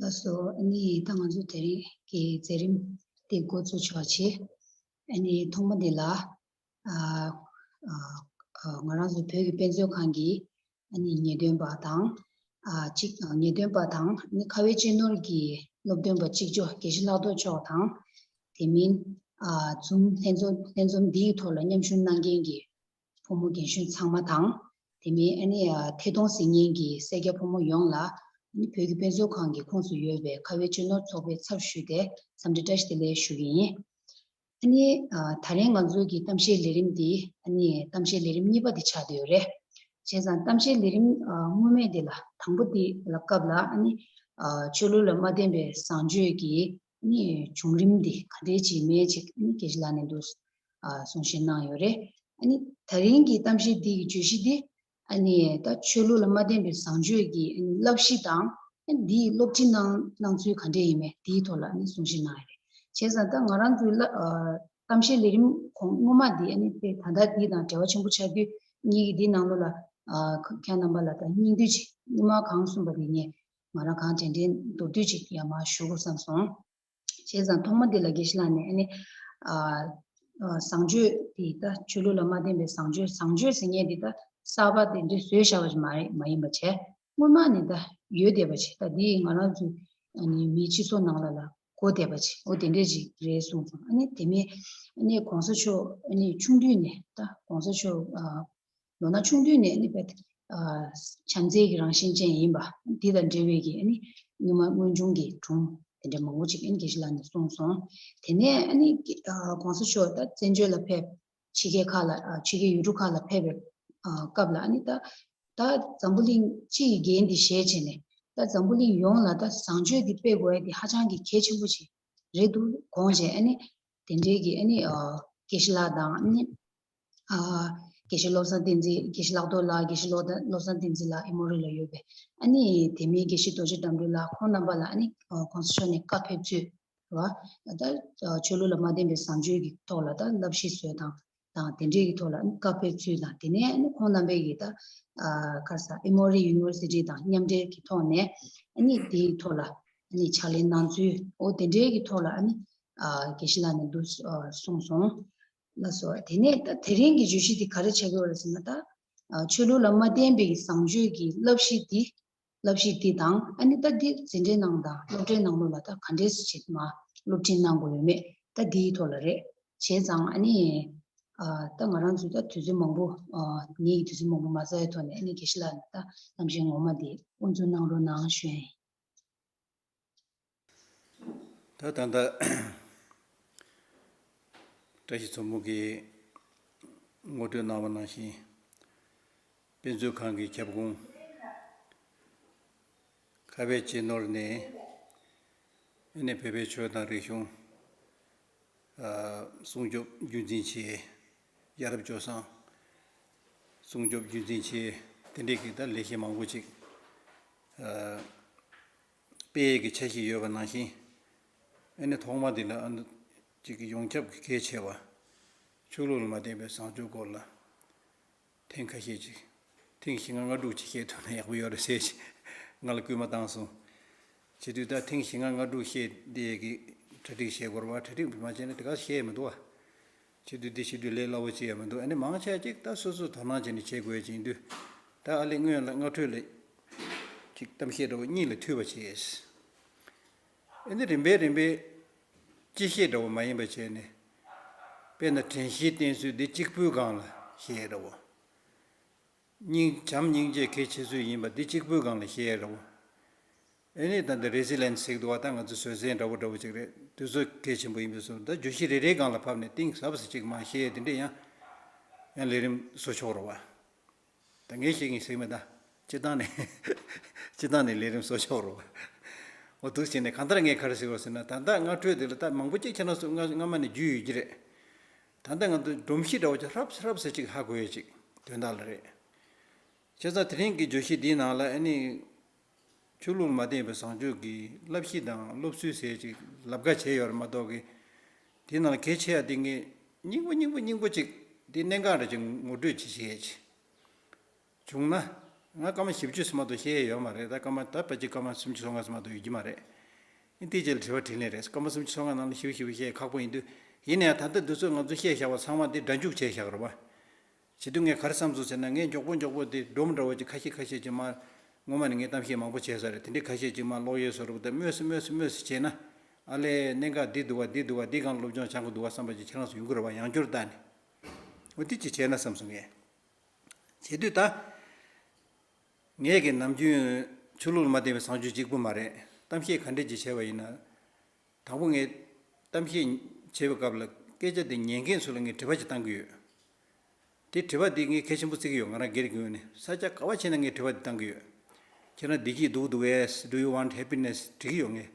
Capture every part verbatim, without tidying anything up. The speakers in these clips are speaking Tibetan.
ལགས་སོ། ཨ་ནི་ད་ང་ཚོ་དེ་རིང་གི་མཛད་རིམ་དེ་འགོ་བཙུགས་ཆོག་བྱེད། ཨ་ནི་ཐོག་མ་འདི་ལ། ཨ་ཨ་ཨ་ང་རང་ཚོ་བོད་ཀྱི་དཔེ་མཛོད་ཁང་གི་ཨ་ནི་ངེས་སྟོན་པ་དང་། ཨ་གཅིག་ཨ་ངེས་སྟོན་པ་དང་། ཨ་ནི་ཁ་བའི་གཅེས་ནོར་གྱི་སློབ་སྟོན་པ་གཅིག་ལྕོགས་དགེ་བཤེས་ལྷག་རྡོར་མཆོག་དང་། དེ་མིན་ཨ་འཛོམས་ལྷན་འཛོམས་ལྷན་འཛོམས་འདིའི་ཐོག་ལ་མཉམ་ཞུགས་གནང་མཁན་གྱི་ཕོ་མོ་རྒན་གཞོན་ཚང་མ་དང་། དེ་མིན་ཨ་ནི་ཨ་ཐད་གཏོང་གཟིགས་མཁན་གྱི་སེར་སྐྱ་ཕོ་མོ་ཡོངས་ལ། ཨ་ནི་བོད་ཀྱི་དཔེ་མཛོད་ཁང་གི་ཁོངས་སུ་ཡོད་པའི་ཁ་བའི་གཅེས་ནོར་ཚོགས་པའི་ཚབ་ཞུས་ཏེ་འཚམས་འདྲི་བཀྲ་ཤིས་བདེ་ལེགས་ཞུ་གི་ཡིན། ཨ་ནི་ཨ་ད་རིང་ང་ཚོའི་གི་གཏམ་བཤད་ལས་རིམ་འདི་ཨ་ནི་གཏམ་བཤད་ལས་རིམ་གཉིས་པ་འདི་ཆགས་བསྡད་ཡོད་རེད། བྱས་ཙང་གཏམ་བཤད་ལས་རིམ་ཨ་སྔོན་མའི་འདི་ལ་དང་པོ་འདི་ལ་སྐབས་ལ་ཨ་ནི་ཨ་ཆོས་ལུགས་ལ་མ་བརྟེན་པའི་བཟང་སྤྱོད་ཀྱི་ཨ་ནི་བྱུང་རིམ་འདི་ག་འདྲས་ཅིག་མེད་ཅིག་ཨ་ནི་དགེ་བཤེས་ལགས་ནས་འདུག་ཨ་གསུང་བཤད་གནང་ཡོད་རེད། ཨ་ནི་ད་རིང་གི་གཏམ་བཤད་འདི་གི་བརྗོད་གཞི་འདི་ཨ་ནི་ད་ཆོས་ལུགས་ལ་མ་བརྟེན་པའི་བཟང་སྤྱོད་ཀྱི་ཨ་ནི་བསླབ་གཞི་དང་། ཨ་ནི་འདིའི་སློབ་ཁྲིད་གནང་གནང་ཚུལ་ག་འདྲས་ཡིན་མེད་འདིའི་ཐོག་ལ་ཨ་ནི་གསུང་བཤད་གནང་ཡོད་རེད། བྱས་ཙང་ད་ང་རང་ཚོའི་བསླབ་ཨ་གཏམ་བཤད་ལས་རིམ་གོང་སྔོན་མ་འདི་ཨ་ནི་དཔེ་ད་ལྟ་འདི་དང་འབྲེལ་བ་ཆེན་པོ་ཆགས་དུས་ངེད་ཀྱི་འདིའི་ནང་ལོགས་ལ་ཨ་ཁ་ཁྱེད་རྣམ་པ་ལ་ད་སྙིང་བསྡུས་ཅིག་སྔོན་མ་གང་གསུངས་པ་དེ་ངས་ང་རང་གང་དྲན་དྲན་མདོར་བསྡུས་ཅིག་ཡར་མར་ཞུ་དགོས་བསམ་སོང་། བྱས་ཙང་ཐོག་མ་འདི་ལ་དགེ་བཤེས་ལགས་ནས་ཨ་ནི་ཨ་ཨ་བཟང་སྤྱོད་འདི་ད་ཆོས་ལུགས་ལ་མ་བརྟེན་པའི་བཟང་སྤྱོད་བཟང་སྤྱོད་ཟེར་མཁན་འདི་ད་གསར་པ་དེ་འདྲ་བཟོས་བཞག་པ་ཞིག་མ་རེད། མ་ཡིན་པ་བྱས། སྔོན་མ་ནས་ད་ཡོད་བསྡད་པ་ཅིག་ད་འདི་ང་རང་ཚོའི་ཨ་ནི་མིའི་སྤྱི་ཚོགས་ནང་ལ་ལ་གོ་བསྡད་པ་ཅིག་འོ་དེ་འདྲས་ཅིག་རེད་གསུངས་སོང་། ཨ་ནི་དེ་མིན་ཨ་ནི་གོང་ས་མཆོག་ཨ་ནི་ཆུང་དུས་ནས་ད་གོང་ས་མཆོག་ཨ་ལོ་ན་ཆུང་དུས་ནས་ཨ་ནི་བྱམས་བརྩེ་གི་རང་བཞིན་ཅན་ཡིན་པ་འདི་དང་འབྲེལ་བའི་གི་ཨ་ནི་སྔོན་མ་སྔོན་བྱུང་གི་སྒྲུང་དེ་འདྲ་མང་པོ་ཅིག་ཨ་ནི་དགེ་བཤེས་ལགས་ནས་གསུངས་སོང་། དེ་ནས་ཨ་ནི་གོང་ས་མཆོག་ད་བཙན་བྱོལ་ལ་ཕེབས། ཕྱི་རྒྱལ་ཁག་ལ་ཨ་ཕྱི་རྒྱལ་ཡུལ་གྲུ་ཁག་ལ་ཕེབས་པའི་ཨ་སྐབས་ལ་ཨ་ནི་ད་ད་འཛམ་བུ་གླིང་སྤྱི་ཡི་འགན་འདི་བཞེས་བྱས་ནས་ད་འཛམ་བུ་གླིང་ཡོངས་ལ་ད་བཟང་སྤྱོད་འདི་སྤེལ་དགོས་ཡ་འདི་ཧ་ཅང་གི་གལ་ཆེན་པོ་ཅིག་རེད་འདུག་དགོངས་བྱས། ཨ་ནི་དེ་འདྲའི་གི་ཨ་ནི་ཨ་དགེ་བཤེས་ལགས་དང་ཨ་ནི་ཨ་དགེ་བཤེས་བློ་བཟང་བསྟན་འཛིན། དགེ་བཤེས་ལྷག་རྡོར་ལགས། དགེ་བཤེས་བློ་བཟང་བསྟན་འཛིན་ལགས་ཨེ་མོ་རི་ལ་ཡོད་པའི་ཨ་ནི་དེ་མིན་དགེ་བཤེས་རྡོ་རྗེ་དགྲ་འདུལ་ལགས། ཁོང་རྣམ་པ་ལ་ཨ་ནི་ཨ་གོང་ས་མཆོག་ནས་བཀའ་ཕེབས་ཚུལ་རེད་བ། ད་ཆོས་ལུགས་ལ་མ་བརྟེན་པའི་བཟང་སྤྱོད་ཀྱི་ཐོག་ལ་ད་བསླབ་གཞི་བཟོས་དང་དང་དེ་འདྲའི་གི་ཐོག་ལ་ཨ་ནི་བཀའ་ཕེབས་ཚུལ་དང་། དེ་ནས་ཨ་ནི་ཁོང་རྣམ་པའི་གི་ད་ཨ་ག་རེ་ཟེར་ཨེ་མོ་རི་ཡུ་ནི་ཝར་སི་ཊི་དང་མཉམ་འབྲེལ་གྱི་ཐོག་ནས་ཨ་ནི་དེའི་ཐོག་ལ་ཨ་ནི་ཕྱག་ལས་གནང་ཚུལ་འོ་དེ་འདྲའི་གི་ཐོག་ལ་ཨ་ནི་ཨ་དགེ་བཤེས་ལགས་ནས་འདུག་ཨ་གསུངས་སོང་། ལགས་སོ། དེ་ནས་ད་དེ་རིང་གི་བརྗོད་གཞི་དེ་ག་རེ་ཆགས་ཀྱི་ཡོད་རེད་ཟེར་ན། ད་ཨ་ཆོས་ལུགས་ལ་མ་བརྟེན་པའི་བཟང་སྤྱོད་ཀྱི་བསླབ་གཞི་འདི་བསླབ་གཞི་འདི་དང་ཨ་ནི་ད་འདི་འཛིན་གྲྭའི་ནང་དང་སློབ་གྲྭའི་ནང་ལོགས་ལ་ད་ག་འདྲས་སེ་བྱེད་མ་སློབ་ཁྲིད་གནང་དགོས་ཡོད་མེད་ད་འདིའི་ཐོག་ལ་རེད། བྱས་ཙང་ཨ་ནི་ཨ་ད་ང་རང་ཚོ་ད་དུས་ཚོད་མང་པོ་ཨ་ངེད་ཀྱི་དུས་ཚོད་མང་པོ་མ་ཚར་བའི་ཐོག་ནས་ཨ་ནི་དགེ་བཤེས་ལགས་ནས་ད་གཏམ་བཤད་ངོ་མ་འདི་དབུ་འཛུགས་གནང་རོགས་གནང་ཞུ་ཡ་ཡིན། ད་ད་ལྟ་བཀྲ་ཤིས་མཚོ་མོ་གིས་ངོ་སྤྲོད་གནང་བ་ནང་བཞིན། དཔེ་མཛོད་ཁང་གི་ཁྱབ་ཁོངས་ཁ་བའི་གཅེས་ནོར་ནས་ཨ་ནི་བོད་པའི་ཆོས་དང་རིག་གཞུང་སྲུང་སྐྱོབ་རྒྱུན་འཛིན་ཆེད། ཡ་རབས་སྤྱོད་བཟང་སྲུང་སྐྱོབ་རྒྱུན་འཛིན་ཆེད་དེ་འདྲའི་གི་ད་ལས་གཞི་མང་པོ་ཅིག་སྤེལ་ཡས་ཀྱི་འཆར་གཞི་ཡོད་པ་ནང་བཞིན། ཨ་ནི་ཐོག་མ་འདི་ལ་ཨ་ནི་ཅིག་གི་ཡོངས་ཁྱབ་ཀྱི་གལ་ཆེ་བ། ཆོས་ལུགས་ལ་མ་བརྟེན་པའི་བཟང་སྤྱོད་སྐོར་ལ་ཐེངས་ཁ་ཤས་ཅིག་ཐེངས་བཞི་ལྔ་ལྔ་དྲུག་ཅིག་བཤད་ཐུབ་ན་ཡག་པོ་ཡོད་རེད་ཟེར་ཅིག་ང་ལ་སྐུལ་མ་བཏང་སོང་། བྱེད་དུས་ད་ཐེངས་བཞི་ལྔ་ལྔ་དྲུག་བཤད་བསྡད་ཀྱི་གྲ་སྒྲིག་བྱེད་དགོས་རེད་བ། གྲ་སྒྲིག་མ་བྱས་ན་དེ་ག་བཤད་མི་འདུག་བ། བྱེད་དུས་འདི་བྱེད་དུས་ལས་སླ་བོ་ཅིག་ཡང་མི་འདུག་ཨ་ནི་མང་ཆེ་ཅིག་ད་སོ་སོས་དོ་སྣང་བྱས་ནས་བྱེད་དགོས་ཡ་ཅིག་ཡིན་དུས། ད་ཨ་ལས་སྔོན་ལ་སྔ་འཕྲོས་ལ་ཅིག་གཏམ་བཤད་འདྲ་བོ་གཉིས་ལ་ཐུག་པ་བྱས། ཨ་ནི་རིམ་པས་རིམ་པས་སྤྱི་བཤད་འདྲ་བོ་མ་ཡིན་པ་བྱས་ནས། དཔེར་ན་དྲན་ཤེས་བསྟེན་ཚུལ་འདི་གཅིག་པུའི་སྒང་ལ་བཤད་འདྲ་བོ། སྙིང་བྱམས་སྙིང་རྗེ་གལ་ཆེ་ཤོས་ཡིན་པ་འདི་གཅིག་པུའི་སྒང་ལ་བཤད་འདྲ་བོ། ཨ་ནི་ད་ལྟ་རེ་སི་ལི་ཡན་སི་ཟེར་གི་འདུག་བ། ད་ང་ཚོ་བཟོད་བསྲན་འདྲ་བོ་འདྲ་བོ་ཅིག་རེད། དུས་ཚོད་གལ་ཆེན་པོ་ཡིན་པའི་བཟོ་འདྲ། བརྗོད་གཞི་རེ་རེའི་སྒང་ལ་ཕབ་ནས་གཏིང་ཟབ་ཟིག་ཅིག་མར་བཤད་དེ་འདྲས་ཡང་ཡང་ལས་རིམ་བཟོ་ཆོག་རེད་བ། ད་ངས་བཤད་མཁན་ཟེར་མེད་ད། སྤྱི་བཏང་ནས་སྤྱི་བཏང་ནས་ལས་རིམ་བཟོ་ཆོག་རེད་བ། འོ་འདུག་བྱས་ནས་གང་ལྟར་ངས་ག་རེ་ཟེར་བ་ཟེར་ན། ད་ལྟ་སྔ་འཕྲོས་དེ་ལ་ད་མང་པོ་ཅིག་ཁྱེད་རང་ཚོ་སྔ་སྔ་མ་ནས་རྒྱུས་ཡོད་ཀྱི་རེད། ད་ལྟ་ང་ཚོ་སྒྲོམ་གཞི་འདྲ་བོ་ཅིག་ཧྲབ་ཧྲབ་ཟེར་ཅིག་ཧ་གོ་ཡ་ཅིག་དོན་དག་ལ་རེད། བྱས་ཙང་དེ་རིང་གི་བརྗོད་གཞི་འདིའི་ནང་ལ་ཨ་ནི། ཆོས་ལུགས་ལ་མ་བརྟེན་པའི་བཟང་སྤྱོད་ཀྱི་བསླབ་གཞི་དང་སློབ་ཚུལ་ཟེར་ཅིག་ལབ་ཁ་བྱས་ཡོད་རེད་མ་གཏོགས་ཀྱི། དེའི་ནང་ལ་གལ་ཆེ་ཡ་དེ་ངས་སྙིང་པོ་སྙིང་པོ་སྙིང་པོ་ཅིག་དེ་གནད་འགག་འདྲ་ཅིག་ངོ་སྤྲོད་ཅིག་བྱེད་ཡས་ཅིག་བྱུང་ན། ང་སྐར་མ་བཞི་བཅུ་ཙམ་མ་གཏོགས་བཤད་ཡས་ཡོད་མ་རེད། ད་སྐར་མ་ད་ཕལ་ཆེར་སྐར་མ་སུམ་ཅུ་སོ་ལྔ་ཙམ་མ་གཏོགས་ཡོད་ཀྱི་མ་རེད། ཨ་དེའི་རྗེས་ལ་དྲི་བ་དྲིས་ལན་རེད། སྐར་མ་སུམ་ཅུ་སོ་ལྔ་ནང་ལ་ཞིབ་ཞིབ་བཤད་ཁག་པོ་ཡིན་དུས། ཡིན་ནའང་ད་ལྟ་འདི་ཚོ་ང་ཚོ་བཤད་བཞག་པ་ཚང་མ་འདི་སྒྲ་འཇུག་བྱས་བཞག་རེད་པ། བྱེད་དུས་ངས་ག་རེ་བསམ་སོང་ཟེར་ན། ངས་མགྱོགས་པོ་མགྱོགས་པོ་དེ་སྒྲོམ་འདྲ་བོ་ཅིག་ཁ་ཤས་ཁ་ཤས་ཅིག་མར། སྔོན་མ་ནས་ངས་གཏམ་བཤད་མང་པོ་བྱས་ས་རེད། དེ་འདྲའི་ཁ་ཤས་ཅིག་མར་ཀློག་ཡས་བཟོ་འདྲ་བོ་དང་། སྨོས་སུ་སྨོས་སུ་སྨོས་སུ་བྱས་ན། ཨ་ལས། གནད་འགག་འདི་འདུག་པ། འདི་འདུག་པ། འདི་སྒང་སློབ་སྦྱོང་སྦྱང་དགོས་འདུག་པ་བསམ་པ་ཅིག་ཁྱེད་རང་ཚོ་ཡོང་གི་རེད་པ། ཡང་བསྐྱར་བལྟས་ནས། འོ་དེ་ཅིག་བྱས་ན་བསམ་སོང་ངས། བྱེད་དུས་ད། ངས་ཀྱི་ནམ་རྒྱུན་ཆོས་ལུགས་ལ་མ་བརྟེན་པའི་བཟང་སྤྱོད་གཅིག་པུ་མ་རེད། གཏམ་བཤད་ག་འདྲས་ཅིག་བྱས་པ་ཡིན་ན། དང་པོ་ངས་གཏམ་བཤད་བྱེད་པའི་སྐབས་ལ་སྐད་ཆ་དེ་ཉན་མཁན་ཚོ་ལ་ངས་དྲི་བ་ཅིག་བཏང་གི་ཡོད། དེ་དྲི་བ་དེ་ངས་གལ་ཆེན་པོ་བརྩི་གི་ཡོད། ང་རང་སྒེར་གྱི་ངོས་ནས། ས་ཆ་ག་པར་ཕྱིན་ན་ངས་དྲི་བ་དེ་བཏང་གི་ཡོད། ཁྱེད་རང་བདེ་སྐྱིད་འདུག་འདུག་གས། Do you want happiness? དྲི་གི་ཡོད་ངས།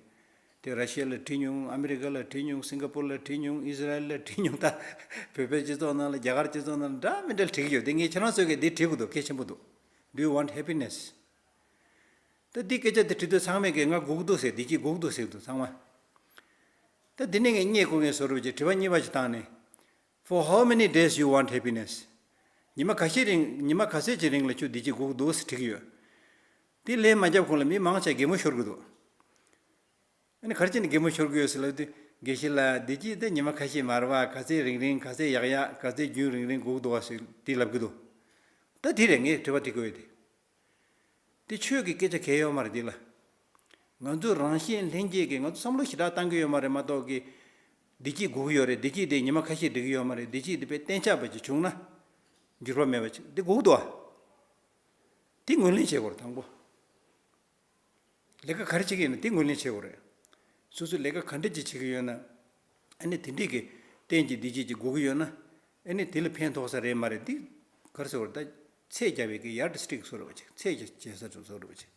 དེ་ར་ཤི་ཡ་ལ་དྲིས་མྱོང་། ཨ་མི་རི་ཀ་ལ་དྲིས་མྱོང་། སིང་ག་པུར་ལ་དྲིས་མྱོང་། ཨི་ཟི་རལ་ལ་དྲིས་མྱོང་། ད་བོད་པའི་སྤྱི་ཚོགས་ནང་ལ། རྒྱ་གར་སྤྱི་ཚོགས་ནང་ལ་འདྲ་མི་འདྲ་དྲི་གི་ཡོད། དེ་ངས་ཁྱེད་རང་ཚོའི་གི་འདི་དྲི་དགོས་འདུག་གལ་ཆེན་པོ་འདུག Do you want happiness? ད་འདི་སྐད་ཆ་དེ་དྲི་དུས་ཚང་མས་གི་ང་སྒུག་འདུག་ཟེར། བདེ་སྐྱིད་སྒུག་འདུག་ཟེར་འདུག་ཚང་མ། ད་འདི་ནས་ངས་རྙེད་དགོས་ངེས་བཟོ་འདྲ་བོ་ཅིག་དྲི་བ་གཉིས་པ་ཅིག་བཏང་ནས། For how many days you want happiness? ཉི་མ་ག་ཤས་རིང་། ཉི་མ་ག་ཚད་ཅིག་རིང་ལ་ཁྱོད་བདེ་སྐྱིད་སྒུག་འདུག་ཟེར་དྲི་གི་ཡོད། དེ་ལན་མ་བརྒྱབ་གོང་ལ་མི་མང་ཆེ་གད་མོ་ཤོར་གི་འདུག་ཨ་ནི་ག་རེ་བྱས་ནས་གད་མོ་ཤོར་གི་ཡོད་ཟེར་ལབ་དུས། དགེ་བཤེས་ལགས། བདེ་སྐྱིད་དེ་ཉི་མ་ཁ་ཤས་མ་རེད་པ། ག་ཚད་རིང་རིང་། ག་ཚད་ཡག་ཡག། ག་ཚད་རྒྱུན་རིང་རིང་སྒུག་འདུག་པ་ཟེར་དེ་ལབ་གི་འདུག་ད་དེ་རེད་ངས་དྲི་བ་དྲི་དགོས་ཡོད་དེ། དེ་ཆོས་ཀྱི་སྐད་ཆ་གང་ཡང་ཡོད་མ་རེད་དེ་ལ། ང་ཚོ་རང་གཞན་ལྷན་སྐྱེས་ཀྱིས་ང་ཚོ་བསམ་བློ་ཞེ་དྲག་བཏང་གི་ཡོད་མ་རེད་མ་གཏོགས་ཀྱི། བདེ་སྐྱིད་དགོས་ཀྱི་ཡོད་རེད། བདེ་སྐྱིད་དེ་ཉི་མ་ཁ་ཤས་འགྲིག་གི་ཡོད་མ་རེད། བདེ་སྐྱིད་དེ་དཔེ་གཏན་འཇགས་པ་ཅིག་བྱུང་ན། འགྱུར་བ་མེད་པ་ཅིག་དེ་དགོས་ཀྱི་འདུག་ཨ། དེ་ངོས་ལེན་བྱེད་དགོས་རེད་དང་པོ། ལས་ཀ་ག་རེ་བྱེད་ཀྱི་ཡིན་ན་དེ་ངོས་ལེན་བྱེད་དགོས་རེད། སོ་སོས་ལས་ཀ་ག་འདྲ་ཅིག་བྱེད་ཀྱི་ཡོད་ན། ཨ་ནི་དེ་འདྲས་ཀྱི་གཏན་གྱི་བདེ་སྐྱིད་ཅིག་དགོས་ཀྱི་ཡོད་ན། ཨ་ནི་དེ་ལ་ཕན་ཐོགས་ས་རེད་མ་རེད་དེ། ག་རེ་ཟེར་དགོས་རེད། ད་ཚད་རྒྱབ་པའི་གི་ཡར་ཌི་སི་ཊིག་བཟོ་འདྲ་བོ་ཅིག་ཚད་ཀྱི་བྱེད་ས་བཟོ་འདྲ་བོ་ཅིག་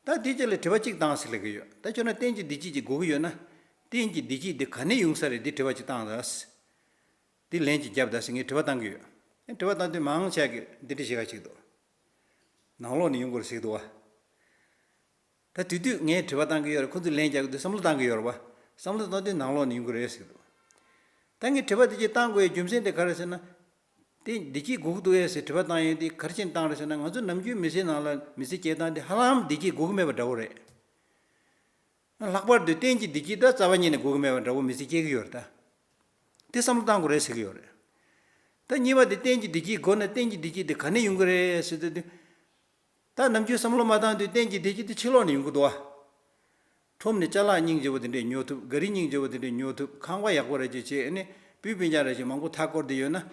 ད་དེ་རྗེས་ལ་དྲི་བ་གཅིག་བཏང་ཟེར་ལབ་ཀྱི་ཡོད། ད་ཁྱོད་རང་གཏན་གྱི་བདེ་སྐྱིད་ཅིག་དགོས་ཀྱི་ཡོད་ན། གཏན་གྱི་བདེ་སྐྱིད་འདི་ག་ནས་ཡོང་ས་རེད། འདི་དྲི་བ་ཅིག་བཏང་དང་། འདི་ལན་ཅིག་རྒྱོབ་དང་ཟེར་ངས་དྲི་བ་བཏང་གི་ཡོད། ཨེ་དྲི་བ་བཏང་དུས་མང་ཆེ་གིས་འདི་འདྲ་བྱེད་ཁ་ཅིག་འདུག་ནང་ལོགས་ནས་ཡོང་དགོས་རེད་ཟེར་གྱི་འདུག་བ། ད་དེ་དུས་ངས་དྲི་བ་བཏང་གི་ཡོད་རེད། ཁོ་ཚོས་ལན་རྒྱག་གི་འདུག་བསམ་བློ་བཏང་གི་ཡོད་རེད་བ། བསམ་བློ་བཏང་དུས་ནང་ལོགས་ནས་ཡོང་གི་རེད་ཟེར་གྱི་འདུག་ད་ངས་དྲི་བ་འདི་གཅིག་བཏང་དགོས་ཡའི་རྒྱུ་མཚན་དེ་ག་རེ་ཟེར་ན། དེ་བདེ་སྐྱིད་དགོས་ཀྱི་འདུག་ཨེ་ཟེར་དྲི་བ་བཏང་ཡོང་དུས་ག་རེ་བྱས་ནས་བཏང་རེད་ཟེར་ན། ང་ཚོ་ནམ་རྒྱུན་མི་ཚེ་ནང་ལ་མི་ཚེ་སྐྱེལ་སྟངས་དེ་ཧ་ལམ་བདེ་སྐྱིད་དགོས་ཀྱི་མེད་པ་འདྲ་བོ་རེད། ལྷག་པར་དུ་གཏན་གྱི་བདེ་སྐྱིད་ད་རྩ་བ་ཉིད་ནས་དགོས་ཀྱི་མེད་པ་འདྲ་བོ་མི་ཚེ་སྐྱེལ་གྱི་ཡོད་རེད་ད། དེ་བསམ་བློ་བཏང་དགོས་རེད་ཟེར་གྱི་ཡོད་རེད། ད་གཉིས་པ་དེ་གཏན་གྱི་བདེ་སྐྱིད་དགོས་ན་གཏན་གྱི་བདེ་སྐྱིད་དེ་ག་ནས་ཡོང་གི་རེད་ཟེར་དུས། ད་ནམ་རྒྱུན་བསམ་བློ་མ་བཏང་དུས་གཏན་གྱི་བདེ་སྐྱིད་དེ་ཕྱི་ལོགས་ནས་ཡོང་གི་འདུག་བ། ཁྲོམ་ནས་ཅ་ལག་སྙིང་རྗེ་པོ་དེ་འདྲས་ཉོ་ཐུབ། ག་རི་སྙིང་རྗེ་པོ་དེ་འདྲས་ཉོ་ཐུབ། ཁང་པ་ཡག་པོ་ར་ཅིག་བྱས། ཨ་ནི་སྤུས་སྤུན་ཀྱག་ར་ཅིག་མང་པོ་མཐའ་བསྐོར་ཏེ་ཡོད་ན།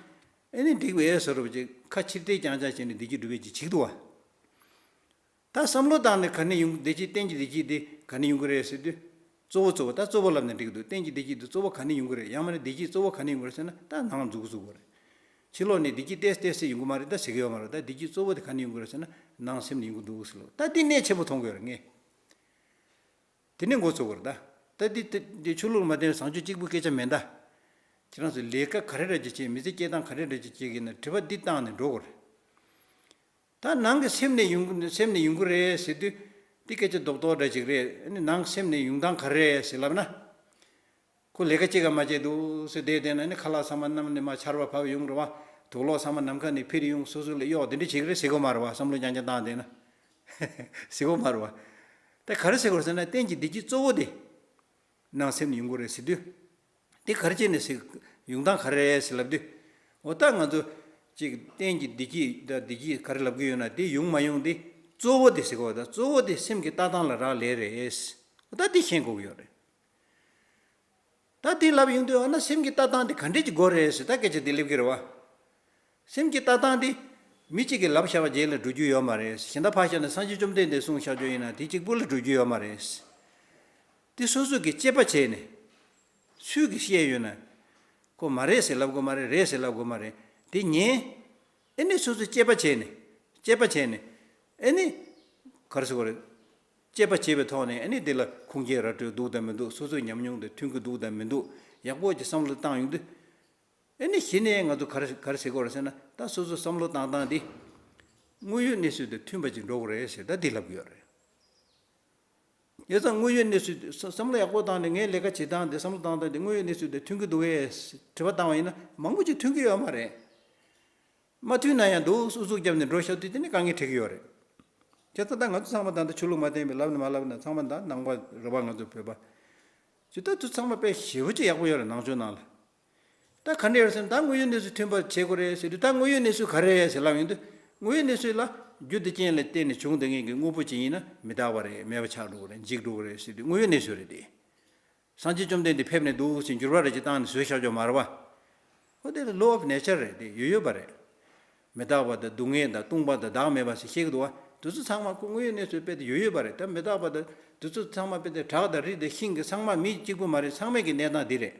ཨ་ནི་འགྲིག་པས་བཟོ་འདྲ་བོ་ཅིག་ཁ་ཕྱིར་བལྟས་རྐྱང་རྐྱང་བྱས་ནས་བདེ་སྐྱིད་སྒྲུབ་པའི་ཅིག་བྱེད་ཀྱི་འདུག་བ། ད་བསམ་བློ་བཏང་ནས་ག་ནས་ཡོང་། བདེ་སྐྱིད། གཏན་གྱི་བདེ་སྐྱིད་དེ་ག་ནས་ཡོང་གི་རེད་ཟེར་དུས། གཙོ་བོ་གཙོ་བོ། ད་གཙོ་བོ་ལབ་ན་འགྲིག་གི་འདུག་གཏན་གྱི་བདེ་སྐྱིད་དེ་གཙོ་བོ་ག་ནས་ཡོང་གི་རེད། ཡང་མིན་ན་བདེ་སྐྱིད་གཙོ་བོ་ག་ནས་ཡོང་གི་རེད་ཟེར་ན། ད་ནང་འཛུགས་འཛུགས་དགོས་རེད། ཕྱི་ལོགས་ནས་བདེ་སྐྱིད་ཏོག་ཙམ་ཏོག་ཙམ་ཡོང་གི་མ་རེད་ད་ཟེར་གྱི་ཡོད་མ་རེད། ད་བདེ་སྐྱིད་གཙོ་བོ་དེ་ག་ནས་ཡོང་གི་རེད་ཟེར་ན། ནང་སེམས་ནས་ཡོང་གི་འདུག་ཟེར་ལབ། ད་འདི་གནད་ཆེན་པོ་མཐོང་གི་ཡོད་རེད་ངས། དེ་ནས་འགོ་ཚུགས་དགོས་རེད་ད། ད་འདི་འདི་འདི་ཆོས་ལུགས་མ་བརྟེན་བཟང་སྤྱོད་གཅིག་པུའི་སྐད་ཆ་མིན་ད། ཁྱེད་རང་ཚོས་ལས་ཀ་ག་རེ་འདྲ་ཅིག་བྱེད། མི་ཚེ་སྐྱེལ་སྟངས་ག་རེ་འདྲ་ཅིག་བྱེད་ཀྱི་ཡིན་ན། དྲི་བ་འདི་བཏང་ནས་འགྲོ་དགོས་རེད། ད་ནང་གི་སེམས་ནས་ཡོང་གི། སེམས་ནས་ཡོང་གི་རེད་ཟེར་དུས། འདི་སྐད་ཆ་རྡོག་རྡོག་འདྲ་ཅིག་རེད། ཨ་ནི་ནང་སེམས་ནས་ཡོང་སྟངས་ག་རེ་རེད་ཟེར་ལབ་ན། ཁོ་ལས་ཀ་ཅི་ག་མ་བྱེད་འདུག་ཟེར་བསྡད་བསྡད་ན། ཨ་ནི་ཁ་ལག་ཚང་མ་གནམ་ནས་མར་ཆར་པ་བབས་ཡོང་རེད་བ། དུག་ལོག་ཚང་མ་ནམ་མཁའ་ནས་འཕུར་ཡོང་། སོ་སོ་ལ་གཡོག་དེ་འདྲ་བྱེད་ཀྱི་རེད་ཟེར་དགོས་མ་རེད་བ། བསམ་བློ་རྐྱང་རྐྱང་བཏང་བསྡད་ན། ཟེར་དགོས་མ་རེད་བ། ད་ག་རེ་ཟེར་དགོས་རེད་ཟེར་ན། གཏན་གྱི་བདེ་སྐྱིད་གཙོ་བོ་དེ་ནང་སེམས་ནས་ཡོང་གི་རེད་ཟེར་དུས། དེ་ག་རེ་བྱས་ནས་ཟེར། ཡོང་སྟངས་ག་རེ་རེད་ཟེར་ལབ་དུས། འོ་ད་ང་ཚོ་ཅིག་གཏན་གྱི་བདེ་སྐྱིད་ད་བདེ་སྐྱིད་ག་རེ་ལབ་ཀྱི་ཡོད་ན། དེ་ཡོང་མ་ཡོང་དེ་གཙོ་བོ་དེ་ཟེར་དགོས། ད་གཙོ་བོ་དེ་སེམས་ཀྱི་ལྟ་སྟངས་ལ་རག་ལས་རེད། འོ་ད་དེ་ཤེས་དགོས་ཀྱི་ཡོད་རེད། ད་དེ་ལབ་ཡོང་དུས། འོ་ན་སེམས་ཀྱི་ལྟ་སྟངས་དེ་ག་འདྲས་ཀྱི་དགོས་རེད་ཟེར། ད་སྐད་ཆ་དེ་སླེབས་ཀྱི་རེད་བ། སེམས་ཀྱི་ལྟ་སྟངས་དེ་མི་གཅིག་གིས་ལབ་བཞག་པ་རྗེས་ལ་འགྲོ་རྒྱུ་ཡོད་མ་རེད། གཞན་དག་ཕར་བཞག་ནས་སངས་རྒྱས་བཅོམ་ལྡན་འདས་གསུངས་བཞག་རྒྱུ་ཡིན་ན་དེ་གཅིག་པུ་ལ་འགྲོ་རྒྱུ་ཡོད་མ་རེད། དེ་སོ་སོ་གིས་དཔྱད་པ་བྱས་ནས། སུས་གིས་བཤད་ཡོད་ན། ཁོ་མ་རེད་ཟེར་ལབ་དགོས་མ་རེད། རེད་ཟེར་ལབ་དགོས་མ་རེད། དེ་ཉན། ཨེ་ནས་སོ་སོས་དཔྱད་པ་བྱས་ནས། དཔྱད་པ་བྱས་ནས། ཨེ་ནས་ག་རེ་ཟེར་དགོས་རེད། དཔྱད་པ་བྱས་པའི་ཐོག་ནས། ཨེ་ནས་དེ་ལ་ཁུངས་སྐྱེལ་ར་སྤྲོད་འདུག་དང་མི་འདུག་སོ་སོའི་ཉམས་མྱོང་དང་མཐུན་གྱི་འདུག་དང་མི་འདུག་ཡག་པོ་ཅིག་བསམ་བློ་བཏང་ཡོང་དུས། ཨེ་ནས་གཞི་ནས་ང་ཚོ་ག་རེ་ག་རེ་ཟེར་དགོས་རེད་ཟེར་ན། ད་སོ་སོ་བསམ་བློ་བཏང་སྟངས་དེ་དངོས་ཡོད་གནས་ཚུལ་དང་མཐུན་པ་ཅིག་འགྲོ་དགོས་རེད་ཟེར། ད་འདི་ལབ་ཀྱི་ཡོད་རེད། ཡོད་ཙང་དངོས་ཡོད་གནས་ཚུལ་དེ་བསམ་བློ་ཡག་པོ་བཏང་ནས། ངའི་ལས་ཀ་བྱེད་སྟངས་དེ། བསམ་བློ་བཏང་སྟངས་དེ་དངོས་ཡོད་གནས་ཚུལ་དེ་མཐུན་གྱི་འདུག་གས་དྲི་བ་བཏང་བ་ཡིན་ན། མང་པོ་ཅིག་མཐུན་གྱི་ཡོད་མ་རེད། མ་མཐུན་ན་ཡང་འདུག་ཨུ་ཚུགས་བརྒྱབ་ནས་འགྲོ་བཞག་དུས་དེ་ནི་དཀའ་ངལ་འཕྲད་ཀྱི་ཡོད་རེད། བྱས་ཙང་ད་ང་ཚོ་ཚང་མ་ད་ལྟ་ཆོས་ལུགས་མ་བསྟེན་པའི་ལབ་ན་མ་ལབ་ན་ཚང་མ་ད་ནང་པ་རེད་པ། ང་ཚོ་བོད་པ་ཇི་ལྟར་དུ་ཚང་མ་དཔེ་ཞེ་པོ་ཅིག་ཡག་པོ་ཡོད་རེད་ནང་ཆོས་ནང་ལ། ད་ག་འདྲ་ཡོད་ཟེར་ན་ད་དངོས་ཡོད་གནས་ཚུལ་མཐུན་པར་བྱེད་དགོས་རེད་ཟེར་དུས་ད་དངོས་ཡོད་གནས་ཚུལ་ག་རེ་རེད་ཟེར་ལབ་ཡོང་དུས་དངོས་ཡོད་གནས་ཚུལ་ལ་རྒྱུ་དེ་རྐྱེན་ལ་བརྟེན་ནས་བྱུང་བསྡད་མཁན་གྱི་དངོས་པོ་ཅིག་ཡིན་ན་མི་རྟག་པ་རེད། མེད་པ་ཆགས་འགྲོ་གི་རེད། འཇིག་འགྲོ་གི་རེད་ཟེར་དུས་དངོས་ཡོད་གནས་ཚུལ་རེད་དེ། སངས་རྒྱས་བཅོམ་ལྡན་འདས་ཕེབས་ནས་འདུག་ཟེར་འགྱུར་བ་རེ་ཅིག་བཏང་ནས་བཟོས་བཞག་ཆོག་མ་རེད་པ། ཨོ་དེ་ལ་law of nature རེད་དེ། ཡོད་ཡོད་པ་རེད། མི་རྟག་པ་དང་སྡུག་བསྔལ་དང་སྟོང་པ་དང་བདག་མེད་པ་ཟེར་བཤད་ཀྱི་འདུག་བ། དེ་ཚོ་ཚང་མ་ཁོ་དངོས་ཡོད་གནས་ཚུལ་དཔེ་དེ་ཡོད་ཡོད་པ་རེད། ད་མི་རྟག་པ་དང་དེ་ཚོ་ཚང་མ་དཔེ་དེ་བྲག་དང་རི་དང་ཤིང་གི་ཚང་མ་མི་གཅིག་པུ་མ་རེད། ཚང་མས་ཀྱི་གནས་སྟངས་འདི་རེད།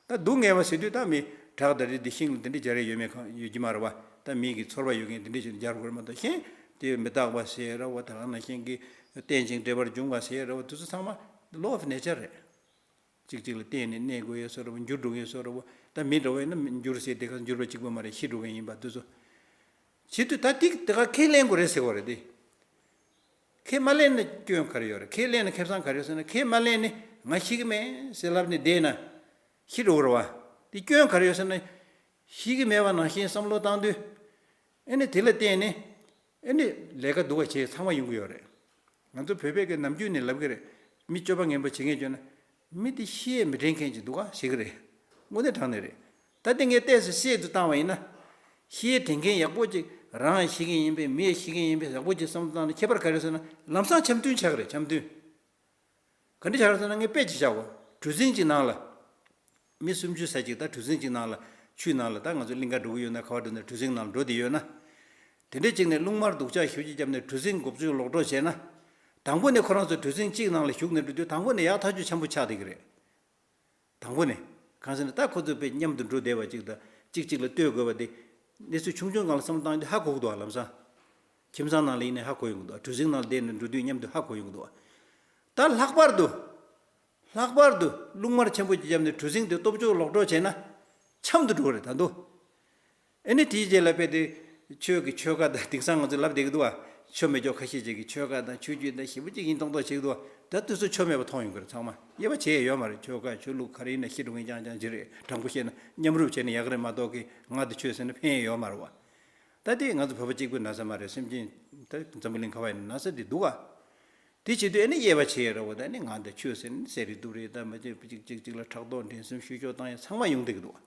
ད་སྡུག་བསྔལ་བ་ཟེར་དུས་ད་མི་བྲག་དང་རི་དང་ཤིང་ལ་དེ་འདྲ་སྦྱར་ཡ་ཡོད་མེད་གང་ཡོད་ཀྱི་མ་རེད་བ། ད་མི་གི་ཚོར་བ་ཡོད་མཁན་དེ་འདྲ་ཞིག་སྦྱར་དགོས་རེད་མ་གཏོགས་གཞན་དེ་མི་རྟག་པ་ཟེར་ར་བ། ད་ག་ནང་བཞིན་གྱི་རྟེན་ཅིང་འབྲེལ་པར་འབྱུང་བ་ཟེར་ར་བ། དེ་ཚོ་ཚང་མ་law of nature རེད། གཅིག་གཅིག་ལ་བརྟེན་ནས་གནས་དགོས་ཡོད་བཟོ་འདྲ་བོ། འགྱུར་འགྲོ་མཁན་བཟོ་འདྲ་བོ། ད་མི་འདྲ་བོ་ཡིན་ན་འགྱུར་ཟེར་དེ་ག་འགྱུར་བ་གཅིག་པ་མ་རེད། ཤི་འགྲོ་མཁན་ཡིན་པ་དེ་ཚོ། བྱེད་དུས་ད་ཏིག་དེ་ག་ཁས་ལེན་དགོས་རེད་ཟེར་བ་རེད་དེ། ཁས་མ་ལེན་ན་སྐྱོན་ག་རེ་ཡོད་རེད། ཁས་ལེན་ན་ཁེ་བཟང་ག་རེ་ཡོད་ཟེར་ན། ཁས་མ་ལེན་ནས་ང་ཤི་གི་མེད་ཟེར་ལབ་ནས་བསྡད་ན་ཤི་འགྲོ་གི་རེད་བ། དེ་སྐྱོན་ག་རེ་ཡོད་ཟེར་ན། ཤི་གི་མེད་པ་ནང་བཞིན་བསམ་བློ་བཏང་དུས། ཨེ་ནི་དེ་ལ་བརྟེན་ནས་ཨེ་ནི་ལས་ཀ་སྡུག་པ་བྱས་ཚང་མ་ཡོང་གི་ཡོད་རེད། ང་ཚོ་བོད་པས་ཀྱི་ནམ་རྒྱུན་ནས་ལབ་གི་རེད། མི་སྤྱོད་པ་ངན་པ་བྱེད་མཁན་བྱུང་ན་མི་དེ་ཤི་ཡས་མི་དྲན་མཁན་ཅིག་འདུག་ག་ཟེར་གི་རེད། དངོས་གནས་དྲང་གནས་རེད། ད་དེ་ངས་ཏོག་ཙམ་བཤད་དུ་བཏང་བ་ཡིན་ན། ཤི་ཡས་དྲན་མཁན་ཡག་པོ་ཅིག་རང་ཤི་མཁན་ཡིན་པས་མི་ཤི་མཁན་ཡིན་པས་ཡག་པོ་ཅིག་བསམ་བློ་བཏང་ན་ཁྱད་པར་ག་རེ་ཟེར་ན་ལམ་སང་འཆམ་མཐུན་ཆགས་གི་རེད། འཆམ་མཐུན། ག་འདྲ་ཆགས་རེད་ཟེར་ན་ངས་དཔེ་ཅིག་བཞག་གོ། གྲུ་གཟིངས་ཅིག་ནང་ལ། མི་སུམ་ཅུ་ཙམ་ཅིག་ད་གྲུ་གཟིངས་ཅིག་ནང་ལ་ཆུའི་ནང་ལ་ད་ང་ཚོ་གླིང་ག་འགྲོ་གི་ཡོད་ན་ག་བ་འགྲོ་ན་གྲུ་གཟིངས་ནང་ལ་འགྲོ་བསྡད་ཡོད་ན། དེ་འདྲས་ཅིག་ནས་རླུང་དམར་སྡུག་ཅག་ཞེ་པོ་ཅིག་བརྒྱབ་ནས་གྲུ་གཟིངས་འགོ་བཙུགས་ལོག་འགྲོ་བྱས་ན། དང་པོ་ནས་ཁོ་རང་ཚོ་གྲུ་གཟིངས་གཅིག་ནང་ལ་ཞུགས་ནས་འགྲོ་དུས་དང་པོ་ནས་ཡག་ཐག་ཆོད་འཆམ་པོ་ཆགས་བསྡད་ཀྱི་རེད། དང་པོ་ནས། གང་ཟེར་ན་ད་ཁོ་ཚོ་དཔེ་མཉམ་དུ་འགྲོ་བསྡད་པ་ཅིག་དང་གཅིག་གཅིག་ལ་ལྟོས་དགོས་པ་དེ། གནས་ཚུལ་ཆུང་ཆུང་སྒང་ལ་བསམ་བློ་བཏང་དུས་ཧ་གོ་གི་འདུག་བ། ལམ་སང་། ཁྱིམ་ཚང་ནང་ལ་ཡིན་ནའི་ཧ་གོ་ཡོང་གི་འདུག་གྲུ་གཟིངས་ནང་ལ་བསྡད་ནས་འགྲོ་དུས་མཉམ་དུ་ཧ་གོ་ཡོང་གི་འདུག་ད་ལྷག་པར་དུ། ལྷག་པར་དུ་རླུང་དམར་ཆེན་པོ་ཅིག་བརྒྱབ་ནས་གྲུ་གཟིངས་དེ་སྟོབས་ཆུང་ལོག་འགྲོ་བྱས་ན། འཆམ་དུ་འགྲོ་གི་རེད་ད་དུང་། ཨེ་ནི་དེའི་རྗེས་ལ་དཔེ་དེ། ཆོས་ཀྱི་ཆོལ་ཁ་དང་དེང་སང་ང་ཚོས་ལབ་བསྡད་ཀྱི་འདུག་བ། ཆོ་མེད་ཆོ་ཁ་ཤས་ཅིག་གིས་ཆོལ་ཁ་དང་ཆོས་བརྒྱུད་དང་ཞེ་པོ་ཅིག་ཡིན་མདོག་མདོག་བྱེད་ཀྱི་འདུག་བ། ད་དེ་ཚོ་ཆོ་མེད་པ་མཐོང་ཡོང་གི་རེད་ཚང་མ། དབྱེ་བ་བྱེད་ཡ་ཡོད་མ་རེད། ཆོལ་ཁ་ཆོས་ལུགས་ག་རེ་ཡིན་ན་ཤི་འགྲོ་མཁན་རྐྱང་རྐྱང་ཅིག་རེད། དྲང་པོ་བཤད་ན་མཉམ་རུབ་བྱས་ན་ཡག་གི་རེད་མ་གཏོགས་ཀི་ང་དེ་ཆོས་ཟེར་ན་ཕན་ཡ་ཡོད་མ་རེད་བ། ད་དེ་ང་ཚོ་བོད་པ་གཅིག་པུའི་ན་ཚ་མ་རེད། སེམས་ཅན་ད་འཛམ་བུ་གླིང་ག་བ་ཡིན་ན་ན་ཚ་དེ་འདུག་ག་དེ་བྱེད་དུས་ཨེ་ནི་དབྱེ་བ་ཕྱེ་ཡ་ར་བོ། ད་ནི་ང་འདི་ཆོས་ཟེར་ནི་ཟེར་རེད་འདུག་རེད། ད་མ་བྱས་གཅིག་གཅིག་གཅིག་ལ་ཕྲག་དོག་འགྲན་སེམས་བཤུ་གཞོག་བཏང་ཡ་ཚང་མ་ཡོང་བསྡད་ཀྱི་འདུག་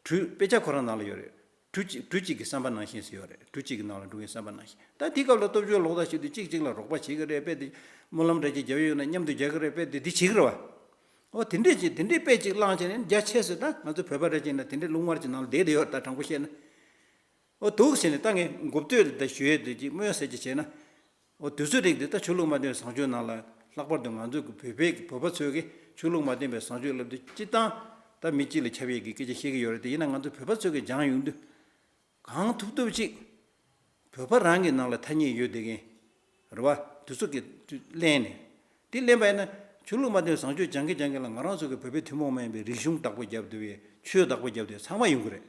གྲུ་དཔེ་ཆ་ཁོ་རང་ནང་ལ་ཡོད་རེད། གྲུ་གཅིག་གྲུ་གཅིག་གི་བསམ་པ་ནང་བཞིན་ཟེར་ཡོད་རེད། གྲུ་གཅིག་གི་ནང་ལ་འགྲོ་མཁན་བསམ་པ་ནང་བཞིན། ད་དེའི་སྐབས་ལ་སྟོབས་འབྱོར་ལོག་ལྟ་བྱེད་དུས་གཅིག་གཅིག་ལ་རོགས་པ་བྱེད་ཀྱི་རེད་པས། དེ་སྨོན་ལམ་འདྲ་ཅིག་རྒྱབ་ཡོད་ན་མཉམ་དུ་རྒྱག་གི་རེད་པས། དེ་འདི་བྱེད་ཀྱི་རེད་བ། ཨོ་དེ་འདྲས་ཅིག་དེ་འདྲས་དཔེ་གཅིག་བླངས་བྱས་ནས་རྒྱ་ཆེ་ཟེར། ད་ང་ཚོ་བོད་པ་འདྲ་ཅིག་ན་དེ་འདྲས་རླུང་དམར་གྱི་ནང་ལ་བསྡད་བསྡད་ཡོད་རེད། ད་དྲང་པོ་བཤད་ན། ཨོ་འདུག་ཟེར་ནས་ད་ངས་མགོ་བསྟོད་ལ་ད་ཞུ་ཡས་དེ་ཅིག་སྨོན་ཟེར་གྱི་བྱས་ན། ཨོ་དུས་ཚོད་རིགས་འདི་ད་ཆོས་ལུགས་མ་བསྟེན་བཟང་སྤྱོད་ནང་ལ་ལྷག་པར་དུ་ང་ཚོ་གི་བོད་པའི་བོད་པ་ཚོས་ཀྱི་ཆོས་ལུགས་མ་བསྟེན་པའི་བཟང་སྤྱོད་ལབ་དུས་སྤྱིར་བཏང་ད་མི་གཅིག་ལ་ཁྱབ་ཡས་ཀྱི་སྐད་ཆ་བཤད་ཀྱི་ཡོད་རེད། དེ་ཡིན་ན་ང་ཚོ་བོད་པ་ཚོས་ཀྱི་སྦྱང་ཡོང་དུས་གང་ཐུབ་ཐུབ་ཅིག་བོད་པ་རང་གི་ནང་ལ་ཐ་སྙད་ཡོད་བསྡད་མཁན་རེད་བ། དེ་ཚོ་གི་གླེང་ནས། དེ་གླེང་པ་ཡིན་ན་ཆོས་ལུགས་མ་བསྟེན་བཟང་སྤྱོད་སྦྱང་གི་སྦྱང་གི་ལ་ང་རང་ཚོ་གི་བོད་པའི་ཐུན་མོང་མ་ཡིན་པའི་རིག་གཞུང་བདག་པོ་རྒྱབ་བསྡད་པའི་ཆོས་བདག་པོ་རྒྱབ་བསྡད་ཚང་མ་ཡོང་གི་རེད།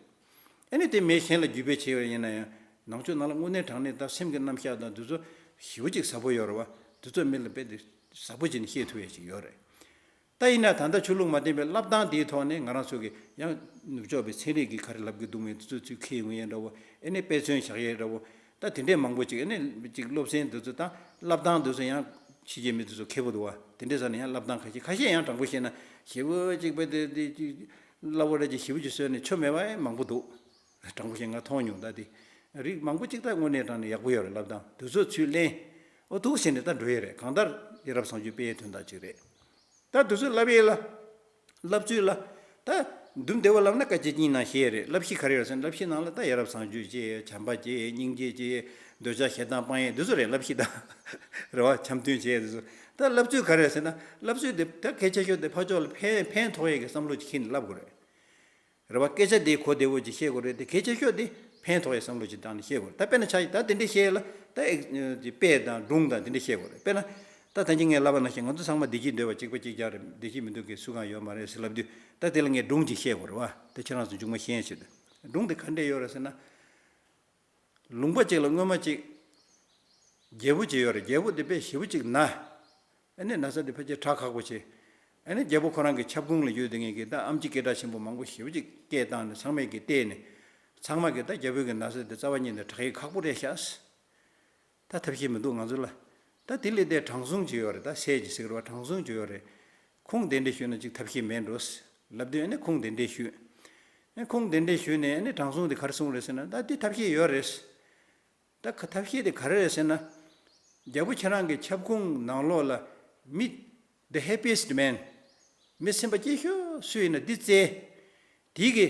ཨ་ནི་དེ་མི་གཞན་ལ་བརྒྱུད་སྤེལ་བྱས་པ་ཡིན་ན་ཡང་ནང་ཆོས་ནང་ལ་དངོས་གནས་དྲང་གནས་ད་སེམས་ཀྱི་རྣམ་གཞག་དང་དེ་ཚོ་ཞེ་པོ་ཅིག་ཟབ་པོ་ཡོད་རེད་བ། དེ་ཚོ་མི་ལ་དཔེ་དེ་ཟབ་པོ་བྱས་ནས་བཤད་ཐུབ་ཡས་ཅིག་ཡོད་རེད། ད་ཡིན་ན་ད་ལྟ་ཆོས་ལུགས་མ་བསྟེན་པའི་བསླབ་སྟངས་དེའི་ཐོག་ནས་ང་རང་ཚོ་གི་ཡང་ནུབ་ཕྱོགས་པའི་ཚན་རིག་གི་ག་རེ་ལབ་དགོས་འདུག་མེད་དེ་ཚོ་ཚུར་ཁྱེར་ཡོང་ཡས་འདྲ་བོ། ཨ་ནི་དཔེ་མཚོན་བཞག་ཡས་འདྲ་བོ། ད་དེ་འདྲས་མང་པོ་ཅིག་ཨ་ནི་ཅིག་སློབ་ཚན་དེ་ཚོ་ད་བསླབ་སྟངས་དེ་ཚོ་ཡང་ཕྱི་རྒྱལ་མི་དེ་ཚོ་མཁས་པོ་འདུག་བ། དེ་འདྲས་ས་ནས་ཡང་བསླབ་སྟངས་ཁ་ཤས་ཁ་ཤས་ཡང་དྲང་པོ་བཤད་ན་ཞེ་པོ་ཅིག་དཔེ་དེ་དེ་ཅིག་སླ་བོ་རེད་ཅིག་ཞེ་པོ་ཅིག་བཟོས་ནས་ཆོ་མེད་པ་ཡང་མང་པོ་འདུག་དྲང་པོ་བཤད་ང་མཐོང་མྱོང་། ད་དེ་རིགས་མང་པོ་ཅིག་ད་དངོས་གནས་དྲང་ནས་ཡག་པོ་ཡོད་རེད། བསླབ་སྟངས་དེ་ཚོ་ཚུར་ལེན། ཨོ་འདུག་ཟེར་ནས་ད་འགྲོ་ཡས་རེད། གང་ལྟར་ཡ་རབས་བཟང་སྤྱོད་སྤེལ་ཡས་དོན་དག་ཅིག་རེད། ད་དེ་ཚོ་བསླབ་ཡས་ལ། བསླབ་ཚུལ་ལ། ད་འདུམ་བདེ་བོ་ལབ་ན་བཀའ་སྤྱི་གཉིས་ནང་བཤད་ཡས་རེད། བསླབ་གཞི་ག་རེ་ཡོད་ཟེར་ན་བསླབ་གཞི་ནང་ལ་ད་ཡ་རབས་བཟང་སྤྱོད་བྱེད་ཡས། བྱམས་པ་བྱེད་ཡས། སྙིང་རྗེ་བྱེད་ཡས། འདོད་ཆགས་ཞེ་སྡང་སྤང་ཡས་འདི་ཚོ་རེད། བསླབ་གཞི་ད། རེད་བ། འཆམ་མཐུན་བྱེད་ཡས་འདི་ཚོ། ད་བསླབ་ཚུལ་ག་རེ་ཟེར་ན་བསླབ་ཚུལ་དེ་ད་གལ་ཆེ་ཤོས་དེ་ཕར་ཕྱོགས་ལ་ཕན་ཕན་ཐོགས་ཡས་ཀྱི་བསམ་བློ་ཅིག་ཁྱེར་ནས་བསླབ་དགོས་རེད། རེད་བ། སྐད་ཆ་དེ་གོ་བདེ་བོ་ཅིག་བཤད་དགོས་རེད་དེ། གལ་ཆེ་ཤོས་དེ་ཕན་ཐོགས་ཡས་བསམ་བློ་ཅིག་བཏང་ནས་བཤད་དགོས་རེད། ད་དཔེར་ན་ཆ་ཡིས་ད་དེ་འདྲས་བཤད་ཡས་ལ་ད་ཨེ་དཔེ་དང་སྒྲུང་དང་དེ་འདྲས་བཤད་དགོས་རེད། དཔེར་ན་ད་ད་གིན་ངས་ལབ་པ་ནང་བཞིན་ང་ཚོ་ཚང་མ་བདེ་སྐྱིད་འདོད་པ་གཅིག་པ་གཅིག་རྐྱང་རེད། བདེ་སྐྱིད་མི་འདོད་མཁན་སུ་གང་ཡོད་མ་རེད་ཟེར་ལབ་དུས་ད་དེ་ལ་ངས་སྒྲུང་ཅིག་བཤད་དགོས་རེད་བ། ད་ཁྱེད་རང་ཚོ་མཇུག་མ་ཤེས་ཆེད་དུ། སྒྲུང་དེ་ག་འདྲས་ཡོད་རེད་ཟེར་ན། ལུང་པ་གཅིག་ལ་སྔོན་མ་གཅིག་རྒྱལ་པོ་གཅིག་ཡོད་རེད། རྒྱལ་པོ་དེ་དཔེ་ཞེ་པོ་གཅིག་ན། ཨ་ནི་ན་ཚ་དེ་ཕལ་ཆེར་དྲག་ཁག་པོ་བྱས། ཨ་ནི་རྒྱལ་པོ་ཁོ་རང་གི་ཁྱབ་ཁོངས་ལ་ཡོད་དེ་ངེད་ཀྱི་ད་ཨེམ་ཆི་སྐད་གྲགས་ཆེན་པོ་མང་པོ་ཞེ་པོ་གཅིག་སྐད་བཏང་ནས་ཚང་མས་ཀྱི་བལྟས་ནས། ཚང་མ་གིས་ད་རྒྱ་བོད་ཀྱི་ན་ཚ་དེ་རྩ་བ་ཉིད་ནས་དྲག་ཡས་ཁག་པོ་རེད་ཤག། ད་ཐབས་ཤེས་མི་འདུག་ང་ཚོ་ལ། ད་དེ་ལས་དེ་དྲང་སྲོང་ཅིག་ཡོད་རེད། ད་སྲས་ཀྱི་ཟེར་བ་དྲང་སྲོང་ཅིག་ཡོད་རེད། ཁོང་གདན་འདྲེན་ཞུས་ན་ཅིག་ཐབས་ཤེས་མེད་འགྲོ་ལབ་དུས་ཨ་ནི་ཁོང་གདན་འདྲེན་ཞུས། ཨ་ཁོང་གདན་འདྲེན་ཞུས་ནས་ཨ་ནི་དྲང་སྲོང་དེ་ག་རེ་གསུངས་རེད་ཟེར་ན། ད་དེ་ཐབས་ཤེས་ཡོད་རེད། ད་ག་ཐབས་ཤེས་དེ་ག་རེ་རེད་ཟེར་ན། རྒྱལ་པོ་ཁྱེད་རང་གི་ཁྱབ་ཁོངས་ནང་ལོགས་ལ་མི་the happiest man མི་སེམས་པ་སྐྱིད་ཤོས་སུ་ཡིན་ན་འདི་བཙལ། དེ་གི་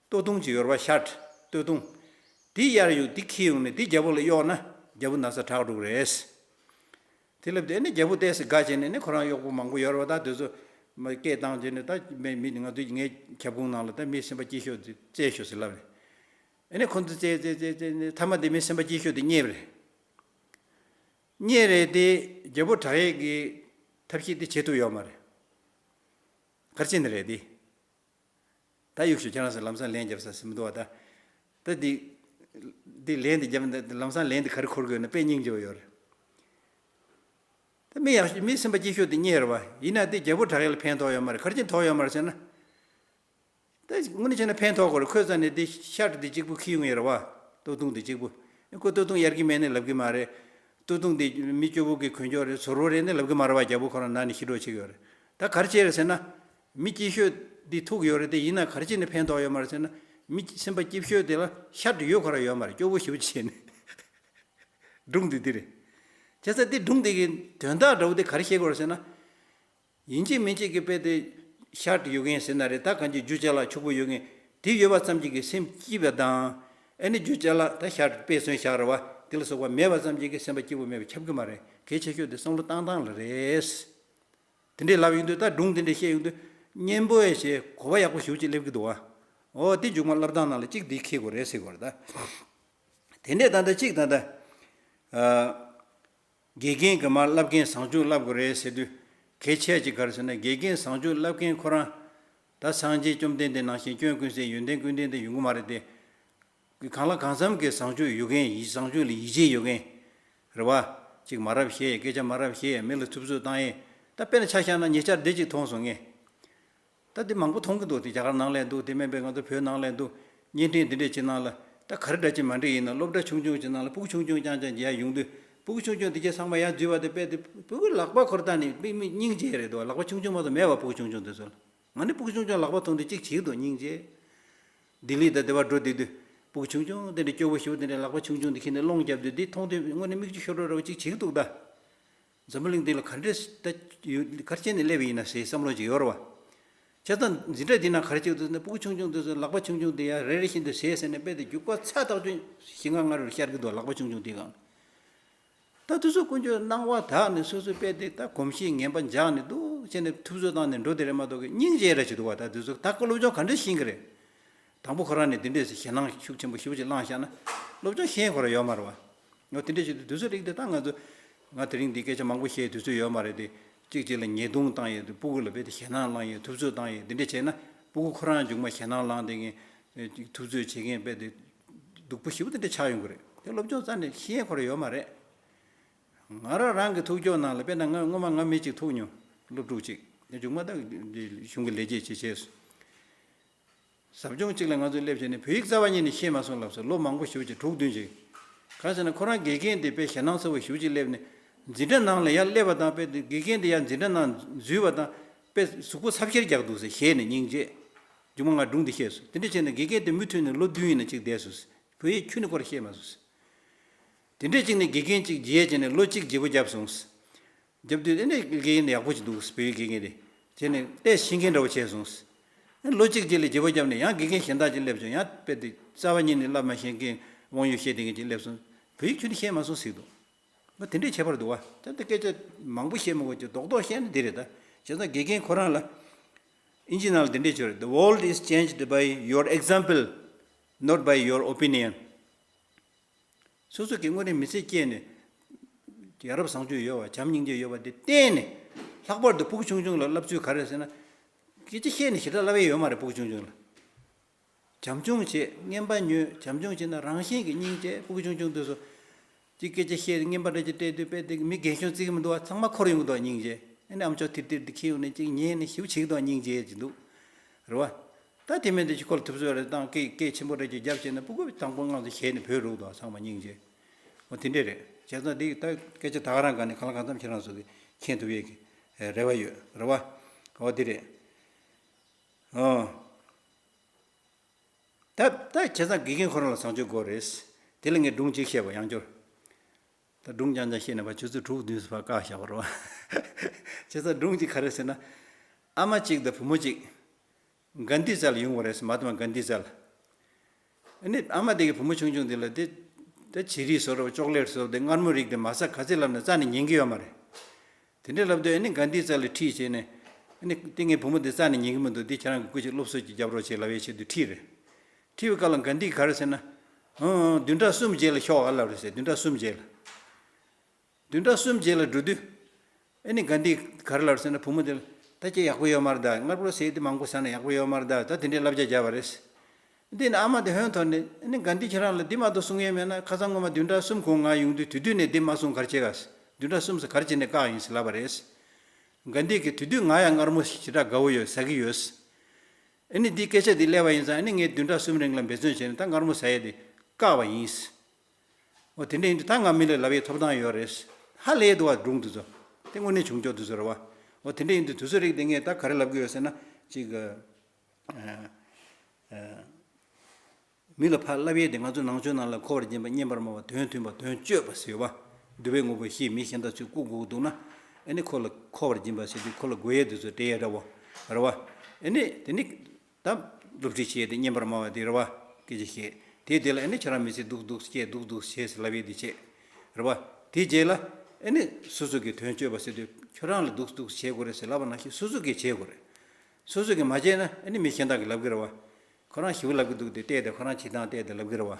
སྟོད་ཐུང་ཅིག་ཡོད་རེད་པ། ཤརཊ་སྟོད་ཐུང་། དེ་གཡར་ཡོང་དེ་ཁྱེར་ཡོང་ནས་དེ་རྒྱལ་པོ་ལ་གཡོགས་ན་རྒྱལ་པོ་ན་ཚ་དྲག་འགྲོ་གི་རེད། དེ་ལབ་དེ་ནི་རྒྱལ་པོ་ཏོག་ཙམ་དགའ་བྱས་ནས་ནི་ཁོ་རང་གཡོག་པོ་མང་པོ་ཡོད་རེད་པ། ད་དེ་ཚོ་མ་སྐད་བཏང་བྱས་ནས་ད་མི་མི་ང་ཚོ་ངའི་ཁྱབ་ཁོངས་ནང་ལ་ད་མི་སེམས་པ་སྐྱིད་ཤོས་དེ་བཙལ་ཤོག་ཟེར་ལབ་རེད། ཨ་ནི་ཁོ་ཚོ་བཙལ་བཙལ་བཙལ་བཙལ་ནས་མཐའ་མ་དེ་མི་སེམས་པ་སྐྱིད་ཤོས་དེ་རྙེད་པ་རེད། རྙེད་རེད་དེ་རྒྱལ་པོ་དྲག་ཡས་ཀྱི་ཐབས་ཤེས་དེ་བྱེད་ཐུབ་ཡོད་མ་རེད། ག་རེ་བྱས་ནས་རེད་དེ། ད་གཡུག་ཞུ་ཁྱེད་རང་ཚོ་ལམ་སང་ལན་རྒྱབ་ས་ཟིན་མི་འདུག་བ། ད་ད་འདི་འདི་ལན་འདི་རྒྱབ་ན་ལམ་སང་ལན་འདི་ག་རེ་འཁོར་དགོས་ན་དཔེ་སྙིང་རྗེ་བ་ཡོད་རེད། ད་མི་ཡག་མི་སེམས་པ་སྐྱིད་ཤོས་དེ་རྙེད་རེད་བ། ཡིན་ན་དེ་རྒྱལ་པོ་དྲག་ཡས་ལ་ཕན་ཐོགས་ཡོད་མ་རེད། ག་རེ་བྱས་ཐོགས་ཡོད་མ་རེད་ཟེར་ན། ད་དངོས་གནས་བྱས་ན་ཕན་ཐོགས་དགོས་རེད། ཁོས་རྩ་ནས་དེ་ཤརཊ་དེ་གཅིག་པུ་ཁྱེར་ཡོང་ཡས་རེད་བ། སྟོད་ཐུང་དེ་གཅིག་པུ། ཁོས་སྟོད་ཐུང་གཡར་གྱི་མེད་ནས་ལབ་གི་མ་རེད། སྟོད་ཐུང་དེ་མི་སྐྱོ་པོ་གི་གོན་ཆོག་རེད། ཟུར་པོ་རེད་ནས་ལབ་གི་མ་རེད་བ། རྒྱལ་པོ་ཁོ་རང་ནང་ནས་ཤི་འགྲོ་བྱེད་ཀྱི་ཡོད་རེད། ད་ག་རེ་བྱས་རེད་ཟེར་ན། མི་སྐྱིད་ཤོས་འདི་ཐུག་ཡོད་རེད་དེ། ཡིན་ན་ག་རེ་བྱས་ནས་ཕན་ཐོགས་ཡོད་མ་རེད་ཟེར་ན། མི་སེམས་པ་སྐྱིད་ཤོས་དེ་ལ་ཤརཊ་ཡོད་ཁོ་རང་ཡོད་མ་རེད། སྐྱོ་པོ་ཞེ་པོ་ཅིག་བྱས་ནས། སྒྲུང་འདི་འདི་རེད། བྱས་ཙང་འདི་སྒྲུང་འདི་གི་དོན་དག་འདྲ་བོ་དེ་ག་རེ་བཤད་དགོས་རེད་ཟེར་ན། ཡིན་གཅིག་མིན་གཅིག་གི་དཔེ་དེ་ཤརཊ་ཡོད་མཁན་ཟེར་ན་རེད། ད་གང་ཅི་རྒྱུ་ཅ་ལག་ཕྱུག་པོ་ཡོད་མཁན་དེ་ཡོད་པ་ཙམ་གཅིག་གིས་སེམས་སྐྱིད་པ་དང་། ཨ་ནི་རྒྱུ་ཅ་ལག་ད་ཤརཊ་དཔེ་མཚོན་བཞག་རེད་བ། དེ་ལ་སོགས་པ་མེད་པ་ཙམ་གཅིག་གིས་སེམས་པ་སྐྱིད་པོ་མེད་པ་ཁྱབ་གི་མ་རེད། གལ་ཆེ་ཤོས་དེ་བསམ་བློ་བཏང་སྟངས་ལ་རེད། དེ་འདྲས་ལབ་ཡོང་དུས། ད་སྒྲུང་དེ་འདྲས་བཤད་ཡོང་དུས་སྙན་པོ་ཡས་བྱས་གོ་བ་ཡག་པོ་ཞེ་པོ་ཅིག་སླེབས་ཀྱི་འདུག་བ། འོ་དེ་མཇུག་མ་བསླབ་སྟངས་ནང་ལ་གཅིག་འདི་འཁེལ་དགོས་རེད་ཟེར་དགོས་རེད་ད། དེ་འདྲས་ད་ལྟ་གཅིག་ད་ལྟ། ཨ། དགེ་རྒན་གྱིས་མར་བསླབ་མཁན་བཟང་སྤྱོད་བསླབ་དགོས་རེད་ཟེར་དུས། གལ་ཆེ་ཅིག་ག་རེ་ཟེར་ན། དགེ་རྒན་བཟང་སྤྱོད་བསླབ་མཁན་ཁོ་རང་ད་སངས་རྒྱས་བཅོམ་ལྡན་འདས་ནང་བཞིན་སྐྱོན་ཀུན་ཟད་ཡོན་ཏན་ཀུན་ལྡན་དེ་ཡོང་གི་མ་རེད་དེ། གང་ལ་གང་འཚམ་གྱི་བཟང་སྤྱོད་ཡོད་མཁན། ཡིད་བཟང་སྤྱོད་ལ་ཡིད་ཆེས་ཡོད་མཁན་རེད་བ། ཅིག་མ་རབས་བཤད་ཡས། སྐད་ཆ་མ་རབས་བཤད་ཡས། མི་ལ་ཐུབ་ཚོད་བཏང་ཡས། ད་དཔེར་ན་ཆ་བཞག་ན་ཉེ་ཆར་འདི་ཅིག་མཐོང་སོང་ངས། ད་འདི་མང་པོ་མཐོང་གི་འདུག་དེ་རྒྱ་གར་ནང་ལ་འདུག་དེ་མིན་པའི་ང་ཚོ་བོད་ནང་ལ་འདུག་བརྙན་འཕྲིན་འདི་འདྲས་ཅིག་ནང་ལ་ད་ག་རེ་འདྲ་ཅིག་མ་འགྲིག་ཡིན་ན། སློབ་གྲྭ་ཆུང་ཆུང་ཅིག་ནང་ལ་ཕྲུ་གུ་ཆུང་ཆུང་རྐྱང་རྐྱང་ཅིག་ཡར་ཡོང་དུས། ཕྲུ་གུ་ཆུང་ཆུང་དེ་གས་ཚང་མ་ཡར་འཛུལ་བ་དེ། དཔེ་དེ་ཕྲུ་གུའི་ལག་པ་ཁོ་རང་ད་ནི་མིག་མིག་སྙིང་རྗེ་རེད་འདུག་ལག་པ་ཆུང་ཆུང་མ་གཏོགས་མེད་པ། ཕྲུ་གུ་ཆུང་ཆུང་དེ་ཚོ་ལ། ང་ནི་ཕྲུ་གུ་ཆུང་ཆུང་ལག་པ་མཐོང་དུས་གཅིག་བྱེད་ཀྱི་འདུག་སྙིང་རྗེ། ལྡི་ལི་དང་དེ་བར་འགྲོ་བསྡད་དུས། ཕྲུ་གུ་ཆུང་ཆུང་དེ་འདྲ་སྐྱོ་པོ་ཞེ་པོ་དེ་འདྲ་ལག་པ་ཆུང་ཆུང་དེ་ཁྱེར་ནས་སློང་བརྒྱབ་དུས། འདི་མཐོང་དུས་དངོས་གནས་མིག་ཆུ་ཤོར་འགྲོ་འགྲོ་བ་གཅིག་བྱེད་ཀྱི་འདུག་ད། འཛམ་བུ་གླིང་འདི་ལ་ག་འདྲས་ད་ཡོད། ག་རེ་བྱས་ནས་སླེབས་པ་ཡིན་ན་ཟེར་བསམ་བློ་ཅིག་ཡོད་རེད་བ། བྱས་ཙང་འཛིན་གྲྭ་འདི་ན་ག་རེ་བྱེད་ཀྱི་འདུག་ཟེར་ན། ཕྲུ་གུ་ཆུང་ཆུང་དེ་ཚོ་ལག་པ་ཆུང་ཆུང་དེ་ཡར་རེ་རེ་བཞིན་དུ་ཟས་ཟས་ནས། དཔེ་དེ་རྒྱུག་པ་ཚ་ཐག་ཆོད་ཞེ་ལྔ་ལྔ་རེ་ཤར་གྱི་འདུག་ལག་པ་ཆུང་ཆུང་དེའི་སྒང་ལ། ད་དེ་ཚོ་ཀུན་སྤྱོད་སྣང་བ་དག་ནས་སོ་སོའི་དཔེ་དེ་ད་གོམས་གཤིས་ངན་པ་འཇགས་ནས་འདུག་བྱས་ནས་ཐུབ་ཚོད་བཏང་ནས་འགྲོ་དེ་རེད་མ་གཏོགས་ཀྱི་སྙིང་རྗེ་ར་ཅིག་འདུག་བ། ད་དེ་ཚོ་ད་ཁོ་སློབ་སྦྱོང་ག་འདྲས་ཤེས་ཀྱི་རེད། དང་པོ་ཁོ་རང་ནས་དེ་འདྲས་སེ་ཞེད་སྣང་ཤུགས་ཆེན་པོ་ཞེ་པོ་ཅིག་བསླངས་བཞག་ན། སློབ་སྦྱོང་ཤེས་ཁོ་རང་ཡོད་མ་རེད་བ། འོ་དེ་འདྲས་ཞིག་དུས་ཚོད་རིགས་དེ་ད་ང་ཚོ། ང་དེ་རིང་འདི་སྐད་ཆ་མང་པོ་བཤད་དུས་ཚོད་ཡོད་མ་རེད་དེ། གཅིག་གཅིག་ལ་ཉེས་རྡུང་བཏང་ཡས། དེ་ཕྲུ་གུ་ལ་རྦད་དེ་ཞེད་སྣང་བསླངས་ཡས། ཐུབ་ཚོད་བཏང་ཡས། དེ་འདྲས་བྱས་ན་ཕྲུ་གུ་ཁོ་རང་མཇུག་མ་ཞེད་སྣང་བསླངས་དེ་ངས་ཐུབ་ཚོད་བྱེད་མཁན་རྦད་དེ་སྡུག་པོ་ཞེ་པོ་དེ་འདྲས་ཆགས་ཡོང་གི་རེད། དེ་སློབ་སྦྱོང་རྩ་ནས་ཤེས་ཁོ་རང་ཡོད་མ་རེད། ང་རང་རང་གི་ཐུག་ཕྱོགས་ནང་ལ་དཔེར་ན་ང་སྔོན་མ་ང་མི་གཅིག་ཐུག་མྱོང་། སློབ་ཕྲུག་ཅིག་དེ་མཇུག་མ་ད་གཞུང་གི་ལས་བྱེད་བྱེད་བྱས་སོང་། ཟབ་སྦྱོང་གཅིག་ལ་ང་ཚོ་སླེབས་བྱས་ནས་བོད་ཡིག་རྩ་བ་ཉིད་ནས་ཤེས་མ་སོང་ལབ་སོང་། ལོ་མང་པོ་ཞེ་པོ་ཅིག་དྲུག་བདུན་ཅིག་གང་ཟེར་ན་ཁོ་རང་དགེ་རྒན་དེ་དཔེ་ཞེད་སྣང་ཚ་བོ་ཞེ་པོ་ཅིག་སླེབས་ནས། འཛིན་གྲྭ་ནང་ལ་ཡར་སླེབས་པ་དང་། དཔེ་དེ་དགེ་རྒན་དེ་ཡར་འཛིན་གྲྭ་ནང་འཛུལ་བ་དང་། དཔེ་གཟུགས་པོ་ཚབ་ཤེར་རྒྱག་འདུག་ཟེར་ཞེད་ནས་སྙིང་རྗེ། མཇུག་མ་ང་སྒྲུང་འདི་བཤད་སོང་། དེ་འདྲ་བྱས་ནས་དགེ་རྒན་དེ་མུ་མཐུད་ནས་ལོ་བདུན་ཡིན་ན་གཅིག་བསྡད་སོང་། བོད་ཡིག་ཁྱོན་ནས་ཁོ་རང་ཤེས་མ་སོང་། དེ་འདྲས་ཅིག་ནས་དགེ་རྒན་གཅིག་བརྗེས་བྱས་ནས་ལོ་གཅིག་བརྗེ་པོ་བརྒྱབ་སོང་། རྒྱབ་དུས་ཨེ་ནས་དགེ་རྒན་ཡག་པོ་ཅིག་འདུག་བོད་ཡིག་དགེ་རྒན་དེ། བྱས་ནས་ཏོག་ཙམ་ཤེས་མཁན་འདྲ་བོ་བྱས་སོང་། ཨེ་ལོ་གཅིག་རྗེས་ལ་བརྗེ་པོ་བརྒྱབ་ནས་ཡང་དགེ་རྒན་གཞན་དག་ཅིག་སླེབས་བྱུང་། ཡང་དཔེ་དེ་རྩ་བ་ཉིད་ནས་བསླབ་མ་ཤེས་མཁན་དབང་ཡོད་བཤད་བསྡད་མཁན་ཅིག་སླེབས་སོང་། བོད་ཡིག་ཁྱོན་ནས་ཤེས་མ་སོང་ཟེར་འདུག་ང་དེ་འདྲས་ཁྱད་པར་འདུག་བ། ད་ལྟ་སྐད་ཆ་མང་པོ་བཤད་མི་དགོས་ཀྱི། རྡོག་རྡོག་བཤད་ན་འདི་རེད་ད། བྱས་ཙང་དགེ་རྒན་ཁོ་རང་ལ་ཨིན་ཇི་ནང་ལ་འདི་འདྲས་བྱོས་རེད། The world is changed by your example, not by your opinion. སོ་སོ་གི་དངོས་གནས་མི་ཚེ་སྐྱེལ་ནས་ཡ་རབས་བཟང་སྤྱོད་ཡོད་པ། བྱམས་སྙིང་རྗེ་ཡོད་པ་དེ་བསྟན་ནས། ལྷག་པར་དུ་ཕྲུ་གུ་ཆུང་ཆུང་ལ་བསླབ་ཚུལ་ག་རེ་རེད་ཟེར་ན། སྐད་ཆ་བཤད་ནས་ཞེ་དྲག་བསླབ་ཡས་ཡོད་མ་རེད། ཕྲུ་གུ་ཆུང་ཆུང་ལ་བྱམས་སྐྱོང་བྱེད། རྔན་པ་ཉོས། བྱམས་སྐྱོང་བྱེད་ན་རང་བཞིན་གྱིས་སྙིང་རྗེ། ཕྲུ་གུ་ཆུང་ཆུང་དེ་ཚོ་ཅིག་སྐད་ཆ་བཤད། རྔན་པ་འདྲ་ཅིག་སྤྲད་དུས་དཔེ་དེ་མི་རྒན་གཞོན་བརྩི་གི་མི་འདུག་བ། ཚང་མ་འཁོར་ཡོང་གི་འདུག་བ། སྙིང་རྗེ། ཨ་ནི་ཨ་མཆོག་ཐིར་ཐིར་དེ་ཁྱེར་ཡོང་ནས་ཅིག་ཉན་ནས་ཞེ་པོ་བྱེད་ཀྱི་འདུག་བ། སྙིང་རྗེ་ཅིག་འདུག་རེད་བ། ད་དེ་མིན་དེ་ཅིག་ཁོ་ལ་ཐུབ་ཚོད་རེ་བཏང་། སྐད་སྐད་ཆེན་པོ་རེ་ཅིག་རྒྱབ་བྱས་ན་སྤུ་གུ་དང་པོ་ངང་དུ་ཞེད་ནས་བུད་རུག་དོ། ཚང་མ་སྙིང་རྗེ། འོ་དེ་འདྲས་རེད། བྱས་ཙང་འདི་ད་སྐད་ཆ་ད་ག་རང་ག་ནས་གང་ལ་གང་འཚམ་ཁྱེད་རང་ཚོ་གིས་མཁྱེན་ཐུབ་ཡས་ཀྱི་རེ་བ་ཡོད་རེད་བ། འོ་དེ་རེད། ཨོ། ད་ད་བྱས་ཙང་དགེ་རྒན་ཁོ་རང་ལ་བཟང་སྤྱོད་དགོས་རེད། དེ་ལ་ངས་སྒྲུང་གཅིག་བཤད་པ་ཡང་བསྐྱར། ད་སྒྲུང་རྐྱང་རྐྱང་བཤད་ན་ཕར་ཆུ་ཚོད་དྲུག་བདུན་ཙམ་ཕར་བཀག་བཞག་པ་རེད་བ། བྱས་ཙང་སྒྲུང་གཅིག་ག་རེ་ཟེར་ན། ཨ་མ་གཅིག་དང་བུ་མོ་གཅིག་གྷན་དྷི་ཙལ་ལ་ཡོང་བ་རེད། མ་ཧཱ་ཏ་མ་གྷན་དྷི་ཙལ། ཨ་ནི་ཨ་མ་དེ་གི་བུ་མོ་ཆུང་ཆུང་དེ་ལ་དེ་དེ་བྱི་རིལ་བཟོ་རོགས། ཅོག་ལེཊ་བཟོ་རོགས། དེ་མངར་མོ་རིགས་དེ་མ་ཟ་ག་ཚད་ལབ་ན་རྩ་ནས་ཉན་གི་ཡོད་མ་རེད། དེ་འདྲའི་ལབ་དུས་ཨ་ནི་གྷན་དྷི་ཙལ་ལ་ཁྲིད་བྱས་ནས། ཨ་ནི་དེ་ངའི་བུ་མོ་དེ་རྩ་ནས་ཉན་གི་མི་འདུག་འདི་ཁྱེད་རང་གི་སྐུ་མཁྱེན་སློབ་གསོ་ཅིག་རྒྱབ་རོགས་བྱེད་ལབ་ཡས་ཆེད་དུ་ཁྲིད་རེད། ཁྲིད་པའི་སྐབས་ལ་གྷན་དྷིས་ག་རེ་ཟེར་ན། ཨང་ཨང་། བདུན་ཕྲག་གསུམ་རྗེས་ལ་ཤོག་ཨ་ལབ་རེད་ཟེར། བདུན་ཕྲག་གསུམ་རྗེས་ལ། བདུན་ཕྲག་གསུམ་རྗེས་ལ་འགྲོ་དུས། ཨ་ནི་གྷན་དྷིས་ག་རེ་ལབ་རེད་ཟེར་ན། བུ་མོ་དེ་ལ་ད་ཁྱེད་ཡག་པོ་ཡོད་མ་རེད་ད། མངར་མོ་ཟས་དེ་མང་པོ་ཟ་ན་ཡག་པོ་ཡོད་མ་རེད་ད། ད་དེ་འདྲའི་བསླབ་བྱ་བརྒྱབ་པ་རེད། འདི་ནི་ཨ་མ་དེ་ཧོན་ཐོར་ནས། ཨ་ནི་གྷན་དྷི་ཁྱེད་རང་ལ་འདི་མ་གཏོགས་གསུང་ཡས་མེད་ན། ཁ་སང་སྔོན་མ་བདུན་ཕྲག་གསུམ་གོང་ང་ཡོང་དུས་དེ་དུས་ནས་འདི་མ་གསུང་ག་རེ་བྱེད་ག། བདུན་ཕྲག་གསུམ་ཙམ་ག་རེ་བྱས་ནས་བཀག་ཡིན་ཟེར་ལབ་པ་རེད། གྷན་དྷི་གིས་དེ་དུས་ང་ཡང་མངར་མོ་ཞེ་དྲག་དགའ་བོ་ཡོད། ཟ་གི་ཡོད། ཨ་ནི་འདི་སྐད་ཆ་འདི་སླེབས་པ་ཡིན་ཙང་། ཨ་ནི་ངས་བདུན་ཕྲག་གསུམ་རིང་ལ་འབད་བརྩོན་བྱས་ནས་ད་མངར་མོ་ཟ་ཡས་འདི་བཀག་པ་ཡིན། འོ་དེ་འདྲ་ཡིན་དུས་ད་ང་མི་ལ་ལབ་ཡས་ཐོབ་ཐང་ཡོད་རེད། ཧ་ལས་འདུག་བ། སྒྲུང་འདི་ཚོ་དེ་དངོས་གནས་བྱུང་ཆོག་འདི་ཚོ་རེད་བ། འོ་དེ་འདྲ་ཡིན་དུས་དུས་ཚོད་རིགས་དེ་ངས་ད་ག་རེ་ལབ་གི་ཡོད་ཟེར་ན། ཅིག་ཨ་ཨ་མི་ལ་ཕར་ལབ་ཡས་དེ། ང་ཚོ་ནང་ཆོས་ནང་ལ་འཁོར་བར་འབྱིན་པ། སྙན་པར་སྨྲ་བ། དོན་མཐུན་པ། དོན་སྤྱོད་པ་ཟེར་བ། འདུལ་བའི་དངོས་པོ་བཞིས་མི་གཞན་དག་ཚུར་བཀུག་དགོས་འདུག་ན། ཨ་ནི་ཁོ་ལ་འཁོར་བར་འབྱིན་པ་ཟེར་དུས་ཁོ་ལ་དགོས་ཡས་དེ་ཚོ་སྤྲད་ཡས་འདྲ་བོ་རེད་བ། ཨ་ནི་དེ་ནི་ད་སློབ་ཁྲིད་བྱས་ཏེ་སྙན་པར་སྨྲ་བ་དེ་རེད་བ། སྐད་ཆ་བཤད་དེ། དེ་ལ་ཨ་ནི་ཁྱེད་རང་མི་ཚེ་སྡུག་སྡུག་སྐྱེལ། སྡུག་སྡུག་བྱས་ཟེར་ལབ་ཡས་དེ་བྱས་རེད་བ། དེ་རྗེས་ལ་ཨ་ནི་སོ་སོ་གི་དོན་སྤྱོད་པ་ཟེར་དུས་ཁྱོད་རང་ལ་སྡུག་སྡུག་བྱེད་དགོས་རེད་ཟེར་ལབ་པ་ནང་བཞིན་སོ་སོ་གིས་བྱེད་དགོས་རེད། སོ་སོ་གིས་མ་བྱས་ན་ཨ་ནི་མི་གཞན་དག་གིས་ལབ་གི་རེད་བ། ཁོ་རང་ཞེ་པོ་ལབ་གི་འདུག་དེ་བལྟས་ཏེ་ཁོ་རང་བྱེད་སྟངས་བལྟས་ཏེ་ལབ་གི་རེད་བ།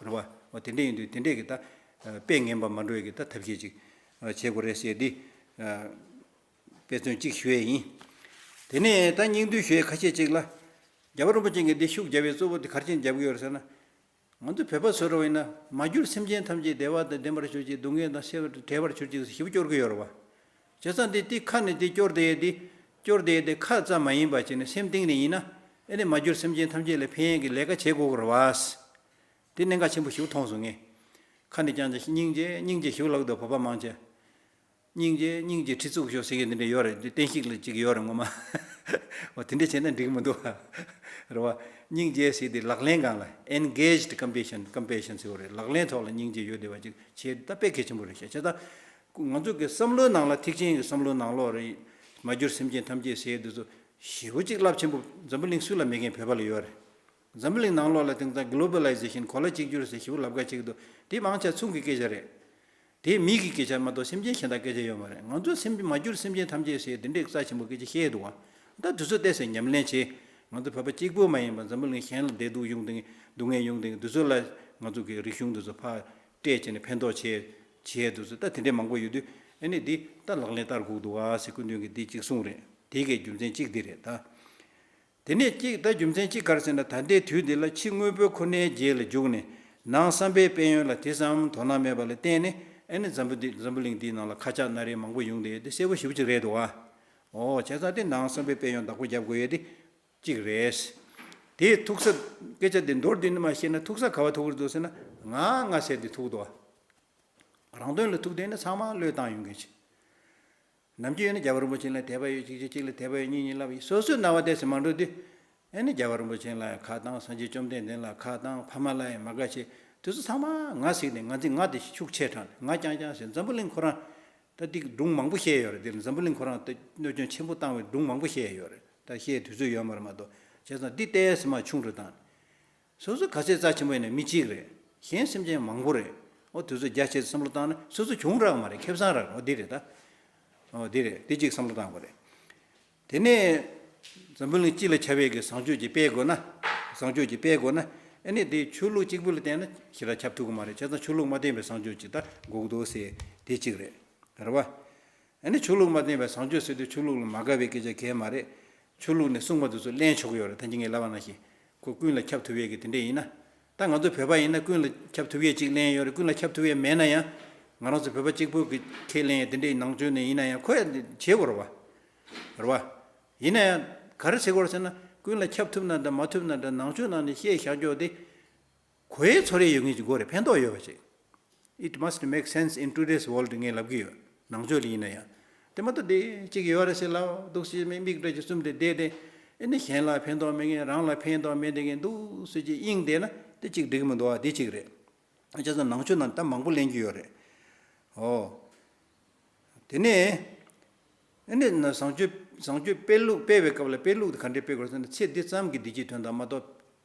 རེད་བ། འོ་དེ་འདྲ་ཡིན་དུས་དེ་འདྲས་ཀྱི་ད་དཔེ་ངན་པ་མ་འགྲོ་ཡས་ཀྱི་ད་ཐབས་ཤེས་ཅིག་བྱེད་དགོས་རེད་ཟེར་འདི་དཔེ་མཚོན་གཅིག་ཞུ་ཡས་ཡིན། དེ་ནས་ད་སྙིང་བསྡུས་ཞུ་ཡས་ཁ་ཤས་ཅིག་ལ། རྒྱལ་བ་རིན་པོ་ཆེ་གིས་འདི་ཤུགས་རྒྱབ་པའི་གཙོ་བོ་དེ་ག་རེ་བྱས་ནས་རྒྱབ་གི་ཡོད་རེད་ཟེར་ན། ང་ཚོ་བོད་པ་བཟོ་འདྲ་བ་ཡིན་ན། མ་གྱུར་སེམས་ཅན་ཐམས་ཅད་བདེ་བ་དང་ལྡན་པར་གྱུར་ཅིག། སྡུག་བསྔལ་དང་བྲལ་བར་གྱུར་ཅིག་ཞེ་པོ་སྐྱོར་གི་ཡོད་རེད་བ། བྱས་ཙང་དེ་དེ་ཁ་ནས་དེ་སྐྱོར་བསྡད་ཡས་དེ། སྐྱོར་བསྡད་ཡས་དེ་ཁ་ཙམ་མ་ཡིན་པ་བྱས་ནས་སེམས་གཏིང་ནས་ཡིན་ན། ཨ་ནི་མ་གྱུར་སེམས་ཅན་ཐམས་ཅད་ལ་ཕན་ཡས་ཀྱི་ལས་ཀ་བྱེད་དགོས་ཀྱི་རེད་བ། དེ་གནད་འགག་ཆེན་པོ་ཞེ་པོ་མཐོང་སོང་ངས། ཁ་ནས་ཀྱང་ཀྱང་སྙིང་རྗེ་སྙིང་རྗེ་ཞེ་པོ་ལབ་འདུག་བོད་པ་མང་ཆེ། སྙིང་རྗེ་སྙིང་རྗེ་ཁྲི་བཙུགས་ཤོག་ཟེར་མཁན་དེ་འདྲ་ཡོད་རེད། དེ་བསྟན་བཤིག་ལ་ཅིག་ཡོད་རེད་ངོ་མ། འོ་དེ་འདྲ་བྱས་ན་འགྲིག་མི་འདུག་བ། རེད་བ། སྙིང་རྗེ་ཟེར་དེ་ལག་ལེན་སྒང་ལ་engaged compassion compassion ཟེར་བ་རེད། ལག་ལེན་ཐོག་ལ་སྙིང་རྗེ་ཡོད་བསྡད་པ་ཅིག་བྱེད་ད་དཔེ་གལ་ཆེན་པོ་རེད་ཤག་བྱས་ཙང་ང་ཚོ་གི་བསམ་བློའི་ནང་ལ། ཐེག་ཆེན་གྱི་བསམ་བློའི་ནང་ལོགས་རེད། མ་གྱུར་སེམས་ཅན་ཐམས་ཅད་ཟེར་དེ་ཚོ་ཞེ་པོ་ཅིག་རླབས་ཆེན་པོ། འཛམ་བུ་གླིང་སུ་ལ་མེད་མཁན་བོད་པ་ལ་ཡོད་རེད། འཛམ་བུ་གླིང་ནང་ལོགས་ལ་དེང་སང་globalization གོ་ལ་གཅིག་གྱུར་ཟེར་ཞེ་པོ་ལབ་ཁ་ཅིག་འདུག་དེ་མང་ཆེ་ཚོང་གི་སྐད་ཆ་རེད། དེ་མི་གི་སྐད་ཆ་མ་གཏོགས་སེམས་ཅན་གཞན་དག་སྐད་ཆ་ཡོད་མ་རེད། ང་ཚོ་སེམས་མ་གྱུར་སེམས་ཅན་ཐམས་ཅད་ཟེར་དེ་འདྲའི་རྩ་ཆེན་པོ་སྐད་ཆ་བཤད་འདུག་བ། ད་དེ་ཚོ་ཏོག་ཙམ་ཉམས་ལེན་བྱེད། ང་ཚོ་བོད་པ་གཅིག་པུ་མ་ཡིན་པར་འཛམ་བུ་གླིང་གཞན་ལ་བདེ་སྡུག་ཡོང་དེ། སྡུག་བསྔལ་ཡོང་དེ། དེ་ཚོ་ལ་ང་ཚོ་གི་རིག་གཞུང་དེ་ཚོ་ཕར་སྤྲད་བྱས་ནས་ཕན་ཐོགས་བྱེད་བྱེད་དེ་ཚོ་ད་དེ་འདྲའི་མང་པོ་ཡོད་དུས། ཨ་ནི་འདི་ད་ལག་ལེན་བསྟར་དགོས་འདུག་བ་ཟེར་སྐུ་མདུན་གྱིས་འདི་གཅིག་གསུངས་རེད། དེ་གའི་རྒྱུ་མཚན་གཅིག་འདི་རེད་ད། དེ་ནས་གཅིག་ད་རྒྱུ་མཚན་གཅིག་ག་རེ་ཟེར་ན། ད་ལྟའི་དུས་འདི་ལ་ཕྱི་དངོས་པོའི་ཁོ་ནའི་རྗེས་ལ་རྒྱུགས་ནས་ནང་བསམ་པའི་དཔལ་ཡོན་ལ་དེ་ཙམ་དོ་སྣང་མེད་པ་ལ་བརྟེན་ནས། ཨ་ནི་འཛམ་བུ་འདི་འཛམ་བུ་གླིང་འདིའི་ནང་ལ་ཁ་ཆག་སྣ་རལ་མང་པོ་ཡོང་བསྡད་ཡོད་དེ་གསལ་པོ་ཞེ་པོ་ཅིག་རེད་འདུག་བ། ཨོ་བྱས་ཙང་དེ་ནང་བསམ་པའི་དཔལ་ཡོན་བདག་པོ་རྒྱབ་དགོས་ཡས་དེ་གཅིག་རེད། དེའི་ཐུག་ས། སྐད་ཆ་དེ་མདོར་བསྡུས་ནས་མར་བཤད་ན་ཐུག་ས་ག་བ་ཐུག་གི་འདུག་ཟེར་ན། ང་ང་ཟེར་དེ་ཐུག་འདུག་བ། རང་དོན་ལ་ཐུག་བསྡད་ན་ཚང་མ་བློས་བཏང་ཡོང་མཁན་ཞིག་ནམ་རྒྱུན་ཡོད་ན་རྒྱལ་བ་རིན་པོ་ཆེ་ལ་དད་པ་ཡོད། གཅིག་གཅིག་གཅིག་ལ་དད་པ་ཡོད། གཉིས་གཉིས་ལབ་ཡིན། སོ་སོའི་རྣ་བ་དེ་ཟིན་མ་འགྲོ་དུས། ཨ་ནི་རྒྱལ་བ་རིན་པོ་ཆེ་ལ་ཡང་ཁ་བཏང་། སངས་རྒྱས་བཅོམ་ལྡན་འདས་ལ་ཁ་བཏང་། ཕ་མ་ལ་ཡང་མ་དགའ་བྱེད། དེ་ཚོ་ཚང་མ་ང་ཟིག་ནས། ང་ཚིག་ང་དེ་ཤུགས་ཆེ་དྲགས་ནས་ང་རྐྱང་རྐྱང་ཟེར། འཛམ་བུ་གླིང་ཁོ་རང་ད་ཏིག་སྒྲུང་མང་པོ་བཤད་ཡོད་རེད། དེ་ལ་འཛམ་བུ་གླིང་ཁོ་རང་ད་གནོད་སྐྱོན་ཆེན་པོ་བཏང་བའི་སྒྲུང་མང་པོ་བཤད་ཡོད་རེད། ད་བཤད་དུས་ཚོད་ཡོད་མ་རེད་མ་གཏོགས། བྱས་ཙང་འདི་ལྟས་སེ་མ་ཆུང་རུ་བཏང་། སོ་སོ་ག་ཚད་རྩ་ཆེན་པོ་ཡིན་ན་མི་གཅིག་རེད། གཞན་སེམས་ཅན་མང་པོ་རེད། འོ་དེ་ཚོ་རྒྱ་ཆེ་ཙམ་བསམ་བློ་བཏང་ན་སོ་སོ་གྱོང་རག་མ་རེད། ཁེ་བཟང་རག་འོ་འདི་རེད་ད། འོ་འདི་རེད། འདི་གཅིག་བསམ་བློ་བཏང་དགོས་རེད། དེ་ནས་འཛམ་བུ་གླིང་སྤྱི་ལ་ཁྱབ་པའི་གི་བཟང་སྤྱོད་ཅིག་སྤེལ་དགོས་ན། བཟང་སྤྱོད་ཅིག་སྤེལ་དགོས་ན། ཨ་ནི་དེ་ཆོས་ལུགས་གཅིག་པུ་ལ་བརྟེན་ན་ཞེ་དྲག་ཁྱབ་ཐུབ་ཀྱི་མ་རེད། བྱས་ཙང་ཆོས་ལུགས་མ་བརྟེན་པའི་བཟང་སྤྱོད་ཅིག་ད་དགོས་ཀྱི་འདུག་ཟེར་དེ་གཅིག་རེད། རེད་བ། ཨ་ནི་ཆོས་ལུགས་མ་བརྟེན་པའི་བཟང་སྤྱོད་ཟེར་དུས་ཆོས་ལུགས་ལ་མ་དགའ་བའི་སྐད་ཆ་གང་ཡང་མ་རེད། ཆོས་ལུགས་ནས་གསུངས་པ་དེ་ཚོ་ལེན་ཆོག་གི་ཡོད་རེད། ད་གིན་ངས་ལབ་པ་ནང་བཞིན་ཁོ་ཀུན་ལ་ཁྱབ་ཐུབ་ཡས་ཀྱི་དེ་འདྲས་ཡིན་ན། ད་ང་ཚོ་བོད་པ་ཡིན་ན་ཀུན་ལ་ཁྱབ་ཐུབ་ཡས་ཅིག་ལེན་ཡོད་རེད། ཀུན་ལ་ཁྱབ་ཐུབ་ཡས་མེད་ན་ཡང་། ང་རང་ཚོ་བོད་པ་གཅིག་པུ་གི་ཁས་ལེན་ཡས་དེ་འདྲས་ནང་ཆོས་ནས་ཡིན་ན་ཡང་ཁོ་ཡང་བྱེད་དགོས་རེད་བ། རེད་བ། ཡིན་ན་ཡང་ག་རེ་བྱེད་དགོས་རེད་ཟེར་ན། ཀུན་ལ་ཁྱབ་ཐུབ་ན་འདྲ་མ་ཐུབ་ན་འདྲ་ནང་ཆོས་ནང་ནས་བཤད་བཞག་རྒྱུ་དེ། གོ་ཡའི་ཚོར་ཡ་ཡོད་མཁན་ཅིག་དགོས་རེད། ཕན་ཐོགས་ཡོད་པ་ཅིག It must make sense in today's world ངས་ལབ་ཀྱི་ཡོད། ནང་ཆོས་ལ་ཡིན་ན་ཡང་། དེ་མ་གཏོགས་དེ་གཅིག་ཡོད་རེད་ཟེར་ལབ་འདུག་ཟེར་མི་མིག་འདྲ་ཅིག་བཙུམས་ཏེ་བསྡད་དེ། ཨེ་ནི་གཞན་ལ་ཕན་ཐོགས་མེད་མཁན་རང་ལ་ཕན་ཐོགས་མེད་བསྡད་མཁན་འདུག་ཟེར་གྱི་དབྱིངས་བསྡད་ན་དེ་གཅིག་འགྲིག་གི་མི་འདུག་ཨ། དེ་གཅིག་རེད། བྱས་ཙང་ནང་ཆོས་ནང་ད་མང་པོ་གླེང་རྒྱུ་ཡོད་རེད། ཨོ། དེ་ནས། ཨེ་ནི་ན་བཟང་སྤྱོད་བཟང་སྤྱོད་སྤེལ་ལུགས་སྤེལ་བའི་སྐབས་ལ་སྤེལ་ལུགས་དེ་ག་འདྲས་སྤེལ་དགོས་ཟེར་ན་ཚེ་འདི་ཙམ་གྱིས་བདེ་སྐྱིད་དོན་དམ་མ་གཏོགས།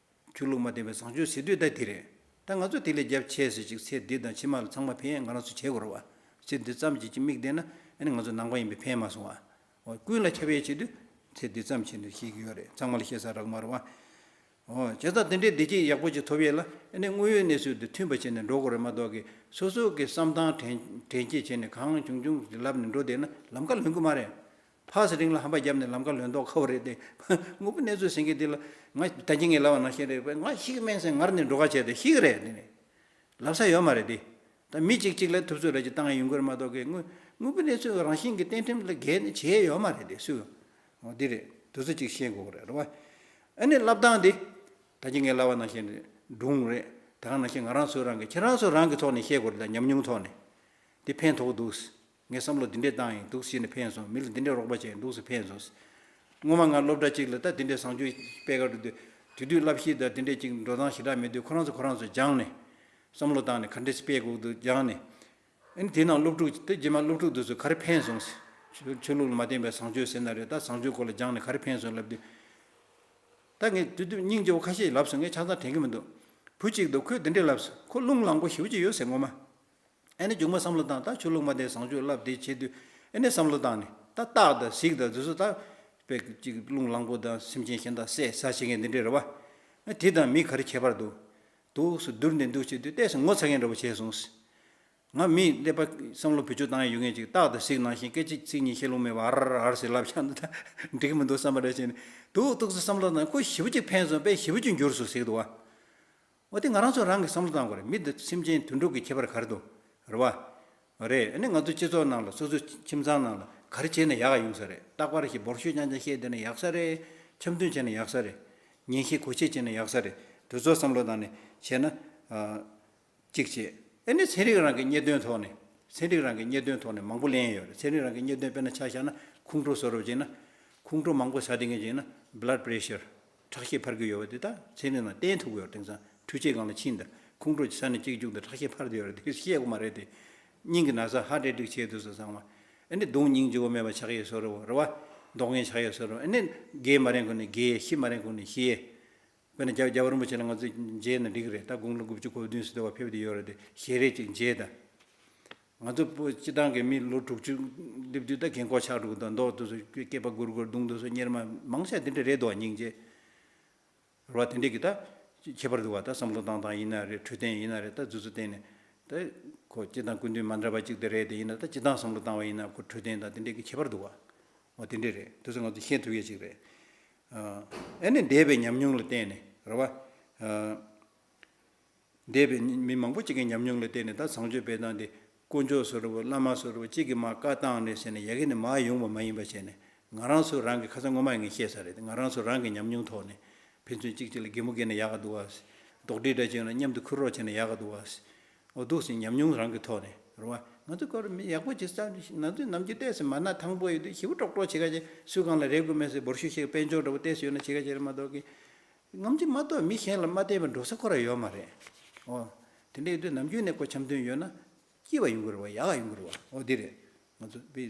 ཆོས་ལུགས་མ་བསྟེན་པའི་བཟང་སྤྱོད་ཟེར་དུས་ད་དེ་རེད། ད་ང་ཚོ་དེ་ལས་རྒྱབ་ཆེ་ཟེར་ཅིག་ཚེ་འདི་དང་ཕྱི་མ་ལ་ཚང་མ་ཕན་ང་རང་ཚོ་བྱེད་དགོས་རེད་བ། ཚེ་འདི་ཙམ་གྱིས་ཅིག་དམིགས་བསྡད་ན་ཨ་ནི་ང་ཚོ་ནང་པ་ཡིན་པས་ཕན་མ་སོང་བ། འོ་ཀུན་ལ་ཁྱབ་པའི་ཆེད་དུ་ཚེ་འདི་ཙམ་བྱས་ནས་ཤེས་ཀྱི་ཡོད་རེད། ཚང་མ་ལ་བཤད་ས་རག་མ་རེད་བ། འོ་བྱས་ཙང་དེ་འདྲའི་བདེ་སྐྱིད་ཡག་པོ་ཅིག་ཐོབ་ཡས་ལ་ཨ་ནི་དངོས་ཡོད་གནས་ཚུལ་དང་མཐུན་པ་བྱས་ནས་འགྲོ་དགོས་རེད་མ་གཏོགས་ཀྱི་སོ་སོ་གི་བསམ་སྟངས་དྲན་དྲན་སྐྱེད་བྱས་ནས་གང་བྱུང་བྱུང་ལབ་ནས་འགྲོ་བསྡད་ན་ལམ་ཁ་ལོན་གི་མ་རེད། ཕག་ཟ་རིང་ལ་ཧམ་པ་བརྒྱབ་ནས་ལམ་ཁ་ལོན་མདོག་ཁ་པོ་རེད་དེ། དངོས་པོ་གནས་ཚུལ་ཟེར་མཁན་དེ་ལ་ང་ད་གིན་ངས་ལབ་པ་ནང་བཞིན་རེད་པས། ང་ཤི་གི་མིན་ཟེར་ངར་ནས་འགྲོ་ཁ་བྱས་ཏེ་ཤི་གི་རེད། དེ་ནས་ལབ་ས་ཡོད་མ་རེད་དེ། ད་མི་གཅིག་གཅིག་ལ་ཐུབ་ཚོད་རེ་ཅིག་བཏང་ཡོང་གི་རེད་མ་གཏོགས་ཀྱི་དངོས་དངོས་པོ་གནས་ཚུལ་རང་བཞིན་གྱི་གཏན་ཁྲིམས་ལ་འགལ་ནས་བྱས་ཡོད་མ་རེད་དེ་སུས། འོ་འདི་རེད། དེ་ཚོ་གཅིག་ཤེས་དགོས་ཀྱི་རེད་རེད་བ། ཨ་ནི་ལབ་སྟངས་དེ། ད་གིན་ངས་ལབ་པ་ནང་བཞིན་རེད། སྒྲུང་རེད། ད་ག་ནང་བཞིན་ང་རང་ཚོ་རང་གི་ཁྱེད་རང་ཚོ་རང་གི་ཐོག་ནས་བཤད་དགོས་རེད། ད་ཉམས་མྱོང་ཐོག་ནས། དེ་ཕན་ཐོགས་འདུག་ངས་བསམ་བློ་འདི་འདྲས་བཏང་ཡིན་འདུག་ཟེར་ནས་ཕན་སོང་། མི་ལ་འདི་འདྲས་རོགས་པ་བྱས་ཡིན་འདུག་ཟེར་ཕན་སོང་། སྔོན་མ་ང་སློབ་གྲྭ་གཅིག་ལ་ད་འདི་འདྲས་བཟང་སྤྱོད་སྤེལ་ག་འགྲོ་དུས། དེ་དུས་བསླབ་གཞི་དང་འདི་འདྲས་ཅིག་འགྲོ་སྟངས་ཞེ་དྲག་མེད་དུས་ཁོ་རང་ཚོ་ཁོ་རང་ཚོ་སྦྱངས་ནས། བསམ་བློ་བཏང་ནས་ག་འདྲས་སྤེལ་དགོས་འདུག་སྦྱངས་ནས། ཨ་ནི་དེ་ནང་སློབ་ཕྲུག་དེ་རྗེས་མ་སློབ་ཕྲུག་དེ་ཚོ་ག་རེ་ཕན་སོང་ཟེར། ཆོས་ཆོས་ལུགས་ལ་མ་བརྟེན་པའི་བཟང་སྤྱོད་ཟེར་ན་རེད། ད་བཟང་སྤྱོད་སྐོར་ལ་སྦྱངས་ནས་ག་རེ་ཕན་སོང་ལབ་དུས། ད་ངས་དེ་དུས་སྙིང་རྗེ་བོ་ཁ་ཤས་ལབ་སོང་། ངས་ཆ་ཚང་དྲན་གྱི་མི་འདུག་བུ་གཅིག་འདུག་ཁོས་འདི་འདྲས་ལབ་སོང་། ཁོ་རླུང་ལངས་པོ་ཞེ་པོ་ཅིག་ཡོད་ཟེར་ངོ་མ། ཨ་ནི་མཇུག་མ་བསམ་བློ་བཏང་། ད་ཆོས་ལུགས་མ་བརྟེན་བཟང་སྤྱོད་བསླབ་བསྡད་བྱེད་དུས་ཨ་ནི་བསམ་བློ་བཏང་ནས་ད་སྟག་དང་གཟིག་དང་དེ་ཚོ་ད་དཔེ་ཅིག་རླུང་ལངས་པོ་དང་སེམས་ཅན་གཞན་དག་བསད་ཟ་བྱེད་མཁན་འདི་འདྲས་རེད་བ། ཨ་དེ་དང་མི་ག་རེ་ཁྱད་པར་འདུག་འདུག་སེ་བསྡུར་ནས་འདུག་བྱེད་དུས་ཏོག་ཙམ་ངོ་ཚ་མཁན་འདྲ་པོ་བྱས་སོང་། ང་མི་ཀླད་པ་བསམ་བློ་བེད་སྤྱོད་བཏང་ཡ་ཡོད་མཁན་ཅིག་སྟག་དང་གཟིག་ནང་བཞིན་སྐད་ཅིག་ཚིག་གཉིས་བཤད་ལུང་མེད་པ་ཨར་ཨར་ཟེར་ལབ་བཞག་ན་ད་འགྲིག་གི་མི་འདུག་བསམ་པ་འདྲ་བྱས་ནས་འདུག་ཏོག་ཙམ་བསམ་བློ་བཏང་། ཁོ་ཞེ་པོ་ཅིག་ཕན་སོང་། དཔེ་ཞེ་པོ་ཅིག་འགྱུར་སོང་ཟེར་གི་འདུག་བ། འོ་དེ་ང་རང་ཚོ་རང་གིས་བསམ་བློ་བཏང་དགོས་རེད། མི་དང་སེམས་ཅན་དུད་འགྲོ་གི་ཁྱད་པར་ག་རེ་འདུག་རེད་བ། རེད། ཨ་ནི་ང་ཚོ་སྤྱི་ཚོགས་ནང་ལ་སོ་སོའི་ཁྱིམ་ཚང་ནང་ལ་ག་རེ་བྱས་ན་ཡག་ག་ཡོང་ས་རེད། རྟག་པར་ཞིག་འབོར་ཤོད་རྐྱང་རྐྱང་བཤད་བསྡད་ན་ཡག་ས་རེད། འཆམ་མཐུན་བྱས་ན་ཡག་ས་རེད། ཉན་ཤེས་གོ་ཤེས་བྱས་ན་ཡག་ས་རེད། དེ་ཚོ་བསམ་བློ་བཏང་ནས་བྱས་ན། ཨ། གཅིག་བྱས། ཨ་ནི་ཚན་རིག་རང་གི་རྙེད་དོན་ཐོག་ནས། ཚན་རིག་རང་གི་རྙེད་དོན་ཐོག་ནས་མང་པོ་གླེང་ཡ་ཡོད་རེད། ཚན་རིག་རང་གི་རྙེད་དོན་དཔེར་ན་ཆ་བཞག་ན་ཁོང་ཁྲོ་བཟོ་འདྲ་བྱས་ན། ཁོང་ཁྲོ་མང་པོ་ཟ་བསྡད་མཁན་བྱས་ན་blood pressure ཁྲག་ཤེད་འཕར་གྱི་ཡོད་པ་དེ་ད་ཚན་རིག་ནང་བསྟན་ཐུབ་ཀྱི་ཡོད་རེད། དེང་སང་འཕྲུལ་ཆས་སྒང་ལ་ཕྱིན་ད་ཁོང་ཁྲོ་ཟ་ནས་སྐྱིད་སྐྱིད་འདུག་ཁྲག་ཤེད་འཕར་བསྡད་ཡོད་རེད། དེ་བཤད་དགོས་མ་རེད་དེ། སྙིང་གི་ན་ཚ་heart attack བྱས་འདུག་ཟེར་ཚང་མ། ཨ་ནི་གདོང་སྙིང་རྗེ་བོ་མེད་པ་ཆགས་ཡས་བཟོ་འདྲ་བོ་རེད་བ། མདོག་ངན་ཆགས་ཡས་བཟོ་འདྲ་བོ། ཨ་ནི་རྒས་མ་རན་གོང་ནས་རྒས། ཤི་མ་རན་གོང་ནས་ཤི་ཡས། དཔེར་ན་རྒྱ་རྒྱལ་བ་རིན་པོ་ཆེ་ལ་ང་ཚོས་མཇལ་ན་འགྲིག་གི་རེད། ད་དགུང་ལོ་དགུ་བཅུ་གོ་བདུན་ཙམ་འདྲ་བ་ཕེབས་བསྡད་ཡོད་རེད་དེ། ཞལ་རས་ཅིག་མཇལ་དང་། ང་ཚོ་བོད་སྤྱི་བཏང་གི་མི་ལོ་དྲུག་ཅུ་སླེབས་དུས་ད་རྒན་གོག་ཆགས་འགྲོ་གི་འདུག་མདོག་དེ་ཚོ་སྐེད་པ་སྒུར་སྒུར། གདོང་དེ་ཚོ་གཉེར་མ་མང་ཆེ་བ་དེ་འདྲ་རེད་འདུག་བ། སྙིང་རྗེ་རེད་བ། དེ་འདྲས་ཀྱི་ད་ཁྱད་པར་འདུག་བ། ད་བསམ་བློ་བཏང་སྟངས་ཡིན་ན་རེད། འཕྲོད་བསྟེན་ཡིན་ན་རེད། ད་དེ་ཚོ་བརྟེན་ནས་ད་ཁོ་སྤྱི་དང་སྐུ་མདུན་མ་འདྲ་བ་ཅིག་དེ་རེད། དེ་ཡིན་ན་ད་སྤྱི་བཏང་བསམ་བློ་བཏང་བ་ཡིན་ན་ཁོ་འཕྲོད་བསྟེན་དང་དེ་འདྲས་ཀྱི་ཁྱད་པར་འདུག་བ། འོ་དེ་འདྲས་རེད། དེ་ཚོ་ང་ཚོ་ཤེས་ཐུབ་ཡས་ཅིག་རེད། ཨ་ནི་འདས་པའི་ཉམས་མྱོང་ལ་བརྟེན་ནས་རེད་བ། འདས་པའི་མི་མང་པོ་ཅིག་གི་ཉམས་མྱོང་ལ་བརྟེན་ནས་ད་བཟང་སྤྱོད་སྤེལ་སྟངས་དེ་དཀོན་མཆོག་བཟོ་འདྲ་བོ། བླ་མ་བཟོ་འདྲ་བོ་གཅིག་གིས་མར་བཀའ་བཏང་ནས་ཟེར་ནས་ཡ་གི་ནས་མར་ཡོང་བ་མ་ཡིན་པ་བྱས་ནས། ང་རང་ཚོ་རང་གི། ཁ་སང་སྔོན་མ་ངས་བཤད་ས་རེད། ང་རང་ཚོ་རང་གི་ཉམས་མྱོང་ཐོག་ནས་ཕན་ཚུན་གཅིག་གཅིག་ལ་གད་མོ་བགད་ན་ཡག་ག་འདུག་བ། རྡོག་ཁྲེས་འདྲ་བྱས་ན་མཉམ་དུ་ཁུར་རོགས་བྱས་ན་ཡག་ག་འདུག་བ། འོ་འདུག་སེ་ཉམས་མྱོང་རང་གི་ཐོག་ནས་རེད་བ། ང་ཚོ་སྐོར་མི་ཡག་པོ་ཅིག་བསམ། ང་ཚོས་ནམ་རྒྱུན་ཏོག་ཙམ་མ་ན་ཐང་པོ་ཡོད་དུས་ཞེ་པོ་ཀྲོག་ཀྲོག་བྱེད་ག་བྱེད། སུ་གང་ལ་རེ་དགོས་མེད་ཟེར་འབོར་ཤུགས་ཤིག་དཔལ་འབྱོར་འདྲ་བོ་ཏོག་ཙམ་ཡོད་ན་བྱེད་ག་བྱེད་རེད་མ་གཏོགས་ཀི། ནམ་རྒྱུན་མ་གཏོགས་མི་གཞན་ལ་མ་བརྟེན་པའི་འགྲོ་ས་ཁོ་རང་ཡོད་མ་རེད། འོ། དེ་འདྲ་ཡིན་དུས་ནམ་རྒྱུན་ནས་ཁོ་འཆམ་མཐུན་ཡོད་ན་སྐྱིད་པ་ཡོང་གི་རེད་བ། ཡག་ག་ཡོང་གི་རེད་བ། འོ་དེ་རེད། ང་ཚོ་we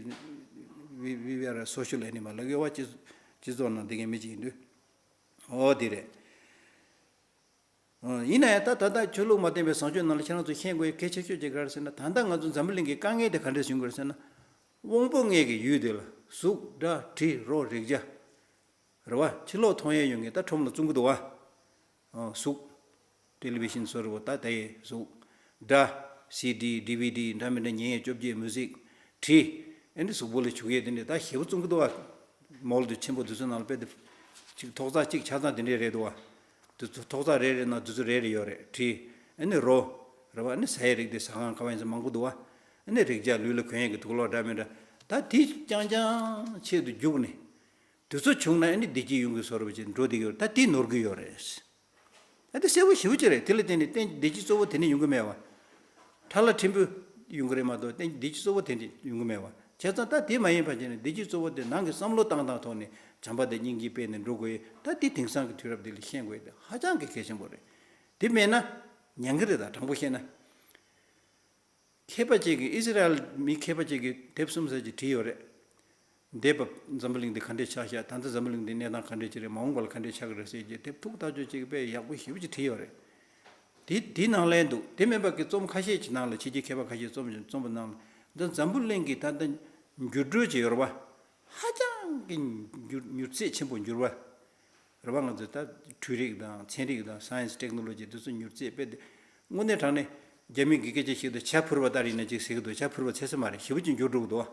we we are a social animal ལབ་ཡོད་བ། སྤྱི་སྤྱི་ཚོགས་ནང་བསྡད་མཁན་མི་གཅིག་ཡིན་དུས། འོ་དེ་རེད། ཨ། ཡིན་ན་ཡང་ད་ད་ལྟ་ཆོས་ལུགས་མ་བརྟེན་པའི་བཟང་སྤྱོད་ནང་ལ་ཁྱེད་རང་ཚོ་ཤེས་དགོས་ཡ་གལ་ཆེ་ཤོས་ཅིག་ག་རེ་ཟེར་ན། ད་ལྟ་ང་ཚོ་འཛམ་བུ་གླིང་གི་དཀའ་ངལ་དེ་ག་འདྲས་བྱུང་གི་རེད་ཟེར་ན། དབང་པོ་ལྔའི་གི་ཡུལ་དེ་ལ་གཟུགས། སྒྲ། དྲི། རོ། རེག་བྱ། རེད་བ། ཕྱི་ལོགས་མཐོང་ཡས་ཡོད་མཁན་ད་ཁྲོམ་ལ་བཙོང་གི་འདུག་བ། ཨ། གཟུགས། ཊེ་ལི་བི་ཤན་བཟོ་འདྲ་བོ་ད་དེ་གཟུགས། སྒྲ། སི་ཌི། ཌི་ཝི་ཌི། འདྲ་མི་འདྲ་ཉན་ཡས་བཅོ་བརྒྱད། མུ་ཟིག། དྲི། ཨ་ནི་གཟུགས་པོ་ལ་བྱུག་ཡས་དེ་འདྲ་ད་ཞེ་པོ་བཙོང་གི་འདུག་བ། མོལ་དུ་ཆེན་པོ་དེ་ཚོ་ནང་ལ་དཔེ་དེ། ཅིག་ཐོག་བརྩེགས་གཅིག་ཆ་ཚང་དེ་འདྲས་རེད་འདུག་བ། དེ་ཚོ་ཐོག་བརྩེགས་རེ་རེ་ནང་དེ་ཚོ་རེ་རེ་ཡོད་རེད། དྲི། ཨ་ནི་རོ། རེད་བ། ཨ་ནི་ཟ་ཡས་རིགས་དེ་ཟ་ཁང་ག་བ་ཡིན་ས་མང་པོ་འདུག་བ། ཨ་ནི་རེག་བྱ་ལུས་ལ་གོན་ཡས་ཀྱི་དུག་ལོག་འདྲ་མི་འདྲ། ད་དེ་རྐྱང་རྐྱང་ཆེད་དུ་རྒྱུགས་ནས། དུས་ཚོད་བྱུང་ན་ཨ་ནི་བདེ་སྐྱིད་ཡོང་གི་བཟོ་འདྲ་ཅིག་འགྲོ་བསྡད་ཀྱི་ཡོད་རེད། ད་དེ་ནོར་གྱི་ཡོད་རེད། ད་དེ་གསལ་པོ་ཞེ་པོ་ཅིག་རེད། དེ་ལ་བརྟེན་ནས་བརྟེན་བདེ་སྐྱིད་གཙོ་བོ་དེ་ནས་ཡོང་གི་མེད་པ། ཁྲ་ལ་ཕྲན་བུ་ཡོང་གི་རེད་མ་གཏོགས་བརྟེན་བདེ་སྐྱིད་གཙོ་བོ་དེ་ནས་ཡོང་གི་མེད་པ། བྱས་ཙང་ད་དེ་མ་ཡིན་པ་བྱས་ནས་བདེ་སྐྱིད་གཙོ་བོ་དེ་ནང་གི་བསམ་བློ་བཏང་སྟངས་ཐོག་ནས་བྱམས་པ་དང་སྙིང་རྗེ་སྤེལ་ནས་འགྲོ་དགོས་ཡས། ད་དེ་དེང་སང་གི་དུས་རབས་འདི་ལ་ཤེས་དགོས་ཡས་དེ་ཧ་ཅང་གི་གལ་ཆེན་པོ་རེད། དེ་མེད་ན་ཉན་གི་རེད། ད་དྲང་པོ་བཤད་ན། མཁས་པ་ཅིག་གིས་ཨི་སི་རལ་མི་མཁས་པ་ཅིག་གིས་དེབ་གསུམ་ཙམ་ཅིག་བྲིས་ཡོད་རེད། འདས་པ་འཛམ་བུ་གླིང་འདི་ག་འདྲས་ཆགས་ཤག་ད་ལྟ་འཛམ་བུ་གླིང་འདི་གནས་སྟངས་ག་འདྲས་ཅིག་རེད། མ་འོངས་པ་ལ་ག་འདྲས་ཆགས་ཀྱི་རེད་ཟེར་གྱི་དེབ་ཐུགས་ཐག་ཆོད་ཅིག་དཔེ་ཡག་པོ་ཞེ་པོ་ཅིག་བྲིས་ཡོད་རེད། དེ་དེའི་ནང་ལན་འདུག་དེ་མིན་པ་གི་རྩོམ་ཁ་ཤས་ཀྱི་ནང་ལ་ཕྱི་རྒྱལ་མཁས་པ་ཁ་ཤས་རྩོམ་རྩོམ་པ་ནང་ལ་འདི་འཛམ་བུ་གླིང་གི་ད་ལྟ་འགྱུར་འགྲོས་ཅིག་ཡོད་རེད་པ། ཧ་ཅང་གི་འགྱུར་མྱུར་ཚད་ཆེན་པོ་འགྱུར་བ། རེད་པ། ང་ཚོས་ད་འཕྲུལ་རིག་དང་ཚན་རིག་དང་science technology དེ་ཚོ་མྱུར་ཚད་དཔེ་དེ་དངོས་གནས་དྲང་གནས་རྒྱ་མི་དགེ་རྒན་ཅིག་ཞིག་ཏུ་བྱ་འཕུར་བ་ལྟར་ཡིན་ན་ཅིག་ཟེར་གི་འདུག་བྱ་འཕུར་བ་ཚད་ས་མ་རེད། ཞེ་པོ་ཅིག་འགྱུར་འགྲོ་གི་འདུག་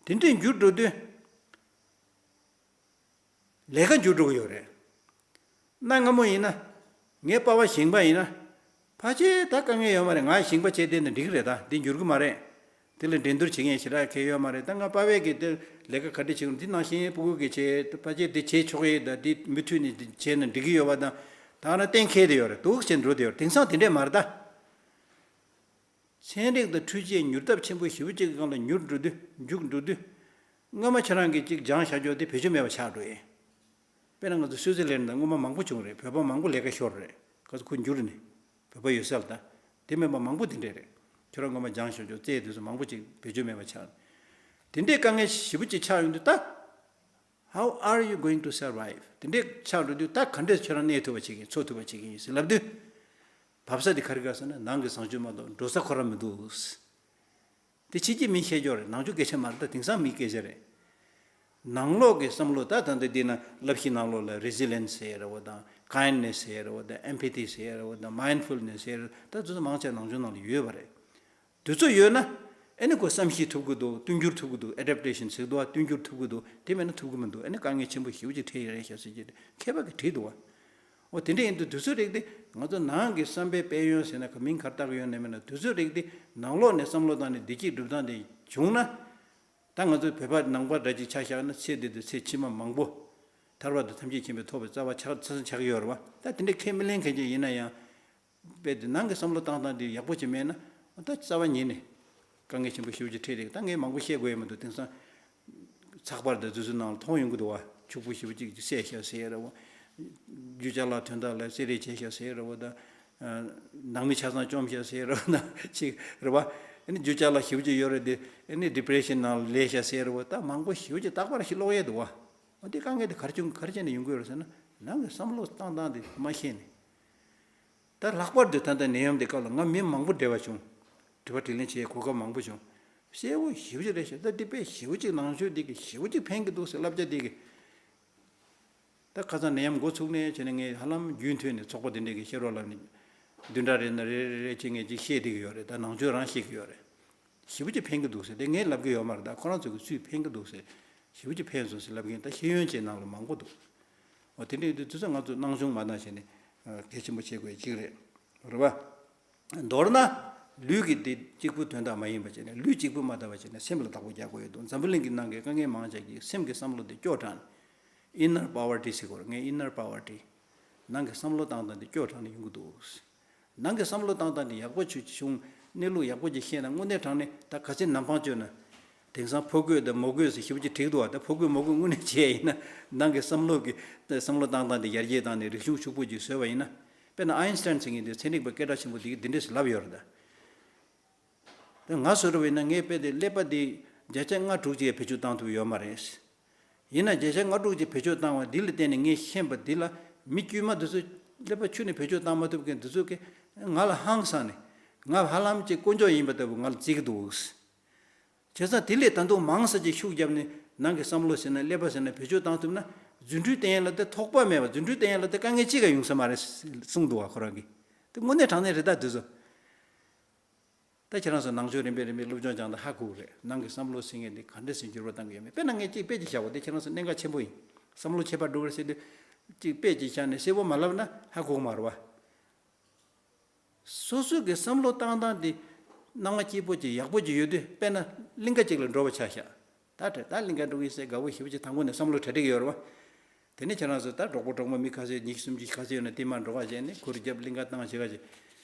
དེ་འདྲས་འགྱུར་འགྲོ་དུས་ལས་ཀ་འགྱུར་འགྲོ་གི་ཡོད་རེད། གནའ་སྔ་མོ་ཡིན་ན་ངའི་པ་ཕ་ཞིང་པ་ཡིན་ན་ཕལ་ཆེར་ད་དཀའ་ངལ་ཡོད་མ་རེད། ང་ཞིང་པ་བྱས་བསྡད་ན་འགྲིག་གི་རེད། ད་འདི་འགྱུར་གི་མ་རེད། དེ་ལ་འགྲན་བསྡུར་བྱེད་མཁན་ཞེ་དྲག་གང་ཡོད་མ་རེད། ད་ང་པ་ཕས་ཀྱིས་དེ་ལས་ཀ་ག་འདྲ་བྱེད་དགོས། འདི་ནང་བཞིན་ཕྲུ་གུ་གིས་བྱས་ད་ཕལ་ཆེར་འདི་བྱེད་ཆོག་གི་ཡོད། ད་འདི་མུ་མཐུད་ནས་འདི་བྱས་ན་འགྲིག་གི་ཡོད་པ་དང་། ད་ང་རང་གཏན་འཁེལ་བསྡད་ཡོད་རེད། འདུག་བྱས་འགྲོ་བསྡད་ཡོད་རེད། དེང་སང་དེ་འདྲས་མ་རེད་ད། ཚན་རིག་དང་འཕྲུལ་ཆས་མྱུར་སྟབས་ཆེན་པོ་ཞེ་པོ་ཅིག་གི་སྒང་ལ་མྱུར་འགྲོ་དུས་མཇུག་འགྲོ་དུས། སྔོན་མ་ཁྱེད་རང་གིས་ཅིག་སྦྱངས་བཞག་རྒྱུ་དེ་བེད་སྤྱོད་མེད་པ་ཆགས་འགྲོ་ཡས། དཔེར་ན་ང་ཚོ་སུའུ་ཙི་ལན་དང་སྔོན་མ་མང་པོ་བྱུང་རེད། བོད་པ་མང་པོ་ལས་ཀ་ཤོར་རེད། ག་ཚོད་ཁོ་འགྱུར་ནས་བོད་པ་ཡོད་ས་ལ། ད་དེ་མིན་པ་མང་པོ་དེ་འདྲས་རེད། ཁྱོད་རང་སྔོན་མ་སྦྱངས་བཞག་རྒྱུ་རྩལ་དེ་ཚོ་མང་པོ་ཅིག་བེད་སྤྱོད་མེད་པ་ཆགས། དེ་འདྲས་དཀའ་ངལ་ཞེ་པོ་ཅིག་ཆགས་ཡོང་དུས་ད། How are you going to survive? དེ་འདྲས་ཆགས་འགྲོ་དུས་ད་ག་འདྲས་ཁྱོད་རང་གནས་ཐུབ་པ་བྱེད་ཀྱི་ཡིན། འཚོ་ཐུབ་པ་བྱེད་ཀྱི་ཡིན་ཟེར་ལབ་དུས། བབས་ས་དེ་ག་རེ་ག་ཟེར་ན་ནང་གི་བཟང་སྤྱོད་མ་གཏོགས་འགྲོ་ས་ཁོ་རང་མི་འདུག་དེ་ཕྱི་རྒྱལ་མིས་བཤད་རྒྱུ་རེད། ནང་ཆོས་སྐད་ཆ་མ་རེད། ད་དེང་སང་མིའི་སྐད་ཆ་རེད། ནང་ལོགས་ཀྱི་བསམ་བློ་ད་ད་འདི་འདི་ན་བསླབ་གཞི་ནང་ལོགས་ལ་resilience ཟེར་ཡ་རེད་བ་དང་kindness ཟེར་ཡ་རེད་བ་དང་empathy ཟེར་ཡ་རེད་བ་དང་mindfulness ཟེར་ཡ་རེད། ད་དེ་ཚོ་མང་ཆེ་ནང་ཆོས་ནང་ལ་ཡོད་པ་རེད། དུས་ཚོད་ཡོད་ན་ཨ་ནི་ཁོ་བསམ་ཤེས་ཐུབ་ཀྱི་འདུག་བསྟུན་འགྱུར་ཐུབ་ཀྱི་འདུག adaptation ཟེར་གྱི་འདུག་བ། བསྟུན་འགྱུར་ཐུབ་ཀྱི་འདུག་དེ་མེད་ན་ཐུབ་ཀྱི་མི་འདུག་ཨ་ནི་དཀའ་ངལ་ཆེན་པོ་ཞེ་པོ་ཅིག་འཕྲད་ཡོད་རེད་ཤག་ཟེར་གྱི་མཁས་པ་གིས་བྲིས་འདུག་བ། འོ་དེ་འདྲ་ཡིན་དུས་དུས་ཚོད་རིག་དེ་ང་ཚོ་ནང་གི་བསམ་པའི་དཔལ་ཡོན་ཟེར་ན་ག་མིང་ག་རེ་བཏགས་ཀྱི་ཡོད་ན་མིན་ན། དུས་ཚོད་རིག་དེ་ནང་ལོགས་ནས་བསམ་བློ་བཏང་ནས་བདེ་སྐྱིད་སྒྲུབ་སྟངས་དེ་བྱུང་ན། ད་ང་ཚོ་བོད་པ་ནང་པ་འདྲ་ཅིག་ཆ་བཞག་ན་ཚེ་འདི་དང་ཚེ་ཕྱི་མ་མང་པོ་ཐར་པ་དང་ཐམས་ཅད་མཁྱེན་པའི་ཐོབ་པའི་རྩ་བ་ཆགས་ཆགས་ཀྱི་ཡོད་རེད་བ། ད་དེ་འདྲ་ཁས་མི་ལེན་མཁན་ཅིག་ཡིན་ན་ཡང་། དཔེ་དེ་ནང་གི་བསམ་བློ་བཏང་སྟངས་དེ་ཡག་པོ་ཅིག་མེད་ན་ད་རྩ་བ་ཉིད་ནས་དཀའ་ངལ་ཆེན་པོ་ཞེ་པོ་ཅིག་འཕྲད་རེད། ད་ངས་མང་པོ་བཤད་དགོས་ཡ་མི་འདུག་དེང་སང་ཚགས་པར་དང་དེ་ཚོའི་ནང་ལ་མཐོང་ཡོང་གི་འདུག་བ། ཕྱུག་པོ་ཞེ་པོ་ཅིག་བསད་ཤག་ཟེར་ཡ་རེད་བ། རྒྱུ་ཅ་ལག་དོན་དག་ལ་བསད་རེས་བྱས་ཤག་ཟེར་ཡ་རེད་བ། ད་ནང་མི་ཆ་ཚང་བཅོམ་ཤག་ཟེར་ཡ་རེད་བ། ན་ཅིག་རེད་བ། ཨ་ནི་རྒྱུ་ཅ་ལག་ཞེ་པོ་ཅིག་ཡོད་རེད་དེ་ཨ་ནི་depression ནང་ལ་ལུས་ཤག་ཟེར་ཡ་རེད་བ། ད་མང་པོ་ཞེ་པོ་ཅིག་རྟག་པར་ཞིག་ཀློག་ཡས་འདུག་བ། འོ་དེ་དཀའ་ངལ་དེ་ག་རེ་བྱུང་ག་རེ་བྱས་ནས་ཡོང་གི་ཡོད་རེད་ཟེར་ན་ནང་གི་བསམ་བློ་བཏང་སྟངས་དེ་མ་ཤེས་ནས། ད་ལྷག་པར་དུ་ད་ལྟ་ནད་ཡམས་དེ་སྐབས་ལ་ང་མི་མང་པོ་འབྲེལ་བ་བྱུང་། དྲི་བ་དྲིས་ལན་བྱེད་གོ་སྐབས་མང་པོ་བྱུང་། གསལ་པོ་ཞེ་པོ་ཅིག་རེད་ཤག་ད་འདི་དཔེ་ཞེ་པོ་ཅིག་ནང་ཆོས་འདི་གི་ཞེ་པོ་ཅིག་ཕན་གི་འདུག་ཟེར་བསླབ་བྱ་འདི་གི། ད་ཁ་སང་ནད་ཡམས་འགོ་ཚུགས་ནས་བྱས་ནས་ངས་ཧ་ལམ་རྒྱུན་མཐུད་ནས་ཚོགས་པ་འདི་འདྲས་ཀྱི་བཤད་རོགས་ལབ་ནས་བདུན་ཕྲག་རེ་ན་རེ་རེ་རེ་བྱས་ངས་ཅིག་བཤད་བསྡད་ཀྱི་ཡོད་རེད། ད་ནང་ཆོས་རང་བཤད་ཀྱི་ཡོད་རེད། ཞེ་པོ་ཅིག་ཕན་གི་འདུག་ཟེར། དེ་ངས་ལབ་གི་ཡོད་མ་རེད། ད་ཁོ་རང་ཚོ་གི་ཚུལ་ཕན་གི་འདུག་ཟེར། ཞེ་པོ་ཅིག་ཕན་སོང་ཟེར་ལབ་མཁན་ད་ཤེས་ཡོན་ཅན་ནང་ལ་མང་པོ་འདུག་འོ་དེ་འདྲ་ཡིན་དུས་དུས་ཚོད་ང་ཚོ་སྣང་ཆུང་མ་བཏང་བྱས་ནས་གལ་ཆེན་པོ་བྱེད་དགོས་ཡ་གཅིག་རེད། རེད་བ། མདོར་ན་ལུས་ཀྱི་བདེ་གཅིག་པུ་དོན་དག་མ་ཡིན་པ་བྱས་ནས་ལུས་གཅིག་པུ་མ་བལྟ་བ་བྱས་ནས་སེམས་ལ་བདག་པོ་རྒྱག་དགོས་ཡོད་འདུག་འཛམ་བུ་གླིང་གི་ནང་གི་དཀའ་ངལ་མང་ཆེ་གི་སེམས་ཀྱི་བསམ་བློ་དེ་སྐྱོ་དྲགས་ནས། inner poverty ཟེར་དགོས་རེད། ངས་inner poverty། ནང་གི་བསམ་བློ་བཏང་སྟངས་དེ་སྐྱོ་དྲགས་ནས་ཡོང་གི་འདུག་ནང་གི་བསམ་བློ་བཏང་སྟངས་དེ་ཡག་པོ་ཅིག་བྱུང་། གནས་ལུགས་ཡག་པོ་ཅིག་ཤེས་ན་དངོས་གནས་དྲང་གནས་ད་ག་ཚད་ནམ་འཕང་གཅོད་ན། དེང་སང་ཕོ་རྒོད་དང་མོ་རྒོད་ཟེར་ཞེ་པོ་ཅིག་བྲིས་འདུག་བ། ད་ཕོ་རྒོད་མོ་རྒོད་དངོས་གནས་བྱས་ཡིན་ན་ནང་གི་བསམ་བློ་གི་བསམ་བློ་བཏང་སྟངས་དེ་ཡར་རྒྱས་བཏང་ནས་རིག་གཞུང་ཕྱུག་པོ་ཅིག་བཟོས་པ་ཡིན་ན། དཔེར་ན་ཨའིན་སི་ཊན་ཟེར་མཁན་དེ་ཚན་རིག་པ་སྐད་གྲགས་ཆེན་པོ་དེ་གིས་འདི་འདྲས་ལབ་ཡོད་རེད་ད། དེ་ང་བཟོ་འདྲ་བས་ན་ངའི་དཔེ་དེ་ཀླད་པ་དེ་བརྒྱ་ཆ་ལྔ་དྲུག་ཅིག་བེད་སྤྱོད་བཏང་ཐུབ་ཡོད་མ་རེད། ཡིན་ན་བརྒྱ་ཆ་ལྔ་དྲུག་ཅིག་བེད་སྤྱོད་བཏང་བ་འདི་ལ་བརྟེན་ནས་ངས་ཤེས་པ་འདི་ལ་མི་དཀྱུས་མ་འདི་ཚོ་ཀླད་པ་ཁྱོན་ནས་བེད་སྤྱོད་བཏང་མ་ཐུབ་མཁན་འདི་ཚོ་གིས་ང་ལ་ཧང་སངས་ནས་ང་ཧ་ལམ་ཅིག་དཀོན་མཆོག་ཡིན་པ་ལྟ་བུ་ང་ལ་བརྩི་གི་འདུག་བྱས་ཙང་དེ་ལས་ད་དུང་མང་ས་ཅིག་ཤུགས་བརྒྱབ་ནས་ནང་གི་བསམ་བློ་ཟེར་ན་ཀླད་པ་ཟེར་ན་བེད་སྤྱོད་བཏང་ཐུབ་ན་རྫུ་འཕྲུལ་བསྟན་ཡས་ལ་དེ་ཐོགས་པ་མེད་པ་རྫུ་འཕྲུལ་བསྟན་ཡས་ལ་དེ་དཀའ་ངལ་ཅི་ག་ཡོང་ས་མ་རེད་གསུངས་འདུག་བ་ཁོ་རང་གིས། དེ་དངོས་གནས་དྲང་གནས་རེད་ད་དེ་ཚོ། ད་ཁྱེད་རང་ཚོ་ནང་ཆོས་རིམ་པས་རིམ་པས་སློབ་སྦྱོང་སྦྱངས་དང་ཧ་གོ་གི་རེད། ནང་གི་བསམ་བློ་ཟེར་མཁན་དེ་ག་འདྲས་སེ་འགྱུར་བ་བཏང་གི་ཡོད་མེད། དཔེར་ན་ངས་གཅིག་དཔེ་ཅིག་བཞག་པ་དེ་ཁྱེད་རང་ཚོ་གནད་འགག་ཆེན་པོ་ཡིན། བསམ་བློ་ཁྱད་པར་འགྲོ་གི་རེད་ཟེར་དུས། གཅིག་དཔེ་ཅིག་བཞག་ནས་གསལ་པོ་མ་ལབ་ན་ཧ་གོ་གི་མ་རེད་བ། སོ་སོ་གི་བསམ་བློ་བཏང་སྟངས་དེ་སྣང་བ་སྐྱིད་པོ་ཅིག་ཡག་པོ་ཅིག་ཡོད་དུས་དཔེར་ན་གླིང་ག་ཅིག་ལ་འགྲོ་བ་ཆ་བཞག་ད་དྲན་ད་གླིང་ག་འགྲོ་གི་ཟེར་དགའ་བོ་ཞེ་པོ་ཅིག་དང་པོ་ནས་བསམ་བློ་གྲ་སྒྲིག་ཡོད་རེད་བ། དེ་ནས་ཁྱེད་རང་ཚོ་ད་གྲོགས་པོ་གྲོགས་མོ་མི་ཁ་ཤས་ཉི་ཤུ་སུམ་ཅུ་ཁ་ཤས་ཡོད་ན་དེ་མར་འགྲོ་ག་བྱས་ནས་གུར་རྒྱབ་གླིང་ག་བཏང་བྱེད་ག་བྱེད།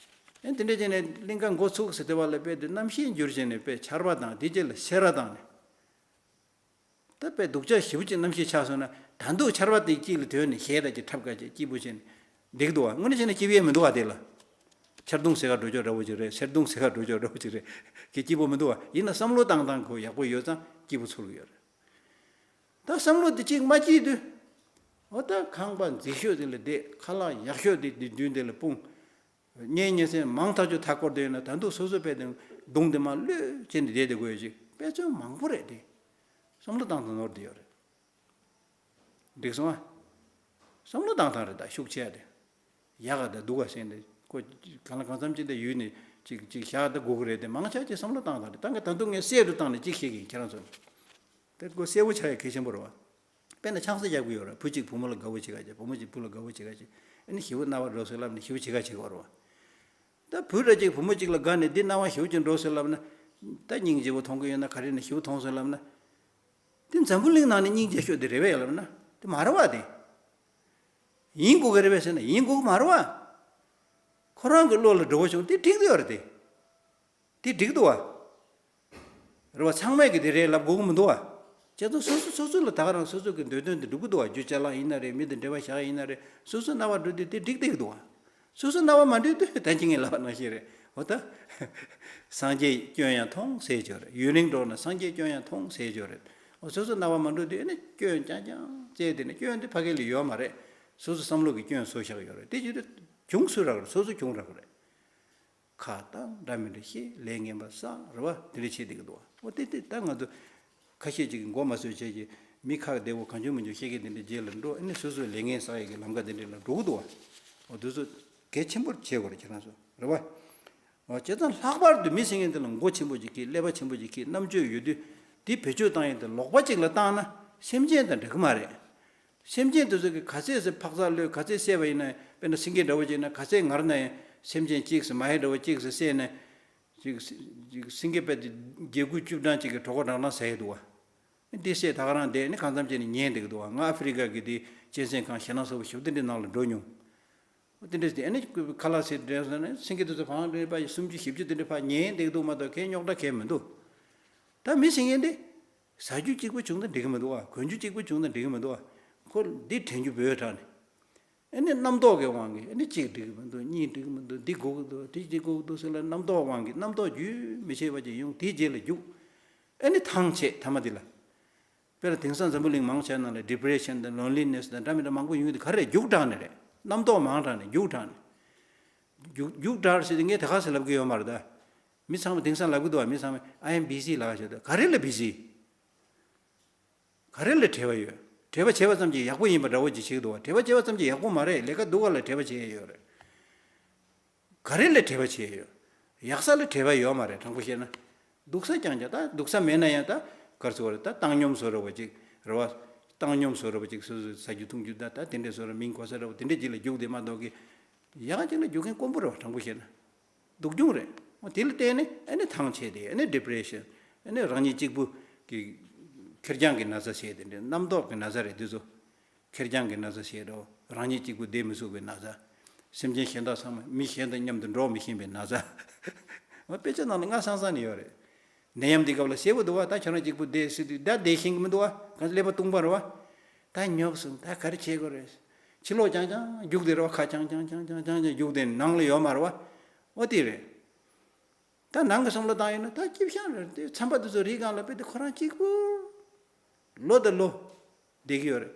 ཨེ་དེ་འདྲ་བྱས་ནས་གླིང་ག་འགོ་ཚུགས་ཟེར་དེ་བ་ལ་དཔེ་དེ་གནམ་གཤིས་འགྱུར་བྱས་ནས་དཔེ་ཆར་པ་དང་དེ་རྗེས་ལ་སེར་བ་དང་ནས། ད་དཔེ་སྡུག་ཅག་ཞེ་པོ་ཅིག་གནམ་གཤིས་ཆགས་སོང་ན་ད་འདུག་ཆར་པ་དེ་དཀྱིལ་ལ་དོན་ནས་ཞལ་དང་ཅིག་འཁྲབ་ག་ཅིག་སྐྱིད་པོ་བྱས་ནས་འགྲིག་འདུག་བ། དངོས་གནས་བྱས་ན་སྐྱིད་པོ་ཡས་མི་འདུག་བ། དེ་ལ་ཆར་གདུང་ཟེར་ག་འགྲོ་ཆོག་འདྲ་བོ་ཅིག་རེད། སེར་གདུང་ཟེར་ག་འགྲོ་ཆོག་འདྲ་བོ་ཅིག་རེད། ཁྱེད་སྐྱིད་པོ་མི་འདུག་བ། ཡིན་ན་བསམ་བློ་བཏང་སྟངས་ཁོ་ཡག་པོ་ཡོད་ཙང་སྐྱིད་པོ་ཚོར་གི་ཡོད་རེད། ད་བསམ་བློ་དེ་གཅིག་མ་སྐྱིད་དུས། འོ་ད་ཁང་པ་མཛེས་ཤོས་དེ་ལ་བསྡད། ཁ་ལག་ཡག་ཤོས་དེ་དེ་མདུན་དེ་ལ་སྤུངས། གཉེན་ཉེ་ཚན་མང་ཐག་ཆོད་མཐའ་སྐོར་དེ་ཡོད་ན་ད་དུང་སོ་སོ་དཔེ་དེ་གདུང་དེ་མར་གློད་བྱས་ནས་བསྡད་དེ་དགོས་ཡོད་ཅིག་དཔེ་མཚོན་མང་པོ་རེད་དེ། བསམ་བློ་བཏང་དང་ནོར་དེ་ཡོད་རེད། འགྲིག་སོང་ཨ། བསམ་བློ་བཏང་སྟངས་རེད། ད་ཤུགས་ཆེ་ཡ་དེ། ཡག་ག་ད་སྡུག་ག་ཟེར་ནས་ཁོ་གང་ལ་གང་འཚམ་ཅིག་ད་ཡུལ་ནས་ཅིག་ཅིག་བཞག་ད་དགོས་ཀྱི་རེད་དེ། མང་ཆེ་ཅིག་བསམ་བློ་བཏང་སྟངས་རེད། ད་ང་ད་དུང་ངས་གསལ་དུ་བཏང་ནས་ཅིག་བཤད་ཀྱི་ཡིན་ཁྱེད་རང་ཚོ་ལ། དེ་ཁོ་གསལ་པོ་ཆགས་ཡ་གལ་ཆེན་པོ་རེད་བ། དཔེར་ན་ཆང་ས་རྒྱག་གི་ཡོད་རེད། བུ་གཅིག་བུ་མོ་ལ་དགའ་བོ་བྱེད་ག་བྱེད། བུ་མོ་གཅིག་བུ་ལ་དགའ་བོ་བྱེད་ག་བྱེད། ཨ་ནི་ཞེ་པོ་རྣ་བ་འགྲོ་སོང་ལབ་ནས་ཞེ་པོ་བྱེད་ག་བྱེད་ཀྱི་ཡོད་རེད་བ། ད་བུ་ར་གཅིག་བུ་མོ་གཅིག་ལ་དགའ་ནས་འདི་རྣ་བ་ཞེ་པོ་ཅིག་འགྲོ་སོང་ལབ་ན། ད་སྙིང་རྗེ་པོ་མཐོང་གི་ཡོད་ན་ག་རེ་ན་ཞེ་པོ་མཐོང་སོང་ལབ་ན། དེ་འཛམ་བུ་གླིང་ནང་ནས་སྙིང་རྗེ་ཤོས་དེ་རེད་པས་ལབ་ན་དེ་མ་རེད་བ་དེ། ཡིན་དགོས་ཀྱི་རེད་པས་ཟེར་ན་ཡིན་དགོས་ཀྱི་མ་རེད་བ། ཁོ་རང་གི་བློ་ལ་འགྲོ་བ་བྱུང་དེ་འགྲིག་གི་ཡོད་རེད་དེ། དེ་འགྲིག་འདུག་བ། རེད་བ། ཚང་མས་ཀྱི་དེ་རེད་ལབ་དགོས་ཀྱི་མི་འདུག་བ། བྱས་ཙང་སོ་སོ་སོ་སོ་ལ་ད་ག་རང་སོ་སོ་གི་འདོད་དོན་དེ་འགྲུབ་ཀྱི་འདུག་བ། རྒྱུ་ཅ་ལག་ཡིན་ན་རེད། མི་དང་འབྲེལ་བ་བཞག་ཡིན་ན་རེད། སོ་སོ་རྣ་བ་འགྲོ་དུས་དེ་འགྲིག་བསྡད་ཀྱི་འདུག་བ། སོ་སོ་རྣ་བ་མ་འགྲོ་དུས་ད་ཅི་ངས་ལབ་པ་ནང་བཞིན་རེད། འོ་ད། སངས་རྒྱས་སྐྱོན་ཡང་མཐོང་ཟེར་ཅོ་རེད། ཡུན་རིང་འགྲོགས་ན་སངས་རྒྱས་སྐྱོན་ཡང་མཐོང་ཟེར་ཅོ་རེད། འོ་སོ་སོ་རྣ་བ་མ་འགྲོ་དུས་ཨ་ནི་སྐྱོན་རྐྱང་རྐྱང་བཙལ་དེ་ནི་སྐྱོན་དེ་ཕ་གི་ལ་ཡོད་མ་རེད། སོ་སོ་བསམ་བློ་གི་སྐྱོན་བཟོ་བཞག་ཡོད་རེད། དེ་བྱེད་དུས་གྱོང་སུ་རག་རེད། སོ་སོ་གྱོང་རག་རེད། ཁ་བཏང་འདྲ་མི་འདྲ་བཤད། ལས་ངན་པ་བསགས་རེད་བ། དེ་འདྲ་བྱེད་བསྡད་ཀྱི་འདུག་བ། འོ་དེ་དེ་ད་ང་ཚོ་ཁ་ཤས་ཅིག་གིས་མགོ་མ་ཚོས་བྱས་ཀྱི་མི་ཁ་བདེ་བོ་གང་བྱུང་མི་བྱུང་བཤད་མཁན་དེ་འདྲ་རྗེས་ལ་འགྲོ། ཨ་ནི་སོ་སོའི་ལས་ངན་བསགས་ཡས་ཀྱི་ལམ་ཁ་དེ་འདྲ་ལ་འགྲོ་གི་འདུག་བ། འོ་དེ་ཚོ་གལ་ཆེན་པོར་བྱེད་དགོས་རེད་ཁྱེད་རང་ཚོ་རེད་བ། འོ་བྱས་ཙང་ལྷག་པར་དུ་མི་ཟེར་མཁན་དེ་ལ་མགོ་ཆེན་པོ་ཅིག་གིས་ཀླད་པ་ཆེན་པོ་ཅིག་གིས་རྣམ་དཔྱོད་ཡོད་དུས་དེ་བེད་སྤྱོད་བཏང་ཡས་དེ་ལོག་པ་ཅིག་ལ་བཏང་ན་སེམས་ཅན་དང་འདྲ་གི་མ་རེད། སེམས་ཅན་དེ་ཚོ་གིས་ག་ཚད་ཟེར་འཕག་འཚག་གློད། ག་ཚད་བསད་པ་ཡིན་ན་དཔེར་ན་སེང་གེ་འདྲ་བོ་ཅིག་ཡིན་ན་ག་ཚད་ངར་ན་ཡང་སེམས་ཅན་གཅིག་ཟེར་མ་ཧེ་འདྲ་བོ་གཅིག་ཟེར་བསད་ནས་ཅིག་ཅིག་སེང་གེ་དཔེ་དེ་བརྒྱད་དགུ་བཅུ་གྲངས་ཅིག་གིས་གྲོད་ཁོག་ཀྲང་ཀྲང་ཟ་ཡི་འདུག་བ། འདི་བསད་ད་ག་རང་བསྡད་ནི་གང་འཚམ་བྱས་ནས་ཉལ་བསྡད་ཀྱི་འདུག་བ། ང་ཨ་ཧྥེ་རི་ཀ་གི་དེ་གཅན་གཟན་ཁང་ཞེད་སྣང་ཚ་པོ་ཞེ་པོ་དེ་འདྲའི་ནང་ལ་འགྲོ་མྱོང་། འོ་དེ་འདྲ་ཟེར་ཨ་ནི་ཁ་ལག་ཟས་འདྲ་སོང་ན་སེང་གེ་དེ་ཚོ་གང་འདྲ་ཕར་སུམ་ཅུ་བཞི་བཅུ་དེ་འདྲ་ཕར་ཉལ་བསྡད་ཀྱི་འདུག་མ་གཏོགས་གའི་རྙོག་དྲ་གའི་མི་འདུག་ད་མི་ཟེར་མཁན་དེ། ཟ་རྒྱུ་གཅིག་པུ་བྱུང་ན་འགྲིག་གི་མི་འདུག་བ། གོན་རྒྱུ་གཅིག་པུ་བྱུང་ན་འགྲིག་གི་མི་འདུག་བ། ཁོ་འདི་དྲན་རྒྱུ་བོད་དྲགས་ནས། ཨ་ནི་རྣམ་རྟོག་གི་དབང་གིས་ཨ་ནི་གཅིག་འགྲིག་གི་མི་འདུག་གཉིས་འགྲིག་གི་མི་འདུག་འདི་དགོས་ཀྱི་འདུག་དེ་གཅིག་དགོས་ཀྱི་འདུག་ཟེར་ལ་རྣམ་རྟོག་དབང་གིས་རྣམ་རྟོག་རྒྱུན་མི་ཆད་པ་ཅིག་ཡོང་དེའི་རྗེས་ལ་རྒྱུག་ཨ་ནི་ཐང་ཆད་མཐའ་མ་འདི་ལ། དཔེར་ན་དེང་སང་འཛམ་བུ་གླིང་མང་ཆེ་ནང་ལ་depression་དང་loneliness་དང་འདྲ་མི་འདྲ་མང་པོ་ཡོང་གི་འདུག་ག་རེ་རྒྱུག་དྲགས་ནས་རེད། རྣམ་རྟོག་མང་དྲགས་ནས་རྒྱུག་དྲགས་ནས། རྒྱུག་རྒྱུག་དྲགས་ཟེར་དུས་ངས་དེ་ག་ཟེར་ལབ་ཀྱི་ཡོད་མ་རེད་ད། མི་ཚང་མ་དེང་སང་ལབ་ཀྱི་འདུག་བ། མི་ཚང་མས་I am busy་ལབ་བྱས་འདུག་ག་རེ་ལ་busy། ག་རེ་ལ་བྲེལ་བ་ཡོད། བྲེལ་བ་བྱས་པ་ཙམ་གྱིས་ཡག་པོ་ཡིན་པ་འདྲ་བོ་ཅིག་བྱེད་ཀྱི་འདུག་བ། བྲེལ་བ་བྱས་པ་ཙམ་གྱིས་ཡག་པོ་མ་རེད། ལས་ཀ་སྡུག་ག་ལ་བྲེལ་བ་བྱེད་ཡས་ཡོད་རེད། ག་རེ་ལ་བྲེལ་བ་བྱེད་ཡས་ཡོད། ཡག་ས་ལ་བྲེལ་བ་ཡོད་མ་རེད། དྲང་པོ་བཤད་ན། སྡུག་ས་རྐྱང་རྐྱང་། ད་སྡུག་ས་མེད་ན་ཡང་ད་ག་རེ་ཟེར་དགོས་རེད། ད་བཏང་སྙོམས་བཟོ་འདྲ་བོ་ཅིག་རེད་བ། བཏང་སྙོམས་བཟོ་འདྲ་བོ་ཅིག་སོ་སོས་ཟ་རྒྱུ་འཐུང་རྒྱུ་ད་ད་དེ་འདྲས་བཟོ་འདྲ་མིང་གོ་ས་འདྲ་བོ་དེ་འདྲས་ཅིག་ལ་རྒྱུགས་བསྡད་མ་གཏོགས་ཀྱི། ཡག་ཅིག་ལ་རྒྱུག་མཁན་དཀོན་པོ་རེད་བ། དྲང་པོ་བཤད་ན། སྡུག་གྱོང་རེད། འོ་དེ་ལ་བརྟེན་ནས་ཨ་ནི་ཐང་ཆད་དེ་ཨ་ནི་depression། ཨ་ནི་རང་ཉིད་གཅིག་པུ་གི་ཁེར་རྐྱང་གི་ན་ཚ་བྱས་དེ་འདྲ་རྣམ་རྟོག་གི་ན་ཚ་རེད་འདི་ཚོ། ཁེར་རྐྱང་གི་ན་ཚ་བྱས་འགྲོ། རང་ཉིད་གཅིག་པུ་བསྡད་མི་ཚུགས་པའི་ན་ཚ། སེམས་ཅན་གཞན་དག་ཚང་མ་མི་གཞན་དང་མཉམ་དུ་འགྲོགས་མི་ཤེས་པའི་ན་ཚ། འོ་དཔེ་ཆ་ནང་ལ་སྔ་སང་སང་ནས་ཡོད་རེད། ནད་ཡམས་འདི་སྐབས་ལ་གསལ་པོ་འདུག་བ། ད་ཁྱོད་རང་གཅིག་པུ་བསྡད་སྲིད་དུས་ད་བསྡད་ཤེས་ཀྱི་མི་འདུག་བ། གང་ཀླད་པ་སྟོང་པ་རེད་བ། ད་ཉོབ་སོང་། ད་ག་རེ་བྱེད་དགོས་རེད། ཕྱི་ལོགས་རྐྱང་རྐྱང་རྒྱུག་བསྡད་རེད་བ། ཁ་རྐྱང་རྐྱང་རྒྱུག་བསྡད་ནང་ལ་ཡོད་མ་རེད་བ། འོ་དེ་རེད། ད་ནང་གི་བསམ་བློ་བཏང་ཡོད་ན་ད་སྐྱིད་ཤང་རེད་དེ། ཚན་པ་དེ་ཚོ་རིའི་སྒང་ལ་དཔེ་དེ་ཁོ་རང་གཅིག་པུ་ལོ་དང་ལོ་བསྡད་ཀྱི་ཡོད་རེད།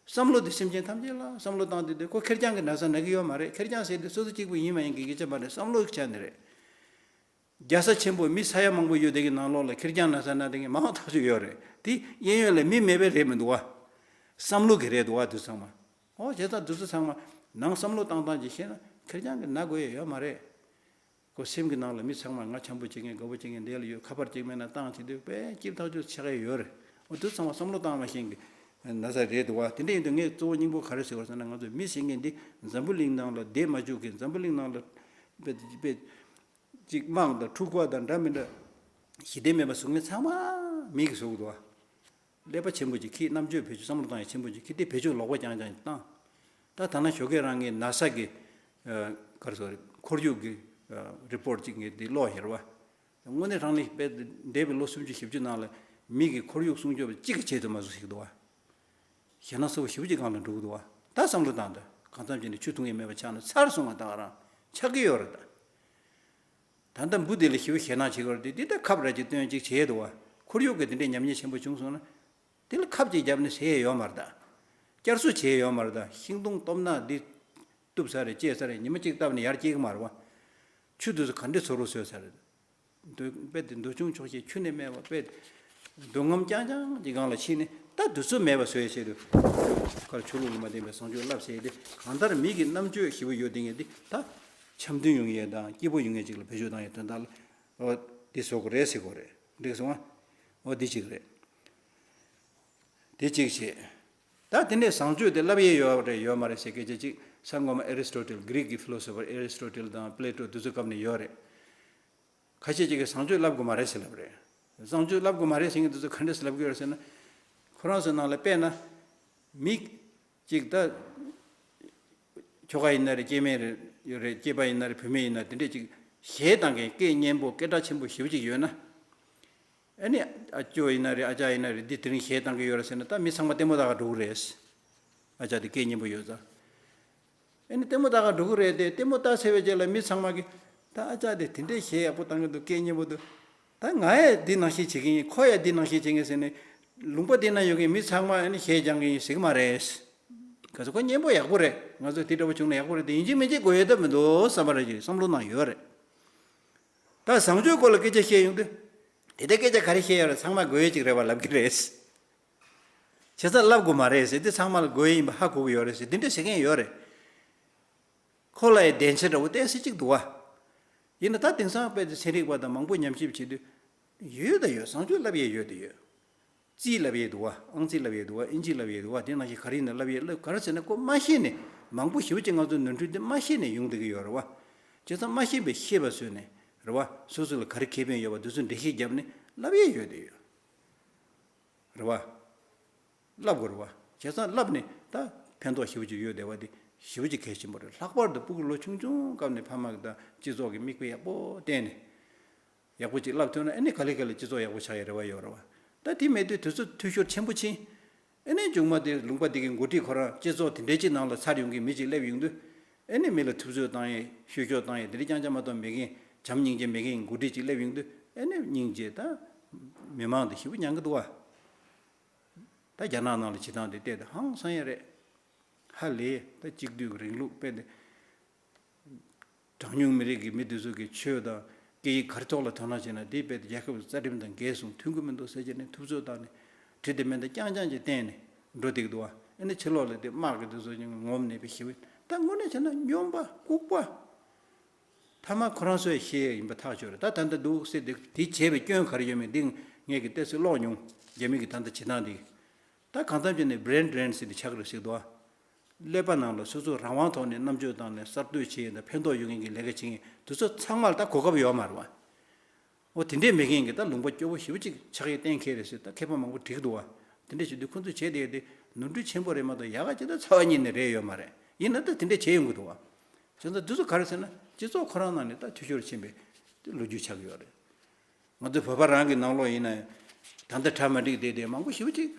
བསམ་བློ་དེ་སེམས་ཅན་ཐམས་ཅད་ལ་བསམ་བློ་བཏང་དུས་དེ་ཁོ་ཁེར་རྐྱང་གི་ན་ཚ་ན་གི་ཡོད་མ་རེད། ཁེར་རྐྱང་ཟེར་དུས་སོ་སོ་གཅིག་པུ་ཡིན་མ་ཡིན་གྱི་སྐད་ཆ་མ་རེད། བསམ་བློ་གི་ཆ་ནས་རེད། རྒྱལ་ས་ཆེན་པོ་མི་ས་ཡ་མང་པོ་ཡོད་དེ་གི་ནང་ལོགས་ལ་ཁེར་རྐྱང་ན་ཚ་ན་དེ་གི་མང་ཐག་ཆོད་ཡོད་རེད། དེ་གཡས་གཡོན་ལ་མི་མེད་པའི་རེད་མི་འདུག་བ། བསམ་བློ་གི་རེད་འདུག་བ། དེ་ཚང་མ། ཨོ་བྱས་ཙང་དེ་ཚོ་ཚང་མ་ནང་བསམ་བློ་བཏང་སྟངས་ཅིག་ཤེས་ན་ཁེར་རྐྱང་གི་ན་དགོས་ཡ་ཡོད་མ་རེད། ཁོ་སེམས་ཀྱི་ནང་ལ་མི་ཚང་མ་ང་འཆམ་པོ་བྱེད་མཁན་དགའ་པོ་བྱེད་མཁན་འདི་ལ་ཡོད། ཁ་པར་གཅིག་མེད་ན་བཏང་བྱེད་དུས་དཔེ་སྐྱིད་ཐག་ཆོད་ཆགས་ཀྱི་ཡོད་རེད། འོ་དེ་ཚང་མ་བསམ་བློ་བཏང་མ་ཤེས་མཁན་གྱི་ན་ཚ་རེད་འདུག་བ། དེ་འདྲ་ཡིན་དུས་ངས་གཙོ་བོ་སྙིང་པོ་ག་རེ་ཟེར་བ་ཟེར་ན། ང་ཚོ་མི་ཟེར་མཁན་འདི་འཛམ་བུ་གླིང་ནང་ལ་བསྡད་མ་བཅུག་མཁན། འཛམ་བུ་གླིང་ནང་ལ་དཔེ་དཔེ་གཅིག་དམངས་དང་འཁྲུག་པ་དང་འདྲ་མི་འདྲ་ཞི་བདེ་མེད་པ་བཟོ་མཁན་ཚང་མ་མི་གིས་བཟོ་གི་འདུག་བ། ཀླད་པ་ཆེན་པོ་ཅིག་ཁྱེད། རྣམ་དཔྱོད་བེད་སྤྱོད་བསམ་བློ་བཏང་ཡ་ཆེན་པོ་ཅིག་ཁྱེད། དེ་བེད་སྤྱོད་ལོག་པ་རྐྱང་རྐྱང་བཏང་། ད་ད་ན་ཞོགས་ཀས་རང་གི་ན་ས་གི་ཨ་ག་རེ་ཟེར་དགོས་རེད། ཁོར་ཡུག་གི་ཨ་རི་པོར་ཊི་ཅིག་ངས་འདི་ཀློག་ཡོད་རེད་བ། དངོས་གནས་རང་ནི་དཔེ་འདས་པའི་ལོ་སུམ་ཅུ་བཞི་བཅུ་ནང་ལ་མི་གི་ཁོར་ཡུག་སྲུང་སྐྱོབ་གཅིག་གི་ཆེད་དུ་མ་བཟོ་ཞིག་འདུག་བ། ཞེད་སྣང་ཚ་པོ་ཞེ་པོ་ཅིག་སྒང་ལ་འགྲོ་གི་འདུག་བ། ད་བསམ་བློ་བཏང་དང་། གང་འཚམ་བྱས་ནས་ཆུ་འཐུང་ཡས་མེད་པ་ཆགས་ན་ཚར་སོང་བ། ད་ག་རང་ཆགས་ཀྱི་ཡོད་རེད་ད། ད་ལྟ་འབུ་དེ་ལ་ཞེ་པོ་ཞེད་སྣང་བྱེད་ཀྱི་ཡོད་རེད་དེ། འདི་ད་ཁབ་ར་ཅིག་བཏོན་ཅིག་བྱས་འདུག་བ། ཁོར་ཡུག་གི་དེ་འདྲའི་ཉམས་ཉེས་ཆེན་པོ་བྱུང་སོང་ན། དེ་ལ་ཁབ་ཅིག་བརྒྱབ་ནས་ཟ་ཡས་ཡོད་མ་རེད་ད། བསྐྱར་གསོ་བྱེད་ཡས་ཡོད་མ་རེད་ད། ཤིང་སྡོང་སྟོབས་ན་འདི་གཏུབ་ཚར་རེད། བཅད་ཚར་རེད། ཉི་མ་གཅིག་བཏབ་ནས་ཡར་སྐྱེ་གི་མ་རེད་བ། ཆུ་དེ་ཚོ་ག་འདྲས་ཚོར་བ་བཟོས་ཚར་རེད། འདོད་དཔེ་དེ་འདོད་ཆུང་ཆོག་ཤེས་ཁྱོན་ནས་མེད་པ། དཔེ་སྡུག་རྔམ་རྐྱང་རྐྱང་གི་སྒང་ལ་ཕྱིན་ནས། ད་དུས་ཚོད་མེད་པ་བཟོ་ཡས་ཆེད་དུ་གར་ཆོས་ལུགས་ལ་མ་བརྟེན་པའི་བཟང་སྤྱོད་བསླབ་ཟེར་ཡས་དེ། གང་ལྟར་མི་གི་རྣམ་དཔྱོད་ཞེ་པོ་ཡོད་དེ་ངས་འདི་ད་འཆམ་མཐུན་ཡོང་ཡས་དང་སྐྱིད་པོ་ཡོང་ཡས་ཅིག་ལ་བེད་སྤྱོད་བཏང་ཡས་དོན་དག་ལ། འོ་འདི་བཟོ་དགོས་རེད་ཟེར་དགོས་རེད། འགྲིག་སོང་ཨ། འོ་འདི་གཅིག་རེད། དེ་གཅིག་བྱས། ད་དེ་ནས་བཟང་སྤྱོད་དེ་བསླབ་ཡས་ཡོད་རེད་ཡོད་མ་རེད་ཟེར་སྐད་ཆ་གཅིག། ས་སྔོན་མ་ཨེ་རི་སི་ཊོ་ཊལ། གྷི་རིག་གི་ཕི་ལོ་སོ་ཕར་ཨེ་རི་སི་ཊོ་ཊལ་དང་པི་ལེ་ཊོ་དེ་ཚོའི་སྐབས་ནས་ཡོད་རེད། ཁ་ཤས་ཅིག་གིས་བཟང་སྤྱོད་བསླབ་དགོས་མ་རེད་ཟེར་ལབ་རེད། བཟང་སྤྱོད་བསླབ་དགོས་མ་རེད་ཟེར་མཁན་དེ་ཚོ་ག་འདྲས་སེ་ལབ་ཀྱི་ཡོད་རེད་ཟེར་ན། ཁོ་རང་ཚོའི་ནང་ལ་དཔེར་ན། མི་གཅིག་ད་ཁྱོ་ག་ཡིན་ན་རེད། སྐྱེ་དམན་རེད་ཡོད་རེད། སྐྱེས་པ་ཡིན་ན་རེད། བུད་མེད་ཡིན་ན། དེ་འདྲས་ཅིག་གཞས་བཏང་མཁན་སྐད་སྙན་པོ་སྐད་གྲགས་ཆེན་པོ་ཞེ་པོ་ཅིག་ཡོད་ན། ཨ་ནི་ཨ་ཅོ་ཡིན་ན་རེད། ཨ་ཅག་ཡིན་ན་རེད། འདི་དེ་རིང་གཞས་བཏང་གི་ཡོད་རེད་ཟེར་ན། ད་མི་ཚང་མ་ལྟད་མོ་ལྟ་ག་འགྲོ་གི་རེད། ཨ་ཅག་དེ་སྐད་སྙན་པོ་ཡོད་ཙང་། ཨ་ནི་ལྟད་མོ་ལྟ་ག་འགྲོ་གི་རེད་དེ། ལྟད་མོ་ལྟ་ཚར་བའི་རྗེས་ལ་མི་ཚང་མ་གིས་ད་ཨ་ཅག་དེ་དེ་འདྲའི་གཞས་ཡག་པོ་བཏང་གི་འདུག་སྐད་སྙན་པོ་འདུག་ད་ང་ཡང་འདི་ནང་བཞིན་བྱེད་ཀྱི་ཡིན། ཁོ་ཡང་འདི་ནང་བཞིན་བྱེད་ཀྱི་ཡིན་ཟེར་ནས། ལུང་པ་འདི་ན་ཡོད་མཁན་མི་ཚང་མ་ཨ་ནི་གཞས་སྦྱང་གི་ཡིན་ཟེར་གི་མ་རེད། ག་ཚོད་ཁོ་སྙན་པོ་ཡག་པོ་རེད། ང་ཚོ་དེ་འདྲ་པོ་བྱུང་ན་ཡག་པོ་རེད་དེ། ཡིན་གཅིག་མིན་གཅིག་དགོས་ཡོད་ད་མི་འདུག་བསམ་པ་རེ་ཅིག་བསམ་བློ་ནང་ཡོད་རེད། ད་བཟང་སྤྱོད་སྐོར་ལ་སྐད་ཆ་བཤད་ཡོང་དུས། དེ་ལྟར་སྐད་ཆ་ག་རེ་བཤད་ཡོད་རེད། ཚང་མ་དགོས་ཡོད་ཅིག་རེད་པ་ལབ་ཀྱི་རེད། བྱས་ཙང་བསླབ་དགོས་མ་རེད་ཟེར། དེ་ཚང་མ་ལ་དགོས་ཡོད་ཡིན་པ་ཧ་གོ་གི་ཡོད་རེད་ཟེར། དེ་འདྲ་བྱེད་མཁན་ཡོད་རེད། ཁོ་ལ་ཡང་བདེན་ཆ་འདྲ་བོ་ཏོག་ཙམ་ཅིག་འདུག་བ། ཡིན་ན་ད་དེང་སང་དཔེ་དེ་ཚན་རིག་པ་དང་མང་པོ་ཉམས་ཞིབ་བྱེད་དུས། ཡོད་ད་ཡོད། བཟང་སྤྱོད་བསླབ་ཡས་ཡོད་ད་ཡོད། རྩིས་བསླབ་ཡས་འདུག་བ། ཨང་རྩིས་བསླབ་ཡས་འདུག་བ། ཨིན་ཇི་བསླབ་ཡས་འདུག་བ། དེ་ནང་བཞིན་ག་རེ་ཡིན་ན་བསླབ་ཡས་བསླབ། ག་རེ་ཟེར་ན་ཁོ་མ་ཤེས་ནས། མང་པོ་ཞེ་པོ་ཅིག་ང་ཚོ་ནོར་འཁྲུལ་འདི་མ་ཤེས་ནས་ཡོང་བསྡད་ཀྱི་ཡོད་རེད་བ། བྱས་ཙང་མ་ཤེས་པའི་ཤེས་པ་བཟོས་ནས་རེད་བ། སོ་སོ་ལ་ག་རེ་ཁེ་ཕན་ཡོད་པ་དེ་ཚོ་འགྲེལ་བཤད་བརྒྱབ་ནས་བསླབ་ཡས་ཡོད་དེ་ཡོད། རེད་བ། བསླབ་དགོས་རེད་བ། བྱས་ཙང་བསླབ་ནས་ད་ཕན་ཐོགས་ཞེ་པོ་ཅིག་ཡོད་བསྡད་པ་དེ་ཞེ་པོ་ཅིག་གལ་ཆེན་པོ་རེད། ལྷག་པར་དུ་སྤུ་གུ་ལོ་ཆུང་ཆུང་སྐབས་ནས་ཕ་མ་གི་དང་སྤྱི་ཚོགས་ཀྱི་མིག་དཔེ་ཡག་པོ་བསྟན་ནས། ཡག་པོ་ཅིག་བསླབ་ཐུབ་ན་ཨ་ནི་ག་ལེ་ག་ལེ་སྤྱི་ཚོགས་ཡག་པོ་ཆགས་ཡ་རེ་བ་ཡོད་རེད་བ། ད་དེ་མེད་དུས་དུས་ཚོད་འཐུས་ཤོར་ཆེན་པོ་ཕྱིན། ཨ་ནི་མཇུག་མ་དེ་ལུང་པ་དེ་གི་འགོ་ཁྲིད་ཁོ་རང་སྤྱི་ཚོགས་དེ་འདྲའི་ཅིག་ནང་ལ་ཚར་ཡོང་གི་མི་ཅིག་སླེབས་ཡོང་དུས། ཨ་ནི་མི་ལ་ཐུབ་ཚོད་བཏང་ཡས་བཤུ་གཞོག་བཏང་ཡས་དེ་འདྲ་རྐྱང་རྐྱང་མ་གཏོགས་མེད་མཁན། བྱམས་སྙིང་རྗེ་མེད་མཁན་འགོ་ཁྲིད་ཅིག་སླེབས་ཡོང་དུས། ཨ་ནི་སྙིང་རྗེ་ད་མི་མང་དེ་ཞེ་པོ་མྱང་གི་འདུག་བ། ད་རྒྱ་ནག་ནང་ལ་བྱེད་སྟངས་དེ་བལྟས་ཏེ་ཧང་སང་ཡ་རེད། ཧ་ལས་ད་གཅིག་སྡུད་ཀྱི་རིང་ལུགས་དཔེ་དེ། གྲངས་ཉུང་མི་རིགས་ཀྱི་མི་དེ་ཚོ་གི་ཆོས་དང་སྐད་ཡིག་ག་རེ་ཐོག་ལ་དོ་སྣང་བྱས་ན་དེ་དཔེ་དེ་རྒྱལ་ཁབ་ཀྱི་རྩ་ཁྲིམས་དང་འགལ་སོང་། མཐུན་གྱི་མི་འདུག་ཟེར་བྱས་ནས་ཐུབ་ཚོད་བཏང་ནས་དྲི་དེ་མེད་ད་རྐྱང་རྐྱང་ཅིག་བསྟན་ནས་འགྲོ་བསྡད་ཀྱི་འདུག་བ། ཨ་ནི་ཕྱི་ལོགས་ལ་དེ་དམག་གི་དེ་ཚོ་ཀྱང་ངོམ་ནས་པའི་ཞི་བའི་ད་དངོས་གནས་བྱས་ན་སྨྱོན་པ་ལྐུགས་པ། ཐ་མ་ཁོ་རང་ཚོས་ཤེས་ཡ་ཡིན་པ་ཐག་ཆོད་རེད། ད་ད་ལྟ་འདུག་སེ་དེ་དེ་བྱས་པའི་སྐྱོན་ག་རེ་ཡོད་མེད་འདི་ངས་ཀྱི་ཏོག་ཙམ་ཀློག་མྱོང་། རྒྱ་མི་གི་ད་ལྟ་བྱེད་སྟངས་འདི། ད་གང་འཚམ་བྱས་ནས་brain drain ཟེར་དེ་ཆགས་ཀྱི་རེད་ཟེར་གི་འདུག་ཨ། ཀླད་པ་ནང་ལ་སོ་སོ་རང་དབང་ཐོག་ནས་རྣམ་དཔྱོད་བཏང་ནས་གསར་གཏོད་བྱེད་ཡས་དང་ཕན་ཐོགས་ཡོང་མཁན་གྱི་ལས་ཀ་བྱེད་མཁན་དེ་ཚོ་ཚང་མ་ལ་ད་གོ་སྐབས་ཡོད་མ་རེད་བ། འོ་དེ་འདྲས་མེད་མཁན་གྱི་ད་ལུང་པ་སྐྱོ་པོ་ཞེ་པོ་ཅིག་ཆགས་ཡས་གཏན་འཁེལ་རེད་ཟེར། ད་མཁས་པ་མང་པོ་བྲིས་འདུག་བ། དེ་འདྲས་བྱེད་དུས་ཁོ་ཚོས་བྱས་བསྡད་དེ་ནོར་འཁྲུལ་ཆེན་པོ་རེད་མ་གཏོགས་ཡག་ག་ཅི་ད་ཚ་བ་ཉིད་ནས་རེད་ཡོད་མ་རེད། ཡིན་ན་ད་དེ་འདྲས་བྱས་ཡོང་གི་འདུག་བ། བྱས་ཙང་དེ་ཚོ་ག་རེ་ཟེར་ན་སྤྱི་ཚོགས་ཁོ་རང་ནང་ནས་ད་འཐུས་ཤོར་ཕྱིན་པའི་དེ་ལོ་རྒྱུས་ཆགས་ཀྱི་ཡོད་རེད། ང་ཚོ་བོད་པ་རང་གི་ནང་ལོགས་ཡིན་ན་ད་ལྟ་གྲ་མ་འགྲིག་བསྡད་དེ་མང་པོ་ཞེ་པོ་ཅིག་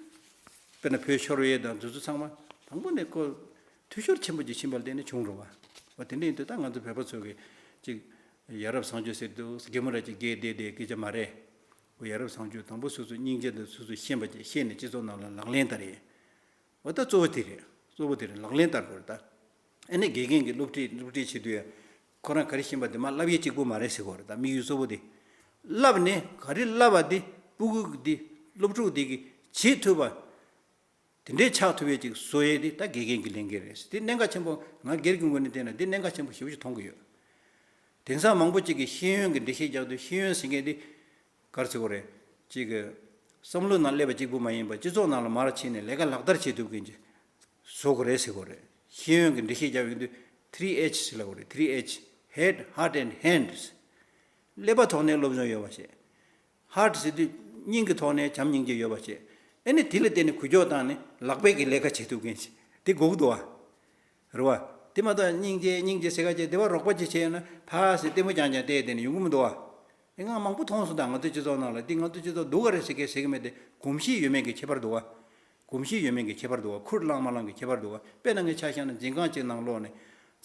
དཔེར་ན་བོད་ཤོར་བའི་དང་དེ་ཚོ་ཚང་མ་དང་པོ་ནས་ཁོ་འཐུས་ཤོར་ཆེན་པོ་ཅིག་ཕྱིན་པ་ལ་བརྟེན་ནས་བྱུང་འགྲོ་བ། འོ་དེ་འདྲ་ཡིན་དུས་ད་ང་ཚོ་བོད་པ་ཚོ་གི་ཅིག་ཡ་རབས་བཟང་སྤྱོད་ཟེར་འདུག་རྒན་མོ་ར་ཅིག་རྒས་བསྡད་དེ་སྐད་ཆ་མ་རེད། འོ་ཡ་རབས་བཟང་སྤྱོད་དང་པོ་སོ་སོ་སྙིང་རྗེ་དང་སོ་སོ་ཤེས་པ་ཅིག་ཤེས་ནས་སྤྱི་ཚོགས་ནང་ལ་ལག་ལེན་བསྟར་ཡས། འོ་ད་གཙོ་བོ་དེ་རེད། གཙོ་བོ་དེ་རེད། ལག་ལེན་བསྟར་དགོས་རེད་ད། ཨ་ནི་དགེ་རྒན་གྱིས་སློབ་ཁྲིད་སློབ་ཁྲིད་བྱེད་དུས་ཡང་ཁོ་རང་ག་རེ་ཤེས་པ་དེ་མར་བསླབ་ཡས་གཅིག་པུ་མ་རེད་ཟེར་དགོས་རེད་ད། དམིགས་ཡུལ་གཙོ་བོ་དེ། བསླབ་ནས་ག་རེ་བསླབ་པ་དེ་སྤུ་གུ་འདི་སློབ་ཕྲུག་འདི་གིས་བྱེད་ཐུབ་པ། དེ་འདྲའི་ཆགས་ཐུབ་ཡས་ཅིག་བཟོ་ཡས་དེ་ད་དགེ་རྒན་གྱི་ལས་འགན་རེད། དེ་གནད་འགག་ཆེན་པོ། ང་སྒེར་གྱི་ངོས་ནས་བལྟས་ན་འདི་གནད་འགག་ཆེན་པོ་ཞེ་པོ་ཅིག་མཐོང་གི་ཡོད། དེང་སང་མང་པོ་ཅིག་གིས་ཤེས་ཡོན་གྱི་འགྲེལ་བཤད་རྒྱག་དུས་ཤེས་ཡོན་ཟེར་མཁན་འདི། ག་རེ་ཟེར་དགོས་རེད། ཅིག་གི་བསམ་བློ་ནང་སླེབས་པ་གཅིག་པུ་མ་ཡིན་པར་སྤྱི་ཚོགས་ནང་ལ་མར་ཕྱིན་ནས་ལས་ཀ་ལག་བསྟར་བྱེད་ཐུབ་མཁན་ཅིག་བཟོ་དགོས་རེད་ཟེར་དགོས་རེད། ཤེས་ཡོན་གྱི་འགྲེལ་བཤད་རྒྱག་ཡོང་དུས་three H ཟེར་ལབ་དགོས་རེད། three H, head, heart and hands། ཀླད་པ་ཐོག་ནས་སློབ་སྦྱོང་ཡོད་པ་བྱེད། Heart ཟེར་དུས་སྙིང་གི་ཐོག་ནས་བྱམས་སྙིང་རྗེ་ཡོད་པ་བྱེད། ཨེ་ནི་དེ་ལ་བརྟེན་ནས་འགུལ་སྐྱོད་བཏང་ནས་ལག་པས་ཀྱི་ལས་ཀ་བྱེད་ཐུབ་མཁན་ཞིག་དེ་དགོས་ཀྱི་འདུག་བ། རེད་བ། དེ་མ་གཏོགས་སྙིང་རྗེ་སྙིང་རྗེ་ཟེར་ག་བྱས་དེ་བ་རོགས་པ་ཅིག་བྱས་ཡོད་ན་ཕ་ཟེར་ལྟད་མོ་རྐྱང་རྐྱང་བལྟས་བསྡད་ནས་ཡོང་གི་མི་འདུག་བ། དེ་ང་མང་པོ་མཐོང་སོང་། ད་ང་ཚོའི་སྤྱི་ཚོགས་ནང་ལ་དེ་ང་ཚོའི་སྤྱི་ཚོགས་སྡུག་ག་རེད་ཟེར་གི་ཟེར་གི་མེད་དེ། གོམས་གཤིས་ཡོད་མེད་ཀྱི་ཁྱད་པར་འདུག་བ། གོམས་གཤིས་ཡོད་མེད་ཀྱི་ཁྱད་པར་འདུག་བ། ཁུར་བླངས་མ་བླངས་ཀྱི་ཁྱད་པར་འདུག་བ། དཔེར་ན་ངས་ཆ་བཞག་ན་འཛིན་ཁང་གཅིག་ནང་ལོགས་ནས་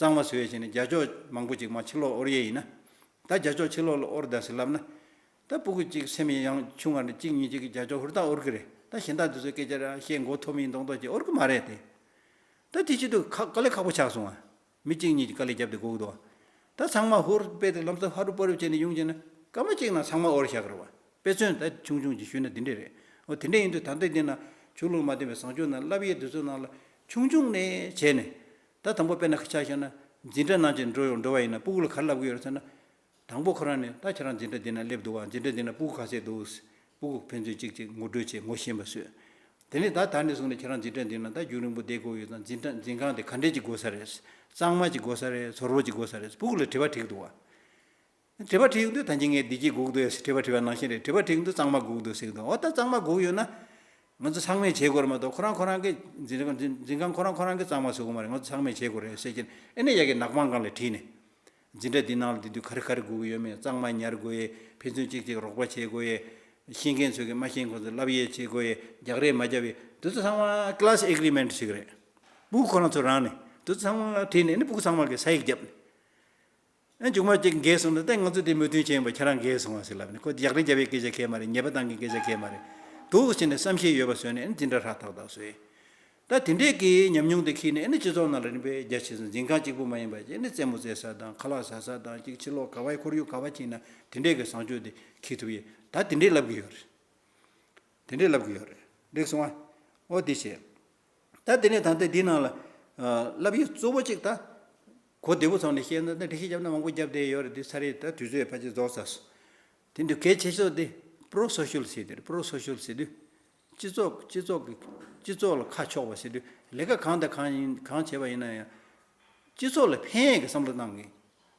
གཙང་མ་བཟོས་བྱས་ནས་རྒྱ་ཅོག་མང་པོ་ཅིག་མར་ཕྱི་ལོགས་དབོར་ཡས་ཡིན་ན། ད་རྒྱ་ཅོག་ཕྱི་ལོགས་ལ་དབོར་ད་ཟེར་ལབ་ན། ད་སྤུ་གུ་གཅིག་སེམས་ཡང་ཆུང་བ་ནས་གཅིག་གཉིས་གཅིག་གི་རྒྱ་ཅོག་ཧུར་ཐག་དབོར་གི་རེད། ད་གཞན་དག་དེ་ཚོ་སྐད་ཆ་ར་བཤད་མགོ་འཐོམ་ཡིན་མདོག་མདོག་ཅིག་དབོར་གི་མ་རེད་དེ། ད་དེ་ཅི་འདུག་ཁ་དཀའ་ལས་ཁག་པོ་ཆགས་སོང་ང་། མི་གཅིག་གཉིས་ཀྱིས་དཀའ་ལས་བརྒྱབ་སྟེ་སྒུག་འདུག་ད་ཚང་མ་ཧུར་དཔེ་དེ་ལམ་སང་ཧ་རུ་པ་རུ་བྱས་ནས་ཡོང་བྱས་ན་སྐར་མ་གཅིག་ནང་ཚང་མ་དབོར་བཞག་གི་རེད་བ། དཔེ་མཚོན་ད་ཆུང་ཆུང་ཅིག་ཞུས་ན་འདི་འདྲས་རེད། འོ་དེ་འདྲས་ཡིན་དུས་ད་ལྟ་འདི་ན་ཆོས་ལུགས་མ་བསྟེན་པའི་བཟང་སྤྱོད་ནང་བསླབ་ཡས་དེ་ཚོ་ནང་ལ་ཆུང་ཆུང་ནས་བྱས་ནས། ད་དང་པོ་དཔེར་ན་ཆ་བཞག་ན་འཛིན་གྲྭ་ནང་ཅིག་འགྲོ་ཡོང་འགྲོ་བ་ཡིན་ན་སྤུ་གུ་ལ་ག་རེ་བསླབ་ཀྱི་ཡོད་རེད་ཟེར་ན། དང་པོ་ཁོ་རང་ནས་ད་ཁྱེད་རང་འཛིན་གྲྭ་འདི་ན་སླེབས་འདུག་བ། འཛིན་གྲྭ་འདི་ན་སྤུ་གུ་ག་ཚད་འདུག་སྤུ་གུ་ཕན་ཚུན་གཅིག་གཅིག་ངོ་སྤྲོད་བྱེད། ངོ་ཤེས་པ་བཟོས། དེ་ནས་ད་ད་ནས་བཟུང་ནས་ཁྱེད་རང་འཛིན་གྲྭ་འདི་ན་ད་རྒྱུན་རིང་པོ་བསྡད་དགོས་ཡོད་ཙང་འཛིན་གྲྭ་འཛིན་ཁང་དེ་ག་འདྲས་ཅིག་དགོས་ས་རེད། གཙང་མ་ཅིག་དགོས་ས་རེད། ཟོར་བོ་ཅིག་དགོས་ས་རེད། སྤུ་གུ་ལ་དྲི་བ་དྲིས་འདུག་བ། དྲི་བ་དྲིས་ཡོང་དུས་ད་གིན་ངས་བདེ་སྐྱིད་སྒུག་འདུག་ཟེར་དྲི་བ་དྲིས་པ་ནང་བཞིན་རེད། དྲི་བ་དྲིས་ཡོང་དུས་གཙང་མ་སྒུག་འདུག་ཟེར་གི་འདུག་འོ་ད་གཙང་མ་སྒུག་ཡོད་ན། ང་ཚོ་ཚང་མས་བྱེད་དགོས་རེད་མ་གཏོགས་ཁོ་རང་ཁོ་རང་གི་འཛིན་འཛིན་འཛིན་ཁང་ཁོ་རང་ཁོ་རང་གིས་གཙང་མ་བཟོ་གི་མ་རེད། ང་ཚོ་ཚང་མས་བྱེད་དགོས་རེད་ཟེར་གྱིན། ཨེ་ནས་ཡ་གི་ནག་པང་སྒང་ལ་བྲིས་ནས། འཛིན་གྲྭ་འདི་ནང་ལ་འདི་དུས་ག་རེ་ག་རེ་དགོས་ཀྱི་ཡོད་མེད། གཙང་མ་ཉར་དགོས་ཡས། ཕན་ཚུན་གཅིག་གཅིག་རོགས་པ་བྱེད་དགོས་ཡས། ཤེས་མཁན་ཚོས་ཀྱི་མ་ཤེས་མཁན་ཚོ་བསླབ་ཡས་བྱེད་དགོས་ཡས། རྒྱག་རེས་མ་བརྒྱབ་ཡས། འདི་ཚོ་ཚང་མ་class agreement ཞིག་རེད། སྤུ་གུ་ཁོ་རང་ཚོ་རང་ནས་འདི་ཚོ་ཚང་མ་བྲིས་ནས་ཨེ་ནས་སྤུ་གུ་ཚང་མ་གི་ས་ཡིག་བརྒྱབ་ནས། ཨ་མཇུག་མ་གཅིག་འགལ་སོང་ན་ད་ང་ཚོ་དེ་མོས་མཐུན་བྱས་ཡིན་པ་ཁྱེད་རང་འགལ་སོང་བ་ཟེར་ལབ་ནས། ཁོ་རྒྱག་རེས་རྒྱབ་པའི་སྐད་ཆ་གས་མ་རེད། ཉེས་པ་བཏང་གི་སྐད་ཆ་གས་མ་རེད། འདུག་ཟེར་ནས་བསམ་ཤེས་ཡོད་པ་བཟོས་ནས་ཨ་ནི་འཛིན་གྲྭ་ཧྲག་ཐག་ཐག་བཟོས། ད་དེ་འདྲས་ཀྱི་ཉམས་མྱོང་དེ་འཁྱེར་ནས་ཨ་ནི་སྤྱི་ཚོགས་ནང་ལ་རིམ་པས་རྒྱ་ཆེ་སོང་། འཛིན་ཁང་གཅིག་པུ་མ་ཡིན་པ་ཨ་ནི་རྩེད་མོ་རྩེ་ས་དང་ཁ་ལག་ཟ་ས་དང་གཅིག་ཕྱི་ལོགས་ག་བའི་ཁོར་ཡུག་ག་བ་ཅིག་ན་དེ་འདྲས་ཀྱི་བཟང་སྤྱོད་དེ་འཁྱེར་ཐུབ་ཡས། ད་དེ་འདྲས་ལབ་ཀྱི་ཡོད་རེད། དེ་འདྲས་ལབ་ཀྱི་ཡོད་རེད། འགྲིག་སོང་ཨ། འོ་དེ་བྱས། ད་དེ་ནས་ད་ལྟ་འདི་ནང་ལ་ཨ་བསླབ་ཡས་གཙོ་བོ་གཅིག་ད་གོ་བདེ་པོ་ཚང་ནས་བཤད་ན། ད་འགྲེལ་བཤད་བརྒྱབ་ན་མང་པོ་བརྒྱབ་བསྡད་ཡོད་རེད། འདི་ཚར་རེད། ད་དུས་ཚོད་ཕལ་ཆེར་རྫོགས་ཚར་སོང་། དེ་འདི་གལ་ཆེ་ཤོས་དེ་pro-social ཟེར་དེ་རེད། pro-social ཟེར་དུས་སྤྱི་ཚོགས་སྤྱི་ཚོགས་ཀྱི་སྤྱི་ཚོགས་ལ་ཁ་ཕྱོགས་པ་ཟེར་དུས་ལས་ཀ་གང་དང་གང་ཡིན་གང་བྱས་པ་ཡིན་ན་ཡང་སྤྱི་ཚོགས་ལ་ཕན་ཡས་ཀྱི་བསམ་བློ་བཏང་གི།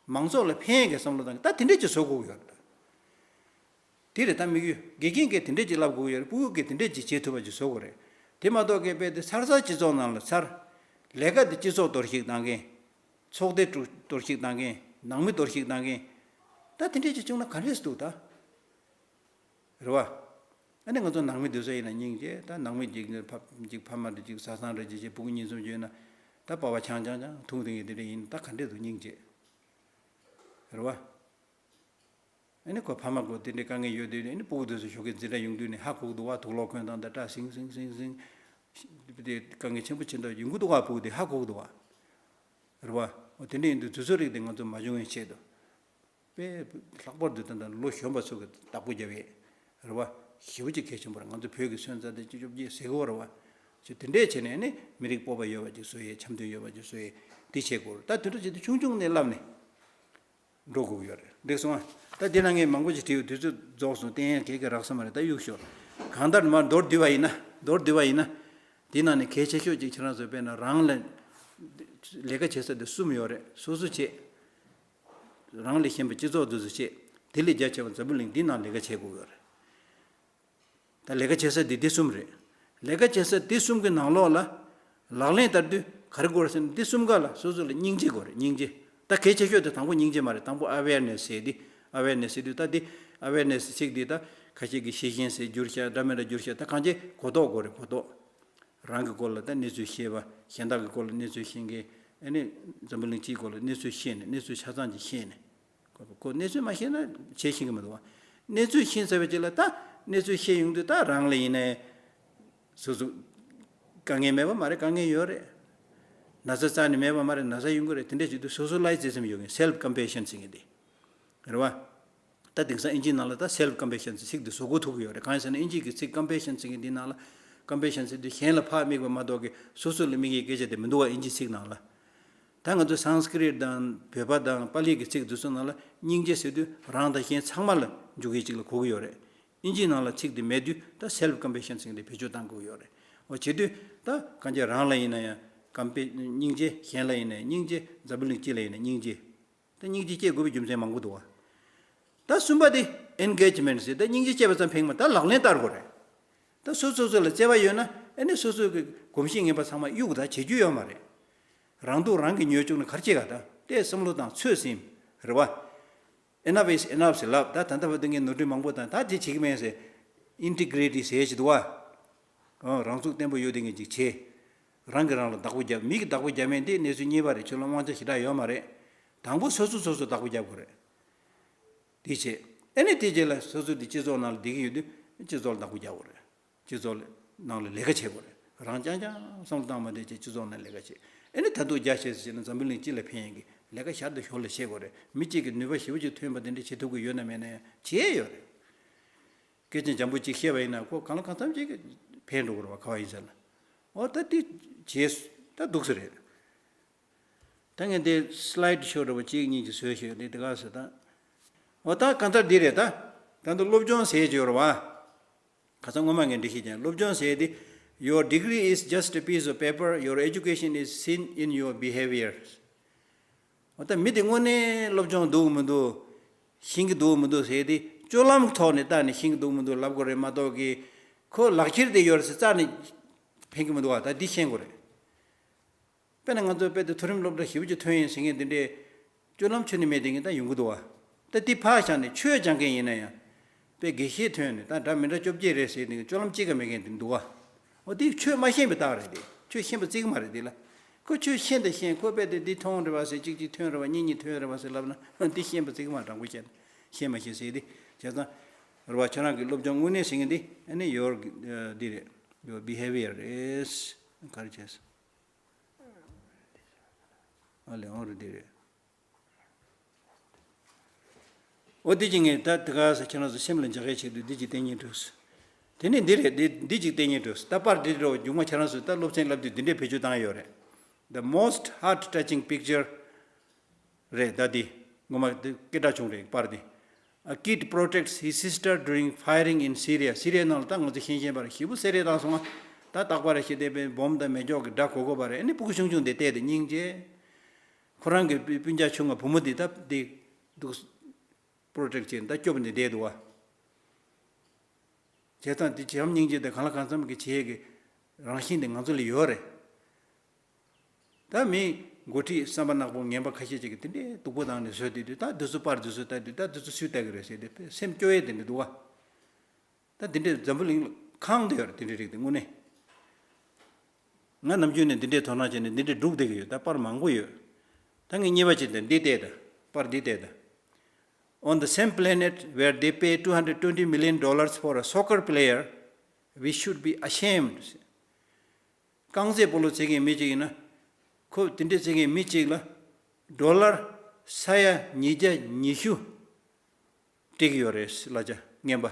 མང་ཚོགས་ལ་ཕན་ཡས་ཀྱི་བསམ་བློ་བཏང་གི། ད་དེ་འདྲས་ཅིག་བཟོ་དགོས་ཀྱི་ཡོད་རེད། དེ་རེད། ད་དམིགས་ཡུལ་དགེ་རྒན་གྱིས་དེ་འདྲས་ཅིག་བསླབ་དགོས་ཀྱི་ཡོད་རེད། སྤུ་གུ་གིས་དེ་འདྲས་ཅིག་བྱེད་ཐུབ་པ་ཅིག་བཟོ་དགོས་རེད། དེ་མ་གཏོགས་སྐད་དཔེ་དེ་ཚར་ཚར་སྤྱི་ཚོགས་ནང་ལ་ཚར། ལས་ཀ་དེ་སྤྱི་ཚོགས་གཏོར་བཤིག་བཏང་མཁན། ཚོགས་སྡེ་གཏོར་བཤིག་བཏང་མཁན། ནང་མི་གཏོར་བཤིག་བཏང་མཁན། ད་དེ་འདྲས་ཅིག་བྱུང་ན་ག་འདྲས་འདུག་ད། རེད་བ། ཨ་ནི་ང་ཚོ་ནང་མི་འདི་ཚོ་ཡིན་ན་སྙིང་རྗེ། ད་ནང་མི་གཅིག་ནི་ཕ་གཅིག་ཕ་མ་འདི་གཅིག་བཟའ་ཚང་རེ་གཅིག་བྱས་སྤུ་གུ་གཉིས་གསུམ་ཅིག་ཡོད་ན། ད་པ་ཕ་ཆང་ཆང་ཆང་འཐུང་དེ་ཡིན་དེ་འདྲ་ཡིན། ད་ག་འདྲས་འདུག་སྙིང་རྗེ། རེད་བ། ཨ་ནི་ཁོ་ཕ་མ་ཁོ་དེ་འདྲའི་དཀའ་ངལ་ཡོད་དུས་ནི་ཨ་ནི་སྤུ་གུ་དེ་ཚོ་ཞོགས་ཀས་འཛིན་གྲྭ་ཡོང་དུས་ནི་ཧ་གོ་གི་འདུག་བ། དུག་ལོག་གོན་སྟངས་དང་སྐྲ་སྲིང་སྲིང་སྲིང་སྲིང་། དེ་དཀའ་ངལ་ཆེན་པོ་ཆེ་འདྲ་ཡོང་གི་འདུག་བ། སྤུ་གུ་དེ་ཧ་གོ་གི་འདུག་བ། རེད་བ། འོ་དེ་འདྲ་ཡིན་དུས་དུས་ཚོད་རིགས་དེ་ང་ཚོ་མ་བྱུང་བའི་ཆེད་དུ། དཔེ་ལྷག་པར་དུ་ད་ལྟ་ལོ་གཞོན་པ་ཚོ་གི་བདག་པོ་རྒྱབ་ཡས། རེད་བ། ཞེ་པོ་ཅིག་གལ་ཆེན་པོ་རེད། ང་ཚོ་བོད་ཀྱི་སོན་རྩ་དེ་སྤྱི་ཁྱབ་ཀྱི་ཟེར་གི་བ་རེད་བ། ཅིག་དེ་འདྲས་བྱས་ནས་ནི་མི་རིགས་སྤོབས་པ་ཡོད་པ་ཅིག་བཟོ་ཡས། འཆམ་མཐུན་ཡོད་པ་ཅིག་བཟོ་ཡས། དེ་བྱེད་དགོས་རེད། ད་དེ་འདྲ་བྱེད་དུས་ཆུང་ཆུང་ནས་བསླབ་ནས། འགྲོ་དགོས་ཀྱི་ཡོད་རེད། འགྲིག་སོང་ཨ། ད་འདི་ན་ངས་མང་པོ་ཞིག་བྲིས་ཡོད། དུས་ཚོད་རྫོགས་སོང་། བསྟན་ཡག་གས་ཀྱི་རག་ས་མ་རེད། ད་གཡུག་ཞོག་གང་ལྟར་མར་མདོར་བསྡུས་པ་ཡིན་ན། མདོར་བསྡུས་པ་ཡིན་ན། འདི་ནང་ནས་གལ་ཆེ་ཤོས་ཅིག་ཁྱེད་རང་ཚོ་དཔེར་ན་རང་ལ་ལས་ཀ་བྱེད་ས་དེ་གསུམ་ཡོད་རེད། སོ་སོ་བྱེད། རང་ལས་གཞན་པ་སྤྱི་ཚོགས་འདི་ཚོ་བྱེད། དེ་ལས་རྒྱ་ཆེ་བ་འཛམ་བུ་གླིང་འདི་ནང་ལས་ཀ་བྱེད་དགོས་ཡོད་རེད། ད་ལས་ཀ་བྱེད་ས་འདི་འདི་གསུམ་རེད། ལས་ཀ་བྱེད་ས་འདི་གསུམ་གྱི་ནང་ལོགས་ལ་ལག་ལེན་བསྟར་དུས་ག་རེ་དགོས་རེད་ཟེར་ན། འདི་གསུམ་ཀ་ལ་སོ་སོ་ལ་སྙིང་རྗེ་དགོས་རེད། སྙིང་རྗེ། ད་གལ་ཆེ་ཤོས་དེ་དང་པོ་སྙིང་རྗེ་མ་རེད། དང་པོ་ཨ་ཝེར་ནེ་སི་ཟེར་དུས། ཨ་ཝེར་ནེ་སི་ཟེར་དུས་ད་འདི་ཨ་ཝེར་ནེ་སི་ཚིག་འདི་ད་ཁ་ཤས་ཀྱིས་ཤེས་བཞིན་ཟེར་བསྒྱུར་ཤག་འདྲ་མི་འདྲ་བསྒྱུར་ཤག་ད་གང་ཅི་གོ་རྟོགས་དགོས་རེད། གོ་རྟོགས། རང་གི་སྐོར་ལ་ད་གནས་ཚུལ་ཤེས་པ། གཞན་དག་གི་སྐོར་ལ་གནས་ཚུལ་ཤེས་མཁན། ཨ་ནི་འཛམ་བུ་གླིང་སྤྱིའི་སྐོར་ལ་གནས་ཚུལ་ཤེས་ནས། གནས་ཚུལ་ཆ་ཚང་ཅིག་ཤེས་ནས། ཁོ་ཁོ་གནས་ཚུལ་མ་ཤེས་ན་བྱེད་ཤེས་ཀྱི་མི་འདུག་བ། གནས་ཚུལ་ཤེས་ཚར་བའི་རྗེས་ལ་ད་གནས་ཚུལ་ཤེས་ཡོང་དུས་ད་རང་ལ་ཡིན་ནའི་སོ་སོ་དཀའ་ངལ་མེད་པ་མ་རེད། དཀའ་ངལ་ཡོད་རེད། ན་ཚ་རྩ་ནས་མེད་པ་མ་རེད། ན་ཚ་ཡོང་གི་རེད། དེ་འདྲ་བྱེད་དུས་སོ་སོ་ལ་བརྩེ་སེམས་ཡོད་མཁན། སེལཕ་ཀམ་པེ་ཤན་ཟེར་མཁན་དེ་རེད་བ། ད་དེང་སང་ཨིན་ཇིའི་ནང་ལ་ད་སེལཕ་ཀམ་པེ་ཤན་ཟེར་ཚིག་འདི་བཟོ་དགོས་ཐུག་གི་ཡོད་རེད། གང་ཡིན་ཟེར་ན་ཨིན་ཇི་གི་ཚིག་ཀམ་པེ་ཤན་ཟེར་མཁན་འདི་ནང་ལ། ཀམ་པེ་ཤན་ཟེར་དུས་གཞན་ལ་ཕར་དམིགས་པ་མ་གཏོགས་ཀྱི་སོ་སོ་ལ་དམིགས་ཡས་སྐད་ཆ་དེ་མི་འདུག་བ། ཨིན་ཇིའི་ཚིག་ནང་ལ། ད་ང་ཚོ་སཾ་སྐྲྀཏ་དང་བོད་པ་དང་པཱ་ལི་གི་ཚིག་འདི་ཚོ་ནང་ལ་སྙིང་རྗེ་ཟེར་དུས་རང་དང་གཞན་ཚང་མ་ལ་འཇུག་ཡས་ཅིག་ལ་གོ་གི་ཡོད་རེད། ཨིན་ཇིའི་ནང་ལ་ཚིག་འདི་མེད་དུས་ད་སེལཕ་ཀམ་པེ་ཤན་ཟེར་མཁན་དེ་བེད་སྤྱོད་བཏང་དགོས་ཀྱི་ཡོད་རེད། འོ་བྱེད་དུས་ད་གང་ཅི་རང་ལ་ཡིན་ན་ཡང་ཀམ་པེ་སྙིང་རྗེ། གཞན་ལ་ཡིན་ན་ཡང་སྙིང་རྗེ། འཛམ་བུ་གླིང་སྤྱི་ལ་ཡིན་ན་སྙིང་རྗེ། ད་སྙིང་རྗེ་སྐྱེ་དགོས་པའི་རྒྱུ་མཚན་མང་པོ་འདུག་བ། ད་གསུམ་པ་དེ་ཨེན་གེཇ་མེན་ཊི་ཟེར། ད་སྙིང་རྗེ་སྐྱེས་པ་ཙམ་ཕན་གྱི་མ་རེད། ད་ལག་ལེན་བསྟར་དགོས་རེད། ད་སོ་སོ་སོ་ལ་བརྩེ་བ་ཡོད་ན་ཨ་ནི་སོ་སོ་གི་གོམས་གཤིས་ངན་པ་ཚང་མ་གཡུག་ད་བྱེད་རྒྱུ་ཡོད་མ་རེད། རང་སྡུག་རང་གིས་ཉོས་བཅུག་ན་ག་རེ་བྱེད་ག་ད་ལྟའི་བསམ་བློ་དང་ཚོད་ཟིན་རེད་བ། Enough is enough ཟེར་ལབ། ད་ད་ལྟ་བར་དུ་ངས་ནོར་འཁྲུལ་མང་པོ་དང་ད་དེ་བྱེད་ཀྱི་མེད་ཟེར། Integrity ཟེར་གྱི་འདུག་བ། ཨོ་རང་ཚུགས་བརྟན་པོ་ཡོད་དེ་ངས་ཅིག་བྱེད། རང་གིས་རང་ལ་བདག་པོ་རྒྱབ། མི་གིས་བདག་པོ་རྒྱབ་མིན་དེ་གནས་ཚུལ་གཉིས་པ་རེད། ཁྱོད་ལ་དབང་ཆ་ཞེ་དྲག་ཡོད་མ་རེད། དང་པོ་སོ་སོས་སོ་སོ་བདག་པོ་རྒྱབ་དགོས་རེད། དེ་བྱེད། ཨ་ནི་དེ་རྗེས་ལ་སོ་སོ་དེ་སྤྱི་ཚོགས་ནང་ལ་བསྡད་ཀྱི་ཡོད་དུས་སྤྱི་ཚོགས་ལ་བདག་པོ་རྒྱག་དགོས་རེད། སྤྱི་ཚོགས་ནང་ལ་ལས་ཀ་བྱེད་དགོས་རེད། རང་རྐྱང་རྐྱང་བསམ་བློ་བཏང་མ་བསྡད་བྱས་སྤྱི་ཚོགས་ནང་ལས་ཀ་བྱེད། ཨ་ནི་ད་དུང་རྒྱ་ཆེ་ཙམ་བྱས་ན་འཛམ་བུ་གླིང་སྤྱི་ལ་ཕན་ཡག་གི་ལས་ཀ་ཞར་དུ་ཞོར་ལ་བྱེད་དགོས་རེད། མི་གཅིག་གིས་ནུས་པ་ཞེ་པོ་ཅིག་ཐོན་པ་དེ་འདྲ་བྱེད་ཐུབ་ཀྱི་ཡོད་ན་མེད་ན་ཡང་བྱེད་ཡོད་རེད། སྐད་ཆ་འཇམ་པོ་ཅིག་བཤད་པ་ཡིན་ན་ཁོ་གང་ལ་གང་འཚམ་ཅིག་ཕན་འགྲོ་གི་རེད་བ། ག་བ་ཡིན་ཟེར་ན། འོ་ད་དེ་བྱས་ད་འདུག་ས་རེད། ད་ངས་འདི་སི་ལའི་ཌི་ཤོ་འདྲ་པོ་གཅིག་གཉིས་ཀྱི་བཟོས་ཤོག་འདི་དེ་ག་ཟེར་ད། འོ་ད་གང་ལྟར་འདི་རེད་ད། ད་འདི་སློབ་སྦྱོང་ཟེར་གྱི་ཡོད་རེད་བ། ཁ་སང་སྔོན་མ་ངས་འདྲི་ཤེས་ཀྱང་སློབ་སྦྱོང་ཟེར་དེ། Your degree is just a piece of paper, your education is seen in your behavior. འོ་ད་མི་དེ་དངོས་གནས་སློབ་སྦྱོང་འདུག་མི་འདུག་ཤེས་ཀྱི་འདུག་མི་འདུག་ཟེར་དེ་སྤྱོད་ལམ་ཐོག་ནས་བལྟས་ནས་ཤེས་ཀྱི་འདུག་མི་འདུག་ལབ་དགོས་རེད་མ་གཏོགས་ཀྱི། ཁོ་ལག་ཁྱེར་དེ་ཡོད་རེད་ཟེར་རྩ་ནས་ཕན་གྱི་མི་འདུག་བ། ད་འདི་ཤེས་དགོས་རེད། དཔེར་ན་ང་ཚོ་དཔེ་དེ་མཐོ་རིམ་སློབ་གྲྭ་ཞེ་པོ་ཅིག་ཐོན་ཡིན་ཟེར་མཁན་དེ་འདྲས་སྤྱོད་ལམ་ཁྱོན་ནས་མེད་དེ་ངས་ད་ཡོང་གི་འདུག་བ། ད་དེ་ཕར་བཞག་ནས་ཆོས་སྦྱང་མཁན་ཡིན་ན་ཡང་། དཔེ་དགེ་བཤེས་ཐོན་ནས་ད་འདྲ་མི་འདྲ་བཅོ་བརྒྱད་རེད་ཟེར་དེ་སྤྱོད་ལམ་གཅིག་ཀ་མེད་མཁན་དེ་འདུག་བ། འོ་དེ་ཆོས་མ་ཤེས་པའི་རྟགས་རེད་དེ། ཆོས་ཤེས་པ་བརྩི་གི་མ་རེད་དེ་ལ། ཁོ་ཆོས་ཤེས་དང་ཤེས་ཁོ་དཔེ་དེ་འདི་མཐོང་རེད་བ་ཟེར་གཅིག་གཅིག་ཐོན་རེད་བ་གཉིས་གཉིས་ཐོན་རེད་བ་ཟེར་ལབ་ན་འདི་ཤེས་པ་བརྩི་གི་མ་རེད། དྲང་པོ་བཤད་ན་ཤེས་མ་ཤེས་ཟེར་དེ་བྱས་ཙང་། རེད་བ། ཁྱོད་རང་གི་སློབ་སྦྱོང་དངོས་གནས་ཟེར་མཁན་དེ་ཨ་ནི་your འདི་རེད། Your behavior རེད། ག་རེ་བྱས། ཨ་ལས་འོང་རུ་འདི་རེད། འོ་འདི་ཅིག་ངས་ད་དེ་ག་ས་ཁྱེད་རང་ཚོ་སེམས་ལ་འཇགས་ཡའི་ཆེད་དུ་འདི་ཅིག་བསྟན་སྙིང་འདོད། དེ་ནས་འདི་རེད། འདི་འདི་ཅིག་བསྟན་སྙིང་འདོད། ད་པར་འདི་འདྲ་བོ་མཇུག་མ་ཁྱེད་རང་ཚོས་ད་སློབ་ཚན་བསླབ་དུས་འདི་འདྲའི་བེད་སྤྱོད་བཏང་ཡོད་རེད། The most heart-touching picture རེད། ད་འདི་ངོ་མ་འདི་སྐད་གྲགས་བྱུང་རེད་པར་འདི། A kid protects his sister during firing in Syria. སི་རི་ཡའི་ནང་ལ་ད་ང་ཚོ་ཤེས་ཤེས་པ་རེད། ཞེ་པོ་སེ་རེད་བཏང་སོང་ང་། ད་རྟག་པར་ཞི་བདེ་པའི་འབོམ་དང་མེ་སྒྱོགས་ཀྱི་སྒྲ་གོ་གོ་བ་རེད། ཨ་ནི་སྤུ་གུ་ཆུང་ཆུང་འདི་བལྟས་ཏེ་སྙིང་རྗེ། ཁོ་རང་གི་སྤུན་ཀྱག་ཆུང་ང་བུ་མོ་འདི་ད་འདི་འདུག་པྲོ་ཊེག་བྱས་ད་སྐྱོབ་ནས་བསྡད་འདུག་བ། བྱས་ཙང་འདི་བྱམས་སྙིང་རྗེ་དང་གང་ལ་གང་འཚམ་གྱི་བྱེད་ཡས་ཀྱི་རང་བཞིན་དེ་ང་ཚོ་ལ་ཡོད་རེད། ད་མི་འགོ་ཁྲིད་བསམ་པ་ནག་པོ་ངན་པ་ཁ་ཤས་ཅིག་གིས་དེ་འདྲའི་སྡུག་པོ་བཏང་ནས་བཟོས་བསྡད་དུས་ད་འདི་ཚོ་པར་འདི་ཚོ་ལྟ་དུས་ད་འདི་ཚོ་སུས་ལྟ་གི་རེད་ཟེར་ཏེ་སེམས་སྐྱོ་ཡས་དེ་འདྲ་འདུག་བ། ད་དེ་འདྲའི་འཛམ་བུ་གླིང་ལ་གང་དུ་ཡོད་རེད་དེ་འདྲའི་རིགས་དེ་དངོས་གནས། ང་ནམ་རྒྱུན་ནས་འདི་འདྲའི་དོ་སྣང་བྱས་ནས་འདི་འདྲའི་སྒྲུག་བསྡད་ཀྱི་ཡོད། ད་པར་མང་པོ་ཡོད། ད་ངས་གཉིས་པ་བྱས་ཏེ་འདི་བལྟས་ད། པར་འདི་བལྟས་ད། On the same planet where they pay two hundred twenty million dollars for a soccer player, we should be ashamed. རྐང་རྩེད་སྤོ་ལོ་རྩེད་མཁན་མི་གཅིག་ཡིན་ན། ཁོ་དེ་འདྲ་རྩེད་མཁན་མི་གཅིག་ལ་ཌོ་ལར་ས་ཡ་ཉིས་བརྒྱ་ཉི་ཤུ་སྤྲད་ཀྱི་ཡོད་རེད། གླ་ཆ་རྔན་པ།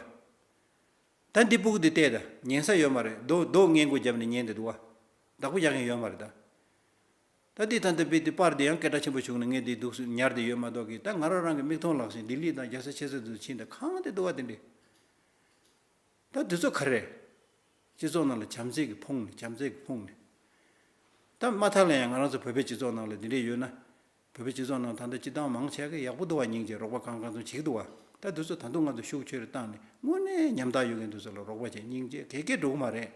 ད་འདི་སྤུ་གུ་འདི་བལྟས་ད། ཉན་ས་ཡོད་མ་རེད། རྡོ་རྡོ་སྔས་མགོ་བརྒྱབ་ནས་ཉན་བསྡད་འདུག་བ། བདག་པོ་རྒྱག་མཁན་ཡོད་མ་རེད་ད། ད་འདི་ད་ལྟ་བི་འདི་པར་འདི་ཡང་སྐད་གྲགས་ཆེན་པོ་བྱུང་ནས་ངས་འདི་འདུག་སེ་ཉར་བསྡད་ཡོད་མ་གཏོགས་ཀྱི། ད་ང་རང་རང་གི་མིག་མཐོང་ལག་ཟིན་ལྡི་ལི་དང་རྒྱལ་ས་ཆེ་ས་དུ་ཕྱིན་ད་གང་དེ་འདུག་བ་དེ་འདྲས། ད་འདི་ཚོ་ག་རེ་རེད། སྤྱི་ཚོགས་ནང་ལ་བྱམས་བརྩེ་གི་ཕུང་ནས་བྱམས་བརྩེ་གི་ཕུང་ནས། ད་མ་མཐའ་ལ་ཡང་ང་རང་ཚོ་བོད་པའི་སྤྱི་ཚོགས་ནང་ལ་འདི་འདྲས་ཡོད་ན། བོད་པའི་སྤྱི་ཚོགས་ནང་ད་ལྟ་སྤྱི་བཏང་མང་ཆེ་གི་ཡག་པོ་འདུག་བ། སྙིང་རྗེ་རོགས་པ་གང་གང་ཚོ་བྱེད་ཀྱི་འདུག་བ། ད་འདི་ཚོ་ད་དུང་ང་ཚོ་ཤུགས་ཆེ་རུ་བཏང་ནས་དངོས་གནས་ཉམ་ཐག་ཡོད་མཁན་འདི་ཚོ་ལ་རོགས་པ་བྱས་སྙིང་རྗེ་གས་གས་འགྲོ་གི་མ་རེད།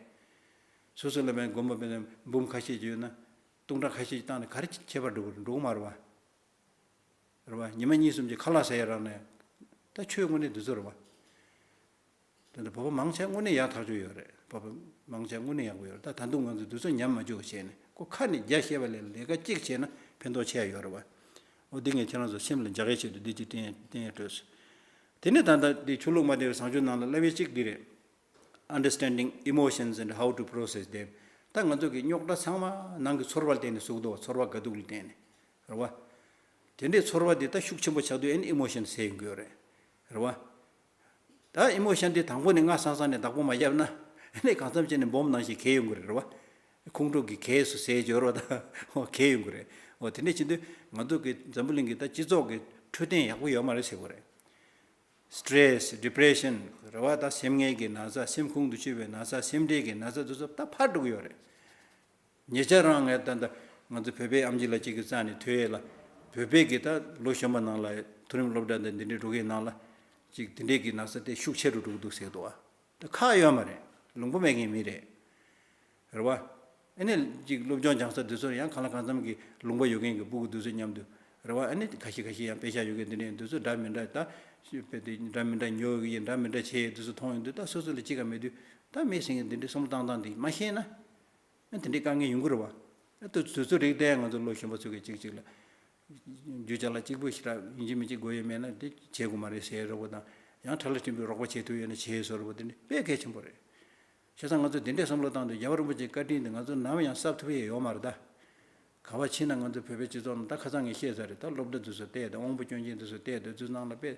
སོ་སོ་ལ་མེད་དགོན་པ་མེད་ན་འབུམ་ཁ་ཤས་ཅིག་ཡོད་ན། སྟོང་ཕྲག་ཁ་ཤས་ཅིག་བཏང་ནས་ག་རེ་ཁྱད་པར་འགྲོ་གི་འགྲོ་གི་མ་རེད་བ། རེད་བ། ཉི་མ་གཉིས་གསུམ་གྱི་ཁ་ལག་ཟ་ཡ་རག་ན་ཡང་། ད་ཆོས་དངོས་གནས་འདི་ཚོ་རེད་བ། ད་ལྟ་བོད་པ་མང་ཆེ་དངོས་གནས་ཡག་ཐག་ཆོད་ཡོད་རེད། བོད་པ་མང་ཆེ་དངོས་གནས་ཡག་པོ་ཡོད་རེད། ད་ད་དུང་ང་ཚོས་འདི་ཚོ་ཉམས་མ་བཅུག་བྱས་ནས་ཁོ་ཁ་ནས་རྒྱ་བཤད་པ་ལས་ལས་ཀ་གཅིག་བྱས་ན་ཕན་ཐོགས་ཆེ་ཡ་ཡོད་རེད་བ། འོ་འདི་ངས་ཁྱེད་རང་ཚོ་སེམས་ལ་འཇགས་ཡའི་ཆེད་དུ་འདི་གཅིག་བསྟན་བསྟན་ཡ་སྤྲོས། དེ་ནས་ད་ལྟ་འདི་ཆོས་ལུགས་མ་བདེ་བའི་བཟང་སྤྱོད་ནང་ལ་བསླབ་པའི་གཅིག་འདི་རེད། Understanding emotions and how to process them. ད་ང་ཚོ་གི་རྙོག་དྲ་ཚང་མ་ནང་གི་ཚོར་བ་ལ་བརྟེན་ནས་བཟོས་འདུག་བ། ཚོར་བ་དགའ་སྡུག་ལ་བརྟེན་ནས། རེད་བ། དེ་འདྲའི་ཚོར་བ་འདི་ད་ཤུགས་ཆེན་པོ་ཆགས་དུས་ཨ་ནི་ཨི་མོ་ཤན་ཟེར་ཡོང་གི་ཡོད་རེད། རེད་བ། ད་ཨི་མོ་ཤན་འདི་དང་པོ་ནས་སྔ་སང་སང་ནས་བདག་པོ་མ་བརྒྱབ་ན་ཨ་ནི་གང་འཚམ་བྱས་ནས་སྦོམ་ནང་བཞིན་གས་ཡོང་གི་རེད། རེད་བ། ཁོང་ཁྲོ་གི་གས་སུ་ཟེར་འབྱོར་བ་དང་། ཨོ་གས་ཡོང་གི་རེད། ཨོ་དེ་འདྲ་བྱེད་དུས་ང་ཚོ་གི་འཛམ་བུ་གླིང་གི་ད་སྤྱི་ཚོགས་ཀྱི་འཕྲོད་བསྟེན་ཡག་པོ་ཡོད་མ་རེད་ཟེར་དགོས་རེད། Stress, depression རེད་བ། ད་སེམས་ངལ་གྱི་ན་ཚ། སེམས་ཁོང་དུ་ཆུད་པའི་ན་ཚ། སེམས་ཁྲལ་གྱི་ན་ཚ་དེ་ཚོ་ད་འཕར་འགྲོ་གི་ཡོད་རེད། ཉེ་ཆར་རང་ངས་ད་ལྟ་ང་ཚོ་བོད་པའི་ཨེམ་ཆི་ལགས་གཅིག་གི་རྩ་ནས་ཐོས་ཡས་ལ། བོད་པའི་གི་ད་ལོ་གཞོན་པ་ནང་ལ་མཐོ་རིམ་སློབ་གྲྭ་དང་འདི་འདྲའི་འགྲོ་མཁན་ནང་ལ་ཅིག་འདི་འདྲའི་གི་ན་ཚ་དེ་ཤུགས་ཆེ་རུ་འགྲོ་གི་འདུག་ཟེར་འདུག་བ། ད་ཁག་ཡོད་མ་རེད། ལུང་པ་མེད་མཁན་མི་རེད། རེད་བ། ཨ་ནི་ཅིག་སློབ་སྦྱོང་སྦྱང་ས་དེ་ཚོར་ཡང་གང་ལ་གང་འཚམ་གྱི་ལུང་པ་ཡོད་མཁན་གྱི་སྤུ་གུ་དེ་ཚོ་མཉམ་དུ། རེད་བ། ཨ་ནི་ཁ་ཤས་ཁ་ཤས་ཡང་དཔེ་ཆ་ཡོད་མཁན་དེ་འདྲ་དེ་ཚོ་འདྲ་མི་འདྲ་ད། དཔེ་དེ་འདྲ་མི་འདྲ་ཉོ་གི་ཡིན། འདྲ་མི་འདྲ་བྱས་དེ་ཚོ་མཐོང་ཡོང་དུས་ད་སོ་སོ་ལ་གཅིག་ཀ་མེད་དུས་ད་མི་ཟེར་མཁན་དེ་འདྲའི་བསམ་བློ་བཏང་སྟངས་དེ་མ་ཤེས་ན། ཨ་དེ་འདྲའི་དཀའ་ངལ་ཡོང་གི་རེད་བ། ཨ་དུ་དུས་ཚོད་རིག་བལྟས་ང་ཚོ་ལོ་གཞོན་པ་ཚོ་གི་གཅིག་གཅིག་ལ། རྒྱུ་ཅ་ལག་གཅིག་པུ་ཞིག་རག་ཡིན་གཅིག་མིན་གཅིག་དགོས་ཡོད་མེད་ན་དེ་བྱེད་དགོས་མ་རེད་ཟེར་རོགས་པ་དང་། ཡང་ཁྲ་ལ་ཕྲན་བུ་རོགས་པ་བྱེད་ཐུབ་ཡོད་ན་བྱེད་བཟོ་རོགས་པ་དེ་འདྲ་དཔེ་གལ་ཆེན་པོ་རེད། བྱས་ཙང་ང་ཚོས་དེ་འདྲའི་བསམ་བློ་བཏང་དུས་རྒྱལ་བ་རིན་པོ་ཆེའི་བཀའ་དྲིན་དེ་ང་ཚོ་ནམ་ཡང་གསབ་ཐུབ་ཡས་ཡོད་མ་རེད་ད། ག་བ་ཕྱིན་ན་ང་ཚོ་བོད་པའི་སྤྱི་ཚོགས་ནང་ད་ཁ་སང་ངས་བཤད་ཚར་རེད། ད་སློབ་གྲྭ་དེ་ཚོ་བལྟས་ཏེ་དབང་པོ་སྐྱོན་ཅན་དེ་ཚོ་བལྟས་ཏེ་དུས་ནང་ལ་དཔེ་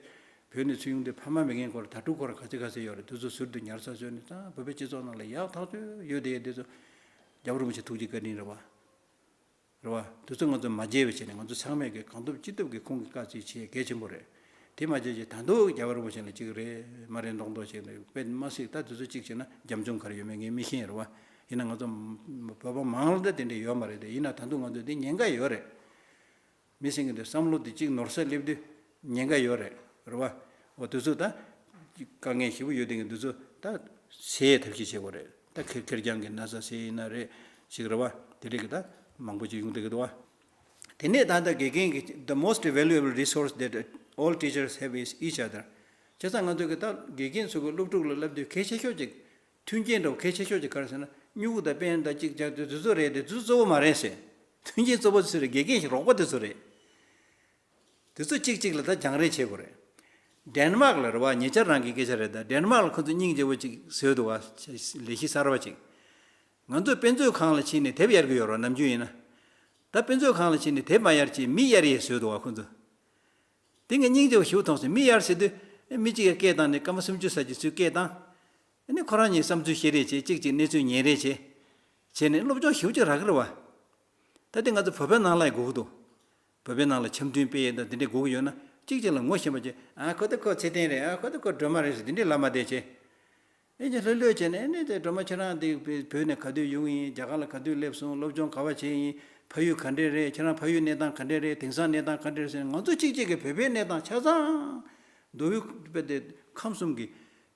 བོད་ནས་ཚུར་ཡོང་དུས་ཕ་མ་མེད་མཁན་སྐོར་ད་ཕྲུག་སྐོར་ག་ཚོད་ག་ཚོད་ཡོད་རེད། དེ་ཚོ་ཟུར་དུ་ཉར་ཚགས་བཟོས་ནས་ད་བོད་པའི་སྤྱི་ཚོགས་ནང་ལ་ཡག་ཐག་ཆོད་ཡོད་དེ་དེ་ཚོ་རྒྱལ་བ་རིན་པོ་ཆེ་ཐུགས་རྗེ་བཀའ་དྲིན་རེད་བ། རེད་བ། དེ་ཚོ་ང་ཚོ་མ་བརྗེད་པ་བྱས་ནས་ང་ཚོ་ཚང་མས་ཀྱི་གང་ཐུབ་ཅི་ཐུབ་ཀྱི་ཁོང་གི་བཀའ་བརྩི་བྱེད་གལ་ཆེན་པོ་རེད། དེ་མ་བརྗེད་ཅིག་ད་དུང་རྒྱལ་བ་རིན་པོ་ཆེ་ལ་གཅིག་རེད་མ་རེད་མདོག་མདོག་བྱས་ནས་དཔེ་མ་སྲིད་ད་དེ་ཚོ་གཅིག་བྱས་ན་རྒྱབ་ལྗོངས་ག་རེ་ཡོད་མེད་ངས་མི་ཤེས་རེད་བ། ཡིན་ན་ང་ཚོ་བོད་པ་མང་ལ་ད་དེ་འདྲ་ཡོད་མ་རེད་དེ། ཡིན་ན་ད་དུང་ང་ཚོ་འདི་ཉེན་ཁ་ཡོད་རེད། མི་སེང་གི་འདི་བསམ་བློ་འདི་གཅིག་ནོར་ས་སླེབས་དུས་ཉེན་ཁ་ཡོད་རེད། རེད་བ། འོ་དེ་ཚོ་ད་དཀའ་ངལ་ཞེ་པོ་ཡོད་དེ་གི་འདི་ཚོ་ད་སེལ་ཐབས་ཤེས་བྱེད་དགོས་རེད། ད་ཁེར་ཁེར་རྐྱང་གི་ན་ཚ་སེལ་ཡིན་ན་རེད་ཞིག་རེད་བ། དེ་འདྲ་གི་ད་མང་པོ་ཅིག་ཡོང་བསྡད་ཀྱི་འདུག་བ། དེ་ནས་ད་ལྟ་དགེ་རྒན་གྱི་the most valuable resource that all teachers have is each other། བྱས་ཙང་ང་ཚོ་གི་ད་དགེ་རྒན་ཚོ་གི་སློབ་ཕྲུག་ལ་བསླབ་དུས་གལ་ཆེ་ཤོས་ཅིག་མཐུན་རྐྱེན་འདྲ་བོ་གལ་ཆེ་ཤོས་ཅིག་ག་རེ་ཟེར་ན་སྨྱུ་གུ་དང་པེན་དང་ཅིག་ཅར་དེ་དེ་ཚོ་རེད་དེ་དེ་ཚོ་གཙོ་བོ་མ་རེད་ཟེར། མཐུན་རྐྱེན་གཙོ་བོ་དེ་ཚོ་རེད། དགེ་རྒན་ཞིག་རོགས་པ་དེ་ཚོ་རེད། དེ་ཚོ་གཅིག་གཅིག་ལ་ད་སྦྱང་རེས་བྱེད་དགོས་རེད། ཌེན་མཱག་ལ་རེད་བ། ཉེ་ཆར་རང་གི་སྐད་ཆ་རེད་ད། ཌེན་མཱག་ལ་ཁོ་ཚོ་སྙིང་རྗེ་བོ་ཅིག་བཟོས་འདུག་བ། ལས་གཞི་གསར་བ་ཅིག་ང་ཚོས་དཔེ་མཛོད་ཁང་ལ་ཕྱིན་ནས་དེབ་གཡར་གི་ཡོད་རེད་ནམ་རྒྱུན་ཡིན་ན། ད་དཔེ་མཛོད་ཁང་ལ་ཕྱིན་ནས་དེབ་མ་གཡར་ཅིག་མི་གཡར་ཡས་བཟོས་འདུག་བ་ཁོ་ཚོ། དེ་ངས་སྙིང་རྗེ་བོ་ཞེ་པོ་མཐོང་སོང་། མི་གཡར་ཟེར་དུས་མི་གཅིག་གིས་སྐད་བཏང་ནས་སྐར་མ་སུམ་ཅུ་ཙམ་ཅིག་ཚུར་སྐད་བཏང་། ཨ་ནི་ཁོ་རང་གཉིས་བསམ་ཚུལ་བཤད་རེས་བྱས། གཅིག་གཅིག་གནས་ཚུལ་ཉན་རེས་བྱས། བྱས་ནས་སློབ་སྦྱོང་ཞེ་པོ་ཅིག་རག་གི་རེད་བ། ད་དེ་ང་ཚོ་བོད་པའི་ནང་ལ་ཡང་དགོས་ཀྱི་འདུག་བོད་པའི་ནང་ལ་འཆམ་མཐུན་སྤེལ་ཡས་དང་དེ་འདྲས་དགོས་ཀྱི་ཡོད་ན་གཅིག་གཅིག་ལ་ངོ་ཤེས་པ་བྱས། ཨ་ཁོ་ད་ཁོ་ཚེ་བརྟན་རེད། ཨ་ཁོ་ད་ཁོ་སྒྲོལ་མ་རེད་ཟེར་དེ་འདྲས་ལབ་མ་བསྡད་བྱས། ཨེ་ཅེ་ལྷོད་ལྷོད་བྱས་ནས་ཨེ་ནས་དེ་སྒྲོལ་མ་ཁྱེད་རང་འདི་བོད་ནས་ག་དུས་ཡོང་ཡིན། རྒྱ་གར་ལ་ག་དུས་སླེབས་སོང་། སློབ་སྦྱོང་ག་བ་བྱས་ཡིན། ཕ་ཡུལ་ག་འདྲས་རེད། ཁྱེད་རང་ཕ་ཡུལ་གནས་སྟངས་ག་འདྲས་རེད། དེང་སང་གནས་སྟངས་ག་འདྲས་རེད་ཟེར་ནས་ང་ཚོ་གཅིག་གཅིག་གིས་བོད་པའི་གནས་སྟངས་ཆ་ཚང་མདོ་དབུས་དཔེ་དེ་ཁམས་གསུམ་གྱི་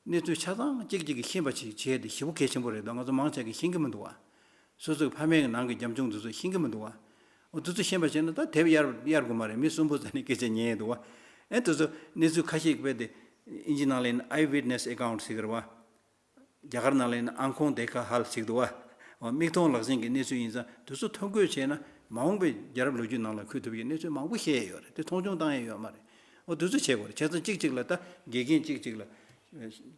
གནས་ཚུལ་ཆ་ཚང་གཅིག་གཅིག་གིས་ཤེས་པ་ཅིག་བྱས་ཏེ་ཞེ་པོ་གལ་ཆེན་པོ་རེད་འདུག་ང་ཚོ་མང་ཆེ་གིས་ཤེས་ཀྱི་མི་འདུག་བ། སོ་སོའི་ཕ་མའི་ནང་གི་རྒྱབ་ལྗོངས་དེ་ཚོ་ཤེས་ཀྱི་མི་འདུག་བ། འོ་དེ་ཚོ་ཤེས་པ་བྱས་ན་ད་དེབ་གཡར་གཡར་དགོས་མ་རེད། མི་གསུམ་པོ་ཙམ་ནས་སྐད་ཆ་ཉན་ཡས་འདུག་བ། ཨེ་དེ་ཚོ་གནས་ཚུལ་ཁ་ཤས་དཔེ་དེ་ཨིན་ཇི་ནང་ལ་ཡིན་ན་ཨའི་ཝིཊ་ནེ་སི་ཨེ་ཁའུན་ཊི་ཟེར་གི་རེད་བ། རྒྱ་གར་ནང་ལ་ཡིན་ན་ཨང་ཁོང་དེ་ཁ་ཧལ་ཟེར་གི་འདུག་བ། འོ་མིག་མཐོང་ལག་ཟིན་གྱི་གནས་ཚུལ་ཡིན་ཙང་དེ་ཚོ་ཐོ་འགོད་བྱས་ན་མ་འོངས་པའི་རྒྱལ་རབས་ལོ་རྒྱུས་ནང་ལ་འཁོད་ཐུབ་ཀྱི་གནས་ཚུལ་མང་པོ་ཤེས་ཡས་ཡོད་རེད། དེ་མཐོང་ཆུང་བཏང་ཡས་ཡོད་མ་རེད། འོ་དེ་ཚོ་བྱེད་དགོས་རེད། བྱས་ཙང་གཅིག་གཅིག་ལ་ད་དགེ་རྒན་གཅིག་གཅིག་ལ་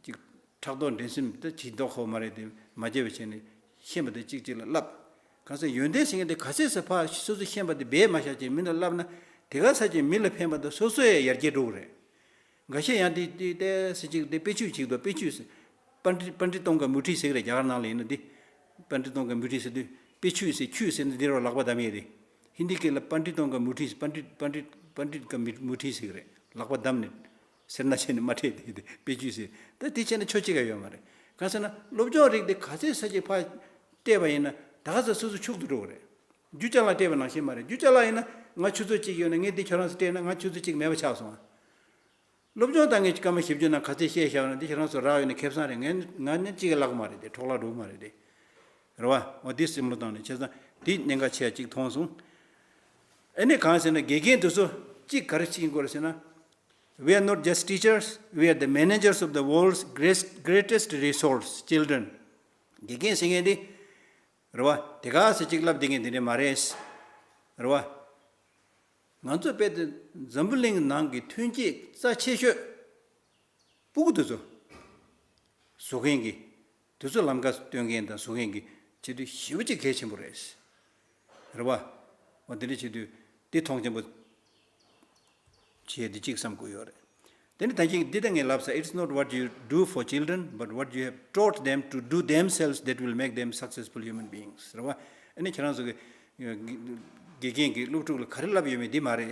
ཅིག་ཕྲག་དོག་འགྲན་སེམས་ད་ཇི་ལྡོག་ཧོ་མ་རེད་དེ་མ་བརྗེད་པ་བྱས་ནས་ཤེས་པ་དེ་གཅིག་གཅིག་ལ་བསླབ། གང་ཟེར་ཡོན་ཏན་ཟེར་མཁན་དེ་ག་ཚད་ཟེར་ཕར་སོ་སོ་ཤེས་པ་དེ་སྦས་མ་བཞག་ཅིག་མི་ལ་བསླབ་ན་དེ་ག་ཚད་ཅིག་མི་ལ་ཕན་པ་དང་སོ་སོ་ཡང་ཡར་རྒྱས་འགྲོ་གི་རེད། འགའ་ཤས་ཡང་དེ་དེ་ལྟས་ཟེར་ཅིག་དེ་དཔེ་ཆུས་ཅིག་དང་དཔེ་ཆུས་ཟེར། པཎྜི་པཎྜི་ཏོང་ག་མུ་ཊི་ཟེར་གི་རེད། རྒྱ་གར་ནང་ལ་ཡིན་ན་དེ་པཎྜི་ཏོང་ག་མུ་ཊི་ཟེར་དུས་དཔེ་ཆུས་ཟེར། ཆུས་ཟེར་ན་འདི་རུ་ལག་པ་བསྡམ་ཡས་དེ། ཧིན་དི་སྐད་ལ་པཎྜི་ཏོང་ག་མུ་ཊི་ཟེར། པཎྜི་པཎྜི་པཎྜི་ཀ་མུ་ཊི་ཟེར་གི་རེད། ལག་པ་བསྡམས་ནས། ཟེར་ན་བྱས་ནས་མ་ཁྲེལ་དེ་དེ་དཔེ་ཆུས་ཟེར། ད་དེ་བྱས་ན་ཆོ་གཅིག་ག་ཡོད་མ་རེད། གང་ཟེར་ན་སློབ་སྦྱོང་རིགས་དེ་ག་ཚད་ས་ཅིག་ཕར་བལྟས་པ་ཡིན་ན་ད་ག་ཚོད་སོ་སོ་ཕྱུག་ཏུ་འགྲོ་གི་རེད། རྒྱུ་ཅ་ལག་བལྟས་པ་ནང་བཞིན་མ་རེད། རྒྱུ་ཅ་ལག་ཡིན་ན་ང་ཆུ་ཚོད་གཅིག་ཡོད་ན་ངས་འདི་ཁྱོད་རང་ཚོ་སྤྲད་ན་ང་ཆུ་ཚོད་གཅིག་མེད་པ་ཆགས་སོང་ཨ། སློབ་སྦྱོང་བཏང་མཁན་གྱི་སྐར་མ་བཞི་བཅུ་ནང་ག་ཚད་བཤད་བཞག་ན་འདི་ཁྱེད་རང་ཚོ་རག་ཡོད་ན་ཁེ་བཟང་རེད། ངས་ང་ནི་གཅིག་གི་ལག་མ་རེད་དེ། འཕྲོ་བརླག་འགྲོ་གི་མ་རེད་དེ། རེད་བ། འོ་འདི་སེམས་བློ་བཏང་ནས་བྱས་ཙང་འདི་གནད་འགག་ཆེ་བ་གཅིག་མཐོང་སོང་། ཨ་ནི་གང་ཟེར་ན་དགེ་རྒན་དེ་ཚོ་གཅིག་ག་རེ་བྱེད་དགོས་རེད་ཟེར་ན། We are not just teachers, we are the managers of the world's great- greatest resource, children. དགེ་རྒན་ཟེར་མཁན་དེ་རེད་བ། དེ་ག་ཚོད་གཅིག་བསླབ་བསྡད་མཁན་དེ་འདྲ་མ་རེད། རེད་བ། ང་ཚོ་དཔེ་དེ་འཛམ་བུ་གླིང་ནང་གི་ཐོན་སྐྱེད་རྩ་ཆེ་ཤོས་སྤུ་གུ་དེ་ཚོ་བཟོ་མཁན་གྱི། དེ་ཚོ་ལམ་ཁ་སྟོན་མཁན་དང་བཟོ་མཁན་གྱི་བྱེད་དུས་ཞེ་པོ་ཅིག་གལ་ཆེན་པོ་རེད། རེད་བ། འོ་དེ་འདྲ་བྱེད་དུས་དེ་མཐོང་ཆེན་པོ་བྱས་ཏེ་གཅིག་བསམ་དགོས་ཡོད་རེད། དེ་ནི་ད་གིན་འདི་ལྟ་ངས་ལབ་ས། It's not what you do for children, but what you have taught them to do themselves that will make them successful human beings. རེད་བ། ཨ་ནི་ཁྱེད་རང་ཚོ་གི་དགེ་རྒན་གྱིས་སློབ་ཕྲུག་ལ་ག་རེ་བསླབ་ཡོད་མེད་འདི་མ་རེད།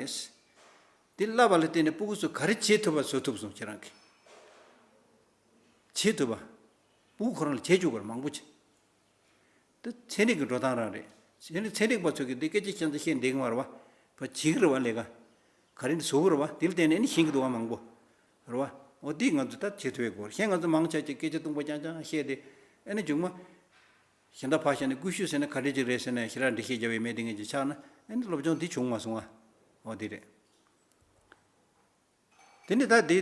འདི་བསླབ་པ་ལ་བརྟེན་ནས་སྤུ་གུ་ཚོ་ག་རེ་བྱེད་ཐུབ་པ་བཟོ་ཐུབ་སོང་ཁྱེད་རང་གིས། བྱེད་ཐུབ་པ། སྤུ་གུ་ཁོ་རང་ལ་བྱེད་བཅུག་པར་མང་པོ་བྱེད། འདི་ཚན་རིག་གི་འགྲོ་སྟངས་རང་རེད། ཚན་རིག་ཚན་རིག་པ་ཚོ་གིས་འདི་སྐད་ཆ་ཅང་ཙམ་བཤད་འདེགས་མ་རེད་བ། བ་བྱེད་ཀྱི་རེད་བ་ལས་ཀ། ག་རེ་འདི་བཟོ་གི་རེད་བ། འདི་ལ་བརྟེན་ནས་ནི་ཤེས་ཀྱི་འདུག་བ་མང་པོ། རེད་བ། འོ་འདི་ང་ཚོ་ད་བྱེད་ཐུབ་པའི་སྐོར་གཞན་ང་ཚོ་མང་ཆ་ཅིག་སྐད་ཆ་སྟོང་པ་རྐྱང་རྐྱང་བཤད་དེ། ཨ་ནི་མཇུག་མ་གཞན་དག་ཕར་བཞག་ནས་ཀུ་ཤུ་ཟེར་ན་ག་འདྲ་ཅིག་རེད་ཟེར་ན་ཡང་ཞེ་དྲག་འགྲེལ་བཤད་རྒྱབ་ཡས་མེད་དེ་ངེད་ཀྱི་ཆགས་ན་ཨ་ནི་སློབ་སྦྱོང་འདི་བྱུང་མ་སོང་ཨ། འོ་དེ་རེད། དེ་ནི་ད་དེ་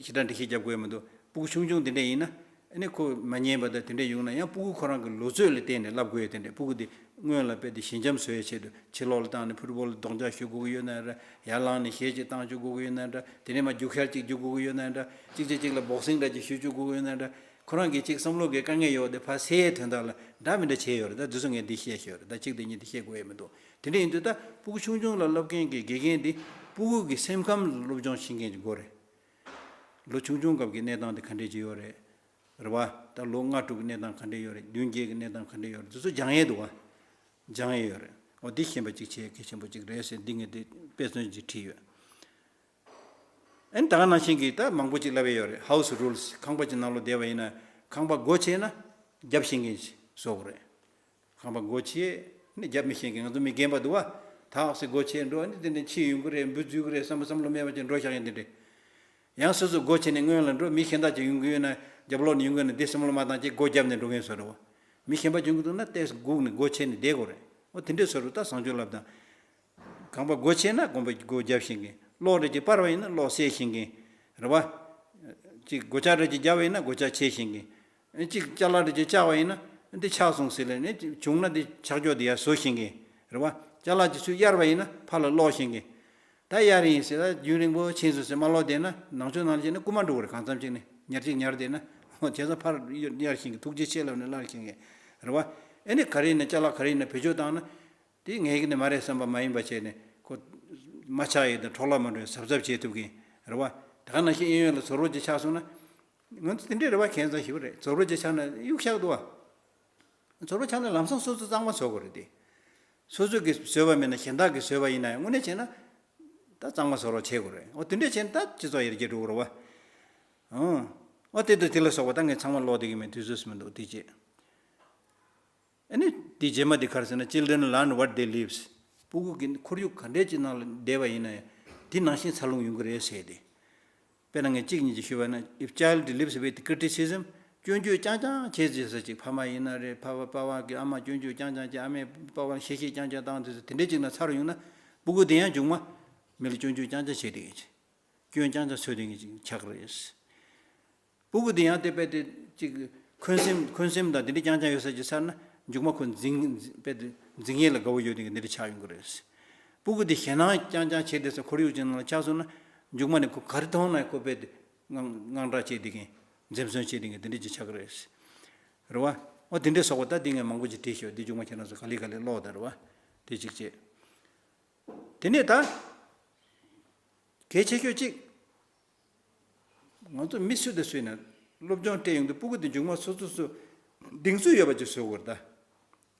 ཞེ་དྲག་འགྲེལ་བཤད་རྒྱབ་དགོས་མི་འདུག་སྤུ་གུ་ཆུང་ཆུང་དེ་འདྲ་ཡིན་ན་ཨ་ནི་ཁོ་མ་ཉན་པ་དང་དེ་འདྲ་ཡོང་ན་ཡང་སྤུ་གུ་ཁོ་རང་གི་ལོ་ཚོད་ལ་བརྟེན་ནས་བསླབ་དགོས་ཡོད། དེ་འདྲ་སྤུ་གུ་དེ་སྔོན་ལ་དཔེ་དེ་ཞི་འཇམ་བཟོ་ཡའི་ཆེད་དུ་ཕྱི་ལོགས་ལ་བཏང་ནས་ཕུཊ་བོལ་རྡོག་རྒྱག་ཞུ་དགོས་ཀྱི་ཡོད་ན་འདྲ། ཡར་ལངས་ནས་གཞས་ཅིག་བཏང་ཞུ་དགོས་ཀྱི་ཡོད་ན་འདྲ། དེ་ནས་མར་རྒྱུག་ཤར་ཅིག་རྒྱུག་དགོས་ཀྱི་ཡོད་ན་འདྲ། གཅིག་བྱས་གཅིག་ལ་བོག་སིང་འདྲ་ཅིག་ཞུ་བཅུག་དགོས་ཀྱི་ཡོད་ན་འདྲ། ཁོ་རང་གིས་ཅིག་བསམ་བློ་གི་དཀའ་ངལ་ཡོད་དེ་ཕར་སེལ་ཡའི་དོན་དག་ལ་འདྲ་མི་འདྲ་བྱས་ཡོད་རེད། ད་འདི་ཚོ་ངས་འདི་བཤད་ཤེས་ཡོད་རེད། ད་གཅིག་དེ་གཉིས་དེ་བཤད་དགོས་ཡ་མི་འདུག་དེ་འདྲ་ཡིན་དུས་ད་སྤུ་གུ་ཆུང་ཆུང་ལ་བསླབ་མཁན་གྱི་དགེ་རྒན་དེ་སྤུ་གུ་གི་སེམས་ཁམས་སློབ་སྦྱོང་བྱེད་མཁན་གྱི་སྒོ་རེད། ལོ་ཆུང་ཆུང་སྐབས་ཀྱི་གནས་སྟངས་དེ་ག་འདྲས་ཅིག་ཡོད་རེད། རེད་བ། ད་ལོ་ལྔ་དྲུག་གི་གནས་སྟངས་ག་འདྲས་ཡོད་རེད། བདུན་བརྒྱད་ཀྱི་གནས་སྟངས་ག་འདྲས་ཡོད་རེད། འདི་ཚོ་སྦྱང་ཡས་འདུག་བ། སྦྱང་ཡས་ཡོད་རེད། འོ་འདི་ཤེས་པ་གཅིག་བྱས་གལ་ཆེན་པོ་གཅིག་རེད་ཟེར་འདི་ངས་འདི་དཔེ་མཚོན་ཅིག་བྲིས་ཡོད། ཨ་ནི་ད་ག་ནང་བཞིན་གྱི་ད་མང་པོ་ཅིག་ལབ་ཡས་ཡོད་རེད། ཧའུ་སི་རུལ་སི། ཁང་པ་ཅིག་ནང་ལོགས་བསྡད་པ་ཡིན་ན་ཁང་པ་སྒོ་ཕྱེ་ན་རྒྱབ་ཤེས་མཁན་ཞིག་བཟོ་དགོས་རེད། ཁང་པ་སྒོ་ཕྱེ་ནི་རྒྱབ་མི་ཤེས་མཁན། ང་ཚོ་མི་རྒན་པ་འདུག་བ། ཐག་སེ་སྒོ་ཕྱེ་འགྲོ་ནི་དེ་ནས་ཕྱི་ཡོང་གི་རེད། འབུ་འཛུལ་གི་རེད་བསམ་པ་བསམ་བློ་མེད་པ་ཅིག་འགྲོ་བཞག་ཡིན་དེ་འདྲས། ཡང་སོ་སོ་སྒོ་ཕྱེ་ནས་སྔོན་ལ་འགྲོ། མི་གཞན་དག་ཅིག་ཡོང་གི་ཡོད་ན་རྒྱབ་ལོགས་ནས་ཡོང་གི་ཡོད་ན་དེ་བསམ་བློ་མ་བཏང་ཅིག་སྒོ་བརྒྱབ་ནས་འགྲོ་མཁན་བཟོ་འདྲ་བ། མི་གཞན་པ་ཡོང་གི་འདུག་ན་ཏོག་ཙམ་སྒུག་ནས་སྒོ་ཕྱེ་ནས་བསྡད་དགོས་རེད། འོ་དེ་འདྲས་བཟོ་འདྲ་ད་བཟང་སྤྱོད་ལབ་དང་། ཁང་པ་སྒོ་ཕྱེ་ན་ཁང་པ་སྒོ་རྒྱབ་ཤེས་མཁན། གློག་རེ་ཅིག་སྤར་བ་ཡིན་ན་གློག་སེལ་ཤེས་མཁན། རེད་བ། ཅིག་སྒོ་ལྕགས་རེ་ཅིག་རྒྱབ་པ་ཡིན་ན་སྒོ་ལྕགས་ཕྱེ་ཤེས་མཁན། ཅིག་ཅ་ལག་རེ་ཅིག་བཅག་པ་ཡིན་ན་འདི་ཆག་སོང་ཟེར་ལས་ནས་བྱུང་ན་འདི་ཆག་ཆོག་འདི་ཡར་བཟོ་ཤེས་མཁན། རེད་བ། ཅ་ལག་ཅིག་ཚུར་གཡར་བ་ཡིན་ན་ཕར་ལ་སློག་ཤེས་མཁན། ད་གཡར་ཡིན་ཟེར་ད་རྒྱུན་རིང་པོ་ཕྱིན་སོང་ཟེར་མ་སློག་བསྡད་ན་ནང་ཆོས་ནང་ལ་བྱས་ན་རྐུ་མ་འགྲོ་གི་རེད། གང་འཚམ་ཅིག་ནས་ཉར་ཅིག་ཉར་བསྡད་ན་བྱས་ཙང་ཕར་གཡར་ཤེས་མཁན། ཐུགས་རྗེ་ཆེ་ལབ་ནས་གླར་ཤེས་མཁན། རེད་བ། ཨེ་ནི་ག་རེ་ཡིན་ན་ཅ་ལག་ག་རེ་ཡིན་ན་བེད་སྤྱོད་བཏང་ན། དེ་ངའི་གི་ནི་མ་རེད་བསམ་པ་མ་ཡིན་པ་བྱས་ནས་ཁོ་མ་ཆག་ཡས་དང་འཕྲོ་བརླག་མ་འགྲོ་ཡས་གཟབ་གཟབ་བྱེད་ཐུབ་ཀྱིན་རེད་བ། དེ་ག་ནང་བཞིན་གཡས་གཡོན་ལ་ཟོར་བོ་ཅིག་ཆག་སོང་ན། ང་ཚོ་དེ་འདྲའི་རེད་བ། ཁྱད་མཚར་ཞིག་རེད། ཟོར་བོ་ཅིག་ཆག་ན་གཡུག་བཞག་འདུག་བ། ཟོར་བོ་ཆག་ན་ལམ་སང་སོ་སོ་གཙང་མ་བཟོ་དགོས་རེད་དེ། སོ་སོ་གིས་བཟོས་པ་མིན་ན་གཞན་དག་གིས་བཟོས་པ་ཡིན་ན་ཡང་དངོས་གནས་བྱས་ན་ད་གཙང་མ་བཟོ་རོགས་བྱེད་དགོས་རེད། འོ་དེ་འདྲས་བྱས་ན་ད་སྤྱི་ཚོགས་ཡར་རྒྱས་འགྲོ་གི་རེད་བ། ཨང་། འོ་དེ་དང་དེ་ལ་སོགས་པ་ད་ངས་ཚང་མ་ཀློག་བསྡད་ཀྱི་མེད། དུས་ཚོད་སུ་མི་འདུག་དེ་བྱས། ཨ་ནི་དེ་རྗེས་མ་དེ་ག་རེ་ཟེར་ན། Children learn what they lives། སྤུ་གུ་གི་ཁོར་ཡུག་ག་འདྲས་ཅིག་ནང་ལ་བསྡད་པ་ཡིན་ན་ཡང་དེ་ནང་བཞིན་འཚར་ལོངས་ཡོང་གི་རེད་ཟེར་ཏེ། དཔེར་ན་ངས་གཅིག་གཉིས་ཅིག་ཞུས་པ་ན། If child lives with criticism། སྐྱོན་བརྗོད་རྐྱང་རྐྱང་བྱེད་ཅེས་ཟེར་ཅིག་ཕ་མ་ཡིན་ན་རེད། ཕ་བ་པ་བ་གི་ཨ་མ་སྐྱོན་བརྗོད་རྐྱང་རྐྱང་བྱེད། ཨ་མས་པ་བ་གཤེ་གཤེ་རྐྱང་རྐྱང་བཏང་དུས་དེ་འདྲས་ཅིག་ན་འཚར་ཡོང་ན་སྤུ་གུ་དེ་ཡང་མཇུག་མ་མི་ལ་སྐྱོན་བརྗོད་རྐྱང་རྐྱང་བྱེད་བསྡད་ཀྱི། སྐྱོན་རྐྱང་རྐྱང་འཚོལ་བསྡད་མཁན་ཅིག་ཆགས་ཀྱི་རེད། སྤུ་གུ་དེ་ཡང་དེ་དཔེ་དེ་ཅིག་འཁོན་སེམས་འཁོན་སེམས་དང་དེ་འདྲ་རྐྱང་རྐྱང་ཡོད་ས་ཅིག་ཚར་ན་མཇུག་མ་ཁོ་འཛིང་དཔེ་དེ་འཛིང་ཡས་ལ་དགའ་བོ་ཡོད་མཁན་འདི་འདྲ་ཆགས་ཡོང་གི་རེད། སྤུ་གུ་དེ་ཞེད་སྣང་རྐྱང་རྐྱང་བྱེད་བསྡད་ས་ཁོར་ཡུག་ཅིག་ནང་ལ་ཆགས་སོང་ན་མཇུག་མ་ནས་ཁོ་ག་རེ་མཐོང་ན་ཁོ་དཔེ་དེ་དངངས་དངངས་སྐྲག་བྱེད་བསྡད་མཁན། འཛེམ་ཟོན་བྱེད་བསྡད་མཁན་དེ་འདྲ་ཅིག་ཆགས་ཀྱི་རེད། རེད་བ། འོ་དེ་འདྲས་སོགས་པ་ད་འདི་ངས་མང་པོ་ཅིག་བྲིས་ཤག་འདི་མཇུག་མ་ཁྱེད་རང་ཚོ་ག་ལེ་ག་ལེ་ཀློག་དང་། རེད་བ། དེ་གཅིག་བྱས། དེ་ནས་ད་གལ་ཆེ་ཤོས་གཅིག་ང་ཚོ་མི་སུ་དང་སུ་ཡིན་ན་སློབ་སྦྱོང་སྤྲད་ཡོང་དུས་སྤུ་གུ་དེ་མཇུག་མ་སོ་སོ་སོ་གདེང་ཚོད་ཡོད་པ་ཅིག་བཟོ་དགོས་རེད་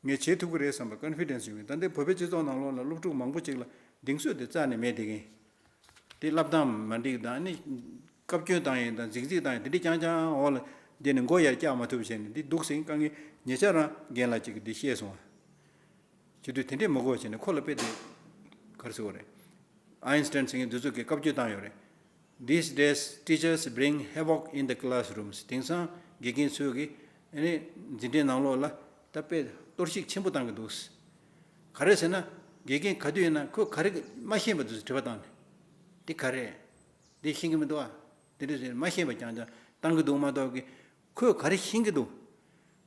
ད། ངས་བྱེད་ཐུབ་ཀྱི་རེད་བསམ་པ་ཀོན་ཕི་ཌེན་སི་ཡོང་གི། ད་ལྟའི་བོད་པའི་སྤྱི་ཚོགས་ནང་ལོགས་ལ་སློབ་ཕྲུག་མང་པོ་ཅིག་ལ་གདེང་ཚོད་དེ་རྩ་ནས་མེད་བསྡད་མཁན། དེ་བསླབ་སྟངས་མ་འགྲིག་དང་ནི། བཀའ་བཀྱོན་བཏང་ཡས་དང་རྫིག་རྫིག་བཏང་ཡས་དེ་འདྲ་རྐྱང་རྐྱང་འོག་ལ་བསྡད་ནས་མགོ་ཡར་བཀྱག་མ་ཐུབ་བྱས་ནས་འདི་འདུག་ཟེར་དཀའ་ངལ། ཉེ་ཆར་རང་རྒན་ལགས་ཅིག་གིས་འདི་བཤད་སོང་བ། བྱེད་དུས་དེ་འདྲས་མི་དགོས་བྱས་ནས་ཁོ་ལ་དཔེ་དེ་ག་རེ་ཟེར་དགོས་རེད། ཨའིན་སི་ཊན་ཟེར་མཁན་འདི་ཚོ་གིས་བཀའ་བཀྱོན་བཏང་ཡོད་རེད། These days, teachers bring havoc in the classrooms. དེང་སང་དགེ་རྒན་ཚོས་ཀྱིས་ཨ་ནི་འཛིན་གྲྭའི་ནང་ལོགས་ལ་ད་དཔེ་གཏོར་བཤིག་ཆེན་པོ་བཏང་གི་འདུག། ག་རེ་ཟེར་ན་དགེ་རྒན་ག་དུས་ཡིན་ན་ཁོས་ག་རེ་མ་ཤེས་པ་འདུག་དྲི་བ་བཏང་ནས། འདི་ག་རེ། འདི་ཤེས་ཀྱི་མི་འདུག་ཨ། འདི་འདྲ་ཟེར་མ་ཤེས་པ་རྐྱང་རྐྱང་བཏང་གི་འདུག་མ་གཏོགས་ཀྱི། ཁོས་ག་རེ་ཤེས་ཀྱི་འདུག།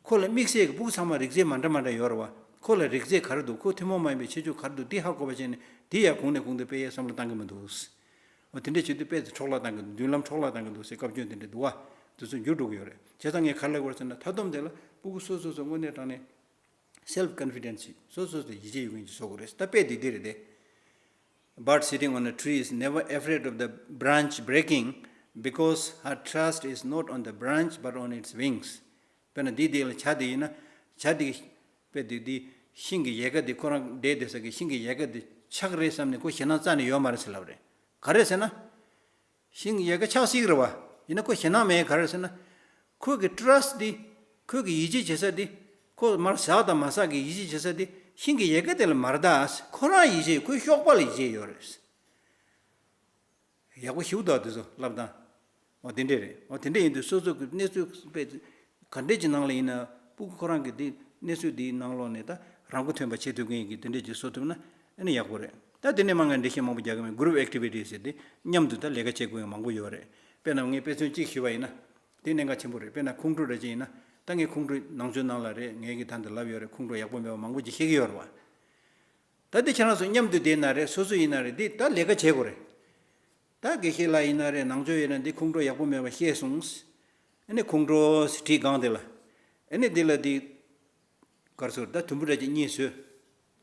ཁོ་ལ་དམིགས་བསལ་གྱི་སྤུ་གུ་ཚང་མ་རིག་རྩལ་མ་འདྲ་མ་འདྲ་ཡོད་རེད་བ། ཁོ་ལ་རིག་རྩལ་ག་རེ་འདུག། ཁོ་ཐུན་མོང་མ་ཡིན་པའི་ཁྱད་ཆོས་ག་རེ་འདུག། འདི་ཧ་གོ་བ་བྱས་ནས་འདི་ཡར་གོང་ནས་གོང་དུ་སྤེལ་ཡས་བསམ་བློ་བཏང་གི་མི་འདུག། འོ་དེ་འདྲ་བྱེད་དུས་དཔེ་དེ་འཕྲོ་བརླག་བཏང་གི་འདུག། མདུན་ལམ་འཕྲོ་བརླག་བཏང་གི་འདུག་ཟེར་བཀའ་བཀྱོན་དེ་འདྲ་འདུག་བ། དེ་ཚོ་འགྱུར་འགྲོ་གི་ཡོད་རེད། བྱས་ཙང་ངས་ག་རེ་ལབ་དགོས་རེད་ཟེར་ན། མཐའ་སྡོམ་དེ་ལ་སྤུ་གུ་སོ་སོ་སོ་དངོས་གནས་དྲང་གནས་སེལ་ཕི་ཀོན་ཕི་ཌེན་སི་ཞིག། སོ་སོ་སོ་ཡིད་ཆེས་ཡོད་མཁན་ཅིག་བཟོ་དགོས་རེད། ད་དཔེ་འདི་འདི་རེད་དེ། Bird sitting on a tree is never afraid of the branch breaking because her trust is not on the branch but on its wings. དཔེར་ན་འདི་འདི་ལ་བྱ་དེ་ཡིན་ན་བྱ་དེ་དཔེ་དེ་དེ་ཤིང་གི་ཡལ་ག་དེ་ཁོ་རང་བསྡད་བསྡད་ས་གི་ཤིང་གི་ཡལ་ག་དེ་ཆག་རེད་བསམ་ནས་ཁོ་ཞེད་སྣང་རྩ་ནས་ཡོད་མ་རེད་ཟེར་ལབ་རེད། ག་རེ་ཟེར་ན། ཤིང་གི་ཡལ་ག་ཆག་སྲིད་ཀྱི་རེད་བ། ཡིན་ན་ཁོ་ཞེད་སྣང་མེད། ག་རེ་ཟེར་ན། ཁོ་གི་ཊྲ་སི་ཊི་འདི། ཁོ་གི་ཡིད་ཆེས་བྱེད་ས་འདི། ཁོ་མར་ཟག་དང་མ་ཟག་གི་ཡིད་ཆེས་བྱེད་ས་འདི་ཤིང་གི་ཡལ་ག་དེ་ལ་མ་རེད་ད། ཁོ་རང་ཡིད་ཆེས། ཁོའི་གཤོག་པ་ལ་ཡིད་ཆེས་ཡོད་རེད། ཡག་པོ་ཞིག་འདུག་དེ་ཚོ་ལབ་དང་། འོ་དེ་འདྲས་རེད། འོ་དེ་འདྲས་ཡིན་དུས་སོ་སོ་གི་གནས་ཚུལ་དཔེ་ག་འདྲས་ཀྱི་ནང་ལ་ཡིན་ན་ ཕྲུ་གུ་ཁོ་རང་གི་དེ་གནས་ཚུལ་དེའི་ནང་ལོགས་ནས་ད་རང་མགོ་ཐོན་པ་བྱེད་ཐུབ་མཁན་གྱི་དེ་འདྲས་ཅིག་བཟོ་ཐུབ་ན་ཨ་ནི་ཡག་པོ་རེད། ད་དེ་ནས་མ་ང་འགྲེལ་བཤད་མང་པོ་རྒྱག་གི་མེད། group activity ཟེར་ཏེ་མཉམ་དུ་ད་ལས་ཀ་བྱེད་དགོས་ཡག་མང་པོ་ཡོད་རེད། དཔེར་ན་ངས་དཔེ་མཚོན་གཅིག་ཞུས་པ་ཡིན་ན། དེ་གནད་འགག་ཆེན་པོ་རེད། དཔེར་ན་ཁོང་ཁྲོ་འདྲ་ཅིག་ཡིན་ན། ད་ངས་ཁོང་ཁྲོ་ནང་ཆོས་ནང་ལ་རེད། ངས་ཀྱི་ད་འདི་ལབ་ཡོད་རེད། ཁོང་ཁྲོ་ཡག་པོ་མེད་པ་མང་པོ་ཅིག་བཤད་ཀྱི་ཡོད་རེད་བ། ད་འདི་ཁྱེད་རང་ཚོ་མཉམ་དུ་བསྡད་ན་རེད། སོ་སོ་ཡིན་ན་རེད། འདི་ད་ལས་ཀ་བྱེད་དགོས་རེད། ད་དགེ་བཤེས་ལགས་ཡིན་ན་རེད། ནང་ཆོས་ཡིན་ན་འདི་ཁོང་ཁྲོ་ཡག་པོ་མེད་པ་བཤད་སོང་། ཨ་ནི་ཁོང་ཁྲོ་བྲིས་སྒང་དེ་ལ། ཨ་ནི་འདི་ལ་འདི། གར་སོར་ད་དུམ་བུ་ར་ཅིག་གཉིས་བཟོས།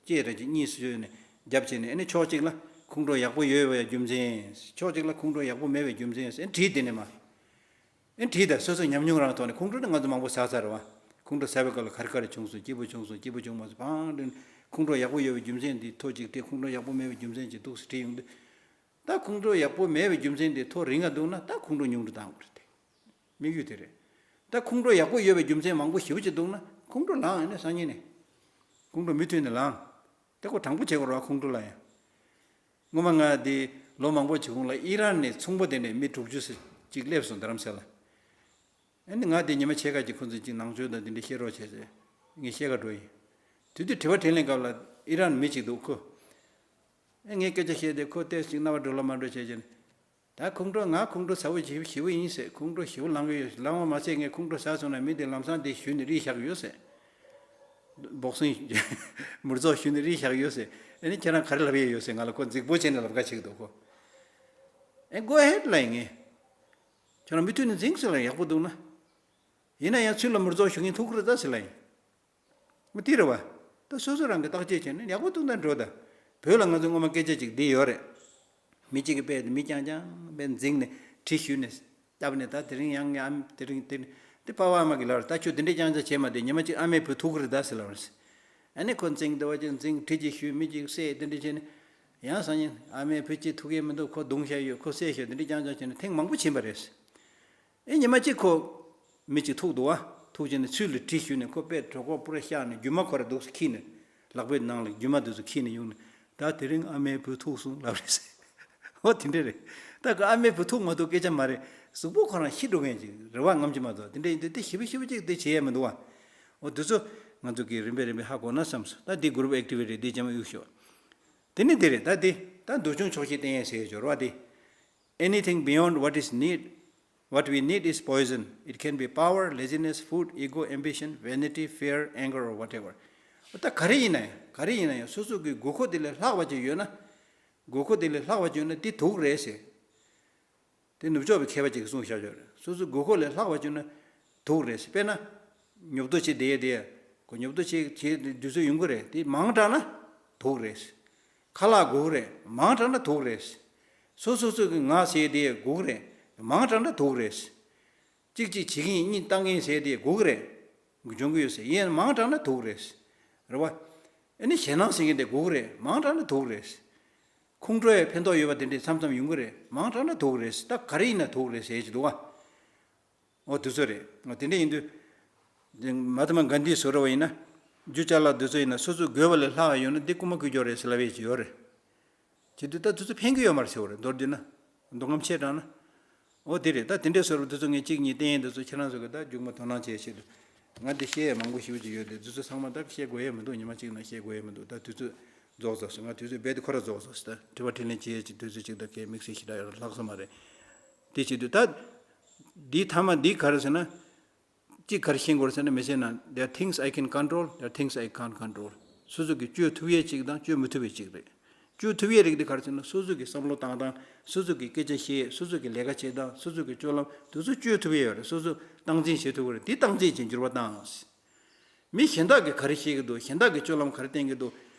ལྕེ་ར་ཅིག་གཉིས་བཟོས་ནས་རྒྱབ་བྱས་ནས། ཨ་ནི་ཕྱོགས་གཅིག་ལ་ཁོང་ཁྲོ་ཡག་པོ་ཡོད་པའི་རྒྱུ་མཚན། ཕྱོགས་གཅིག་ལ་ཁོང་ཁྲོ་ཡག་པོ་མེད་པའི་རྒྱུ་མཚན་ཟེར་བྲིས། དེ་ནས་མ། ཨེ་བྲིས། ད་སོ་སོ་ཉམས་མྱོང་རང་ཐོག་ནས། ཁོང་ཁྲོ་ནི་ང་ཚོ་མང་པོ་ཟ་ཚར་བ། ཁོང་ཁྲོ་ཟ་བའི་སྐབས་ལ་ག་རེ་ག་རེ་བྱུང་སོང་། སྐྱིད་པོ་བྱུང་སོང་། སྐྱིད་པོ་བྱུང་མ་སོང་། བང་བསྒྲིགས། ཁོང་ཁྲོ་ཡག་པོ་ཡོད་པའི་རྒྱུ་མཚན་འདི་ཐོ་གཅིག་བྲིས། ཁོང་ཁྲོ་ཡག་པོ་མེད་པའི་རྒྱུ་མཚན་གཅིག་འདུག་སེ་བྲིས་ཡོང་དུས། ད་ཁོང་ཁྲོ་ཡག་པོ་མེད་པའི་རྒྱུ་མཚན་དེ་ཐོ་རིང་ང་འདུག་ན། ད་ཁོང་ཁྲོ་ཉུང་དུ་བཏང་དགོས་རེད་དེ། དམིགས་ཡུལ་དེ་རེད། ད་ཁོང་ཁྲོ་ཡག་པོ་ཡོད་པའི་རྒྱུ་མཚན་མང་པོ་ཞེ་པོ་ཅིག་འདུག་ན། ཁོང་ཁྲོ་ལངས། ཨ་ནི་སང་ཉིན་ནས་ཁོང་ཁྲོ་མུ་མཐུད་ནས་ལངས། དེ་ཁོ་དྲང་པོ་བྱེད་དགོས་རེད་བ། ཁོང་ཁྲོ་ལ་ཡང་། སྔོན་མ་ང་དེ་ལོ་མང་པོ་ཅིག་གོང་ལ་ཨི་རན་ནས་ཚོང་པ་དེ་ནས་མི་དྲུག་ཅུ་ཙམ་ཅིག་སླེབས་སོང་། རྡ་རམ་ས་ལ། ཨ་ནི་ང་དེ་ཉི་མ་ཕྱེད་ཀ་ཅིག་ཁོང་ཚོ་ཅིག་ནང་ཆོས་དང་དེ་འདྲ་བཤད་རོགས་བྱས་ཟེར། ངས་བཤད་ག་འགྲོ་ཡིན། དེ་དུས་དྲི་བ་དྲིས་ལན་སྐབས་ལ་ཨི་རན་མི་ཅིག་འདུག་ཁོ། ཨ་ངས་སྐད་ཆ་བཤད་དེ་ཁོ་ཏོག་ཙམ་ཅིག་རྣ་བ་འགྲོ་ལ་མ་འགྲོ་བྱས་བྱས་ནས། ད་ཁོང་ཁྲོ། ང་ཁོང་ཁྲོ་ཟ་བོ་ཞེ་པོ་ཞེ་པོ་ཡིན་ཟེར། ཁོང་ཁྲོ་ཞེ་པོ་ལངས་ཀྱི་ཡོད། ལངས་པ་མ་ཟད་ངས་ཁོང་ཁྲོ་ཟ་སོང་ན་མི་དེ་ལམ་སང་དེ་གཞུས་ནས་རིལ་བཞག་གི་ཡོད་ཟེར། སྦོག་སིང་མུར་ཙོག་གཞུས་ནས་རིལ་བཞག་གི་ཡོད་ཟེར། ཨ་ནི་ཁྱེད་རང་ག་རེ་ལབ་ཡས་ཡོད་ཟེར། ང་ལ་ཁོ་རྫིག་པོ་བྱས་ནས་ལབ་ཁ་བྱེད་ཀྱི་འདུག་ཁོ། ཨེ་go ahead ལབ་ཡིན། ངས་ཁྱེད་རང་མུ་མཐུད་ནས་འཛིང་ཟེར་ལབ་ཡིན། ཡག་པོ་འདུག་ན། ཡིན་ན་ཡང་ཚུར་ལ་མུར་ཙོག་གཞུ་མཁན་ཐུག་གི་རེད་ད་ཟེར་ལབ་ཡིན། མི་དེ་རེད་བ། ད་སོ་སོ་རང་གི་བརྟག་དཔྱད་བྱས་ནས་ཡག་པོ་འདུག་ན་འགྲོ་ད། བོད་ལ་ང་ཚོ་སྔོན་མ་སྐད་ཆ་ཅིག་འདི་ཡོད་རེད། མི་གཅིག་གིས་དཔེ་མི་རྐྱང་རྐྱང་དཔེ་འཛིང་ནས་གྲི་གཞུས་ནས་བཏབ་ནས། ད་དེ་རིང་ཡང་ངའི་ཨ་མ་དེ་རིང་དེ་དེ་པ་ཕ་ཨ་མ་གིས་ལབ་རེད། ད་ཁྱོད་དེ་འདྲས་རྐྱང་རྐྱང་བྱས་མ་བསྡད། ཉི་མ་གཅིག་ཨ་མའི་བུ་ཐུག་གི་རེད་ད་ཟེར་ལབ་རེད། ཨ་ནི་ཁོ་འཛིང་འདི་བ་ཅིག་འཛིང་། གྲི་གཅིག་གཞུས། མི་གཅིག་བསད། དེ་འདྲས་བྱས་ནས། ཡང་སང་ཉིན་ཨ་མའི་བུ་གཅིག་ཐུག་གི་མི་འདུག་ཁོ་རྡུང་བཞག་ཡོད། ཁོ་བསད་ཤོག་དེ་འདྲས་རྐྱང་རྐྱང་བྱས་ནས་ཐེངས་མང་པོ་ཕྱིན་པ་རེད། ཨེ་ཉི་མ་གཅིག་ཁོ་མི་གཅིག་ཐུག་འདུག་བ། ཐུག་བྱས་ནས་ཚུར་ལ་གྲི་གཞུས་ནས་ཁོ་དཔེ་གྲོད་ཁོག་པུ་ར་བཤགས་ནས་རྒྱུ་མ་ཁོ་ར་འདུག་སེ་འཁྱེར་ནས། ལག་པའི་ནང་ལ་རྒྱུ་མ་འདུག་སེ་འཁྱེར་ནས་ཡོང་ནས། ད་དེ་རིང་ཨ་མའི་བུ་ཐུག་སོང་ལབ་རེད་ཟེར། འོ་དེ་འདྲས་རེད། ད་ཁོ་ཨ་མའི་བུ་ཐུག་མ་ཐུག་སྐད་ཆ་མ་རེད། གཟུགས་པོ་ཁོ་རང་ཤི་འགྲོ་མཁན་ཅིག་རེད་བ། ངམ་གྱི་མ་གཏོགས། དེ་འདྲས་ཡིན་དུས་དེ་ཞེ་པོ་ཞེ་པོ་ཅིག་དེ་བྱེད་ཡས་མི་འདུག་བ། འོ་དེ་ཚོ་ང་ཚོ་གིས་རིམ་པས་རིམ་པས་ཧ་གོ་ན་བསམ་སོང་། ད་འདི་group activity འདི་རྗེས་མ་གཡུག་ཞོག་དེ་ནི་འདི་རེད། ད་འདི་ད་འདུལ་བྱུང་ཆོག་ཤེས་བསྟན་ཡས་ཟེར་ཡས་སྦྱོར་བ་འདི། Anything beyond what is need, what we need is poison. It can be power, laziness, food, ego, ambition, vanity, fear, anger, or whatever. ད་ག་རེ་ཡིན་ན་ཡང་། ག་རེ་ཡིན་ན་ཡང་སོ་སོ་གི་དགོས་མཁོ་དེ་ལས་ལྷག་པ་ཅིག་ཡོད་ན། དགོས་མཁོ་དེ་ལས་ལྷག་པ་ཅིག་ཡོད་ན་དེ་དུག་རེད་ཟེར། དེ་ནུབ་ཕྱོགས་པའི་མཁས་པ་ཅིག་གིས་གསུངས་བཞག་ཡོད་རེད། སོ་སོའི་དགོས་མཁོ་ལས་ལྷག་པ་བྱུང་ན་དུག་རེད། དཔེར་ན། ཉོབ་ཏོ་བྱེད་བསྡད་ཡས་དེ། ཁོ་ཉོབ་ཏོ་བྱེད་བྱེད་དུས་ཚོད་ཡོང་གི་རེད། དེ་མང་དྲགས་ན་དུག་རེད། ཁ་ལག་དགོས་ཀྱི་རེད། མང་དྲགས་ན་དུག་རེད། སོ་སོ་སོ་གི་ངག་བྱེད་བསྡད་ཡས་དགོས་ཀྱི་རེད། མང་དྲགས་ན་དུག་རེད། གཅིག་གཅིག་བྱེད་མཁན་གཉིས་བཏང་མཁན་བྱས་ཏེ་དགོས་ཀྱི་རེད། འབྱུང་གི་ཡོད་ཟེར། ཡིན་ཡང་མང་དྲགས་ན་དུག་རེད། རེད་བ། ཨ་ནི་ཞེད་སྣང་ཟེར་མཁན་དེ་དགོས་ཀྱི་རེད། མང་དྲགས་ན་དུག་རེད། ཁོང་ཁྲོ་ཡི་ཕན་ཐོགས་ཡོད་པ་དེ་འདྲས་མཚམས་མཚམས་ཡོང་གི་རེད། མང་དྲགས་ན་དུག་རེད། ད་ག་རེ་ཡིན་ན་དུག་རེད་ཟེར་གྱི་འདུག་བ། འོ་དེ་ཚོ་རེད། འོ་དེ་འདྲས་ཡིན་དུས། མ་ཧཱ་ཏ་མ་གྷན་དྷིས་བཟོ་འདྲ་བ་ཡིན་ན། རྒྱུ་ཅ་ལག་དེ་ཚོ་ཡིན་ན་སོ་སོའི་དགོས་པ་ལས་ལྷག་ཡོད་ན་འདི་རྐུ་མ་རྐུ་རྒྱུ་རེད་ཟེར་ལབ་ཡས་ཅིག་ཡོད་རེད། བྱེད་དུས་ད་དེ་ཚོ་ཕན་གྱི་ཡོད་མ་རེད་ཟེར་བ་རེད། མདོར་བསྡུས་ན། འདོད་རྔམ་ཆེ་དྲགས་ན། འོ་དེ་རེད། ད་དེ་འདྲས་བཟོ་འདྲ་དེ་ཚོ་ངས་གཅིག་གཉིས་བསྟན་ཡས་དེ་ཚོ་ཁྱེད་རང་ཚོ་གིས་ད་རྒྱུགས་མ་དོ་སྣང་བྱེད་ཆེད་དུ། ང་འདི་བཤད་ཡས་མང་པོ་ཞེ་པོ་ཅིག་ཡོད་དེ། དེ་ཚོ་ཚང་མ་ད་བཤད་དགོས་ཡས་མི་འདུག་ཉི་མ་གཅིག་ནང་བཤད་དགོས་ཡས་མི་འདུག་ད་དུས་ཚོད་རྫོགས་ཚར་སོང་། ང་དུས་ཚོད་རྦད་དེ་ཁོ་ར་རྫོགས་ཚར་སོང་། ད་དྲི་བ་དྲིས་ལན་བྱེད་ཡས་ཀྱི་དུས་ཚོད་ཅིག་ད་གས་དམིགས་བསལ་ཞེ་དྲག་ཡོད་ལྷག་སོང་མ་རེད། དེ་བྱེད་དུས་ད། འདིའི་མཐའ་མ་འདི་ག་རེ་ཟེར་ན། གཅིག་ག་རེ་ཤེས་དགོས་རེད་ཟེར་ན། མི་ཟེར་ན། There are things I can control, there are things I can't control. སོ་སོ་གིས་བཅོས་ཐུབ་ཡས་གཅིག་དང་བཅོས་མི་ཐུབ་ཡས་གཅིག་རེད། བཅོས་ཐུབ་ཡས་རིགས་འདི་ག་རེ་ཟེར་ན། སོ་སོ་གི་བསམ་བློ་བཏང་སྟངས། སོ་སོ་གི་སྐད་ཆ་བཤད། སོ་སོ་གི་ལས་ཀ་བྱེད་སྟངས། སོ་སོ་གི་སྤྱོད་ལམ་དེ་ཚོ་བཅོས་ཐུབ་ཡས་ཡོད་རེད། སོ་སོ་སྟངས་འཛིན་བྱེད་ཐུབ་ཀྱི་རེད། འདི་སྟངས་འཛིན་བྱེད་འགྱུར་བ་བཏང་། མི་གཞན་དག་གིས་ག་རེ་བཤད་ཀྱི་འདུག་གཞན་དག་གིས་སྤྱོད་ལམ་ག་རེ་བསྟན་གྱི་འདུག་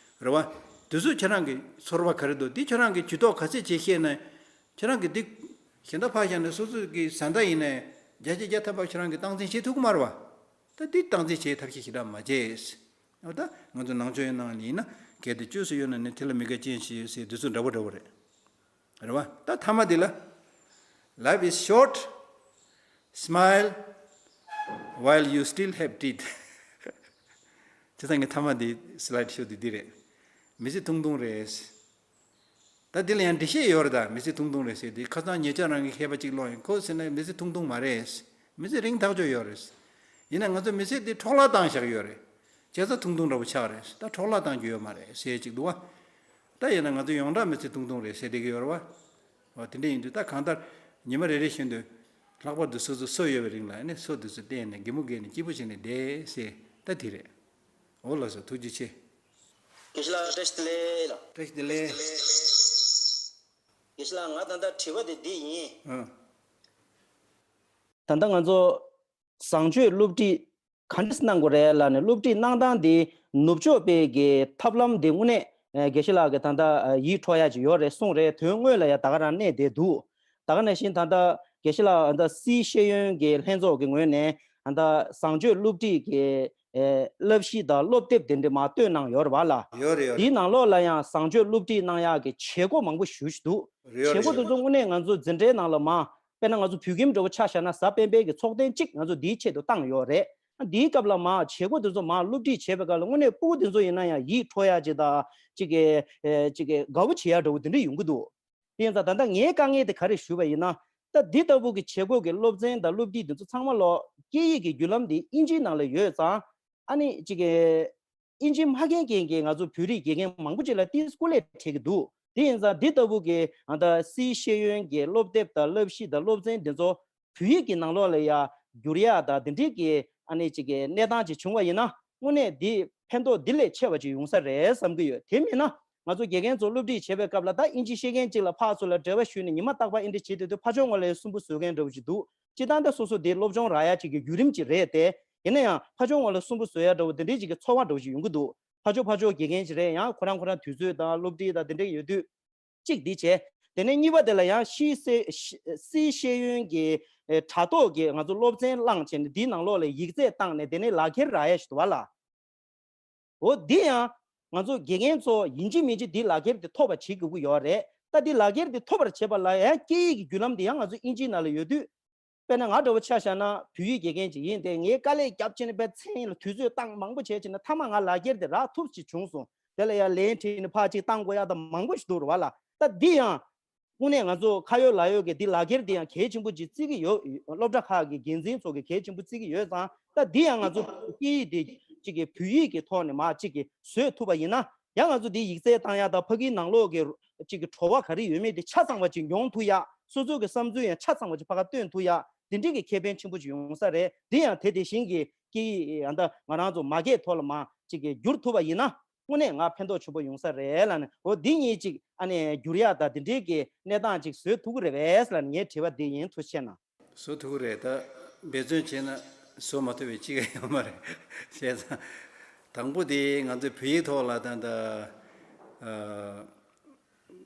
རེད་བ། དེ་ཚོ་ཁྱེད་རང་གི་ཚོར་བ་ག་རེ་འདུག་འདི་ཁྱེད་རང་གིས་ཇུས་གཏོགས་ག་ཚད་བྱེད་ཤེས་ན། ཁྱེད་རང་གིས་འདི་གཞན་དག་ཕར་བཞག་ནས་སོ་སོ་གི་བཟའ་ཟླ་ཡིན་ནའི་བརྒྱ་ཆ་བརྒྱ་ཐམ་པ་ཁྱེད་རང་གིས་སྟངས་འཛིན་བྱེད་ཐུབ་ཀྱི་མ་རེད་བ། ད་འདི་སྟངས་འཛིན་བྱེད་ཐབས་ཤེས་ཞེ་དྲག་མ་བྱས། འོ་ད་ང་ཚོ་ནང་ཆོས་ཡོད་ནང་ལ་ཡིན་ན། གལ་ཏེ་བཅོས་སུ་ཡོད་ན་ནི་དེ་ལ་མི་དགའ་རྐྱེན་བཞི་ཡོད་ཟེར་དུས་ཚོད་འདྲ་པོ་འདྲ་པོ་རེད། རེད་བ། ད་མཐའ་མ་དེ་ལ། Life is short, smile while you still have teeth. བྱས་ཙང་ངས་མཐའ་མ་དེ་slide show དེ་འདི་རེད། མི་ཚེ་ཐུང་ཐུང་རེད། ད་འདི་ལ་ཡང་འགྲེལ་བཤད་ཡོད་རེད། ད་མི་ཚེ་ཐུང་ཐུང་རེད་ཟེར་དེ་ཁ་སང་ཉེ་ཆར་རང་གི་མཁས་པ་གཅིག་ཀློག་ཡིན། ཁོ་ཟེར་ན་མི་ཚེ་ཐུང་ཐུང་མ་རེད། མི་ཚེ་རིང་ཐག་ཆོད་ཡོད་རེད། ཡིན་ན་ང་ཚོ་མི་ཚེ་འདི་འཕྲོ་བརླག་བཏང་བཞག་ཡོད་རེད། བྱས་ཙང་ཐུང་ཐུང་འདྲ་པོ་ཆགས་རེད། ད་འཕྲོ་བརླག་བཏང་རྒྱུ་ཡོད་མ་རེད་ཟེར་ཅིག་འདུག་བ། ད་ཡིན་ན་ང་ཚོ་ཡོངས་གྲགས་མི་ཚེ་ཐུང་ཐུང་རེད་ཟེར་བསྡད་ཀྱི་ཡོད་རེད་བ། འོ་དེ་འདྲ་ཡིན་དུས་ད་གང་ལྟར་ཉི་མ་རེ་རེ་བཞིན་དུ་ལྷག་པར་དུ་སོ་སོ་སོ་ཡོད་པའི་རིང་ལ་ནི་སོ་དེ་ཚོ་བསྟན་ནས་གད་མོ་བགད་ནས་སྐྱིད་པོ་བྱས་ནས་བསྡད་ཟེར་ད་དེ་རེད། འོ་ལགས་སོ། ཐུགས་རྗེ་ཆེ། དགེ་བཤེས་ལགས་བཀྲ་ཤིས་བདེ་ལེགས་ལགས། བཀྲ་ཤིས་བདེ་ལེགས། དགེ་བཤེས་ལགས་ང་ད་ལྟ་དྲི་བ་དེ་འདི་ཡིན། ཨ། ད་ལྟ་ང་ཚོ་བཟང་སྤྱོད་སློབ་ཁྲིད་ག་འདྲས་གནང་དགོས་རེད་ལབ་ནས་སློབ་ཁྲིད་གནང་སྟངས་དེ་ནུབ་ཕྱོགས་པའི་གི་ཐབས་ལམ་དེ་དངོས་གནས་ཨ་དགེ་བཤེས་ལགས་ཀྱིས་ད་ལྟ་ཨ་ཡིད་འཕྲོག་ཡ་ཅིག་ཡོད་རེད་གསུངས་རེད། དོན་དངོས་ལ་ཡ་ད་ག་རང་གནས་བསྡད་འདུག་ད་ག་ནང་བཞིན་ད་ལྟ་དགེ་བཤེས་ལགས་ད་སིའི་ཤེས་ཡོན་གྱི་ལྷན་ཚོགས་ཀྱི་ངོས་ནས་ད་ལྟ་བཟང་སྤྱོད་སློབ་ཁྲིད་ཀྱི་ཨེ་བསླབ་གཞི་དང་སློབ་དེབ་དེ་འདྲ་མར་བཏོན་གནང་ཡོད་རེད་བ་ལ། ཡོད་རེད་ཡོད་རེད། དེའི་ནང་ལོགས་ལ་ཡང་བཟང་སྤྱོད་སློབ་ཁྲིད་གནང་ཡག་གི་བྱེད་སྒོ་མང་པོ་ཞེ་པོ་ཅིག་འདུག་རེད་ཡོད་བྱེད་སྒོ་རེད་དེ་ཡོད་ཚོ་རེད། དངོས་གནས་ང་ཚོ་འཛིན་གྲྭའི་ནང་ལ་མར་དཔེར་ན་ང་ཚོ་བོད་ཁྱིམ་འདྲ་པོ་ཆ་བཞག་ན་གཟའ་སྤེན་པའི་གི་ཚོགས་ཐེངས་གཅིག་ང་ཚོ་འདིའི་ཆེད་དུ་བཏང་ཡོད་རེད། འདིའི་སྐབས་ལ་མར་བྱེད་སྒོ་དེ་ཚོ་མར་སློབ་ཁྲིད་བྱེད་པའི་སྐབས་ལ་དངོས་གནས་སྤུ་གུ་དེ་ཚོ་ཡིན་ན་ཡང་ཡིད་འཕྲོག་ཡག་ཅིག་དང་ཅིག་གི་ཨེ་ཅིག་གི་དགའ་པོ་བྱེད་ཡག་འདྲ་པོ་དེ་འདྲ་ཡོང་གི་འདུག་དེ་ཡིན་ཙང་ད་ལྟ་ངའི་དཀའ་ངལ་དེ་ག་རེ་ཞུས་པ་ཡིན་ན། ད་འདི་ལྟ་བུ་གི་བྱེད་སྒོ་གི་སློབ་ཚན་དང་སློབ་ཁྲིད་འདི་ཚོ་ཚང་མ་ལོ་སྐད་ཡིག་གི་བརྒྱུད་ལམ་འདི་ཨིན་ཇིའི་ནང་ལ་ཡོད་ཙང་། ཨ་ནི་ཅིག་གི་ཨིན་ཇི་མ་མཁྱེན་མཁན་གྱི་ང་ཚོ་བོད་རིགས་དགེ་རྒན་མང་པོ་ཅིག་ལ་ཏིས་སྐུ་ལས་འཕྲད་ཀྱི་འདུག་དེ་ཡིན་ཙང་འདི་ལྟ་བུ་གི་ཨ་ད་སིའི་ཤེས་ཡོན་གྱི་སློབ་དེབ་དང་བསླབ་གཞི་དང་སློབ་ཚན་འདི་ཚོ་བོད་ཡིག་གི་ནང་ལོགས་ལ་ཡ་བསྒྱུར་ཡག་དང་དེ་འདྲའི་གི་ཨ་ནི་ཅིག་གི་གནས་སྟངས་ཅིག་བྱུང་བ་ཡིན་ན། དངོས་གནས་འདི་ཕན་ཐོགས་འདི་ལས་ཆེ་བ་ཅིག་ཡོང་ས་རེད་བསམ་གྱི་ཡོད། དེ་མིན་ན་ང་ཚོ་དགེ་རྒན་ཚོ་སློབ་ཁྲིད་བྱེད་པའི་སྐབས་ལ་ད་ཨིན་ཇི་ཤེས་མཁན་ཅིག་ལ་ཕར་ཚུར་ལ་འབྲེལ་བ་ཞུས་ནས་ཉི་མ་རྟག་པར་ཨེ་འདྲ་བྱེད་དུས་དུས་ཕར་ཕྱོགས་ངོས་ལ་སུན་པོ་བཟོ་མཁན་འདྲ་བོ་ཅིག་འདུག་སྤྱིར་བཏང་ད་སོ་སོ་དེ་སློབ་སྦྱོང་རག་ཡ་ཅིག་གི་བརྒྱུད་རིམ་ཅིག་རེད་དེ། ཡིན་ན་ཡང་ཕར་ཕྱོགས་ངོས་ལ་སུན་པོ་བཟོ་ཡ་འདྲ་བོ་དེ་འདྲའི་ཅིག་གི་ཚོར་བ་འདྲ་བོ་ཅིག་ཡོང་གི་འདུག་ཕར་ཕྱོགས་ཕར་ཕྱོགས་དགེ་རྒན་ཅིག་རེད། ཡང་ཁོ་རང་ཁོ་རང་དུས་ཚོད་དང་སློབ་ཁྲིད་དང་དེ་འདྲ་ཡོད་དུས། གཅིག་འདི་བྱས། དེ་ནས་གཉིས་པ་དེ་ལ་ཡང་ཤི་སེ་ཤི་སིའི་ཤེས་ཡོན་གྱི་ཨེ་དྲ་ཐོག་གི་ང་ཚོ་སློབ་ཚན་བླངས་བྱས་ནས་འདིའི་ནང་ལོགས་ལ་ཡིག་ཚད་བཏང་ནས་དེ་ནས་ལག་འཁྱེར་རག་ཡ་ཞིག་འདུག་བ་ལ། འོ་འདི་ཡང་ང་ཚོ་དགེ་རྒན་ཚོ་ཡིན་གཅིག་མིན་གཅིག་འདི་ལག་འཁྱེར་འདི་ཐོབ་པ་བྱེད་དགོས་ཀྱི་ཡོད་རེད། ད་འདི་ལག་འཁྱེར་འདི་ཐོབ་པར་བྱེད་པ་ལ་ཡང་སྐད་ཡིག་གི་བརྒྱུད་ལམ་འདི་ཡང་ང་ཚོ་ཨིན་ཇིའི་ནང་ལ་ཡོད་དུས། དཔེར་ན་ང་འདྲ་བོ་ཆ་བཞག་ན་བོད་ཡིག་དགེ་རྒན་ཅིག་ཡིན་ཏེ། ངས་དཀའ་ལས་རྒྱབ་བྱས་ནས་དཔེ་མཚན་ཡིན་ལ་དུས་ཚོད་བཏང་མང་པོ་བྱས་བྱས་ནས་མཐའ་མ་ང་ལག་འཁྱེར་དེ་རག་ཐུབ་ཅིག་བྱུང་སོང་། དེ་ལ་ཡང་ལན་བྲིས་ནས་ཕར་ཅིག་བཏང་དགོས་ཡ་དང་མང་པོ་ཞིག་འདུག་རེད་བ་ལ། ད་འདི་ཡང་དངོས་གནས་ང་ཚོ་ཁ་ཡོད་ལག་ཡོད་ཀྱི་འདི་ལག་འཁྱེར་འདི་ཡང་གལ་ཆེན་པོ་ཅིག་བརྩི་གི་ཡོད། སློབ་གྲྭ་ཁག་གི་འགན་འཛིན་ཚོ་གི་གལ་ཆེན་པོ་བརྩི་གི་ཡོད་ཙང་། ད་འདི་ཡང་ང་ཚོ་སྐད་ཡིག་འདི་གཅིག་གི་བོད་ཡིག་གི་ཐོག་ནས་མར་གཅིག་གི་བཟོས་ཐུབ་པ་ཡིན་ན། ཡང་ང་ཚོ་འདི་ཡིག་ཚད་བཏང་ཡ་དང་ཕ་གིའི་ནང་ལོགས་ཀྱི་གཅིག་གི་བྲོ་བ་ག་རེ་ཡོད་མེད་དེ་ཆ་ཚང་བ་ཅིག་མྱོང་ཐུབ་ཡ། སོ་སོ་གི་བསམ་ཚུལ་ཡང་ཆ་ཚང་བ་ཅིག་ཕ་ག་སྟོན་ཐུབ་ཡ། འདི་འདྲའི་གི་ཁེ་ཕན་ཆེན་པོ་ཅིག་ཡོང་ས་རེད། འདི་ཡང་དེ་དེ་བཞིན་གྱི་སྐད་ཡིག་ཡང་ད་ང་རང་ཚོ་མ་སྐད་ཐོག་ལ་མར་གཅིག་གི་བསྒྱུར་ཐུབ་པ་ཡིན་ན། དངོས་གནས་ང་ཕན་ཐོགས་ཆེན་པོ་ཡོང་ས་རེད་ལབ་ནས། འོ་འདི་གཉིས་ཅིག་ཨ་ནི་བསྒྱུར་ཡ་དང་འདི་འདྲའི་གི་གནས་སྟངས་ཅིག་བཟོ་ཐུབ་ཀྱི་རེད་པས་ལབ་ནས་ངའི་དྲི་བ་འདི་ཡིན། ཐུགས་རྗེ་གནང་། བཟོ་ཐུབ་ཀྱི་རེད། ད་འབད་བརྩོན་བྱས་ན་བཟོ་མ་ཐུབ་པའི་གཅིག་ཀྱང་ཡོད་མ་རེད། བྱས་ཙང་དང་པོ་དེ་ང་ཚོའི་བོད་ཡིག་ཐོག་ལ་ད་ལྟ་ཨ་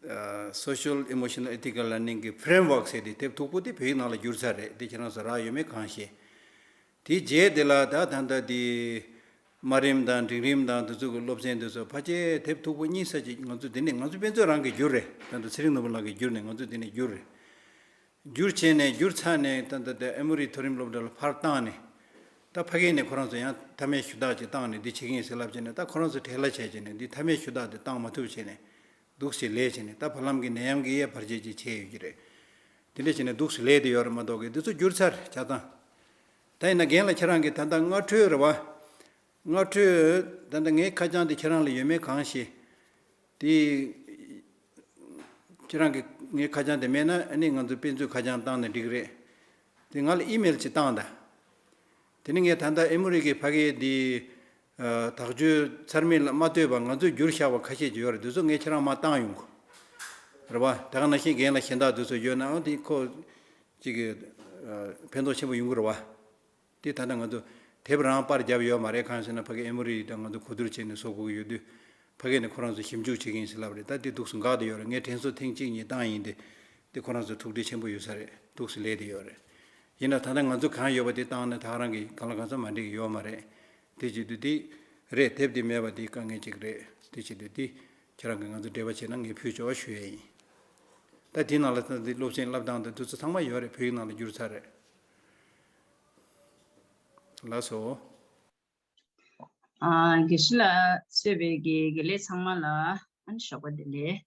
ཨ་Social Emotional Ethical Learning གི་Framework ཟེར་དེ་དེབ་མཐུག་པོ་དེ་བོད་ཡིག་ནང་ལ་བསྒྱུར་ཚར་རེད། དེ་ཁྱེད་རང་ཚོ་རག་ཡོད་མེད་གང་ཤེས། དེའི་རྗེས་དེ་ལ་ད་ད་ལྟ་དེ་དམའ་རིམ་དང་འབྲིང་རིམ་དང་དེ་ཚོ་གི་སློབ་ཚན་དེ་ཚོ་ཕལ་ཆེར་དེབ་མཐུག་པོ་གཉིས་ཙམ་ཅིག་ང་ཚོ་དེ་ནས་ང་ཚོ་དཔེ་མཛོད་རང་གིས་བསྒྱུར་རེད། ད་ལྟ་ཚེ་རིང་ནོར་བུ་ལགས་ཀྱིས་བསྒྱུར་ནས་ང་ཚོ་དེ་ནས་བསྒྱུར་རེད། བསྒྱུར་བྱས་ནས་བསྒྱུར་ཚར་ནས་ད་ལྟ་དེ་ཨེ་མོ་རི་མཐོ་རིམ་སློབ་གྲྭ་ལ་ཕར་བཏང་ནས། ད་ཕ་གི་ནས་ཁོ་རང་ཚོ་ཡང་མཐའ་མའི་ཞུ་དག་ཅིག་བཏང་ནས་འདི་བྱེད་ཀྱི་ཡིན་ཟེར་ལབ་བྱས་ནས། ད་ཁོ་རང་ཚོ་བྲེལ་བ་བྱས་བྱས་ནས་འདི་མཐའ་མའི་ཞུ་དག་དེ་བཏང་མ་ཐུབ་བྱས་ནས་འདུག་སེ་ལས་བྱས་ནས། ད་བར་ལམ་གྱི་ནད་ཡམས་ཀྱིས་ཡང་བར་ཆད་ཅིག་བྱས་ཡོད་ཀྱི་རེད། དེ་འདྲ་བྱས་ནས་འདུག་སེ་ལས་བསྡད་ཡོད་རེད་མ་གཏོགས་ཀྱི་འདི་ཚོ་བསྒྱུར་ཚར་ཆ་ཚང་། ད་ཡིན་ན་རྒན་ལགས་ཁྱེད་རང་གིས་ད་ལྟ་སྔ་འཕྲོས་རེད་བ། སྔ་འཕྲོས་ད་ལྟ་ངའི་ཁ་བྱང་དེ་ཁྱེད་རང་ལ་ཡོད་མེད་གང་ཤེས། དེ་ཁྱེད་རང་གིས་ངའི་ཁ་བྱང་དེ་མེད་ན་ཨ་ནི་ང་ཚོ་དཔེ་མཛོད་ཁ་བྱང་བཏང་ན་འགྲིག་གི་རེད། དེ་ང་ལ་ཨི་མེལ་ཅིག་བཏང་དང་། དེ་ནི་ངས་ད་ལྟ་ཨེ་མོ་རི་གི་ཕ་གིའི་འདི་ཨ་དག་བཅོས་ཚར་མེད་ལ་མ་ལྟོས་པར་ང་ཚོས་བསྒྱུར་བཞག་པ་ཁ་ཤས་ཅིག་ཡོད་རེད། དེ་ཚོ་ངས་ཁྱེད་རང་མར་བཏང་ཡོང་གོ། རེད་བ། ད་ག་ནང་བཞིན་རྒན་ལགས་གཞན་དག་དེ་ཚོ་ཡོད་ན་ཨ་དེ་ཁོ་ཅིག་གི་ཨ་ཕན་ཐོགས་ཆེན་པོ་ཡོང་གི་རེད་བ། དེ་ད་ལྟ་ང་ཚོ་དེབ་རང་པར་བརྒྱབ་ཡོད་མ་རེད། གང་ཡིན་ཟེར་ན་ཕ་གི་ཨེ་མོ་རི་དང་ང་ཚོ་གོ་བསྡུར་བྱས་ནས་བཟོ་དགོས་ཀྱི་ཡོད་དུས། ཕ་གི་ནས་ཁོ་རང་ཚོ་ཞིབ་འཇུག་བྱེད་ཀྱི་ཡིན་ཟེར་ལབ་རེད། ད་དེ་འདུག་སེ་འགག་བསྡད་ཡོད་རེད། ངས་དྲན་གསོ་ཐེངས་གཅིག་གཉིས་བཏང་ཡིན་ཏེ། དེ་ཁོ་རང་ཚོ་ཐུགས་འདྲེ་ཆེན་པོ་ཡོད་ས་རེད། འདུག་སེ་ལས་བསྡད་ཡོད་རེད། ཡིན་ན་ད་ལྟ་ང་ཚོ་གང་ཡོད་པ་དེ་བཏང་ན་ད་ག་རང་གི་གང་ལ་གང་འཚམ་མ་འགྲིག་གི་ཡོད་མ་རེད། དེ་བྱེད་དུས་དེ་རེད། དེབ་དེ་མེད་པ་དེ་དཀའ་ངལ་ཅིག་རེད། དེ་བྱེད་དུས་དེ་ཁྱེད་རང་གིས་ང་ཚོ་འབྲེལ་བ་བྱས་ན་ངས་ཕུལ་ཆོག་ཞུ་ཡས་ཡིན། ད་དེ་ནང་ལ་ད་དེ་སློབ་ཚན་བསླབ་སྟངས་དང་དེ་ཚོ་ཚང་མ་ཡོད་རེད། བོད་ཡིག་ནང་ལ་བསྒྱུར་ཚར་རེད། ལགས་སོ། ཨ་དགེ་བཤེས་ལགས་གཙོས་པའི་དགེ་དགེ་ལས་ཚང་མ་ལ་ཨ་ནི་ཞོགས་པ་བདེ་ལེགས།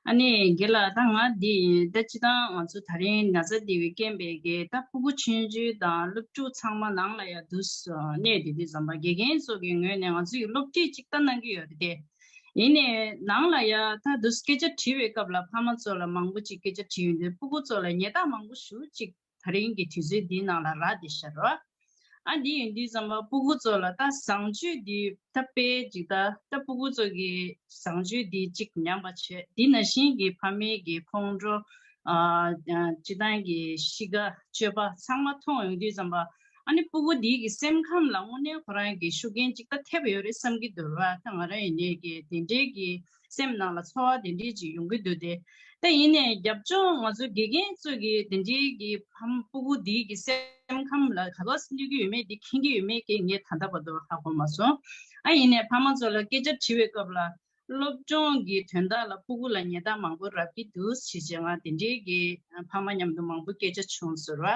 ཨ་ནི་རྒན་ལགས། ད་ང་འདི་ཡིན། ད་སྤྱིར་བཏང་ང་ཚོ་ད་རིང་ན་ཚ་འདི་བའི་རྐྱེན་པས་ཀྱི་ད་ཕྲུ་གུ་ཆུང་ཆུང་དང་སློབ་ཕྲུག་ཚང་མ་ནང་ལ་ཡ་འདུག་སེ་གནས་དེ་དུས་ཙམ་པ་དགེ་རྒན་ཚོ་གི་ངོས་ནས་ང་ཚོ་ཡི་སློབ་ཁྲིད་ཅིག་ད་གནང་གི་ཡོད་རེད་དེ། ཡིན་ནའི་ནང་ལ་ཡ་ད་འདུག་སེ་སྐད་ཆ་དྲི་བའི་སྐབས་ལ་ཕ་མ་ཚོ་ལ་མང་པོ་ཅིག་སྐད་ཆ་དྲིས་ཡོང་དུས་ཕྲུ་གུ་ཚོ་ལ་ཉེས་རྡུང་མང་པོ་ཞེ་པོ་ཅིག་ད་རིང་གི་དུས་ཚོད་འདིའི་ནང་ལ་རག་བསྡད་ཤག་རོ། ཨ་འདི་ཡིན་དུས་ཙམ་པ་ཕྲུ་གུ་ཚོ་ལ་ད་བཟང་སྤྱོད་འདི་ད་དཔེ་ཅིག་ད་ད་ཕྲུ་གུ་ཚོ་གི་བཟང་སྤྱོད་འདི་ཅིག་ཉམས་པ་བྱས། འདི་ནང་བཞིན་གྱི་ཕ་མའི་གི་ཁོང་ཁྲོ། ཨ་སྤྱིར་བཏང་གི་གཤིས་ཀ་སྤྱོད་པ་ཚང་མ་མཐོང་ཡོང་དུས་ཙམ་པ། ཨ་ནི་ཕྲུ་གུ་འདི་གི་སེམས་ཁམས་ལ་དངོས་གནས་ཁོ་རང་གི་ཤུགས་རྐྱེན་ཅིག་ད་ཐེབས་ཡོད་རེད་བསམ་གྱི་འདུག་ར། ད་ང་རང་ཡིན་ནའི་གི་དེ་འདྲའི་གི་སེམས་ནང་ལ་ཚོར་བ་དེ་འདྲའི་ཅིག་ཡོང་གི་འདུག་སྟེ། ད་ཡིན་ནའི་རྒྱབ་ལྗོངས་ང་ཚོ་དགེ་རྒན་ཚོ་གིས་དེ་འདྲའི་གི་ཕ་མ་ཕྲུ་གུ་འདི་གི་སེམས་ཁམས་ལ་ག་པར་གནོད་ཀྱི་ཡོད་མེད་འདི་མཁྱེན་གྱི་ཡོད་མེད་ཀྱི་ངས་ད་ལྟ་བར་དུ་ཧ་གོ་མ་སོང་། ཨ་ཡིན་ནའི་ཕ་མ་ཚོ་ལ་སྐད་ཆ་དྲི་བའི་སྐབས་ལ་སློབ་སྦྱོང་གི་དོན་དག་ལ་ཕྲུ་གུ་ལ་ཉེས་རྡུང་མང་པོ་རག་གི་འདུག་ཞེས་བྱས་ང་དེ་འདྲའི་གི་ཕ་མ་མཉམ་དུ་མང་པོ་སྐད་ཆ་བྱུང་ཟེར་བ།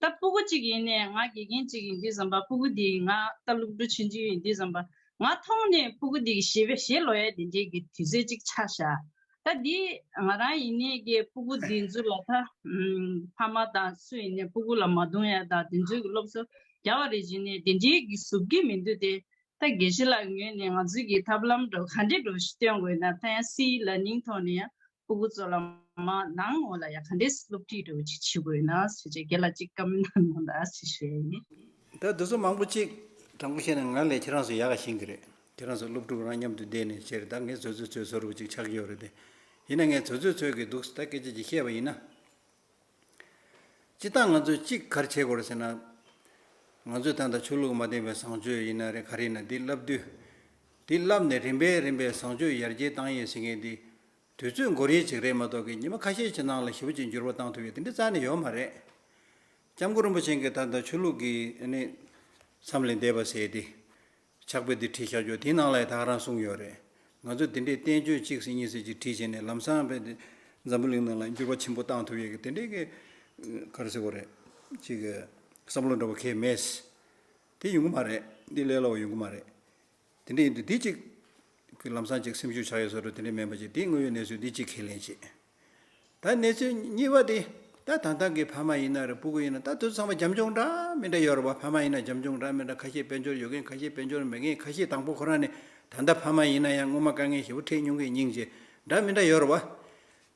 ད་ཕྲུ་གུ་གཅིག་ཡིན་ནའི་ང་དགེ་རྒན་གཅིག་ཡིན་དུས་ཙམ་པ་ཕྲུ་གུ་འདི་ང་ད་སློབ་ཕྲུག་ཆུང་ཆུང་ཡིན་དུས་ཙམ་པ་ང་མཐོང་ནས་ཕྲུ་གུ་འདི་གི་ཞེ་པོ་ཞེ་ལོ་ཡ་དེ་འདྲའི་གི་དུས་ཚོད་ཅིག་ཆགས་ཤག་ད་འདི་ང་རང་ཡིན་ནའི་གི་ཕྲུ་གུ་འདི་ཚོ་ལ་ད་ཨམ་ཕ་མ་དང་སུ་ཡིན་ནའི་ཕྲུ་གུ་ལ་མ་རྡུང་ཡ་དང་དེ་ཚོའི་གི་སློབ་གསོ་རྒྱག་པ་རེད་བྱས་ནས་དེ་འདྲའི་གི་བཟོ་གི་མི་འདུག་སྟེ། ད་དགེ་བཤེས་ལགས་ངོས་ནས་ང་ཚོའི་གི་ཐབས་ལམ་འགྲོ་ག་འདྲས་འགྲོ་ཞིག་སྟོན་དགོས་ན་ད་ཡང་སི་ལར་ནིང་ཐོག་ནས་ཡང་ཕྲུ་གུ་ཚོ་ལ་མ་ནང་འོག་ལ་ཡང་ག་འདྲས་སློབ་ཁྲིད་འགྲོ་ཅིག་བྱེད་དགོས་ན་ཞེས་བྱས་རྒན་ལགས་ཅིག་བཀའ་མོལ་གནང་གནང་དང་ཞེས་ཞུ་ཡ་ཡིན། ད་དེ་ཚོ་མང་པོ་ཅིག་དྲང་པོ་བཤད་ན་ང་ལས་ཁྱེད་རང་ཚོ་ཡག་ག་ཤེས་ཀྱི་རེད། ཁྱེད་རང་ཚོ་སློབ་ཕྲུག་རང་མཉམ་དུ་བསྡད་ནས་བྱས་རེད། ད་ངས་ཚོད་ཚོད་ཚོད་བཟོ་རུ་ཅིག་ཆགས་ཀྱི་ཡོད་རེད་དེ། ཡིན་ན་ངས་ཚོད་ཚོད་ཚོད་ཀྱི་འདུག་ད་སྐད་ཆ་ཅིག་བཤད་པ་ཡིན་ན། སྤྱིར་བཏང་ང་ཚོས་གཅིག་ག་རེ་བྱེད་དགོས་རེད་ཟེར་ན། ང་ཚོས་ད་ལྟ་ཆོས་ལུགས་མ་བསྟན་པའི་བཟང་སྤྱོད་ཡིན་ན་རེད་ག་རེ་ཡིན་ན་འདི་བསླབ་དུས། འདི་བསླབ་ནས་རིམ་པས་རིམ་པས་བཟང་སྤྱོད་ཡར་རྒྱས་བཏང་ཡས་ཟེར་མཁན་འདི། དུས་ཚོད་འགོར་ཡས་ཅིག་རེད་མ་གཏོགས་ཀྱི་ཉི་མ་ཁ་ཤས་ཀྱི་ནང་ལ་ཞེ་པོ་ཅིག་འགྱུར་བ་བཏང་ཐུབ་ཡས་དེ་འདྲ་རྩ་ནས་ཡོད་མ་རེད། སྐྱབས་མགོན་རིན་པོ་ཆེ་གིས་ད་ལྟ་ཆོས་ལུགས་ཀྱི་ཨ་ནི་མཚམས་ལས་འདས་པ་ཟེར་ཏེ། ཕྱག་དཔེ་འདི་བྲིས་བཞག་རྒྱུ་དེའི་ནང་ལ་ཡང་ད་ག་རང་གསུངས་ཡོད་རེད། ང་ཚོས་དེ་འདྲའི་བསྟན་བཅོས་གཅིག་ཟེར་གཉིས་ཟེར་གཅིག་བྲིས་བྱས་ནས་ལམ་སང་བས་ཏེ་འཛམ་བུ་གླིང་ནང་ལ་འགྱུར་བ་ཆེན་པོ་བཏང་ཐུབ་ཡས་ཀྱི་དེ་འདྲའི་གི་ག་རེ་ཟེར་དགོས་རེད། གཅིག་གི་བསམ་བློ་འདྲ་བོ་གང་ཡང་མེད། དེ་ཡོང་གི་མ་རེད། འདི་ལས་སླ་བོ་ཡོང་གི་མ་རེད། དེ་འདྲ་ཡིན་དུས་འདི་གཅིག་གི་ལམ་སང་གཅིག་སེམས་ཤུགས་ཆག་ཡོད་བཟོ་འདྲ་དེ་འདྲ་མིན་པ་ཅིག་དེའི་དངོས་ཡོད་གནས་ཚུལ་འདི་གཅིག་ཁས་ལེན་བྱེད། ད་གནས་ཚུལ་གཉིས་པ་དེ། ད་ད་ལྟ་གི་ཕ་མ་ཡིན་ན་རེད་ཕྲུ་གུ་ཡིན་ན་ད་དུས་ཚང་མ་རྒྱབ་ལྗོངས་འདྲ་མི་འདྲ་ཡོད་རེད་བ། ཕ་མ་ཡིན་ན་རྒྱབ་ལྗོངས་འདྲ་མི་འདྲ་ཁ་ཤས་དཔལ་འབྱོར་ཡོད་མཁན་ཁ་ཤས་དཔལ་འབྱོར་མེད་མཁན་ཁ་ཤས་དང་པོ་ཁོ་རང་ནས་ད་ལྟ་ཕ་མ་ཡིན་ན་ཡང་སྔོན་མ་དཀའ་ངལ་ཞེ་པོ་འཕྲད་མྱོང་མཁན་སྙིང་རྗེ་འདྲ་མི་འདྲ་ཡོད་རེད་བ།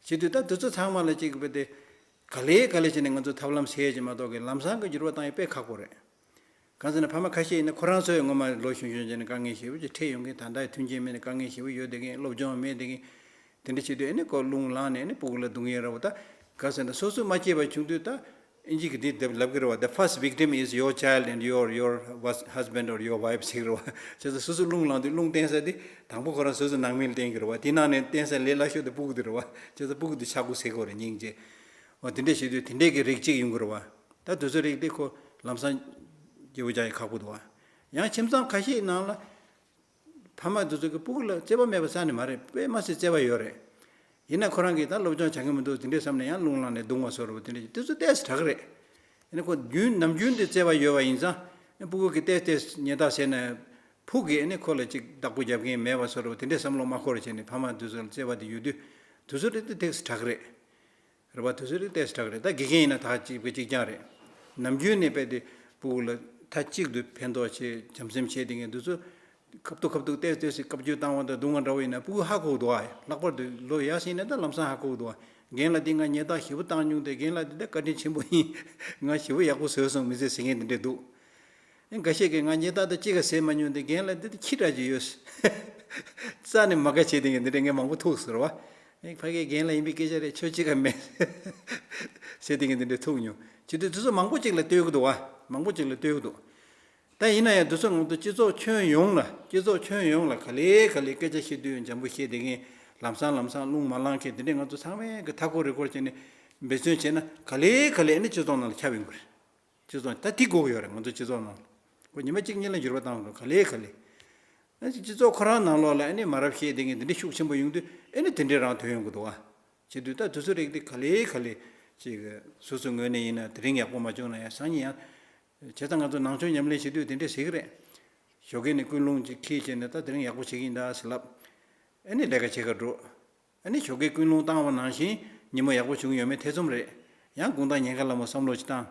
བྱེད་དུས་ད་དུས་ཚོད་ཚང་མ་ལ་གཅིག་པ་དེ། ག་ལེ་ག་ལེ་བྱས་ནས་ང་ཚོ་ཐབས་ལམ་ཟེར་གྱི་མ་གཏོགས་ཀྱི་ལམ་སང་གི་འགྱུར་བ་བཏང་ཡས་དཔེ་ཁག་པོ་རེད། གང་ཟེར་ན་ཕ་མ་ཁ་ཤས་ཡིན་ན་ཁོ་རང་ཚོ་ཡང་སྔོན་མ་ལོ་གཞོན་གཞོན་བྱས་ནས་དཀའ་ངལ་ཞེ་པོ་ཅིག་འཕྲད་ཡོང་མཁན་ད་ལྟ་མཐུན་རྐྱེན་མེད་ནས་དཀའ་ངལ་ཞེ་པོ་ཡོད་བསྡད་མཁན་སློབ་སྦྱོང་མེད་བསྡད་མཁན་དེ་འདྲ་བྱེད་དུས་ཨ་ནི་ཁོ་རླུང་ལངས་ནས་ཨ་ནི་ཕྲུ་གུ་ལ་རྡུང་ཡས་རེད་བ། ད་ག་ཟེར་ན་སོ་སོས་མ་སྐྱེས་པ་བྱུང་དུས་ད་ཨིན་ཇི་གི་འདི་དེབ་ལབ་ཀྱི་རེད་བ། The first victim is your child and your your husband or your wife ཟེར་གྱི་རེད་བ། བྱས་ཙང་སོ་སོ་རླུང་ལངས་དུས་རླུང་བསྟན་ས་དེ་དང་པོ་ཁོ་རང་སོ་སོ་ནང་མི་ལ་བསྟན་གྱི་རེད་བ། དེ་ནང་ནས་བསྟན་ས་ལས་སླ་ཤོས་དེ་ཕྲུ་གུ་དེ་རེད་བ། བྱས་ཙང་ཕྲུ་གུ་དེ་ཆག་སྒོ་ཟེར་དགོས་རེད་སྙིང་རྗེ། འོ་དེ་འདྲ་བྱེད་དུས་དེ་འདྲས་ཀྱི་རིགས་གཅིག་ཡོང་གི་རེད་བ། ད་དེ་ཚོའི་རིགས་དེ་ཁོ་ལམ་སང་སྐྱིད་པོ་རྒྱག་ཡ་ཁག་པོ་འདུག་བ། ཡང་ཁྱིམ་ཚང་ཁ་ཤས་ནང་ལ་ཕ་མ་དེ་ཚོ་གི་ཕྲུ་གུ་ལ་བརྩེ་བ་མེད་པ་རྩ་ནས་མ་རེད། དཔེ་མ་སྲིད་བརྩེ་བ་ཡོད་རེད། ཡིན་ན་ཁོ་རང་གིས་ད་སློབ་སྦྱོང་བྱ་གི་མི་འདུག་དེ་འདྲས་བསམ་ནས་ཡང་རླུང་ལངས་ནས་རྡུང་བ་བཟོ་འདྲ་བོ་དེ་འདྲས་དེ་ཚོ་ཏོག་ཙམ་དྲག་གི་རེད། ཡིན་ན་ཁོ་རྒྱུན་ནམ་རྒྱུན་དེ་བརྩེ་བ་ཡོད་པ་ཡིན་ཙང་ཕྲུ་གུ་གིས་ཏོག་ཙམ་ཉེས་རྡུང་བྱས་ན། ཕྲུ་གུ་གིས་ཨ་ནི་ཁོ་ལ་ཅིག་བདག་པོ་རྒྱབ་མཁན་མེད་པ་བཟོ་འདྲ་བོ་དེ་འདྲས་བསམ་བློ་མ་འཁོར་བྱས་ནས་ཕ་མ་དེ་ཚོ་ལ་བརྩེ་བ་དེ་ཡོད་དུས་དེ་ཚོ་རེད་དེ་ཏོག་ཙམ་དྲག་གི་རེད། རེད་བ། དེ་ཚོ་རེད་དེ་ཏོག་ཙམ་དྲག་རེད། ད་དགེ་རྒན་ཡིན་ན་ད་གཅིག་པ་གཅིག་རྐྱང་རེད། ནམ་རྒྱུན་ནས་དཔེ་དེ་ཕྲུ་གུ་ལ་མཐའ་གཅིག་ཏུ་ཕན་ཐོགས་བྱེད་བྱམས་སེམས་བྱེད་དེ་ངས་འདི་ཚོ་ཁ་ཐུག་ཁ་ཐུག་ཏོག་ཙམ་ཏོག་ཙམ་བཀའ་བཀྱོན་བཏང་བ་དང་རྡུང་བ་འདྲ་བོ་ཡིན་ན་ཕྲུ་གུ་ཧ་གོ་གི་འདུག་ཨ། ལྷག་པར་དུ་ལོ་ཡག་ཞིག་ཡིན་ན་ད་ལམ་སང་ཧ་གོ་གི་འདུག་ཨ། རྒན་ལགས་འདི་ང་ཉེས་རྡུང་ཞེ་པོ་བཏང་མྱོང་དེ་རྒན་ལགས་འདི་ད་བཀའ་དྲིན་ཆེན་པོ་ཡིན། ང་ཞེ་པོ་ཡག་པོ་བཟོས་སོང་མི་ཚེ་ཟེར་མཁན་འདི་འདྲས་འདུག། ཨེ་འགའ་ཤས་ཀྱིས་ང་ཉེས་རྡུང་དང་གཅིག་ཀ་བཟས་མ་མྱོང་དེ་རྒན་ལགས་འདི་ད་ཁྱི་འདྲ་ཅིག་ཡོད། རྩ་ནས་མ་དགའ་བྱེད་དེ་ངས་འདི་འདྲ་ངས་མང་པོ་ཐུག་ཟེར་བ། ཨེ་ཕ་གིའི་རྒན་ལགས་ཡིན་པའི་སྐད་ཆ་རེད། ཁྱོད་གཅིག་ཀ་མེད་ཟེར་དེ་ངས་འདི་འདྲ་ཐུག་མྱོང་། བྱེད་དུས་དེ་ཚོ་མང་པོ་ཅིག་ལ་ལྟོས་ཀྱི་འདུག་བ། མང་པོ་ཅིག་ལ་ལྟོས་ཀྱི་འདུག། ད་ཡིན་ན་ཡང་དེ་ཚོ་ང་ཚོ་སྤྱི་ཚོགས་ཁྱོན་ཡོངས་ལ་སྤྱི་ཚོགས་ཁྱོན་ཡོངས་ལ་ག་ལེ་ག་ལེ་སྐད་ཆ་བཤད་དུས་འཇམ་པོ་བཤད་དེ་ངས་ལམ་སང་ལམ་སང་རླུང་མ་ལངས་མཁན་དེ་འདྲས་ང་ཚོ་ཚང་མས་གི་མཐའ་སྐོར་རི་སྐོར་བྱས་ནས་འབད་བརྩོན་བྱས་ན་ག་ལེ་ག་ལེ་ཨ་ནི་སྤྱི་ཚོགས་ནང་ལ་ཁྱབ་ཡོང་གི་རེད། སྤྱི་ཚོགས་ད་དེ་དགོས་ཀྱི་ཡོད་རེད། ང་ཚོ་སྤྱི་ཚོགས་ནང་ལ་ཁོ་ཉི་མ་གཅིག་གཉིས་ལ་འགྱུར་བ་བཏང་རོགས་ག་ལེ་ག་ལེ། ཨ་ནི་སྤྱི་ཚོགས་ཁོ་རང་ནང་ལོགས་ལ་ཨ་ནི་མ་རབས་བཤད་དེ་ངས་འདི་འདྲའི་ཤུགས་ཆེན་པོ་ཡོང་དུས་ཨ་ནི་དེ་འདྲའི་རང་ཐོན་ཡོང་གི་འདུག་བ། བྱེད་དུས་ད་དུས་ཚོད་རིགས་དེ་ག་ལེ་ག་ལེ་ཅིག་སོ་སོའི་ངོས་ནས་ཡིན་ན་དེ་རིང་ཡག་པོ་མ་བྱུང་ན་ཡང་སང་ཉིན་ཡང་། བྱས་ཙང་ང་ཚོ་ནང་ཆོས་ཉམས་ལེན་བྱེད་དུས་དེ་འདྲས་ཟེར་གི་རེད། ཞོགས་ཀས་ནས་ཀུན་སློང་ཅིག་འཁྱེར་བྱས་ནས་ད་དེ་རིང་ཡག་པོ་བྱེད་ཀྱི་ཡིན་ད་ཟེར་ལབ། ཨ་ནི་ལས་ཀ་བྱེད་ག་འགྲོ། ཨ་ནི་ཞོགས་ཀའི་ཀུན་སློང་བཏང་བ་ནང་བཞིན་ཉིན་མོ་ཡག་པོ་བྱུང་ཡོད་མེད་ཐེ་ཚོམ་རེད། ཡང་དགོང་དག་ཉལ་ཁ་ལ་མོ་བསམ་བློ་ཅིག་བཏང་།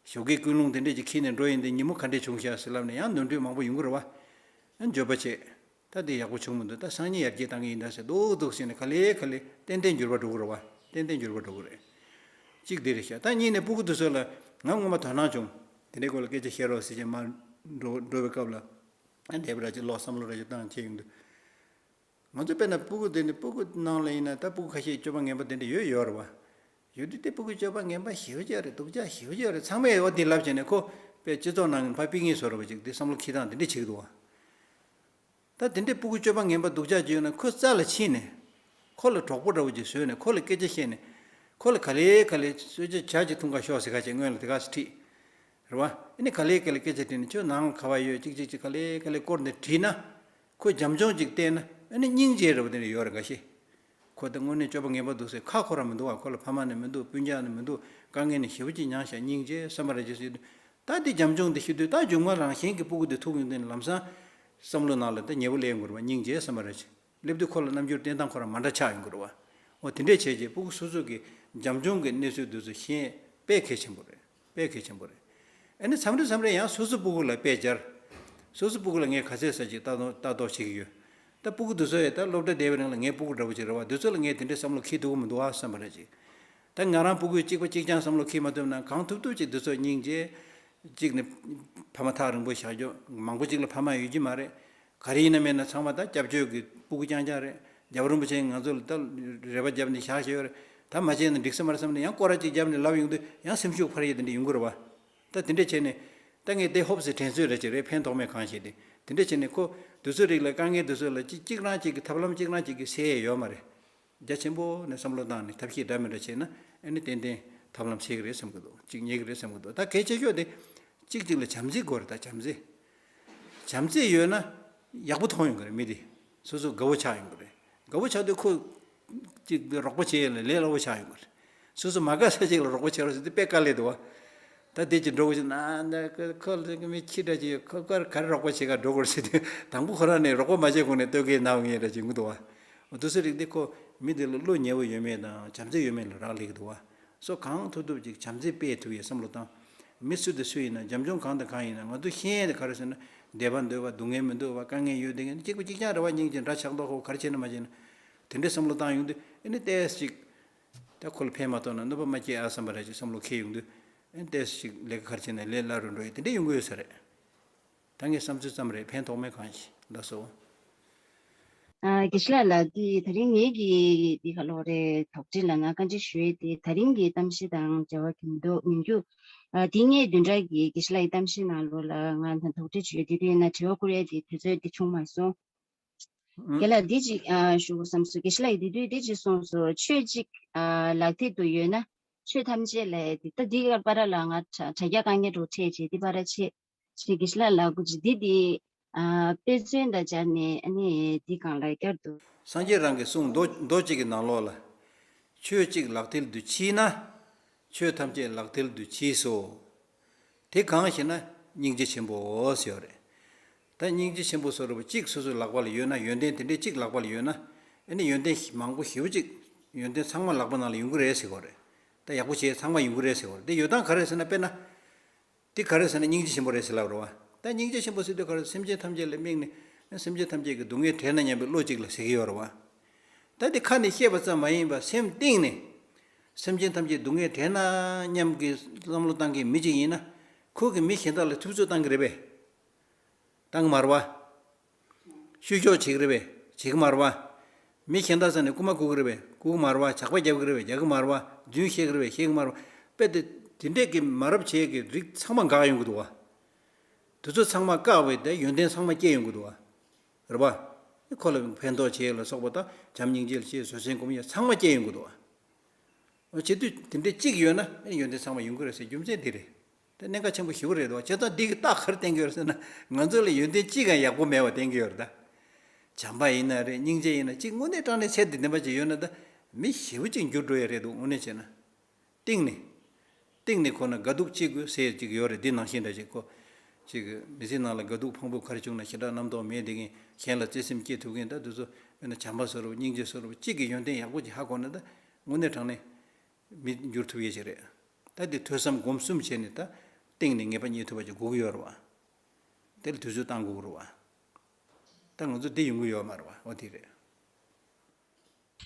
ཞོགས་ཀའི་ཀུན་སློང་དེ་འདྲས་ཅིག་འཁྱེར་ནས་འགྲོ་ཡིན་དེ་ཉིན་མོ་ག་འདྲས་བྱུང་ཤག་ཟེར་ལབ་ནས་ཡང་ནོར་འཁྲུལ་མང་པོ་ཡོང་གི་རེད་བ། ཨ་འགྱོད་པ་བྱེད། ད་དེ་ཡག་པོ་བྱུང་མི་འདུག་ད་སང་ཉིན་ཡར་རྒྱས་བཏང་གི་ཡིན་ད་ཟེར་སྡུག་སྡུག་ཟེར་ནས་ག་ལེ་ག་ལེ་ཏན་ཏན་འགྱུར་བ་འགྲོ་གི་རེད་བ། ཏན་ཏན་འགྱུར་བ་འགྲོ་གི་རེད། གཅིག་དེ་རེད་ཤག་ད་གཉིས་ནས་སྤུ་གུ་དེ་ཚོ་ལ་ང་སྔོན་མ་དོ་སྣང་བྱུང་། དེ་འདྲའི་སྐོར་ལ་སྐད་ཆ་བཤད་རོགས་ཟེར་བྱས་མར་འགྲོ་འགྲོ་བའི་སྐབས་ལ། ཨ་འདས་པ་ར་ཅིག་ལོག་བསམ་བློ་ར་ཅིག་བཏང་བྱས་ཡོང་དུས། ང་ཚོ་དཔེར་ན་སྤུ་གུ་དེ་ནི་སྤུ་གུ་ནང་ལ་ཡིན་ན་ད་སྤུ་གུ་ཁ་ཤས་སྤྱོད་པ་ངན་པ་དེ་འདྲ་ཡོད་ཡོད་རེད་བ། ཡོད་དུས་དེ་སྤུ་གུ་སྤྱོད་པ་ངན་པ་ཞེ་པོ་ཅིག་རེད། སྡུག་ཅག་ཞེ་པོ་ཅིག་རེད། ཚང་མས་འོ་དེ་ལབ་བྱས་ནས་ཁོ་དཔེ་སྤྱི་ཚོགས་ནང་གི་ཕ་པི་ངེ་བཟོ་འདྲ་བ་ཅིག་དེ་བསམ་བློ་འཁྱེར་སྟངས་དེ་འདྲ་བྱེད་ཀྱི་འདུག་བ། ད་དེ་འདྲའི་སྤུ་གུ་སྤྱོད་པ་ངན་པ་སྡུག་ཅག་ཅིག་ཡོད་ན་ཁོ་རྩ་ལ་ཕྱིན་ནས། ཁོ་ལ་གྲོགས་པོ་འདྲ་བོ་ཅིག་བཟོས་ནས་ཁོ་ལ་སྐད་ཆ་བཤད་ནས། ཁོ་ལ་ག་ལེ་ག་ལེ་གསོལ་ཇ་ཇ་ཅིག་འཐུང་ག་ཤོག་ཟེར་ཁ་ཅིག་སྔོན་ལ་དེ་ག་སེ་ཁྲིད། རེད་བ། ཨ་ནི་ག་ལེ་ག་ལེ་སྐད་ཆ་དྲིས་ནས་ཁྱོད་ནང་ལ་ག་བ་ཡོད་ཅིག་ཅིག་ཅིག་ག་ལེ་ག་ལེ་སྐོར་ནས་དྲིས་ན། ཁོས་བྱམས་སྐྱོང་ཅིག་བསྟན་ན་ཨ་ནི་སྙིང་རྗེ་འདྲ་བོ་དེ་འདྲ་ཡོད་རེད་འགའ་ཤས། ཁོ་དེ་དངོས་གནས་སྤྱོད་པ་ངན་པ་འདུག་ཟེར་ཁ་འཁོར་ར་མི་འདུག་བ། ཁོ་ལ་ཕ་མ་ནི་མི་འདུག་སྤུན་ཀྱག་ནི་མི་འདུག་དཀའ་ངལ་ནི་ཞེ་པོ་ཅིག་མྱངས་ཤག་སྙིང་རྗེ་བསམ་པ་རེ་ཅིག་ཟེར་དུས། ད་འདི་བྱམས་སྐྱོང་འདི་ཞུ་དུས་ད་མཇུག་མ་རང་གཞན་གྱི་སྤུ་གུ་འདི་ཐུག་ཡོང་དུས་ནི་ལམ་སང་བསམ་བློ་ནང་ལ་ད་ཉེ་བོ་སླེབས་ཡོང་གི་རེད་བ། སྙིང་རྗེ་བསམ་པ་རེ་ཅིག་སླེབས་དུས་ཁོ་ལ་རྣམ་འགྱུར་བསྟན་སྟངས་ཁོ་རང་མ་འདྲ་ཆགས་ཡོང་གི་རེད་བ། འོ་དེ་འདྲས་བྱས་རྗེས་སྤུ་གུ་སོ་སོ་གི་བྱམས་སྐྱོང་གི་གནས་ཚུལ་འདི་ཚོ་ཤེས་དཔེ་གལ་ཆེན་པོ་རེད། དཔེ་གལ་ཆེན་པོ་རེད། ཨ་ནི་མཚམས་རེ་མཚམས་རེ་ཡང་སོ་སོ་སྤུ་གུ་ལ་དཔེ་སྦྱར། སོ་སོ་སྤུ་གུ་ལ་ངས་ག་ཚད་ས་ཅིག་ལྟ་རྟོག་ལྟ་རྟོག་བྱེད་ཀྱི་ཡོད། ད་སྤུ་གུ་འདི་ཚོ་ཡང་ད་སློབ་གྲྭ་བསྡད་པའི་རིང་ལ་ངའི་སྤུ་གུ་འདྲ་བོ་ཅིག་རེད་བ། འདི་ཚོ་ལ་ངས་དེ་འདྲའི་བསམ་བློ་འཁྱེར་ཐུབ་ཀྱི་མི་འདུག་ཨ་བསམ་པ་རེད་ཅིག་ད་ང་རང་སྤུ་གུས་གཅིག་པ་གཅིག་རྐྱང་བསམ་བློ་འཁྱེར་མ་ཐུབ་ན་གང་ཐུབ་ཐུབ་ཅིག་འདི་ཚོ་སྙིང་རྗེ། གཅིག་ནི་ཕ་མ་ཐག་རིང་པོ་བཞག་རྒྱུ། མང་པོ་ཅིག་ལ་ཕ་མ་ཡོད་ཀྱི་མ་རེད། ག་རེ་ཡིན་ན་མེད་ན་ཚང་མ་ད་སྐྱབས་བཅོལ་གྱི་སྤུ་གུ་རྐྱང་རྐྱང་རེད། རྒྱལ་བ་རིན་པོ་ཆེས་ང་ཚོ་ལ་ད་རེ་བ་བརྒྱབ་ནས་བཞག་བཞག་ཡོད་རེད། ད་མ་བྱས་ན་འགྲིག་ས་མ་རེད་བསམ་ནས་ཡང་སྐོར་ར་གཅིག་བརྒྱབ་ནས་ལབ་ཡོང་དུས་ཡང་སེམས་ཤུགས་འཕར་ཡས་དེ་འདྲ་ཡོང་གི་རེད་བ། ད་དེ་འདྲ་བྱས་ནས་ད་ངས་དེ་ཧོབ་སེ་དྲན་གསོས་རེ་བྱེད་རེད། ཕན་ཐོགས་མེད་གང་ཞིག་དེ་དེ་འདྲ་བྱས་ནས་ཁོ་དུས་ཚོད་རིགས་ལ་དཀའ་ངལ་དུས་ཚོད་ལ་གཅིག་གཅིག་རང་གཅིག་གི་ཐབས་ལམ་གཅིག་རང་གཅིག་གི་སེལ་ཡས་ཡོད་མ་རེད། རྒྱ་ཆེན་པོ་ནས་བསམ་བློ་བཏང་ནས་ཐབས་ཤེས་འདྲ་མི་འདྲ་བྱས་ན་ཨ་ནི་ཏན་ཏན་ཐབས་ལམ་སེལ་གི་རེད་བསམ་གི་འདུག་གཅིག་ཉེ་གི་རེད་བསམ་གི་འདུག་ད་གལ་ཆེ་ཤོས་དེ་གཅིག་གཅིག་ལ་བྱམས་བརྩེ་དགོས་རེད། ད་བྱམས་བརྩེ། བྱམས་བརྩེ་ཡོད་ན་ཡག་པོ་མཐོང་ཡོང་གི་རེད། མི་དེ་སོ་སོ་དགའ་བོ་ཆགས་ཡོང་གི་རེད། དགའ་བོ་ཆགས་དུས་ཁོ་གཅིག་རོགས་པ་བྱེད་ཡས་ལ་ལས་སླ་བོ་ཆགས་ཡོང་གི་རེད། སོ་སོ་མ་དགའ་ས་ཅིག་ལ་རོགས་པ་བྱེད་རོགས་ཟེར་དུས་དཔེ་དཀའ་ལས་འདུག་བ། ད་དེ་ཅིག་འགྲོ་དགོས་ཤེ་ན་ད་ཁོ་ལ་མི་ཁྱི་འདྲ་ཅིག་ཁོ་ཁོར་ག་རེ་རོགས་པ་བྱེད་ག་འགྲོ་དགོས་ཟེར་དུས་དང་པོ་ཁོ་རང་ནས་རོགས་པ་མ་བྱས་གོང་ནས་ལྟོས་གེ་ནའོ་ངེས་འདྲ་ཅིག་ཡོང་གི་འདུག་བ། འོ་དུས་ཚོད་རིག་འདི་ཁོ་མི་འདི་ལ་བློ་ཉེ་བོ་ཡོད་མེད་དང་བྱམས་བརྩེ་ཡོད་མེད་ལ་རག་ལས་ཀྱི་འདུག་བ། སོ་གང་ཐུབ་ཐུབ་ཅིག་བྱམས་བརྩེ་སྤེལ་ཐུབ་ཡའི་བསམ་བློ་བཏང་། མི་སུ་དང་སུ་ཡིན་ན་བྱམས་སྐྱོང་གང་དང་གང་ཡིན་ན་ང་ཚོ་ཤེས་ཡས་དེ་ག་རེ་ཟེར་ན་བདེ་བ་འདོད་པ་སྡུག་བསྔལ་མི་འདོད་པ་དཀའ་ངལ་ཡོད་དེ་ངན་གཅིག་པ་གཅིག་རྐྱང་རེ་བ་སྙིང་རྗེ་འདྲ་ཆགས་མདོག་ཁོ་ག་རེ་བྱས་ན་མ་བྱས་ན། དེ་འདྲའི་བསམ་བློ་བཏང་ཡོང་དུས་ཨ་ནི་ཏོག་ཙམ་ཅིག་ད་ཁོ་ལ་ཕན་མ་ཐོགས་ན་གནོད་པ་མ་སྐྱེལ་ཨ་བསམ་པ་རེ་ཅིག་བསམ་བློ་འཁྱེར་ཡོང་དུས་ཨ་ནི་ཏོག་ཙམ་ཅིག་ལས་ཀ་ག་རེ་བྱས་ན་ལས་སླ་རུ་འགྲོ་ཡས་དེ་འདྲ་ཡོང་གི་ཡོད་ས་རེད། ད་ངའི་བསམ་ཚུལ་ཙམ་རེད། ཕན་ཐོགས་མེད་གང་ཞིག་ལགས་སོ། ཨ། དགེ་བཤེས་ལགས་ལགས། འདི་ད་རིང་ངེད་ཀྱི་འདི་ག་ལོག་རེད་དོགས་འདྲི་ལ་ང་བཀའ་འདྲི་ཞུ་ཡས་དེ་ད་རིང་གི་གཏམ་བཤད་དང་འབྲེལ་བ་གྱི་མི་འདུག་མིན་རྒྱུ། ཨ། འདི་ངས་བདུན་ཕྲག་གི་དགེ་བཤེས་ལགས་ཀྱི་གཏམ་བཤད་ནང་ལོགས་ལ་ང་ད་དོགས་འདྲི་ཞུ་ཡས་དེ་དུས་ན་དྲི་བ་བསྐུར་ཡས་དེ་དུས་ཚོད་འདི་བྱུང་མ་སོང་། ཨང་། རྒན་ལགས་འདི་ཅིག་ཨ་ཞུ་དགོས་བསམ་སོང་། དགེ་བཤེས་ལགས་ཀྱིས་དེ་དུས་འདི་ཅིག་གསུངས་སོང་། ཆོས་གཅིག་ཨ་ལག་མཐིལ་དུ་ཡོད་ན་ཆོས་ཐམས་ཅད་ལ་ཡ་དེ་ད་འདི་ག་བར་ལ་ང་དྲ་དྲ་རྒྱ་དཀའ་ངལ་འགྲོ་འཕྲད་བྱས་འདི་བར་ཆེ། ཞེས་དགེ་བཤེས་ལགས་ལ་སྐུ་མཁྱེན། འདི་འདི་ཨ་དཔེ་མཚོན་དང་སྦྱར་ནས་ཨ་ནི་འདི་སྒང་ལ་བསྐྱར་དུ། སངས་རྒྱས་རང་གི་གསུང་མདོ་མདོ་གཅིག་གི་ནང་ལོགས་ལ། ཆོས་གཅིག་ལག་མཐིལ་དུ་མཆིས་ན། ཆོས་ཐམས་ཅད་ལག་མཐིལ་དུ་མཆིས་སོ། དེ་གང་ཞེ་ན་སྙིང་རྗེ་ཆེན་པོའོ་ཟེར་བ་རེད། ད་སྙིང་རྗེ་ཆེན་པོ་ཟེར་བ་གཅིག་སོ་སོའི་ལག་པ་ལ་ཡོད་ན་ཡོན་ཏན་དེ་འདྲའི་གཅིག་ལག་པ་ལ་ཡོད་ན། ཨ་ནི་ཡོན་ཏན་མང་པོ་ཞེ་པོ་ཅིག་ཡོན་ཏན་ཚང་མ་ལག་པ་ནང་ལ་ཡོང་གི་རེད་ཟེར་བ་རེད། ད་ཡག་པོ་བྱས་ཚང་མ་ཡོང་གི་རེད་ཟེར་བ་རེད། དེ་ཡོད་སྟངས་ག་རེ་ཟེར་ན་དཔེར་ན། དེ་ག་རེ་ཟེར་ན་སྙིང་རྗེ་ཆེན་པོ་རེད་ཟེར་ལབ་རེད་བ། ད་སྙིང་རྗེ་ཆེན་པོ་ཟེར་དུས་ག་རེ་སེམས་ཅན་ཐམས་ཅད་ལ་དམིགས་ནས་སེམས་ཅན་ཐམས་ཅད་ཀྱི་སྡུག་བསྔལ་དྲན་ན་སྙམ་པའི་བློ་གཅིག་ལ་ཟེར་གྱི་ཡོད་རེད་བ། ད་དེ་ཁ་ནས་བཤད་པ་ཙམ་མ་ཡིན་པར་སེམས་གཏིང་ནས་སེམས་ཅན་ཐམས་ཅད་སྡུག་བསྔལ་དྲན་ན་སྙམ་གྱི་བསམ་བློ་བཏང་མཁན་མི་གཅིག་ཡིན་ན་ཁོ་གིས་མི་གཞན་དག་ལ་ཐུབ་ཚོད་བཏང་གི་རེད་པས། བཏང་གི་མ་རེད་བ། བཤུ་གཞོག་བྱེད་ཀྱི་རེད་པས། བྱེད་ཀྱི་མ་རེད་བ། མི་གཞན་དག་ས་ནས་རྐུ་མ་རྐུ་གི་རེད་པས། རྐུ་གི་མ་རེད་བ། ཇག་པ་རྒྱབ་ཀྱི་རེད་པས། རྒྱག་གི་མ་རེད་བ། རྫུན་བཤད་ཀྱི་རེད་པས། བཤད་ཀྱི་མ་རེད་བ། དཔེ་དེ་དེ་འདྲས་ཀྱི་མ་རབས་བྱས་ཀྱི་རིགས་ཚང་མ་འགག་ཡོང་གི་འདུག་བ། དེ་ཚོ་ཚང་མ་བཀག་པའི་དེ་ཡོན་ཏན་ཚང་མ་སྐྱེ་ཡོང་གི་འདུག་བ། རེད་བ། ཁོ་ལ་ཕན་ཐོགས་བྱེད་ལ་སོགས་པ་དང་བྱམས་སྙིང་རྗེ་ལ་བྱེད་བཟོད་བསྲན་སྒོམ་ཡོད་ཚང་མ་སྐྱེ་ཡོང་གི་འདུག་བ། བྱེད་དུས་དེ་འདྲའི་གཅིག་ཡོད་ན་ཡོན་ཏན་ཚང་མ་ཡོང་གི་རེད་ཟེར་རྒྱུ་མཚན་འདི་རེད། དེ་གནད་འགག་ཆེན་པོ་ཞེ་པོ་རེད་དོ། བྱས་ཙང་འདི་གི་རྟགས་ག་རེ་བསྟན་གྱི་ཡོད་རེད་ཟེར་ན་ང་ཚོ་ལ་ཡོན་ཏན་གཅིག་ཀྱང་ཡག་པོ་མེད་པ་བསྟན་གྱི་ཡོད་རེད་ད། བྱམས་པ་ཡིན་ན་རེད། སྙིང་རྗེ་ཡིན་ན་གཅིག་དངོས་གནས་དྲང་གནས་ཚད་དེ་ལྡན་པ་ཅིག་ཡོད་ན་ད་མི་ཞེ་པོ་ཅིག་འགྱུར་འགྲོ་ཡ་རེད་འདུག་དངོས་གནས་བྱས་ན། གཏིང་ནས། གཏིང་ནས་ཁོ་ན་དགའ་སྡུག་གཅིག་དགོས་ཟེར་ཅིག་ཡོད་རེད། འདི་ནང་བཞིན་འདྲ་ཅིག་ཁོ། ཅིག་མི་ཚེ་ནང་ལ་དགའ་སྡུག་ཕངས་པོ་ག་རེ་བྱུང་ན་ཞེ་དྲག་རྣམ་རྟོག་མེད་བསྡད་མཁན་གཞན་ལ་བརྩེ་སེམས་སྐྱེ་ཐུབ་མཁན་ད་དེ་ཚོ་ དཔེར་ན་བྱམས་པ་བཟོ་འདྲ་པོ། སྙིང་རྗེ་བཟོ་འདྲ་པོ། གཅིག་གི་ཡོན་ཏན་ཡག་པོ་ཅིག་ཧ་གོ་ན་ད་དངོས་གནས་དྲང་གནས་མི་འགྱུར་ཐུབ་ཡས་ཅིག་རེད། ད་དེ་ཐོས་བསམ་སྒོམ་གསུམ་བྱས་ནས་ད་གཏིང་ནས་ངེས་པ་རྙེད་ཐུབ་པ་ཅིག་དགོས་ཀྱི་ཡོད་རེད་བ། དེ་ལ་དུས་ཚོད་བཏང་དགོས་ཀྱི་རེད་བ། ད་ང་ཚོ་འདི་ཡོང་གི་ཡོད་མ་རེད་བ། འོ་དེ་རེད།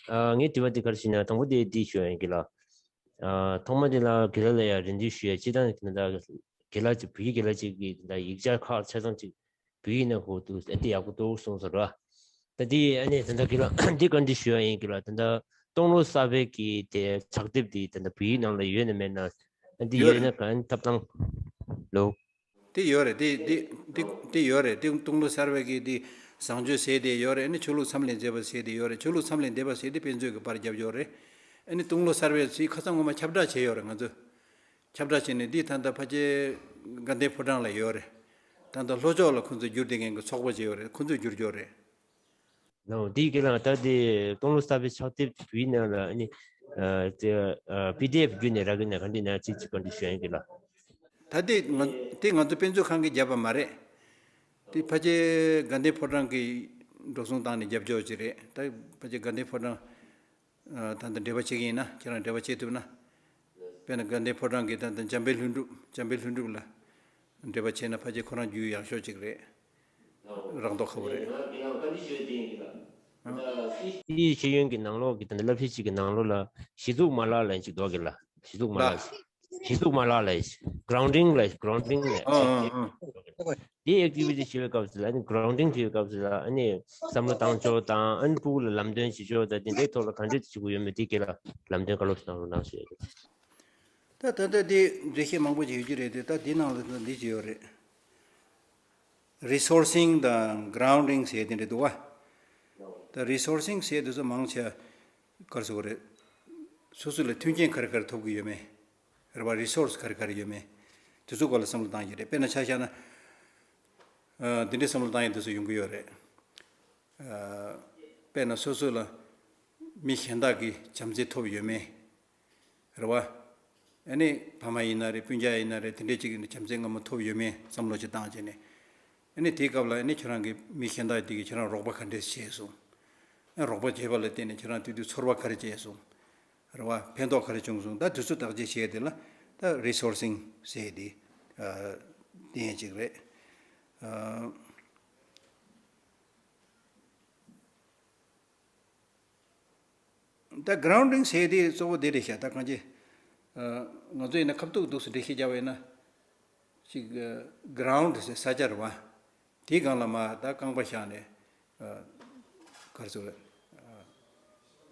ཨ། ངའི་དྲི་བ་འདི་ག་རེ་ཞུ་ན། དང་པོ་དེ་འདི་ཞུ་ཡ་ཡིན་གྱི་ལགས། ཨ། ཐོག་མ་དེ་ལ་དགེ་ལགས་ལ་ཡང་རེ་འདུན་ཞུ་ཡ། སྤྱིར་བཏང་ད་དགེ་ལགས་ཅིག་བོད་ཡིག་དགེ་ལགས་ཅིག་གིས་ད་ཡིག་ཆ་ཁག་ཆ་ཚང་ཅིག་བོད་ཡིག་ནང་ཧོ་འདུག་ཨ། འདི་ཡག་པོ་འདུག་གསུངས་སོང་ར། ད་འདི་ཨ་ནི་ད་ལྟ་དགེ་ལགས་འདི་བཀའ་འདྲི་ཞུ་ཡ་ཡིན་གྱི་ལགས། ད་ལྟ་སྟོང་ལོ་གསར་པའི་གི་དེ་ཕྱག་དེབ་འདི་ད་ལྟ་བོད་ཡིག་ནང་ལ་ཡོད་ན་མེད་ན། ཨ། འདི་ཡོད་ཡོད་རེད། ན་ག་ཐབས་དང་ལོ། དེ་ཡོད་རེད། དེ་དེ་དེ་དེ་ཡོད་རེད། དེ་སྟོང་ལོ་གསར་པའི་གི་དེ་བཟང་སྤྱོད་ཟེར་དེ་ཡོད་རེད། ཨ་ནི་ཆོས་ལུགས་མཚམས་ལས་འདས་པ་ཟེར་དེ་ཡོད་རེད། ཆོས་ལུགས་མཚམས་ལས་འདས་པ་ཟེར་དེ་དཔེ་མཛོད་ཀྱི་པར་རྒྱབ་ཡོད་རེད། ཨ་ནི་སྟོང་ལོ་གསར་པའི་ཚིག་ཁ་སང་ངོ་མ་ཁྱབ་བསྒྲགས་བྱས་ཡོད་རེད། ང་ཚོས་ཁྱབ་བསྒྲགས་བྱས་ནས་འདི་ད་ལྟ་ཕལ་ཆེར་དགའ་ལྡན་ཕོ་བྲང་ལ་ཡོད་རེད། ད་ལྟ་ལྷོ་ཕྱོགས་ལ་ཁོང་ཚོས་བསྒྱུར་བསྡད་མཁན་གྱི་ཚོགས་པ་ཅིག་ཡོད་རེད། ཁོང་ཚོས་བསྒྱུར་ཡོད་རེད། ནའོ། དེའི་སྐད་ལ་ད་དེ་སྟོང་ལོ་གསར་པའི་ཕྱག་དེབ་བོད་ཡིག་ནང་ལ་ཨ་ནི། ཨ། དེ། ཨ། པི་ཌི་ཨེཕ་བརྒྱུད་ནས་རག་གི་ན་ག་འདྲ་ན་ཅིག་ཅིག་བཀའ་འདྲི་ཞུ་ཡ་ཡིན་གྱི་ལགས། ད་དེ་ང་དེ་ང་ཚོ་དཔེ་མཛོད་ཁང་གིས་བརྒྱབ་པ་མ་རེད། དེ་ཕལ་ཆེར་དགའ་ལྡན་ཕོ་བྲང་གིས་འགྲོ་སོང་བཏང་ནས་རྒྱབ་སྐྱོར་ཅིག་རེད། ད་ཕལ་ཆེར་དགའ་ལྡན་ཕོ་བྲང་། ཨ། ད་ལྟ་འབྲེལ་བ་བྱེད་ཀྱི་ཡིན་ན། ཁྱེད་རང་འབྲེལ་བ་བྱེད་ཐུབ་ན། དཔེར་ན་དགའ་ལྡན་ཕོ་བྲང་གི་ད་ལྟ་འཇམ་དཔལ་ལྷུན་གྲུབ། འཇམ་དཔལ་ལྷུན་གྲུབ་ལ་འབྲེལ་བ་བྱས་ན་ཕལ་ཆེར་ཁོ་རང་རྒྱུས་ཡག་ཤོས་ཅིག་རེད། རང་རྟོགས་ཁ་པོ་རེད། དེའི་ཤེས་ཡོན་གྱི་ནང་ལོགས་ཀྱི་ད་ལྟ་བསླབ་གཞི་གཅིག་གི་ནང་ལོགས་ལ་གཞི་བཙུགས་མ་ལག་ལབ་ཅིག་འདུག་གི་ལགས། གཞི་བཙུགས་མ་ལག་གཞི་བཙུགས་མ་ལག་ལབ་གི་གྷི་རའུན་ཌིང་ལབ། གྷི་རའུན་ཌིང་ལབ། ཨ། ཨ། ཨ། དེའི་ཨེག་ཊི་བི་ཊི་བྱེད་པའི་སྐབས་སུ་ལ། ཨ་ནི་གྷི་རའུན་ཌིང་བྱེད་པའི་སྐབས་སུ་ལ། ཨ་ནི་བསམ་བློ་བཏང་ཕྱོགས་དང་། ཨ་ནི་ཕྲུ་གུ་ལ་ལམ་སྟོན་བྱེད་ཕྱོགས་དང་། དེ་འདྲའི་ཐོག་ལ་ག་འདྲས་བྱེད་དགོས་ཡོད་མེད། དེའི་སྐོར་ལ་ལམ་སྟོན་བཀའ་སློབ་གནང་རོགས་གནང་ཞུ་ཡ་ཡིན། ད་ད་ལྟ་དེ་འགྲེལ་བཤད་མང་པོ་ཞིག་ཡོད་ཀྱི་རེད་དེ། ད་དེ་ནང་ལ་ད་འདི་ཅིག་ཡོད་རེད། རི་སོར་སིང་དང་གྷི་རའུན་ཌིང་ཟེར་དེ་འདྲ་འདུག་བ། ད་རི་སོར་སིང་ཟེར་དེ་ཚོ་མང་ཆེ་ག་རེ་ཟེར་དགོས་རེད། སོ་སོ་ལ་མཐུན་རྐྱེན་ག་རེ་ག་རེ་ཐོབ་ཀྱི་ཡོད་མེད། རེད་བ། རི་སོར་སི་ག་རེ་ག་རེ་ཡོད་མེད། དེ་ཚོའི་སྐོར་ལ་བསམ་བློ་བཏང་གི་རེད། དཔེར་ན་ཆ་བཞག་ན། ཨ། འདི་འདྲའི་བསམ་བློ་བཏང་ཡ་དེ་ཚོ་ཡོང་གི་ཡོད་རེད། ཨ། དཔེར་ན་སོ་སོ་ལ་མི་གཞན་དག་གིས་བྱམས་བརྩེ་ཐོབ་ཡོད་མེད། རེད་བ། ཨ་ནི་ཕ་མ་ཡིན་ན་རེད། སྤུན་ཀྱག་ཡིན་ན་རེད། དེ་འདྲས་ཅིག་གིས་བྱམས་བརྩེ་སྔ་མོ་ཐོབ་ཡོད་མེད་བསམ་བློ་ཅིག་བཏང་བྱས་ནས། ཨ་ནི་དེའི་སྐབས་ལ་ཨ་ནི་ཁྱོད་རང་གིས་མི་གཞན་དག་དེ་གིས་ཁྱོད་རང་རོགས་པ་ག་འདྲས་བྱས་སོང་། ཨ། རོགས་པ་བྱས་པ་ལ་བརྟེན་ནས་ཁྱོད་རང་དེ་དུས་ཚོར་བ་ག་རེ་སྐྱེས་སོང་། རེད་བ། ཕན་ཐོགས་ག་རེ་བྱུང་སོང་། ད་དེ་ཚོ་བརྟག་དཔྱད་བྱས་དེ་ལ་ད་རི་སོར་སིང་ཟེར་དེ། ཨ། དེ་ཡང་ཅིག་རེད། ཨ། ད་གྷི་རའུན་ཌིང་ཟེར་དེ་གཙོ་བོ་དེ་རེད་ཤག་ད་གང་ཅི། ཨ། ང་ཚོ་ཡིན་ན་ཁ་ཐུག་ཐུག་སུ་འགྲེལ་བཤད་རྒྱག་པ་ཡིན་ན། ཅིག་ཨ། གྷི་རའུན་ཌི་ཟེར་ས་ཆ་རེད་བ། དེའི་སྒང་ལ་མར་ད་རྐང་པ་བཞག་ནས། ཨ། ག་རེ་ཟེར་དགོས་རེད། ཨ།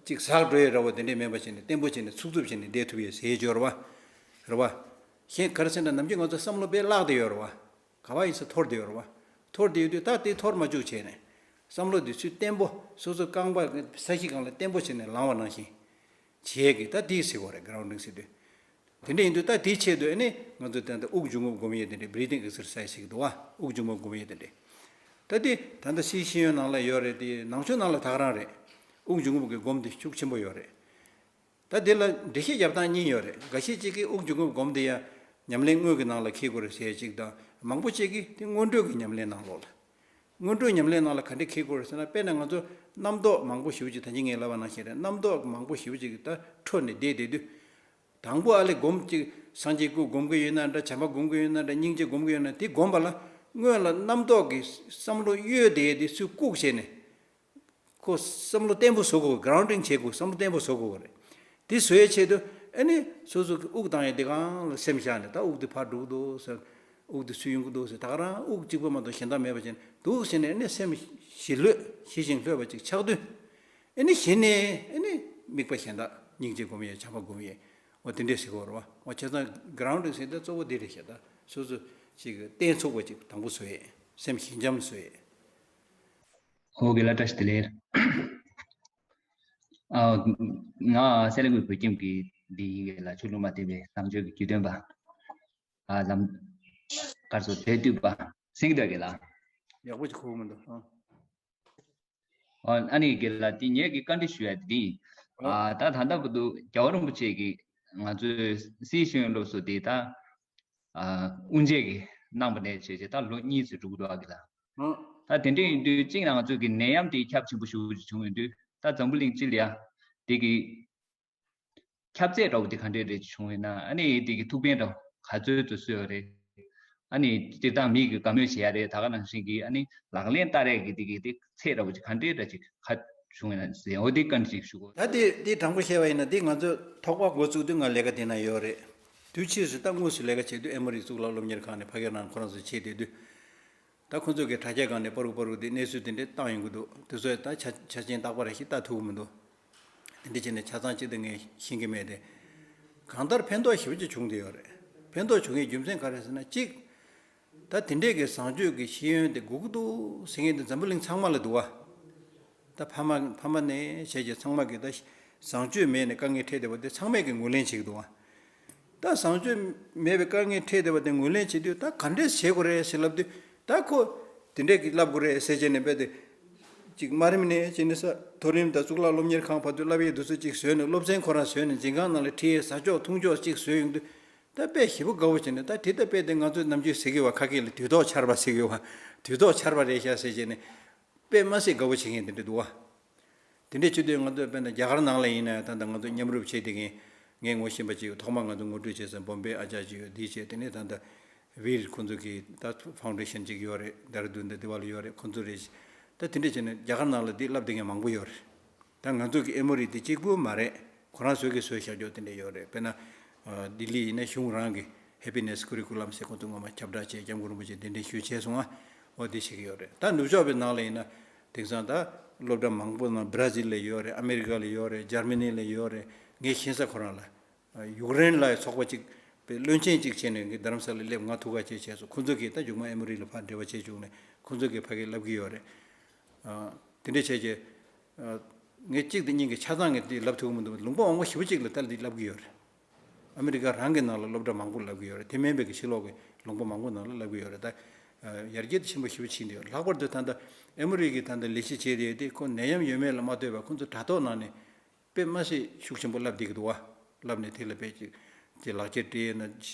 ཅིག་ཟག་འགྲོ་ཡས་འདྲ་བོ་དེ་འདྲས་མེད་པ་བྱས་ནས་བརྟན་པོ་བྱས་ནས་ཚུགས་ཚུགས་བྱས་ནས་བསྡད་ཐུབ་ཡས་ཟེར་ཡས་ཅིག་ཡོད་རེད་བ། རེད་བ། གཞན་ག་རེ་ཟེར་ན་ནམ་རྒྱུན་ང་ཚོ་བསམ་བློ་དཔེ་བརླག་བསྡད་ཡོད་རེད་བ། ག་པར་ཡིན་ས་འཐོར་བསྡད་ཡོད་རེད་བ། འཐོར་བསྡད་ཡོད་དུས་ད་དེ་འཐོར་མ་བཅུག་བྱས་ནས། བསམ་བློ་དེ་ཚུར་བརྟན་པོ། སོ་སོ་རྐང་པ་ས་གཞི་སྒང་ལ་བརྟན་པོ་བྱས་ནས་ལངས་པ་ནང་བཞིན་བྱེད་ཀྱི། ད་དེ་ཟེར་དགོས་རེད། གྷི་རའུན་ཌིང་ཟེར་དུས། དེ་འདྲ་ཡིན་དུས་ད་དེའི་ཆེད་དུ་ཨ་ནི་ང་ཚོ་ད་ལྟ་དབུགས་འབྱུང་རྔུབ་སྒོམ་ཡས་དེ་འདྲ། བྷི་རི་དིང་ཨེག་སར་སའི་སི་ཟེར་གྱི་འདུག་བ། དབུགས་འབྱུང་རྔུབ་སྒོམ་ཡས་དེ་འདྲ། ད་དེ་ད་ལྟ་སའི་ཤེས་ཡོན་ནང་ལ་ཡོད་རེད། དེ་ནང་ཆོས་ནང་ལ་ད་ག་རང་རེད། དབུགས་འབྱུང་རྔུབ་ཀྱི་སྒོམ་དེ་ཤུགས་ཆེན་པོ་ཡོད་རེད། ད་དེ་ལ་འགྲེལ་བཤད་རྒྱབ་སྟངས་གཉིས་ཡོད་རེད། འགའ་ཤས་ཅིག་གིས་དབུགས་འབྱུང་རྔུབ་སྒོམ་དེ་ཡང་ཉམས་ལེན་དངོས་ཀྱི་ནང་ལ་འཁེལ་དགོས་རེད་ཟེར་ཅིག་དང་། མང་པོ་ཅིག་གིས་དེ་སྔོན་འགྲོའི་གི་ཉམས་ལེན་ནང་ལོགས་ལ། སྔོན་འགྲོའི་ཉམས་ལེན་ནང་ལ་ག་འདྲས་འཁེལ་དགོས་རེད་ཟེར་ན། དཔེར་ན་ང་ཚོ་རྣམ་རྟོག་མང་པོ་ཞེ་པོ་ཅིག་ད་གིན་ངས་ལབ་པ་ནང་བཞིན་རེད། རྣམ་རྟོག་མང་པོ་ཞེ་པོ་ཅིག་ད་འཕྲོ་ནས་བསྡད་བསྡད་དུས། དང་པོ་ཨ་ལས་སྒོམ་ཅིག་སངས་རྒྱས་སྐུ་སྒོམ་གི་ཡོད་ན་འདྲ། བྱམས་པ་སྒོམ་གི་ཡོད་ན་འདྲ། སྙིང་རྗེ་སྒོམ་གི་ཡོད་ན། དེ་སྒོམ་པ་ལ་སྔོན་ལ་རྣམ་རྟོག་གི་བསམ་བློ་གཡོས་བསྡད་དེ་ཚུར་བཀུག་བྱས་ནས། ཁོ་བསམ་བློ་བརྟན་པོ་བཟོ་དགོས། གྷི་རའུན་ཌིང་བྱེད་དགོས། བསམ་བློ་བརྟན་པོ་བཟོ་དགོས་རེད། དེ་བཟོ་ཡའི་ཆེད་དུ་ཨ་ནི་སོ་སོ་གི་དབུགས་བཏང་ཡ་དེ་སྒང་ལ་སེམས་བཞག་ནས། ད་དབུགས་དེ་ཕར་འགྲོ་གི་འདུག་ཟེར། དབུགས་དེ་ཚུར་ཡོང་གི་འདུག་ཟེར། ད་ག་རང་དབུགས་གཅིག་པོ་མ་གཏོགས་གཞན་དག་མེད་པ་བྱས་ནས་འདུག་ཟེར་ནས། ཨ་ནི་སེམས་ཞི་ལྷོད། ཞི་ཞིང་ལྷོད་པ་ཅིག་ཆགས་དུས། ཨ་ནི་གཞི་ནས་ཨ་ནི་དམིགས་པ་གཞན་དག། སྙིང་རྗེ་སྒོམ་ཡས། བྱམས་པ་སྒོམ་ཡས། འོ་དེ་འདྲས་ཟེར་གྱི་ཡོད་རེད་བ། འོ་བྱས་ཙང་གྷི་རའུན་ཌིང་ཟེར་དེ་གཙོ་བོ་དེ་རེད་ཤག་ད་སོ་སོ་ཅིག་གཏན་ཚུགས་པ་ཅིག་དང་པོ་བཟོ་ཡས། སེམས་ཞི་འཇམ་བཟོ་ཡས། ཨོ་རྒན་ལགས་བཀྲ་ཤིས་བདེ་ལེགས། ཨ། ང་སེ་ལ་ཀུའི་བོད་ཁྱིམ་གྱི་འདི་ཡིན་གྱི་ལགས། ཆོས་ལུགས་མ་འདྲེས་པའི་ལམ་སྤྱོད་ཀྱི་རྒྱུས་སྟོན་པ། ཨ། ལམ། ག་རེ་ཟེར། དེ་འདུག་པ། གསན་གྱི་འདུག་རྒན་ལགས། ཡག་པོ་ཞིག་གོ་གི་མི་འདུག་ཨ། ཨ། ཨ་ནི་རྒན་ལགས། དེ་ངས་ཀྱི་བཀའ་འདྲི་ཞུ་ཡ་དེ་འདི་ཡིན། ཨ། ད་ད་ལྟ་བར་དུ་རྒྱལ་བ་རིན་པོ་ཆེ་གིས་ང་ཚོའི་སའི་ཤེས་ཡོན་སློབ་གསོ་དེ་ད། ཨ། དབུ་འབྱེད་ཀྱི་གནང་བ་ནས་བྱས་བྱས་ད་ལོ་གཉིས་ཙམ་འགྲོ་གི་འདུག་ཨ་རྒན་ལགས། ད་དེ་འདྲ་ཡིན་དུས་གཅིག་ན་ང་ཚོ་གི་ནད་ཡམས་དེ་ཁྱབ་ཆེན་པོ་ཞེ་པོ་ཅིག་བྱུང་ཡོད་དུས། ད་འཛམ་བུ་གླིང་སྤྱི་ལ་ཡ་དེ་གི་ཁྱབ་ཚད་འདྲ་བོ་དེ་ག་འདྲས་རེ་བྱུང་ཡོད་ན། ཨ་ནི་དེ་གི་ཐུགས་ཕན་འདྲ་བོ་ག་ཚོད་དུ་གསོས་ཡོད་རེད། ཨ་ནི་སྤྱིར་བཏང་མི་གི་དགའ་མོས་བྱེད་ཡ་རེད། ད་ག་ནང་བཞིན་གྱི་ཨ་ནི་ལག་ལེན་བསྟར་ཡ་གི་དེ་གི་དེ་ཚད་འདྲ་བོ་ཅིག་ག་འདྲས་འདྲ་ཅིག་ག་བྱུང་ཡོད་ན་ཟེར། འོ་དེ་བཀའ་འདྲི་ཅིག་ཞུ་གོ། ད་དེ་དེ་དྲང་པོ་བཤད་པ་ཡིན་ན། དེ་ང་ཚོ་ཐོག་མར་འགོ་བཙུགས་དུས་ང་ལས་ཀ་དེ་ན་ཡོད་རེད། དུས་ཕྱིས་སུ་ད་དངོས་སུ་ལས་ཀ་བྱེད་དུས། ཨེ་མོ་རི་གཙུག་ལག་སློབ་གཉེར་ཁང་ནས་ཕ་གིར་ནང་ཁོ་རང་ཚོ་བྱེད་བསྡད་དུས། ད་ཁོ་ཚོ་གི་དྲ་རྒྱ་སྒང་ནས་པ་རུ་པ་རུ་དེ་གནས་ཚུལ་དེ་འདྲས་བཏང་ཡོང་གི་འདུག། དེ་ཚོ་ད་ཆ་ཆ་རྐྱེན་རྟག་པ་རེ་ཞིག་ལྟ་ཐུབ་ཀྱི་མི་འདུག། དེ་འདྲས་བྱས་ནས་ཆ་ཚང་གཅིག་ཏུ་ངས་ཤེས་ཀྱི་མེད་དེ། གང་ལྟར་ཕན་ཐོགས་ཞེ་པོ་ཅིག་བྱུང་བསྡད་ཡོད་རེད། ཕན་ཐོགས་བྱུང་བའི་རྒྱུ་མཚན་ག་རེ་ཟེར་ན། གཅིག། ད་དེ་འདྲས་ཀྱི་བཟང་སྤྱོད་ཀྱི་ཤེས་ཡོན་དེ་དགོས་ཀྱི་འདུག་ཟེར་མཁན་དེ་འཛམ་བུ་གླིང་ཚང་མ་ལ་འདུག་བ། ད་ཕ་མ་ཕ་མ་ནས་བྱས་རྗེས་ཚང་མ་གིས་ད་བཟང་སྤྱོད་མེད་ནས་དཀའ་ངལ་འཕྲད་བསྡད་པ་དེ་ཚང་མས་ཀྱིས་ངོས་ལེན་བྱེད་ཀྱི་འདུག་བ། ད་བཟང་སྤྱོད་མེད་པའི་དཀའ་ངལ་འཕྲད་བསྡད་པ་དེ་ངོས་ལེན་བྱེད་དུས། ད་ག་འདྲས་བྱེད་དགོས་རེད་ཟེར་ལབ་དུས། ད་ཁོ་དེ་འདྲས་ཀྱི་ལབ་དགོས་རེད་ཟེར་བྱས་ནས། རྦད་དེ་ཅིག་དམའ་རིམ་ནས་བྱས་ནས་ས་མཐོ་རིམ་དང་གཙུག་ལག་སློབ་གཉེར་ཁང་བར་དུ་བསླབ་ཡས་དེ་ཚོ་ཅིག་བཟོས་ནས། སློབ་ཚན་ཁོ་རང་བཟོས་ནས། འཛིན་ཁང་ནང་ལ་ཁྲིད་ཡས་ཟ་ཕྱོགས་འཐུང་ཕྱོགས་ཅིག་བཟོས་ཡོང་དུས། ད་དཔེ་ཞེ་པོ་དགའ་བོ་བྱས་ནས། ད་དེ་ད་དཔེ་དེ་ང་ཚོས་ནམ་རྒྱུན་ཟེར་གྱི་ཡོད་པ། ཁ་སྐད་ལ་དུས་ཐོག་ཆར་པ་ཟེར་གྱི་ཡོད་པ། དུས་ཐོག་ཆར་པ་རེད་ཤག་ཟེར་བྱས་ནས། དཔེ་མ་སྲིད་དགའ་བོ་བྱེད་མཁན་དེ་འདྲ་འདུག་བ། དེ་འདྲས་བྱེད་དུས་ང་ཚོ་དཔེར་ན་རྒྱ་གར་ནང་ལ་ཡིན་ན་ཡང་། ད་ལྟ་ང་ཚོ་མཉམ་རུབ་བྱེད་བསྡད་མཁན། ངས་ངོ་ཤེས་པ་ཅིག་ཡོད། ཐོག་མར་ང་ཚོ་ངོ་སྤྲོད་བྱས་ཙང་བོམ་བེ་ཨ་ཅག་ཅིག་ཡོད། དེ་བྱས། དེ་ནས་ད་ལྟ་ཝིར་ཁོང་ཚོ་གི་ད་ཕའུན་ཌེ་ཤན་ཅིག་ཡོད་རེད། དེ་ར་དུན་དང་དེ་བ་ལ་ཡོད་རེད། ཁོང་ཚོ་རེད། ད་དེ་འདྲས་བྱས་ནས་རྒྱ་གར་ནང་ལ་འདི་བསླབ་བསྡད་མཁན་མང་པོ་ཡོད་རེད། ད་ང་ཚོ་གི་ཨེ་མོ་རི་འདི་གཅིག་པུ་མ་རེད། ཁོ་རང་ཚོས་ཀྱིས་བཟོས་བཞག་ཆོག་དེ་འདྲས་ཡོད་རེད། དཔེར་ན། ཨ། ལྡི་ལི་ཡིན་ན་གཞུང་རང་གི་Happiness Curriculum ཟེར། ཁོང་ཚོ་སྔོན་མ་ཁྱབ་བསྒྲགས་བྱས། སྐྱབས་མགོན་རིན་པོ་ཆེས་གདན་འདྲེན་ཞུས་བྱས་སོང་ང་། འོ་དེ་བྱེད་ཀྱི་ཡོད་རེད། ད་ནུབ་ཕྱོགས་པའི་ནང་ལ་ཡིན་ན། དེང་སང་ད་སློབ་གྲྭ་མང་པོ་ནང་། བྷ་ར་ཟིལ་ལ་ཡོད་རེད། ཨ་མེ་རི་ཀ་ལ་ཡོད་རེད། འཇར་མ་ནི་ལ་ཡོད་རེད། ངས་ཤེས་ས་ཁོ་རང་ལ། ཨ། ཡུཀ་རེན་ལ་ཡི་ཚོགས་པ་གཅིག་པའི་བློན་ཆེན་གཅིག་བྱས་ནས་ངས་རྡ་རམ་ས་ལ་སླེབས། ང་ཐུག་ག་བྱས་བྱས་སོང་། ཁོང་ཚོ་གིས་ད་མཇུག་མ་ཨེ་མོ་རི་ལ་ཕར་འབྲེལ་བ་བྱས་བྱུང་ནས། ཁོང་ཚོ་གིས་ཕ་གིར་བསླབ་ཀྱི་ཡོད་རེད། ཨ། དེ་འདྲ་བྱས་རྗེས། ཨ། ངས་གཅིག་དང་གཉིས་ཀྱི་ཆ་ཚང་གི་དེ་ལབ་ཐུབ་ཀྱི་མི་འདུག། ལུང་པ་མང་པོ་ཞེ་པོ་ཅིག་ལ་ད་འདི་ལབ་ཀྱི་ཡོད་རེད། ཨ་མེ་རི་ཀ་རང་གི་ནང་ལ་སློབ་གྲྭ་མང་པོ་ལབ་ཀྱི་ཡོད་རེད། དེ་མིན་པའི་གི་ཕྱི་ལོགས་ཀྱི་ལུང་པ་མང་པོ་ནང་ལ་ལབ་ཀྱི་ཡོད་རེད། ད། ཨ། ཡར་རྒྱས་དེ་ཆེན་པོ་ཞེ་པོ་ཕྱིན་བསྡད་ཡོད། ལྷག་པར་དུ་ད་ལྟ་ཨེ་མོ་རི་གིས་ད་ལྟ་ལས་གཞི་བྱས་བསྡད་ཡོད་དེ། ཁོ་ནད་ཡམས་ཡོད་མེད་ལ་མ་ལྟོས་པར་ཁོ་ཚོ་དྲ་ཐོག་ནང་ནས་དཔེ་མ་སྲིད་ཤུགས་ཆེན་པོ་བསླབ་བསྡད་ཀྱི་འདུག་བ། བསླབ་ནས་དེ་ལ་དཔེ་ཅིག་ཅིག་ལག་འཁྱེར་སྤྲད་ན།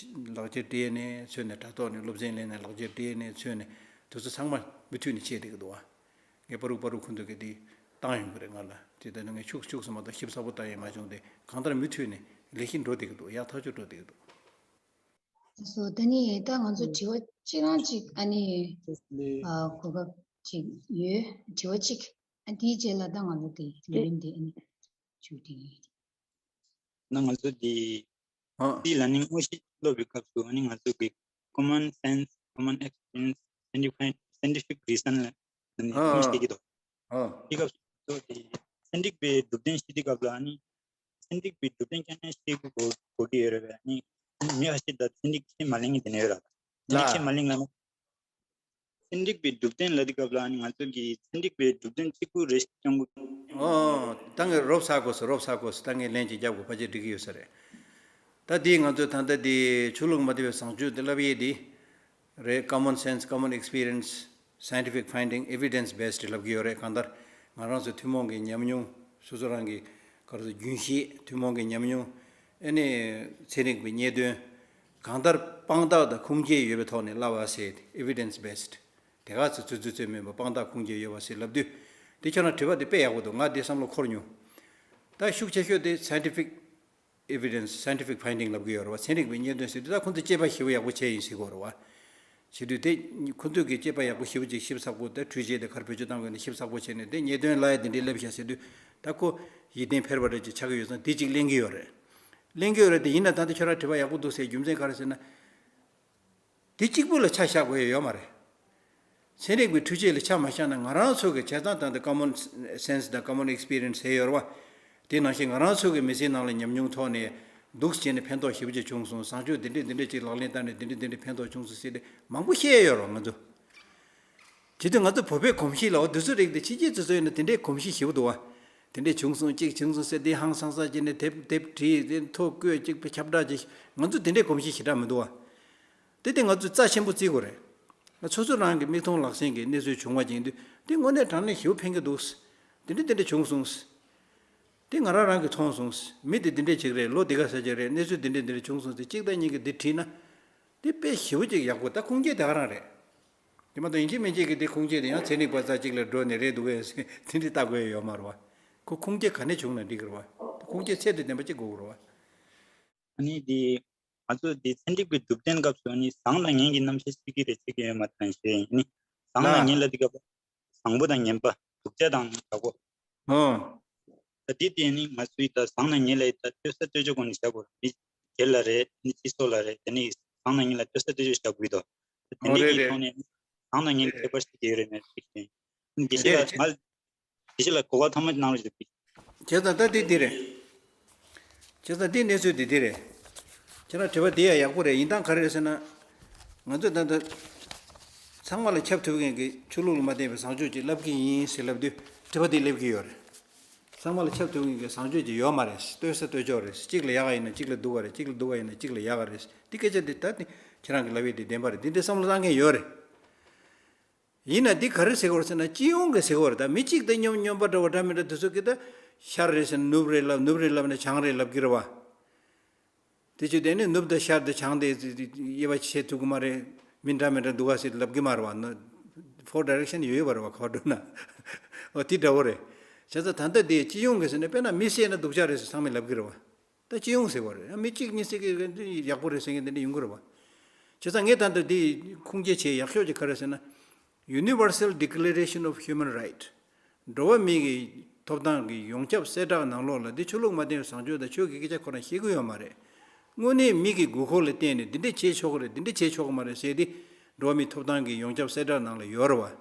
ལག་འཁྱེར་སྤྲད་ནས་ཚུར་ནས། དྲ་ཐོག་ནས་སློབ་ཚན་ལེན་ནས། ལག་འཁྱེར་སྤྲད་ནས་ཚུར་ནས། དེ་ཚོ་ཚང་མ་མུ་མཐུད་ནས་བྱས་བསྡད་ཀྱི་འདུག་བ། ངས་པ་རུ་པ་རུ་ཁོང་ཚོ་གིས་དེ་བཏང་ཡོང་གི་རེད་ང་ལ། དེ་ལྟ་ན་ངས་ཤུགས་ཤུགས་སུ་མ་བཏང་། ཞིབ་ཚགས་པོ་བཏང་ཡས་མ་བྱུང་སྟེ། གང་ལྟར་མུ་མཐུད་ནས་ལས་གཞི་འགྲོ་བསྡད་ཀྱི་འདུག། ཡག་ཐག་ཆོད་འགྲོ་བསྡད་ཀྱི་འདུག། སོ། ད་ནི་ད་ང་ཚོ་དྲི་བ་གཅིག་རང་གཅིག་ཨ་ནི། ཨ། གོ་སྐབས་ཅིག་ཡོད། དྲི་བ་གཅིག། ཨ། དེའི་རྗེས་ལ་ད་ང་ཚོ་དེ་ལས་རིམ་དེ་ཨ་ནི་མཇུག་སྒྲིལ་ཡིན། ན་ང་ཚོ་དེ་ཨ། དེ་ལ་ནི་དངོས་གཞི་སློབ་པའི་སྐབས་སུ། ཨ་ནི་ང་ཚོ་གི་Common Sense, Common Experience, Scientific, Scientific Reason ལ་ནི་ཨ། ཨ། ཤེས་ཀྱི་འདུག། ཨ། དེ་སྐབས་སུ་དེ་ཚན་རིག་པའི་གྲུབ་དོན་ཤེས་དུས་སྐབས་ལ་ནི། ཚན་རིག་པའི་གྲུབ་དོན་ཁྱོན་ནས་ཤེས་དགོས་དགོས་ཀྱི་ཡོད་རེད་པས། ནི་མི་ཁ་ཤས་ད་ཚན་རིག་ཁས་མ་ལེན་གྱི་དེ་ནས་ཡོད་ར། ཚན་རིག་ལ། ཁས་མ་ལེན་ལ་ན། ཚན་རིག་པའི་གྲུབ་དོན་ལབ་དུས་སྐབས་ལ་ནི་ང་ཚོ་གིས་ཚན་རིག་པའི་གྲུབ་དོན་གཅིག་པུ་རེ་ཞིག་སྐྱོང་དགོས། ཨོ། ད་ངས་རོབ་ཚ་དགོས་སོ། རོབ་ཚ་དགོས་སོ། ད་ངས་ལན་ཅིག་རྒྱབ་དགོས། ཕལ་ཆེར་འགྲིག་གི་ཡོད་ས་རེད། ད་དེ་ང་ཚོས་ད་ལྟ་དེ་ཆོས་ལུགས་མ་དད་པའི་བཟང་སྤྱོད་དེ་བསླབ་ཡས་དེ་རེད། Common Sense, Common Experience, Scientific Finding, Evidence Based ལབ་ཀྱི་ཡོད་རེད། གང་ལྟར་ང་རང་ཚོ་ཐུན་མོང་གི་ཉམས་མྱོང་། སོ་སོ་རང་གི་ག་རེ་ཟེར། རྒྱུན་ཤེས། ཐུན་མོང་གི་ཉམས་མྱོང་། ཨ་ནི་ཚན་རིག་པའི་རྙེད་དོན། གང་ལྟར་དཔང་རྟགས་དང་ཁུངས་སྐྱེལ་ཡོད་པའི་ཐོག་ནས་ལབ་པ་ཟེར། Evidence Based། དེ་ག་ཚོད་ཚོད་ཚོད་མིན་པ་དཔང་རྟགས་ཁུངས་སྐྱེལ་ཡོད་པ་ཟེར་ལབ་དུས། དེ་ཁྱོད་རང་དྲི་བ་དེ་དཔེ་ཡག་པོ་འདུག། ང་དེ་བསམ་བློ་འཁོར་མྱོང་། ད་ཤུགས་ཆེ་ཤོས་དེ་Scientific Evidence, Scientific Finding ལབ་ཀྱི་ཡོད་རེད་བ། ཚན་རིག་པའི་རྙེད་དོན་ཟེར་དུས་ད་ཁོང་ཚོས་དཔྱད་པ་ཞེ་པོ་ཡག་པོ་བྱས་ཡིན་ཟེར་གྱི་ཡོད་རེད་བ། བྱེད་དུས་དེ་ཁོང་ཚོས་ཀྱི་དཔྱད་པ་ཡག་པོ་ཞེ་པོ་ཅིག་ཞིབ་ཚགས་པོ། དེ་འཕྲུལ་ཆས་དེ་ག་རེ་བེད་སྤྱོད་བཏང་དགོས་ན་ཞིབ་ཚགས་པོ་བྱས་ནས། དེ་རྙེད་དོན་ལ་ཡ་དེ་འདྲའི་སླེབས་ཤག་ཟེར་དུས། ད་ཁོ་ཡིད་བརྟན་འཕེར་བ་འདྲ་ཅིག་ཆགས་ཀྱི་ཡོད་ཙང་། དེ་ཅིག་གླེང་གི་ཡོད་རེད། གླེང་གི་ཡོད་རེད་དེ། ཡིན་ན་ད་ལྟ་ཁྱོད་རང་དྲི་བ་ཡག་པོ་འདུག་ཟེར་རྒྱུ་མཚན་ག་རེ་ཟེར་ན། དེ་གཅིག་པུ་ལ་ཆ་བཞག་དགོས་ཡ་ཡོད་མ་རེད། ཚན་རིག་པའི་འཕྲུལ་ཆས་ལ་ཆ་མ་བཞག་ན། ང་རང་ཚོ་གི་བྱས་ཙང་། ད་ལྟ་Common Sense དང་Common Experience ཟེར་ཡོད་རེད་བ། དེ་ནང་བཞིན་ང་རང་ཚོ་གི་མི་ཚེའི་ནང་ལ་ཉམས་མྱོང་ཐོག་ནས་འདུག་བྱས་ནས་ཕན་ཐོགས་ཞེ་པོ་ཅིག་བྱུང་སོང་། བཟང་སྤྱོད་འདི་འདྲས་འདི་འདྲས་ཅིག་ལག་ལེན་བསྟར་ནས་འདི་འདྲས་འདི་འདྲས་ཕན་ཐོགས་བྱུང་སོང་ཟེར་ཏེ་མང་པོ་བཤད་ཡ་ཡོད་རེད་བ། ང་ཚོ་བྱེད་དུས་ང་ཚོ་བོད་པའི་གོམས་གཤིས་ལ། འོ། དེ་ཚོའི་རིགས་དེ་ཕྱི་རྒྱལ་ཚོ་ཚོ་ཡིན་ན་དེ་འདྲའི་གོམས་གཤིས་ཞེ་པོ་འདུག་བ། དེ་འདྲས་བྱུང་སོང་། གཅིག་བྱུང་སོང་ཟེར་ཏེ་ཧང་སང་ས་བྱས་ནས་དེབ་དེབ་བྲིས་ཏེ་ཐོ་བཀོད། གཅིག་པའི་ཁྱབ་བསྒྲགས་བྱས། ང་ཚོ་དེ་འདྲའི་གོམས་གཤིས་ཞེ་དྲག་མི་འདུག་བ། དེ་དེ་ང་ཚོས་རྩ་ཆེན་པོ་བརྩི་དགོས་རེད། ང་། སོ་སོ་རང་གི་མིག་མཐོང་ལག་ཟིན་གྱི་གནས་ཚུལ་བྱུང་བ་ཅིག་ཡིན་དུས། དེ་དངོས་གནས་དྲང་གནས་ཞེ་པོ་ཕན་གྱི་འདུག། དེ་འདྲ་དེ་འདྲ་བྱུང་སོང་། དེ་ང་རང་རང་གིས་མཐོང་སོང་། མི་དེ་དེ་འདྲ་ཅིག་རེད། ལོ་དེ་ག་ས་ཅིག་རེད། གནས་ཚུལ་དེ་འདྲ་དེ་འདྲ་བྱུང་སོང་ཟེར་གཅིག་དང་གཉིས་ཀྱིས་འདི་བྲིས་ན། དེ་དཔེ་ཞེ་པོ་ཅིག་ཡག་པོ། ད་ཁུངས་སྐྱེལ་དེ་ག་རང་རེད། དེ་མ་གཏོགས་ཡིན་གཅིག་མིན་གཅིག་གི་དེ་ཁུངས་སྐྱེལ་དེ་ཡང་ཚན་རིག་པ་ཚ་གཅིག་ལ་འགྲོ་ནས་རེད་འདུག་གས་དེ་འདྲ་ལྟ་དགོས་ཡ་ཡོད་མ་རེད་བ། ཁོ་ཁུངས་སྐྱེལ་ག་ནས་བྱུང་ན་འགྲིག་གི་རེད་བ། ཁུངས་སྐྱེལ་ཚད་དེ་བདེན་པ་གཅིག་དགོས་ཀྱི་རེད་བ། ཨ་ནི་དེ། ང་ཚོ་དེ་ཚན་རིག་པའི་སྒྲུབ་རྟེན་སྐབས་སུ་ནི་བཟང་དང་ངན་གྱི་རྣམ་བཤད་བྱེད་ཀྱི་རེད་བྱེད་ཀྱི་ཡོད་མ་རེད་ཞེས་ནི། བཟང་དང་ལ། ངན་ལ་དེ་སྐབས་བཟང་པོ་དང་ངན་པ་སྡུག་ཅག་དང་ཡག་པོ། ཨོ། ད་དེ་དེ་ནི་ང་ཚོའི་ད་བཟང་དང་ངན་ལ་ད་ལྟོས་ས་ལྟོས་ཕྱོགས་སྒོ་ནས་བཞག་དགོས་རེད། མི་སྒེར་ལ་རེད་མི་སྤྱི་ཚོགས་ལ་རེད་དེ་ནི་བཟང་དང་ངན་ལ་ལྟོས་ས་ལྟོས་ཕྱོགས་བཞག་དགོས་དོ། དེ་ཨོ་འདྲའི་རེད་གི་རེད། ཐོག་ནས་བཟང་དང་ངན་ཁྱད་པར་ཤེས་ཀྱི་ཡོད་རེད་མེད་ཅིག་ཡིན། དགེ་བཤེས་ལགས་ང་དགེ་བཤེས་ལགས་གོ་བ་ཐོག་མ་གནང་རོགས་ཞུ། བྱས་ཙང་ད་འདི་འདི་རེད། བྱས་ཙང་འདི་གནས་ཚུལ་འདི་འདི་རེད། ཁྱེད་རང་དྲི་བ་འདི་ཡང་ཡག་པོ་རེད། ཡིན་སྟངས་ག་རེ་རེད་ཟེར་ན། ང་ཚོས་ད་ལྟ་ཚང་མ་ལ་ཁྱབ་ཐུབ་མཁན་གྱི་ཆོས་ལུགས་ལ་མ་བརྟེན་པའི་བཟང་སྤྱོད་ཅིག་ལབ་ཀྱི་ཡིན་ཟེར་ལབ་དུས་དྲི་བ་འདི་སླེབས་ཀྱི་ཡོད་རེད། ཚང་མ་ལ་ཁྱབ་ཐུབ་མཁན་གྱི་བཟང་སྤྱོད་ཅིག་ཡོད་མ་རེད། ལྟོས་ས་ལྟོས་ཕྱོགས་རེད། གཅིག་ལ་ཡག་ག་ཡིན་ན་གཅིག་ལ་སྡུག་ག་རེད། གཅིག་ལ་སྡུག་ག་ཡིན་ན་གཅིག་ལ་ཡག་ག་རེད། འདི་སྐད་ཆ་འདི་ད་ནི་ཁྱེད་རང་གིས་ལབ་ཡས་འདི་བདེན་པ་རེད། འདི་འདྲའི་བསམ་བློ་བཏང་མཁན་ཡོད་རེད། ཡིན་ན་འདི་ག་རེ་ཟེར་གྱི་ཡོད་རེད་ཟེར་ན་སྤྱི་ཡོངས་ཀྱི་ཟེར་གྱི་ཡོད་རེད། ད་མི་གཅིག་དང་སྙོམས་སྙོམས་པ་འདྲ་བ་འདྲ་མི་འདྲ་དེ་ཚོ་གིས་ད་ཤར་རེད་ཟེར་ན་ནུབ་རེད་ལབ། ནུབ་རེད་ལབ་ན་བྱང་རེད་ལབ་ཀྱི་རེད་བ། དེ་བྱས་དེ་ནི་ནུབ་དང་ཤར་དང་བྱང་དེ་དབྱེ་བ་ཕྱེ་ཐུབ་ཀྱི་མ་རེད། མི་འདྲ་མི་འདྲ་འདུག་ག་ཟེར་ལབ་ཀྱི་མ་རེད་བ། ནོ། ཕོར་ཌའི་རེག་ཤན་ཡོད་ཡོད་པ་རེད་བ། ག་པར་འགྲོ་ན། འོ་དེ་འདྲ་བོ་རེད། བྱས་ཙང་ད་ལྟ་དེ་སྤྱི་ཡོངས་ཀྱི་ཟེར་ན་དཔེར་ན་མི་བསད་ན་སྡུག་ཅག་རེད་ཟེར་ཚང་མས་ལབ་ཀྱི་རེད་བ། ད་སྤྱི་ཡོངས་ཟེར་བ་རེད། མི་གཅིག་གཉིས་ཟེར་གི་ཡག་པོ་རེད་ཟེར་མཁན་དེ་འདྲ་ཡོང་གི་རེད་བ། བྱས་ཙང་ངས་ད་ལྟ་འདི་ཁུངས་སྐྱེལ་བྱེད་ཡག་ཤོས་ཅིག་ག་རེ་ཟེར་ན། Universal Declaration of Human Right། འགྲོ་བ་མིའི་ཐོབ་ཐང་གི་ཡོངས་ཁྱབ་གསལ་བསྒྲགས་ནང་ལོགས་ལ་འདི་ཆོས་ལུགས་མ་བརྟེན་པའི་བཟང་སྤྱོད་དང་ཆོས་ཀྱི་སྐད་ཆ་ཁོ་རང་བཤད་ཀྱི་ཡོད་མ་རེད། དངོས་གནས་མི་གི་དགོས་མཁོ་ལ་བརྟེན་ནས་འདི་འདྲ་བྱེད་ཆོག་གི་རེད། འདི་འདྲ་བྱེད་ཆོག་གི་མ་རེད་ཟེར་ཏེ། འགྲོ་བ་མིའི་ཐོབ་ཐང་གི་ཡོངས་ཁྱབ་གསལ་བསྒྲགས་ནང་ལ་ཡོད་རེད་བ།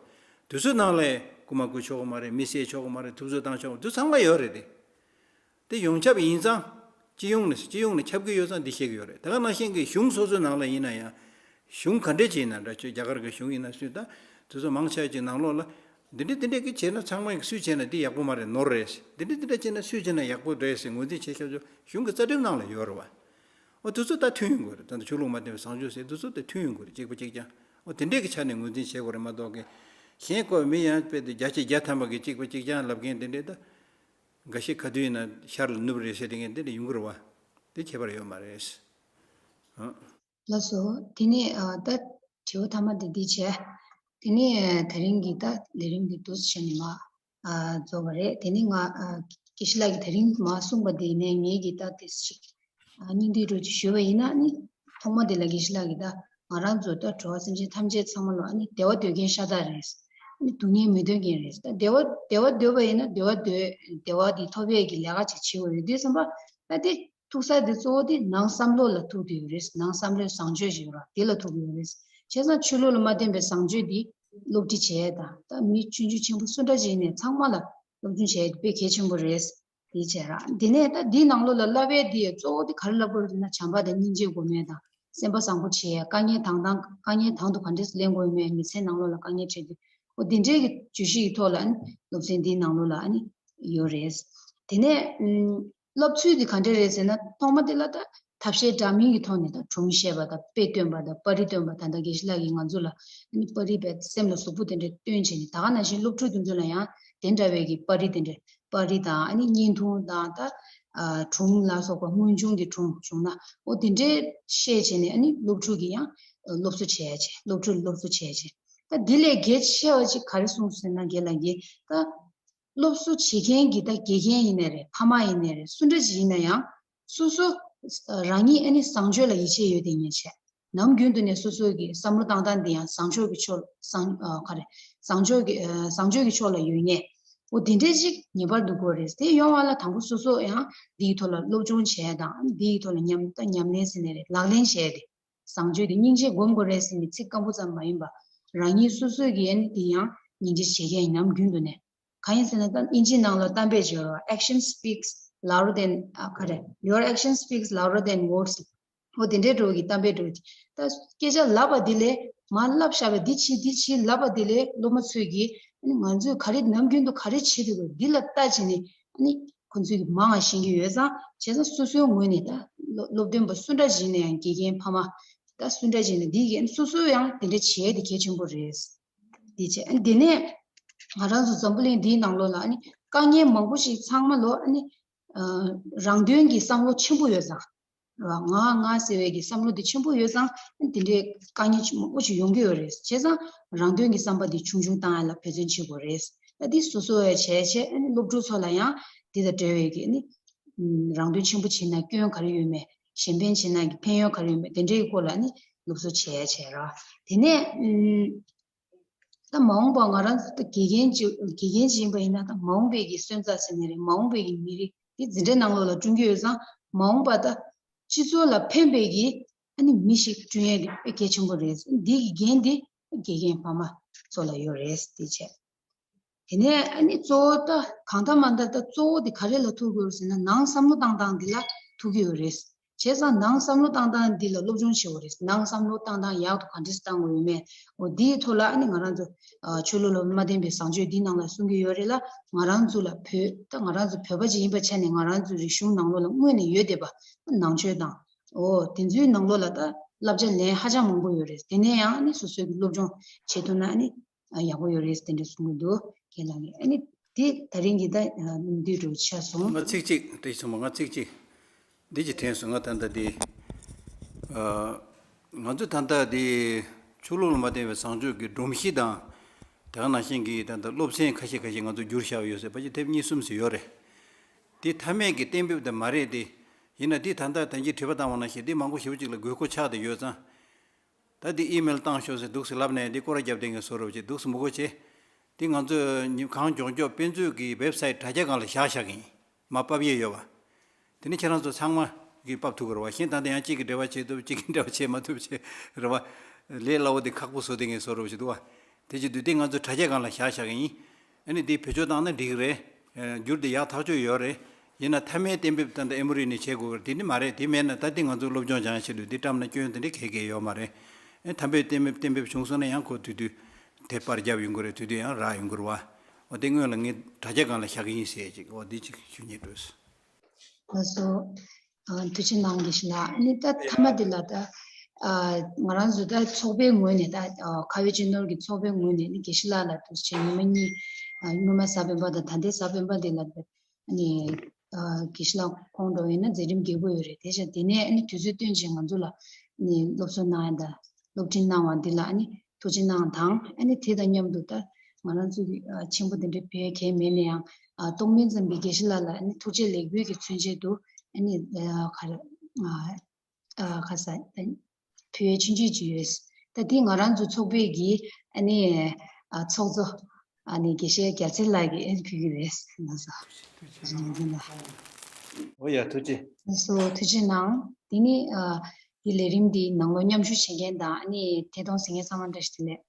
དེ་ཚོའི་ནང་ལ་རྐུ་མ་རྐུ་ཆོག་གི་མ་རེད། མི་བསད་ཆོག་གི་མ་རེད། ཐུབ་ཚོད་བཏང་ཆོག་གི། དེ་ཚང་མ་ཡོད་རེད་དེ། དེ་ཡོངས་ཁྱབ་ཡིན་ཙང་། སྤྱི་ཡོངས་ནས་སྤྱི་ཡོངས་ནས་ཁྱབ་ཀྱི་ཡོད་ཙང་འདི་བཤད་ཀྱི་ཡོད་རེད། དེ་ག་ནང་བཞིན་གྱི་གཞུང་སོ་སོའི་ནང་ལ་ཡིན་ན་ཡང་། གཞུང་ག་འདྲས་ཅིག་ཡིན་ན་འདྲ་ཆོས་རྒྱ་གར་གྱི་གཞུང་ཡིན་ན་སུས་ད། དེ་ཚོ་མང་ཆེ་བ་ཅིག་ནང་ལོགས་ལ། འདི་འདྲས་འདི་འདྲས་ཀྱི་བྱས་ན་ཚང་མས་སུས་བྱས་ན་འདི་ཡག་པོ་མ་རེད་ནོར་རེད། འདི་འདྲས་འདི་འདྲས་བྱས་ན་སུས་བྱས་ན་ཡག་པོ་རེད་ཟེར་ངོས་འཛིན་བྱེད་ཤོག་ཆོག་གཞུང་གི་རྩ་ཁྲིམས་ནང་ལ་ཡོད་རེད་བ། འོ་དེ་ཚོ་ད་མཐུན་ཡོང་དགོས་རེད། ད་ལྟ་ཆོས་ལུགས་མ་བརྟེན་པའི་བཟང་སྤྱོད་ཟེར་དེ་ཚོ་ད་མཐུན་ཡོང་དགོས་རེད། གཅིག་པ་གཅིག་རྐྱང་། འོ་དེ་འདྲས་ཀྱི་ཆ་ནས་ངོས་འཛིན་བྱེད་དགོས་རེད་མ་གཏོགས་ཀྱི། གཞན་ཁོ་མི་ཡང་དཔེ་དེ་བརྒྱ་ཆ་བརྒྱ་ཐམ་པ་གི་གཅིག་པ་གཅིག་རྐྱང་ལབ་མཁན་དེ་འདྲས་ད། འགའ་ཤས་ག་དུས་ཡིན་ན་ཤར་ལ་ནུབ་རེད་ཟེར་དེ་ངས་འདི་འདྲ་ཡོང་གི་རེད་བ། དེ་ཁྱད་པར་ཡོད་མ་རེད། ཨ། ལགས་སོ། དེ་ནས་ཨ་ད་དྲི་བ་ཐ་མ་དེ་འདི་བྱས། དེ་ནས་ཨ་དེ་རིང་གི་ད་ལས་རིམ་འདི་འདུག་སེ་བྱས་ནས་མར་ཨ་རྫོགས་པ་རེད། དེ་ནས་ང་ཨ་དགེ་བཤེས་ལགས་ཀྱིས་དེ་རིང་མར་གསུངས་པ་དེ་ནས་ངས་ཀྱིས་ད་དེ་ཞིག་ཨ་སྙིང་བསྡུས་འདྲ་ཅིག་ཞུས་པ་ཡིན་ན་ནི། ཐོག་མ་དེ་ལ་དགེ་བཤེས་ལགས་ཀྱིས་ད་ང་རང་ཚོ་ད་འགྲོ་བ་སེམས་ཅན་ཐམས་ཅད་ཚང་མ་ལ་ཨ་ནི་བདེ་བ་འདོད་མཁན་ཤ་སྟག་རེད། ཨ་ནི་སྡུག་བསྔལ་མི་འདོད་མཁན་རེད། ད་བདེ་བ་བདེ་བ་འདོད་པ་ཡིན་ན་བདེ་བ་འདོད་བདེ་བ་འདི་ཐོབ་ཡས་ཀྱི་ལས་ཀ་ཅིག་བྱེད་དགོས་ཡོད་དུས་ཙམ་པ། ད་དེ་ཐུག་ས་དེ་གཙོ་བོ་དེ་ནང་བསམ་བློ་ལ་ཐུག་བསྡད་ཡོད་རེད། ནང་བསམ་བློའི་བཟང་སྤྱོད་ཅིག་ཡོད་ར་དེ་ལ་ཐུག་ཡོད་རེད། བྱས་ཙང་ཆོས་ལུགས་ལ་མ་བརྟེན་པའི་བཟང་སྤྱོད་འདི་སློབ་ཁྲིད་བྱས་དང་ད་མི་ཆུང་ཆུང་ཆེན་པོ་སུ་འདྲ་ཅིག་ཡིན་ནའི་ཚང་མ་ལ་སློབ་སྦྱོང་བྱས་དེ་དཔེ་གལ་ཆེན་པོ་རེད། དེ་བྱས་ར། དེ་ནས་ད་འདིའི་ནང་ལོགས་ལ་བསླབ་པའི་འདི་གཙོ་བོ་དེ་ག་རེ་བསླབ་དགོས་རེད་ཟེར་ན་བྱམས་པ་དང་སྙིང་རྗེ་སྒོམ་ཡས་དང་སེམས་པ་བཟང་པོ་བྱེད་ཡས། དཀའ་ངལ་དང་དང་དཀའ་ངལ་དང་དུ་ག་འདྲས་སེ་ལེན་དགོས་ཡོད་མེད། མི་ཚེ་ནང་ལོགས་ལ་དཀའ་ངལ་འཕྲད་དུས་འོ་དེ་འདྲས་ཀྱི་བརྗོད་གཞི་ཡི་ཐོག་ལ་ཨ་ནི་སློབ་ཚན་འདིའི་ནང་ལོགས་ལ་ཨ་ནི་ཡོད་རེད། དེ་ནས་ཨུམ་བསླབ་ཚུལ་འདི་ག་འདྲས་རེད་ཟེར་ན་ཐོག་མ་དེ་ལ་ད་ཐབས་ཤེས་འདྲ་མིན་གྱི་ཐོག་ནས་ད་སྒྲུང་བཤད་པ་དང་དཔེ་སྟོན་པ་དང་པར་རིས་སྟོན་པ། ད་ལྟ་དགེ་བཤེས་ལགས་ཀྱིས་ང་ཚོ་ལ་ཨ་ནི་པར་རིས་པའི་སེམས་ལ་ཟུག་པོ་དེ་འདྲས་སྟོན་བྱས་ནས། ད་ག་ནང་བཞིན་སློབ་ཕྲུག་དེ་ཚོ་ལ་ཡང་དེ་འདྲ་བའི་གི་པར་རིས་དེ་འདྲས། པར་རིས་དང་ཨ་ནི་བརྙན་ཐུང་དང་ད་ཨ་སྒྲུང་ལ་སོགས་པ་དངོས་བྱུང་གི་སྒྲུང་བྱུང་ན་འོ་དེ་འདྲས་བཤད་བྱས་ནས་ཨ་ནི་སློབ་ཕྲུག་གི་ཡང་སློབ་གསོ་བྱས་བྱས། སློབ་ཕྲུག་ལ་སློབ་གསོ་བྱས་བྱས། ད་དེ་ལས་གལ་ཆེ་བ་ཅིག་ག་རེ་གསུངས་ཟེར་ན་རྒན་ལགས་ཀྱིས་ད་སློབ་གསོ་བྱེད་མཁན་གྱི་ད་དགེ་རྒན་ཡིན་ནའི་རེད། ཕ་མ་ཡིན་ནའི་རེད། སུ་འདྲ་ཅིག་ཡིན་ན་ཡང་སོ་སོ་རང་ཉིད་ཨ་ནི་བཟང་སྤྱོད་ལ་ཡིད་ཆེས་ཡོད་དེ་ཉེན་ཆེ། ནམ་རྒྱུན་དུ་ནས་སོ་སོ་གི་བསམ་བློ་བཏང་སྟངས་འདི་ཡང་བཟང་ཕྱོགས་ཀྱི་ཕྱོགས་བཟང་ཨ་ག་རེ་བཟང་ཕྱོགས་ཀྱི་ཨ་བཟང་སྤྱོད་ཀྱི་ཕྱོགས་ལ་ཡོད་ངེས། འོ་དེ་འདྲས་ཅིག་ངེས་པར་དུ་དགོས་རེད། དེ་ཡོང་བ་ལ་དང་པོ་སོ་སོ་ཡང་འདིའི་ཐོག་ལ་སློབ་སྦྱོང་བྱས་དང་འདིའི་ཐོག་ལ་ཉམས་ད་ཉམས་ལེན་ཟེར་ནས་རེད། ལག་ལེན་བྱས་ཏེ་བཟང་སྤྱོད་དེ་སྙིང་རྗེ་སྒོམ་དགོས་རེད་ཟེར་ནས་ཚིག་སྐམ་པོ་ཙམ་མ་ཡིན་པ། རང་ཉིད་སོ་སོ་གིས་ཨ་ནི་དེ་ཡང་སྙིང་རྗེ་བྱེད་མཁན་ཡིན་ནམ་རྒྱུན་དུ་ནས། གང་ཡིན་ཟེར་ན་ད་ཨིན་ཇིའི་ནང་ལ་གཏམ་དཔེ་ཅིག་ཡོད་རེད་བ། Action speaks louder than ཨ་ག་རེ། Your action speaks louder than words. འོ་དེ་འདྲའི་འགྲོ་གི་གཏམ་དཔེ་འགྲོ་གི། ད་སྐད་ཆ་ལབ་པ་དེ་ལས་མར་ལབ་བཞག་པའི་འདི་བྱེད་འདི་བྱེད་ལབ་པ་དེ་ལས་སློབ་མ་ཚོས་ཀྱིས་ཨ་ནི་ང་ཚོས་ག་རེ་ནམ་རྒྱུན་དུ་ག་རེ་བྱེད་དགོས་འདི་ལ་ལྟ་བྱས་ནས་ཨ་ནི་ཁོ་ཚོས་ཀྱིས་མང་བ་ཤེས་ཀྱི་ཡོད་ཙང་། བྱས་ཙང་སོ་སོའི་ངོས་ནས་ད་སློབ་སློབ་སྟོན་པ་སུ་འདྲ་ཞིག་ཡིན་ན་ཡང་དགེ་རྒན་ཕ་མ་ད་སུ་འདྲ་ཞིག་ཡིན་ན་འདི་གས་སོ་སོ་ཡང་དེ་འདྲ་བྱེད་ཡས་དེ་གལ་ཆེན་པོ་རེད། དེ་བྱས་ཨ་ནི་དེ་ནས་ང་རང་ཚོ་འཛམ་བུ་གླིང་འདིའི་ནང་ལོགས་ལ་ཨ་ནི་དཀའ་ངལ་མང་པོ་ཞིག་ཚང་མ་ལོ་ཨ་ནི་ཨ་རང་དོན་གྱི་བསམ་བློ་ཆེན་པོ་ཡོད་ཙང་། ང་ང་ཟེར་བའི་གི་བསམ་བློ་དེ་ཆེན་པོ་ཡོད་ཙང་དེ་འདྲའི་དཀའ་ངལ་མང་པོ་ཞིག་ཡོང་གི་ཡོད་རེད། བྱས་ཙང་རང་དོན་གྱི་བསམ་པ་དེ་ཆུང་ཆུང་བཏང་ཡ་ལ་འབད་བརྩོན་བྱེད་དགོས་རེད། ད་དེ་སོ་སོ་བས་བྱས་བྱས་སློབ་ཕྲུག་ཚོ་ལ་ཡང་དེ་དང་འབྲེལ་བའི་གི་ནི་རང་དོན་ཆེན་པོ་བྱས་ན་སྐྱོན་ག་རེ་ཡོད་མེད། གཞན་ཕན་བྱས་ན་གི་ཕན་ཡོན་ག་རེ་ཡོད་མེད། དེ་འདྲའི་སྐོར་ལ་ནི་སློབ་གསོ་བྱས་བྱས་ར། དེ་ནས་ད་མ་འོངས་པ་ང་རང་ཚོ་ད་དགེ་རྒན་ཅིག་དགེ་རྒན་ཅིག་ཡིན་པ་ཡིན་ན་ད་མ་འོངས་པའི་གི་སོན་རྩ་ཟེར་ནི་རེད། མ་འོངས་པའི་གི་མི་རིགས་དེ་འཛིན་གྲྭའི་ནང་ལོགས་ལ་བསྐྲུན་གྱི་ཡོད་ཙང་མ་འོངས་པ་ད་སྤྱི་ཚོགས་ལ་ཕན་པའི་གི་ཨ་ནི་མི་ཞིག་བསྐྲུན་ཡས་དེ་དཔེ་གལ་ཆེན་པོ་རེད། འདི་གི་འགན་དེ་དགེ་རྒན་ཕ་མ་ཚོ་ལ་ཡོད་རེད། དེ་བྱས། དེ་ནས་ཨ་ནི་གཙོ་བོ་ད་གང་ལྟར་མ་ལྟར་ད་གཙོ་བོ་དེ་ག་རེ་ལ་ཐུག་དགོས་རེད་ཟེར་ན་ནང་བསམ་བློ་བཏང་སྟངས་འདི་ལ་ཐུག་གི་ཡོད་རེད། བྱས་ཙང་ནང་བསམ་བློ་བཏང་སྟངས་འདི་ལ་སློབ་སྦྱོང་བྱེད་དགོས་རེད། ནང་བསམ་བློ་བཏང་སྟངས་ཡག་ཏུ་ག་འདྲས་བཏང་དགོས་ཡོད་མེད། འོ་འདིའི་ཐོག་ལ་ཨ་ནི་ང་རང་ཚོ་ཆོས་ལུགས་ལ་མ་བརྟེན་པའི་བཟང་སྤྱོད་འདིའི་ནང་ལ་གསུང་གི་ཡོད་རེད་ལ། ང་རང་ཚོ་ལ་བོད་ད་ང་རང་ཚོ་བོད་པ་ཅིག་ཡིན་པའི་ཆ་ནས་ང་རང་ཚོའི་རིག་གཞུང་ནང་ལོགས་ལ་སྔོན་ནས་ཡོད་བསྡད་པ་ནང་ཆོས་དང་། འོ་དེ་ཚོའི་ནང་ལོགས་ལ་ད་བསླབ་བྱ་ལེན་ཧ་ཅང་མང་པོ་ཡོད་རེད། དེ་ནས་ཡང་ཨ་ནི་སོ་སོའི་སློབ་སྦྱོང་བྱེད་ཐུབ་ན་ཨ་ནི་ཡག་པོ་ཡོད་རེད་དེ་འདྲ་གསུང་གི་འདུག་རྒན་ལགས་ནས། ཨ་ནི་དེ་ད་རིང་གི་ད་འདི་འགྲོ་ཆ་སོང་། ང་ཚིག་གཅིག་བཀྲ་ཤིས་ཚོགས་མ། ང་ཚིག་གཅིག་འདི་གཅིག་དྲན་སོང་། ང་ད་ལྟ་འདི་ང་ཚོ་ད་ལྟ་འདི་ཆོས་ལུགས་ལ་མ་བརྟེན་པའི་བཟང་སྤྱོད་ཀྱི་སྒྲོམ་གཞི་དང་དེ་ག་ནང་བཞིན་གྱི་ད་ལྟ་སློབ་ཚན་ཁ་ཤས་ཁ་ཤས་ང་ཚོ་བསྒྱུར་བཞག་ཡོད་ཟེར་ཕལ་ཆེར་དེབ་གཉིས་གསུམ་ཟེར་ཡོད་རེད། དེ་མཐའ་མའི་གི་གཏན་འབེབས་དེ་མ་རེད་དེ། ཡིན་ན་དེ་ད་ལྟ་ད་གིན་དྲི་བ་བཏང་བ་ནང་བཞིན་དེ་མང་པོ་ཞེ་པོ་ཅིག་ལ་དགོས་མཁོ་ཆགས་བསྡད་ཡོད་ཙང་། ད་འདི་ཨི་མེལ་བཏང་ཤོག་ཟེར་འདུག་སེ་ལབ་ནས་འདི་སྐོར་ར་རྒྱབ་བསྡད་མཁན་བཟོ་འདྲ་བྱས་འདུག་སེ་མི་གོ་བྱས། འདི་ང་ཚོས་ཉིན་གང་མགྱོགས་མགྱོགས་དཔེ་མཛོད་ཀྱི་ཝེབ་སའིཊ་དྲ་རྒྱ་སྒང་ལ་བཞག་བཞག་གི་ཡིན། མར་ཕབ་ཡས་ཡོད་པ། དེ་ནི་ཁྱེད་རང་ཚོ་ཚང་མ་གིས་ཕབ་ཐུབ་ཀྱི་རེད་བ། གཞན་ད་ལྟ་ཡང་གཅིག་གིས་འབྲེལ་བ་བྱེད་ཐུབ་གཅིག་གིས་འབྲེལ་བ་བྱེད་མ་ཐུབ་བྱས་རེད་བ། ལས་སླ་བོ་དེ་ཁག་པོ་བཟོ་བསྡད་མཁན་བཟོ་འདྲ་བྱས་འདུག་བ། དེ་བྱེད་དུས་དེ་ང་ཚོ་དྲ་རྒྱ་སྒང་ལ་བཞག་བཞག་གི་ཡིན། ཨ་ནི་དེ་བེད་སྤྱོད་བཏང་ན་འགྲིག་གི་རེད། ཨ་བསྒྱུར་དེ་ཡག་ཐག་ཆོད་ཡོད་རེད། ཡིན་ན་མཐའ་མའི་གཏན་འབེབས་ད་ལྟ་ཨེ་མོ་རི་ནས་བྱེད་དགོས་པ་དེ་ནི་མ་རེད། དེ་མེད་ན་ད་དེ་ང་ཚོ་སློབ་སྦྱོང་སྦྱང་ཡ་ཆེད་དུ་དེ་བཀྲམ་ན་སྐྱོན་དེ་འདྲ་གང་ཡང་ཡོད་མ་རེད། ཨེ་མཐའ་མའི་གཏན་འབེབས་གཏན་འབེབས་བྱུང་སོང་ན་ཡང་ཁོ་དུས་དུས་དེ་པར་རྒྱབ་ཡོང་གི་རེད། དུས་དུས་ཡང་རག་ཡོང་གི་རེད་བ། འོ་དེ་སྔོན་ལ་ངས་དྲ་རྒྱ་སྒང་ལ་བཞག་གི་ཡིན་ཟེར་ཅིག་འོ་འདི་ཅིག་ཞུ་སྙིང་འདོད། ལགས་སོ། ཨ་ཐུགས་རྗེ་གནང་། དགེ་བཤེས་ལགས། ཨ་ནི་ད་མཐའ་མ་འདི་ལ་ད་ཨ་ང་རང་ཚོ་ད་ཚོགས་པའི་ངོས་ནས་ད་ཨ་ཁ་བའི་སྤྱི་ནོར་གྱི་ཚོགས་པའི་ངོས་ནས་ནི་དགེ་བཤེས་ལགས་ལ་ཐུགས་རྗེ་ཆེ། ཉི་མ་གཉིས་ཨ་སྔོན་མ་གཟའ་སྤེན་པ་དང་ད་ལྟའི་གཟའ་སྤེན་པ་འདི་ལ་ད་ཨ་ནི་ཨ་དགེ་བཤེས་ལགས་ཁོང་འགྲོ་ཡིན་ན་མཛད་རིམ་རྒྱས་པོ་ཡོད་རེད། དེ་བཞིན་དེ་ནས་ཨ་ནི་དུས་ཚོད་བཏོན་བྱས་ང་ཚོ་ལ་ནི་སློབ་གསོ་གནང་ཡ་དང་སློབ་ཁྲིད་གནང་བ་འདི་ལ་ཨ་ནི་ཐུགས་རྗེ་གནང་དང་། ཨ་ནི་དེ་དང་མཉམ་དུ་ད་ང་རང་ཚོ་གི་ཨ་ཆེན་པོ་དེ་འདྲའི་ཕན་གང་མེད་ན་ཡང་ཨ་སྟོང་མིན་ཙམ་པའི་དགེ་བཤེས་ལགས་ལ་ཨ་ནི་ཐུགས་རྗེ་ལེགས་འབུལ་གྱི་མཚོན་ཆེད་དུ་ཨ་ནི་ཨ་ག་རེ་ཨ་ཨ་ག་ས་ཨ་ཕུལ་ཡས་ཆུང་ཆུང་ཅིག་ཡོད། ད་དེ་ང་རང་ཚོ་ཚོགས་པའི་གི་ཨ་ནི་ཨ་ཚོགས་གཙོ་ཨ་ནི་དགེ་བཤེས་རྒྱལ་མཚན་ལགས་ཀྱིས་ཨ་ནི་ཕུལ་གྱི་རེད་ལགས་སོ། ཨོ་ཡ་ཐུགས་རྗེ། ལགས་སོ་ཐུགས་རྗེ་གནང་། དེ་ནི་ཨ་འདི་ལས་རིམ་འདི་ནང་ལོགས་མཉམ་ཞུགས་བྱེད་མཁན་དང་ཨ་ནི་ཐད་གཏོང་གཟིགས་མཁན་ཚང་མ་བཀྲ་ཤིས་བདེ་ལེགས།